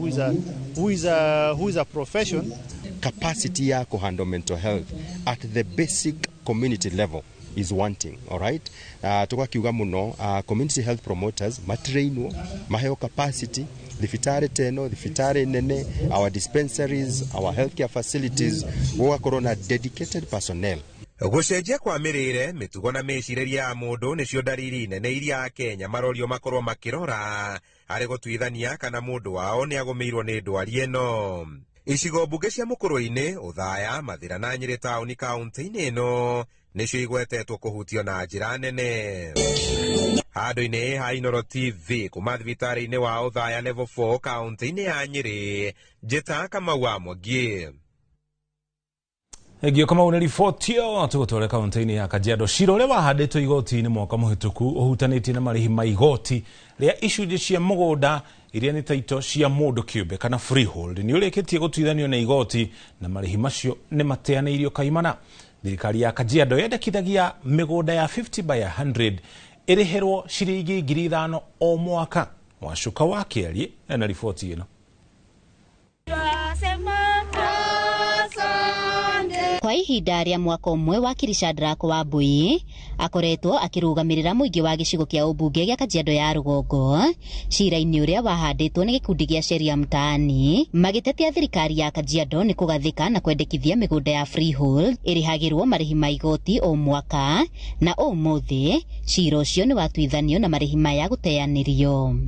who is a profession. Capacity ya kuhandle mental health at the basic community level is wanting, all right? Tugakiuga muno community health promoters matrainwo, maheo capacity thibitarĩ teno thibitarĩ nene, our dispensaries, our healthcare facilities, gũgakorwo na dedicated personnel. Gũcenjia kwa mĩrĩre, mĩtugo na mĩcirĩrie ya mũndũ nĩcio ndariri nene iria Akenya marorio makorwo makĩrora harĩ gũtuithania kana mũndũ wao nĩ agũmĩirwo nĩ ndwari ĩno. Icigo mbunge cia Mũkũrũ-inĩ, Ũthaya, Mathĩra na Nyĩrĩ taũni kaunti-inĩ ĩno nĩcio igwetetwo kũhutio na njĩra nene. Handũ-inĩ ha Inooro TV kuma thibitarĩ-inĩ wa Ũthaya level 4 kaunti-inĩ ya Nyĩrĩ, njĩta Kamau wa Mwangi. Thengio Kamau nĩ riboti ĩyo. Tũgũtware kaunti-inĩ ya Kajiado. Cira ũrĩa wahandĩtwo igoti-inĩ mwaka mũhĩtũku ũhutanĩtie na marĩhi ma igoti rĩa icunjĩ cia mũgũnda iria nĩ taito cia mũndũ kĩũmbe kana freehold nĩ ũrĩkĩtie gũtuithanio na igoti, na marĩhi macio nĩ mateanĩirio kaimana. Thirikari ya Kajiado yendekithagia mĩgũnda ya 50 by 100 ĩrĩhĩrwo ciringi 5,000 o mwaka. Wacuka wa Kĩarie ena riboti ĩno. Kwa ihinda rĩa mwaka ũmwe, wakiri Shadrack Wambui akoretwo akĩrũgamĩrĩra mũingĩ wa gĩcigo kĩa ũmbunge gĩa Kajiado ya rũgongo cira-inĩ ũrĩa wahandĩtwo nĩ gĩkundi gĩa Sheria Mtaani magĩtetia thirikari ya Kajiado nĩ kũgathĩka na kwendekithia mĩgũnda ya freehold ĩrĩhagĩrwo marĩhi ma igoti o mwaka, na ũmũthĩ cira ũcio nĩ watuithanio na marĩhi maya gũteanĩrio.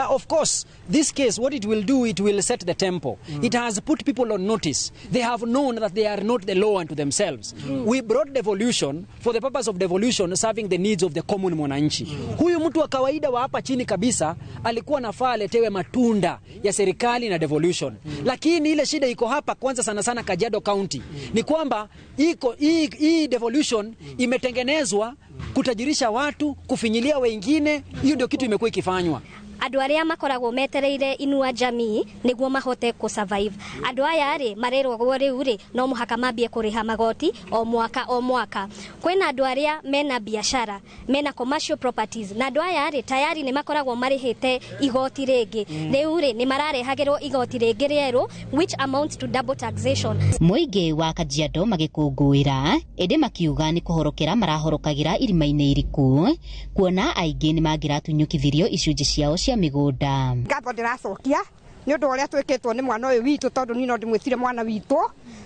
Of course, this case, what it will do, it will set the tempo. It has put people on notice. They have known that they are not the law unto themselves. We brought devolution for the purpose of devolution serving the needs of the common mwananchi. Huyu mtu wa kawaida wa hapa chini kabisa alikuwa nafaa aletewe matunda ya serikali na devolution. Lakini ile shida iko hapa kwanza sana sana Kajiado County ni kwamba iko hii devolution imetengenezwa kutajirisha watu, kufinyilia wengine. Hiyo ndio kitu imekuwa ikifanywa. Andũ arĩa makoragwo metereire Inua Jamii nĩguo mahote kũ survive, andũ aya rĩ marerwo rĩu rĩ no mũhaka mambie kũrĩha magoti o mwaka o mwaka. Kwĩna andũ arĩa mena biashara, mena commercial properties, na andũ aya rĩ tayari nĩ makoragwo marĩhĩte igoti rĩngĩ. Rĩu rĩ nĩ mararehagĩrwo igoti rĩngĩ rĩerũ, which amounts to double taxation. Mũingĩ wa Kajiado magĩkũngũĩra ĩndĩ makiuga nĩ kũhorokera marahorokagĩra irima-inĩ iriku, kuona aingĩ nĩ mangĩratunyũkithirio icunjĩ ciao cia mĩgũnda. Ngatho ndĩracokia nĩ ũndũ wa ũrĩa twĩkĩtwo nĩ mwana ũyũ witũ, tondũ niĩ no ndĩmwĩtire mwana witũ,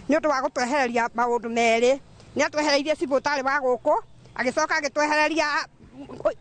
nĩ ũndũ wa gũtwehereria maũndũ merĩ. Nĩ atwehereirie cibũ ũtarĩ wa gũkũ, agĩcoka agĩtwehereria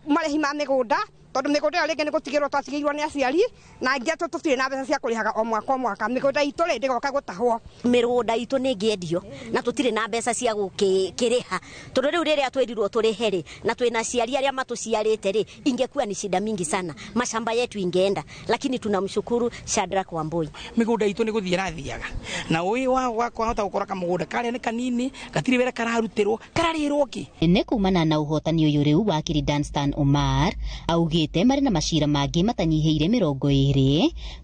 marĩhi ma mĩgũnda, tondũ mĩgũnda ĩyo rĩngĩ nĩ gũtigĩrwo twatigĩirwo nĩ aciari, na aingĩ atũ tũtirĩ na mbeca cia kũrĩhaga o mwaka o mwaka. Mĩgũnda itũ rĩ ndĩgoka gũtahwo. Mĩgũnda itũ nĩ ĩngĩendio na tũtirĩ na mbeca cia gũkĩrĩha, tondũ rĩu rĩrĩa twĩrirwo tũrĩhe rĩ, na twĩna aciari arĩa matũciarĩte rĩ, ingekuwa ni shida mingi sana, mashamba yetu ingeenda, lakini tunamshukuru Shadrack Wambui. Mĩgũnda itũ nĩ gũthiĩ ĩrathiaga na ũĩ wa kwahota gũkora kamũgũnda karĩa nĩ kanini, gatirĩ wĩra kararutĩrwo, kararĩrwo kĩ. Nĩ kumana na ũhotani ũyũ rĩu, wakiri Danstan Omar augĩte marĩ na macira mangĩ matanyihĩire 20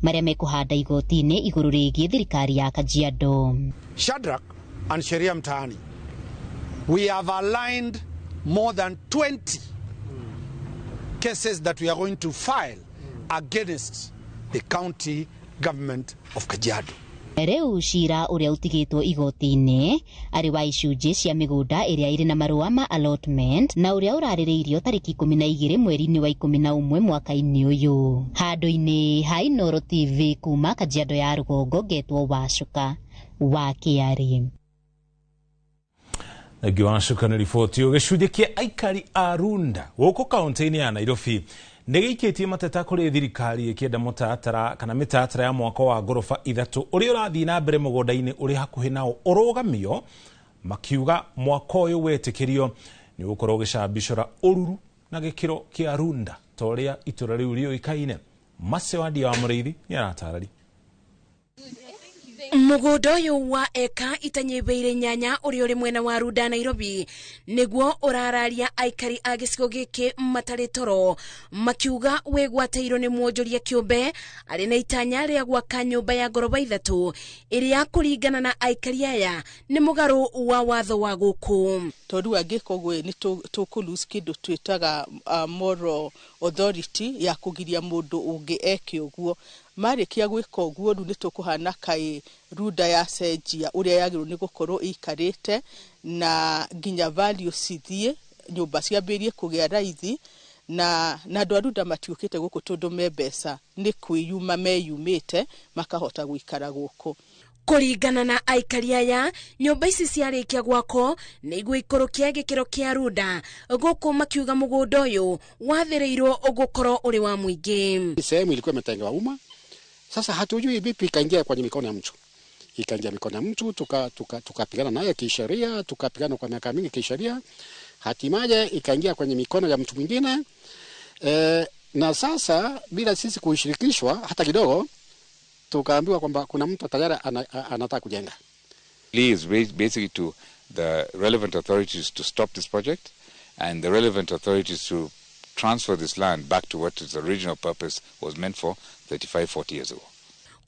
marĩa mekũhanda igoti-inĩ igũrũ rĩgiĩ thirikari ya Kajiado. Shadrack and Sheria Mtaani, we have aligned more than 20 cases that we are going to file against the county government of Kajiado. Rĩu cira ũrĩa ũtigĩtwo igoti-inĩ arĩ wa icunjĩ cia mĩgũnda ĩrĩa ĩrĩ na marũa ma allotment na ũrĩa ũrarĩrĩirio tarĩki 12 mweri-inĩ wa 11 mwaka-inĩ ũyũ. Handũ-inĩ ha Inooro TV kuma Kajiado ya Rũgongo, ngetwo Wacuka wa Kĩarĩ. Thengiũ Wacuka nĩ riboti. Gĩcunjĩ kĩa aikari a Runda gũkũ kaunti-inĩ ya Nairobi nĩ gĩikĩtie mateta kũrĩ thirikari ĩkĩenda mũtaratara kana mĩtaratara ya mwako wa ngoroba 3 ũrĩa ũrathiĩ na mbere mũgũnda-inĩ ũrĩ hakuhĩ nao ũrũgamio, makiuga mwako ũyũ wetĩkĩrio nĩ ũgũkorwo ũgĩcambicũra ũruru na gĩkĩro kĩa Runda ta ũrĩa itũra rĩu rĩũĩkaine. Mace Wandia wa Mũrĩithi nĩ aratarĩria. Mũgũnda ũyũ wa eka itanyihĩire 8 ũrĩa ũrĩ mwena wa Runda Nairobi nĩguo ũrararia aikari a gĩcigo gĩkĩ matarĩ toro, makiuga wĩgwatĩirwo nĩ mwonjoria kĩũmbe arĩ na itanya rĩa gwaka nyũmba ya ngoroba 3 ĩrĩa kũringana na aikari aya nĩ mũgarũ wa watho wa gũkũ. Tondũ angĩka ũguo nĩ tũkũ lose kĩndũ twĩtaga moral authority ya kũgiria mũndũ ũngĩ eke ũguo. Marĩkia gwĩka ũguo rĩu nĩ tũkũhana kaĩ Runda yacenjia ũrĩa yagĩrĩirwo nĩ gũkorwo ĩikarĩte, na nginya value cithiĩ, nyũmba ciambĩrĩrie kũgĩa raithi, na andũ a Runda matiũkĩte gũkũ tondũ me mbeca, nĩ kwĩyuma meyumĩte makahota gũikara gũkũ. Kũringana na aikari aya, nyũmba ici ciarĩkia gwakwo nĩ igũikũrũkia gĩkĩro kĩa Runda gũkũ, makiuga mũgũnda ũyũ wathĩrĩirwo ũgũkorwo ũrĩ wa mũingĩ. Sehemu ilikuwa imetengewa umma. Sasa hatujui vipi ikaingia kwenye mikono ya mtu. Ikaingia mikono ya mtu, tukapigana naye kisheria, tukapigana kwa miaka mingi kisheria. Hatimaye ikaingia kwenye mikono ya mtu mwingine. Na sasa bila sisi kushirikishwa hata kidogo, tukaambiwa kwamba kuna mtu tayari anataka kujenga. Please basically to the relevant authorities to stop this project and the relevant authorities to transfer this land back to what its original purpose was meant for 35-40 years ago.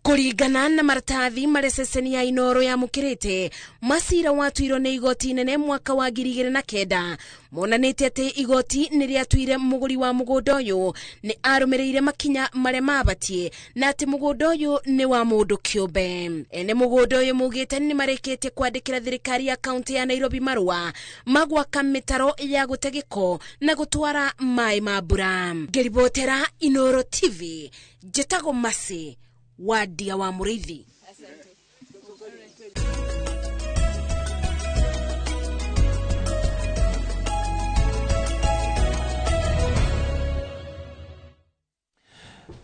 Kũringana na maratathi marĩa ceceni ya Inooro yamũkĩrĩte, macira watuirwo nĩ igoti inene mwaka wa 2009 monanĩtie atĩ igoti nĩ rĩatuire mũgũri wa mũgũnda ũyũ nĩ arũmĩrĩire makinya marĩa mabatiĩ na atĩ mũgũnda ũyũ nĩ wa mũndũ kĩũmbe. Ene mũgũnda ũyũ maugĩte nĩ marĩkĩtie kwandĩkĩra thirikari ya kaunti ya Nairobi marũa ma gwaka mĩtaro ya gũte gĩko na gũtwara maĩ ma mbura. Ngĩribotera Inooro TV, njĩtagwo Mercy Wandia wa Mũrĩithi.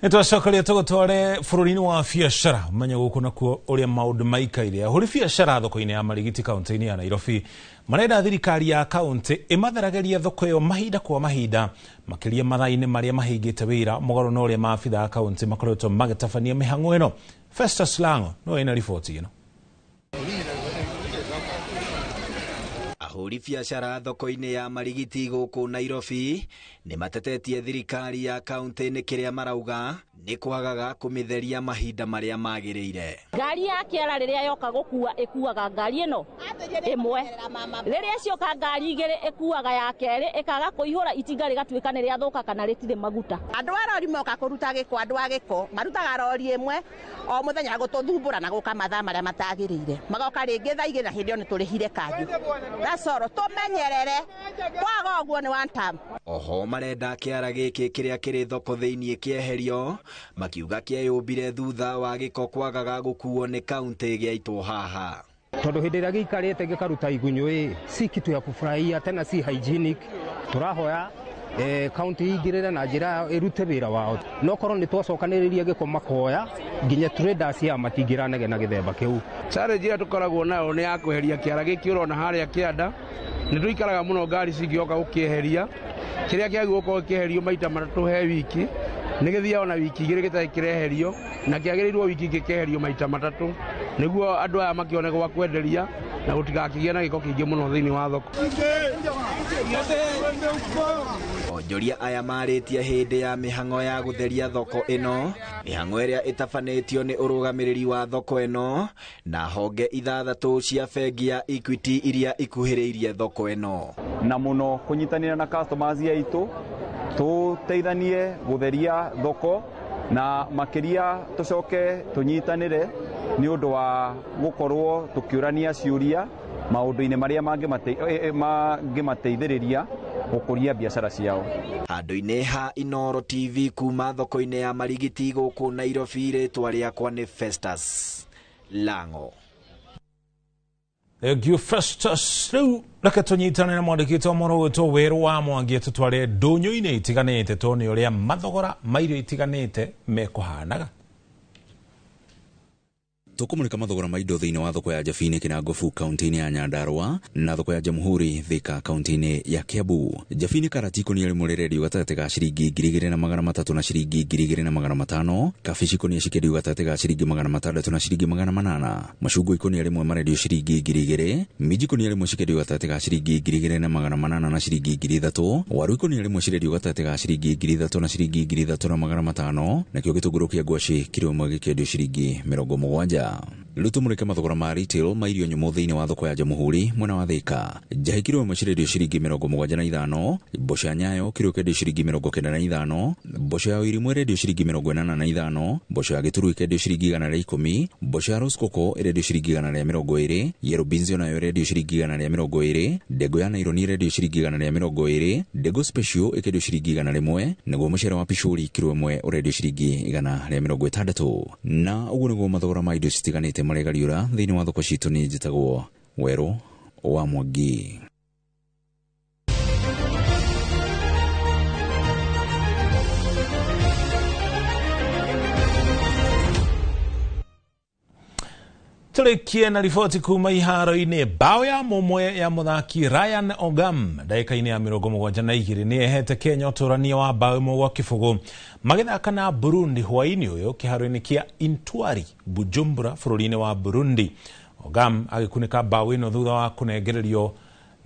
Nĩtwacokeria tũgũtware bũrũri-inĩ wa biacara ũmenye gũkũ nakuo ũrĩa maũndũ maikaire. Ahũri biacara thoko-inĩ ya Marigiti kaunti-inĩ ya Nairobi marenda thirikari ya kaunti ĩmatheragĩrie thoko ĩyo mahinda kwa mahinda, makĩria mathaa-inĩ marĩa mahingĩte wĩra, mũgarũ na ũrĩa maabitha a kaunti makoretwo magĩtabania mĩhang'o ĩno. Festus Lango no ena riboti ĩno. Ahũri biacara thoko-inĩ ya Marigiti gũkũ Nairobi nĩ matetetie thirikari ya kaunti nĩ kĩrĩa marauga nĩ kwagaga kũmĩtheria mahinda marĩa magĩrĩire. Ngari ya kĩara rĩrĩa yoka gũkua ĩkuaga ngari ĩno ĩmwe, rĩrĩa cioka ngari igĩrĩ ĩkuaga ya kerĩ, ĩkaga kũihũra itinga rĩgatuĩka nĩ rĩathũka kana rĩtirĩ maguta. Andũ a rori moka kũruta gĩko, andũ a gĩko marutaga rori ĩmwe o mũthenya gũtũthumbũra na gũka mathaa marĩa matagĩrĩire, magoka rĩngĩ thaa 2 na hĩndĩ ĩyo nĩ tũrĩhire kanjũ. Soro tumenyerere kwaga ũguo nĩ one time. Oho marenda kĩara gĩkĩ kĩrĩa kĩrĩ thoko thĩinĩ kĩeherio, makiuga kĩeyũmbire thutha wa gĩko kwagaga gũkuo nĩ kaunti gĩaitwo haha. Tondũ hĩndĩ ĩrĩa gĩikarĩte gĩkaruta igunyũ ĩ, si kitu ya kufurahia tena, si hygienic. Tũrahoya kaunti ingĩrĩre na njĩra ĩrute wĩra wao, no korwo nĩ twacokanĩrĩria gĩko makoya nginya traders ya matingĩranegena gĩthemba kĩu. Challenge ĩrĩa tũkoragwo nayo nĩ ya kweheria kĩara gĩkĩ ũrona harĩa kĩanda. Nĩ tũikaraga mũno ngari cingĩoka gũkĩeheria. Kĩrĩa kĩagĩrĩirwo gũkorwo gĩkĩeherio maita matatũ he wiki nĩ gĩthiaga na wiki 2 gĩtarĩ kĩreherio, na kĩagĩrĩirwo wiki gĩkeherio maita matatũ nĩguo andũ aya makĩone gwa kwenderia na gũtigakĩgĩe na gĩko kĩingĩ mũno thĩinĩ wa thoko. Onjoria aya marĩtie hĩndĩ ya mĩhang'o ya gũtheria thoko ĩno, mĩhang'o ĩrĩa ĩtabanĩtio nĩ ũrũgamĩrĩri wa thoko ĩno na honge 6 cia bengi ya Equity iria ikuhĩrĩirie thoko ĩno. Na mũno kũnyitanĩra na customers aitũ tũteithanie gũtheria thoko na makĩria tũcoke tũnyitanĩre Nĩ ũndũ wa gũkorwo tũkĩũrania ciũria maũndũ-inĩ marĩa mangĩmateithĩrĩria gũkũria biacara ciao. Handũ-inĩ ha Inooro TV kuma thoko-inĩ ya Marigiti gũkũ Nairobi, rĩtwa rĩakwa nĩ Festus Lango. Thank you Festus. Rĩu reke tũnyitane na mwandĩki witũ mũhoro witũ Werũ wa Mwangi tũtware ndũnyũ-inĩ itiganĩte tuone ũrĩa mathogora ma irio itiganĩte mekũhanaga. Tũkũmũrĩka mathogora ma indo thĩinĩ wa thoko ya Jabini Kĩnangobu kaunti-inĩ ya Nyandarua na thoko ya Jamhuri Thika kaunti-inĩ ya Kiambu. Jabini karati ikũnia rĩmwe rĩrendio gatagatĩ ga ciringi 2300 na ciringi 2500, kabici ikũnia cikĩendio gatagatĩ ga ciringi 600 na ciringi 800, macungwa ikũnia rĩmwe marendio ciringi 2000, minji ikũnia rĩmwe cikĩendio gatagatĩ ga ciringi 2800 na ciringi 3000, waru ikũnia rĩmwe cirendio gatagatĩ ga ciringi 3000 na ciringi 3500, nakĩo gĩtũngũrũ kĩa ngwacĩ kiro ĩmwe gĩkĩendio ciringi 70. Rĩu tũmũrĩke mathogora ma retail ma irio nyũmũ thĩinĩ wa thoko ya Jamhuri mwena wa Thika. Njahi kiro ĩmwe cirendio ciringi 75, mboco ya Nyayo kiro ĩkendio ciringi 95, mboco ya Ũirimũ ĩrendio ciringi 85, mboco ya Gĩturu ĩkendio ciringi 110, mboco ya Rosecoco ĩrendio ciringi 120, yellow beans onayo ĩrendio ciringi 120, ndengũ ya naironi ĩrendio ciringi 120, ndengũ special ĩkendio ciringi 100, naguo mũcere wa picũri kiro ĩmwe ũrendio ciringi 160. Na ũguo nĩguo mathogora ma indo citiganĩte maregariũra thĩinĩ wa thoko citũ. Nĩ njĩtagwo Werũ wa Mwangi. Tũrĩkie na riboti kuma iharo-inĩ. Bao ya mũmwe ya mũthaki Ryan Ogam ndagĩka-inĩ ya 72 nĩ ehete Kenya ũtũrania wa bao ĩmwe gwa kĩbũgũ magĩthaka na Burundi hwaĩ-inĩ ũyũ kĩharo-inĩ kĩa Intwari Bujumbura bũrũri-inĩ wa Burundi. Ogam agĩkunĩka bao ĩno thutha wa kũnengererio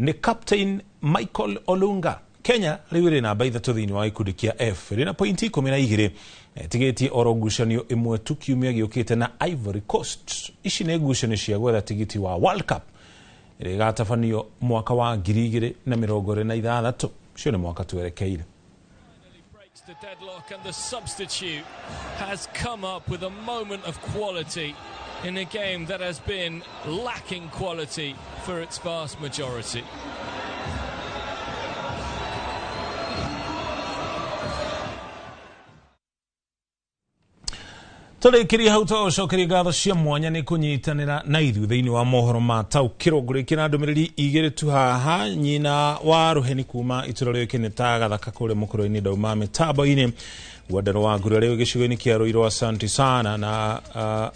nĩ captain Michael Olunga. Kenya rĩu ĩrĩ namba 3 thĩinĩ wa gĩkundi kĩa F ĩrĩ na pointi 12 ĩtigĩtie oro ngucanio ĩmwe tu kiumia gĩũkĩte na Ivory Coast. Ici nĩ ngucanio cia gwetha tigiti wa World Cup ĩrĩa ĩgatabanio mwaka wa 2026. Ũcio nĩ mwaka twerekeire. The deadlock and the substitute has come up with a moment of quality in a game that has been lacking quality for its vast majority. Tũrĩkĩrie hau tũgũcokeria ngatho cia mwanya nĩ kũnyitanĩra na ithuĩ thĩinĩ wa mohoro ma taũkĩrwo. Ngũrĩkia na ndũmĩrĩri igĩrĩ tu haha. Nyina wa Rũheni kuma itũra rĩũĩkaine ta Gathaka kũrĩa mũkũrũ-inĩ ndauma mĩtambo-inĩ Wandero wa Ngũrũ rĩu gĩcigo-inĩ kĩa Ruiru asante sana. Na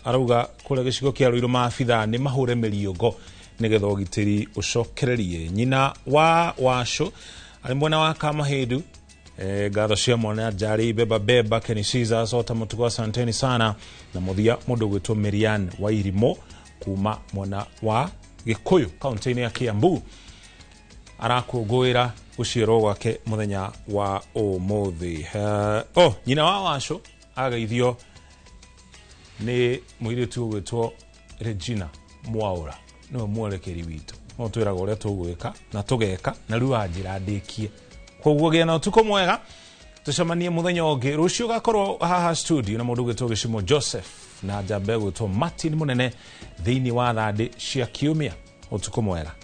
arauga kũrĩa gĩcigo kĩa Ruiru maabithaa nĩ mahũre mĩriũngo nĩgetha ũgitĩri ũcokererie. Nyina wa Wacũ arĩ mwena wa Kamahĩndu, ngatho cia mwana Njari Beba Beba Kenny Caesar sota mutuko asanteni sana. Na muthia mundu gwitwo Mirian wa Irimo kuma mwena wa Gikuyu kaunti-inĩ ya Kiambu arakũngũĩra gũciarwo gwake mũthenya wa ũmũthĩ. Nyina wa Wacũ ageithio nĩ mũirĩtu ũgwĩtwo Regina Mwaura, nĩwe mwerekeri witũ, no twĩragwo ũrĩa tũgwĩka na tũgeka na rĩu anjĩra ndĩkie. Koguo gĩa na ũtukũ mwega, tũcemanie mũthenya ũngĩ rũciũ. Gakorwo haha studio na mũndũ ũgwĩtwo Gĩcimo Joseph na njamba ĩgwĩtwo Martin Mũnene thĩinĩ wa thandĩ cia kiumia. Ũtukũ mwega.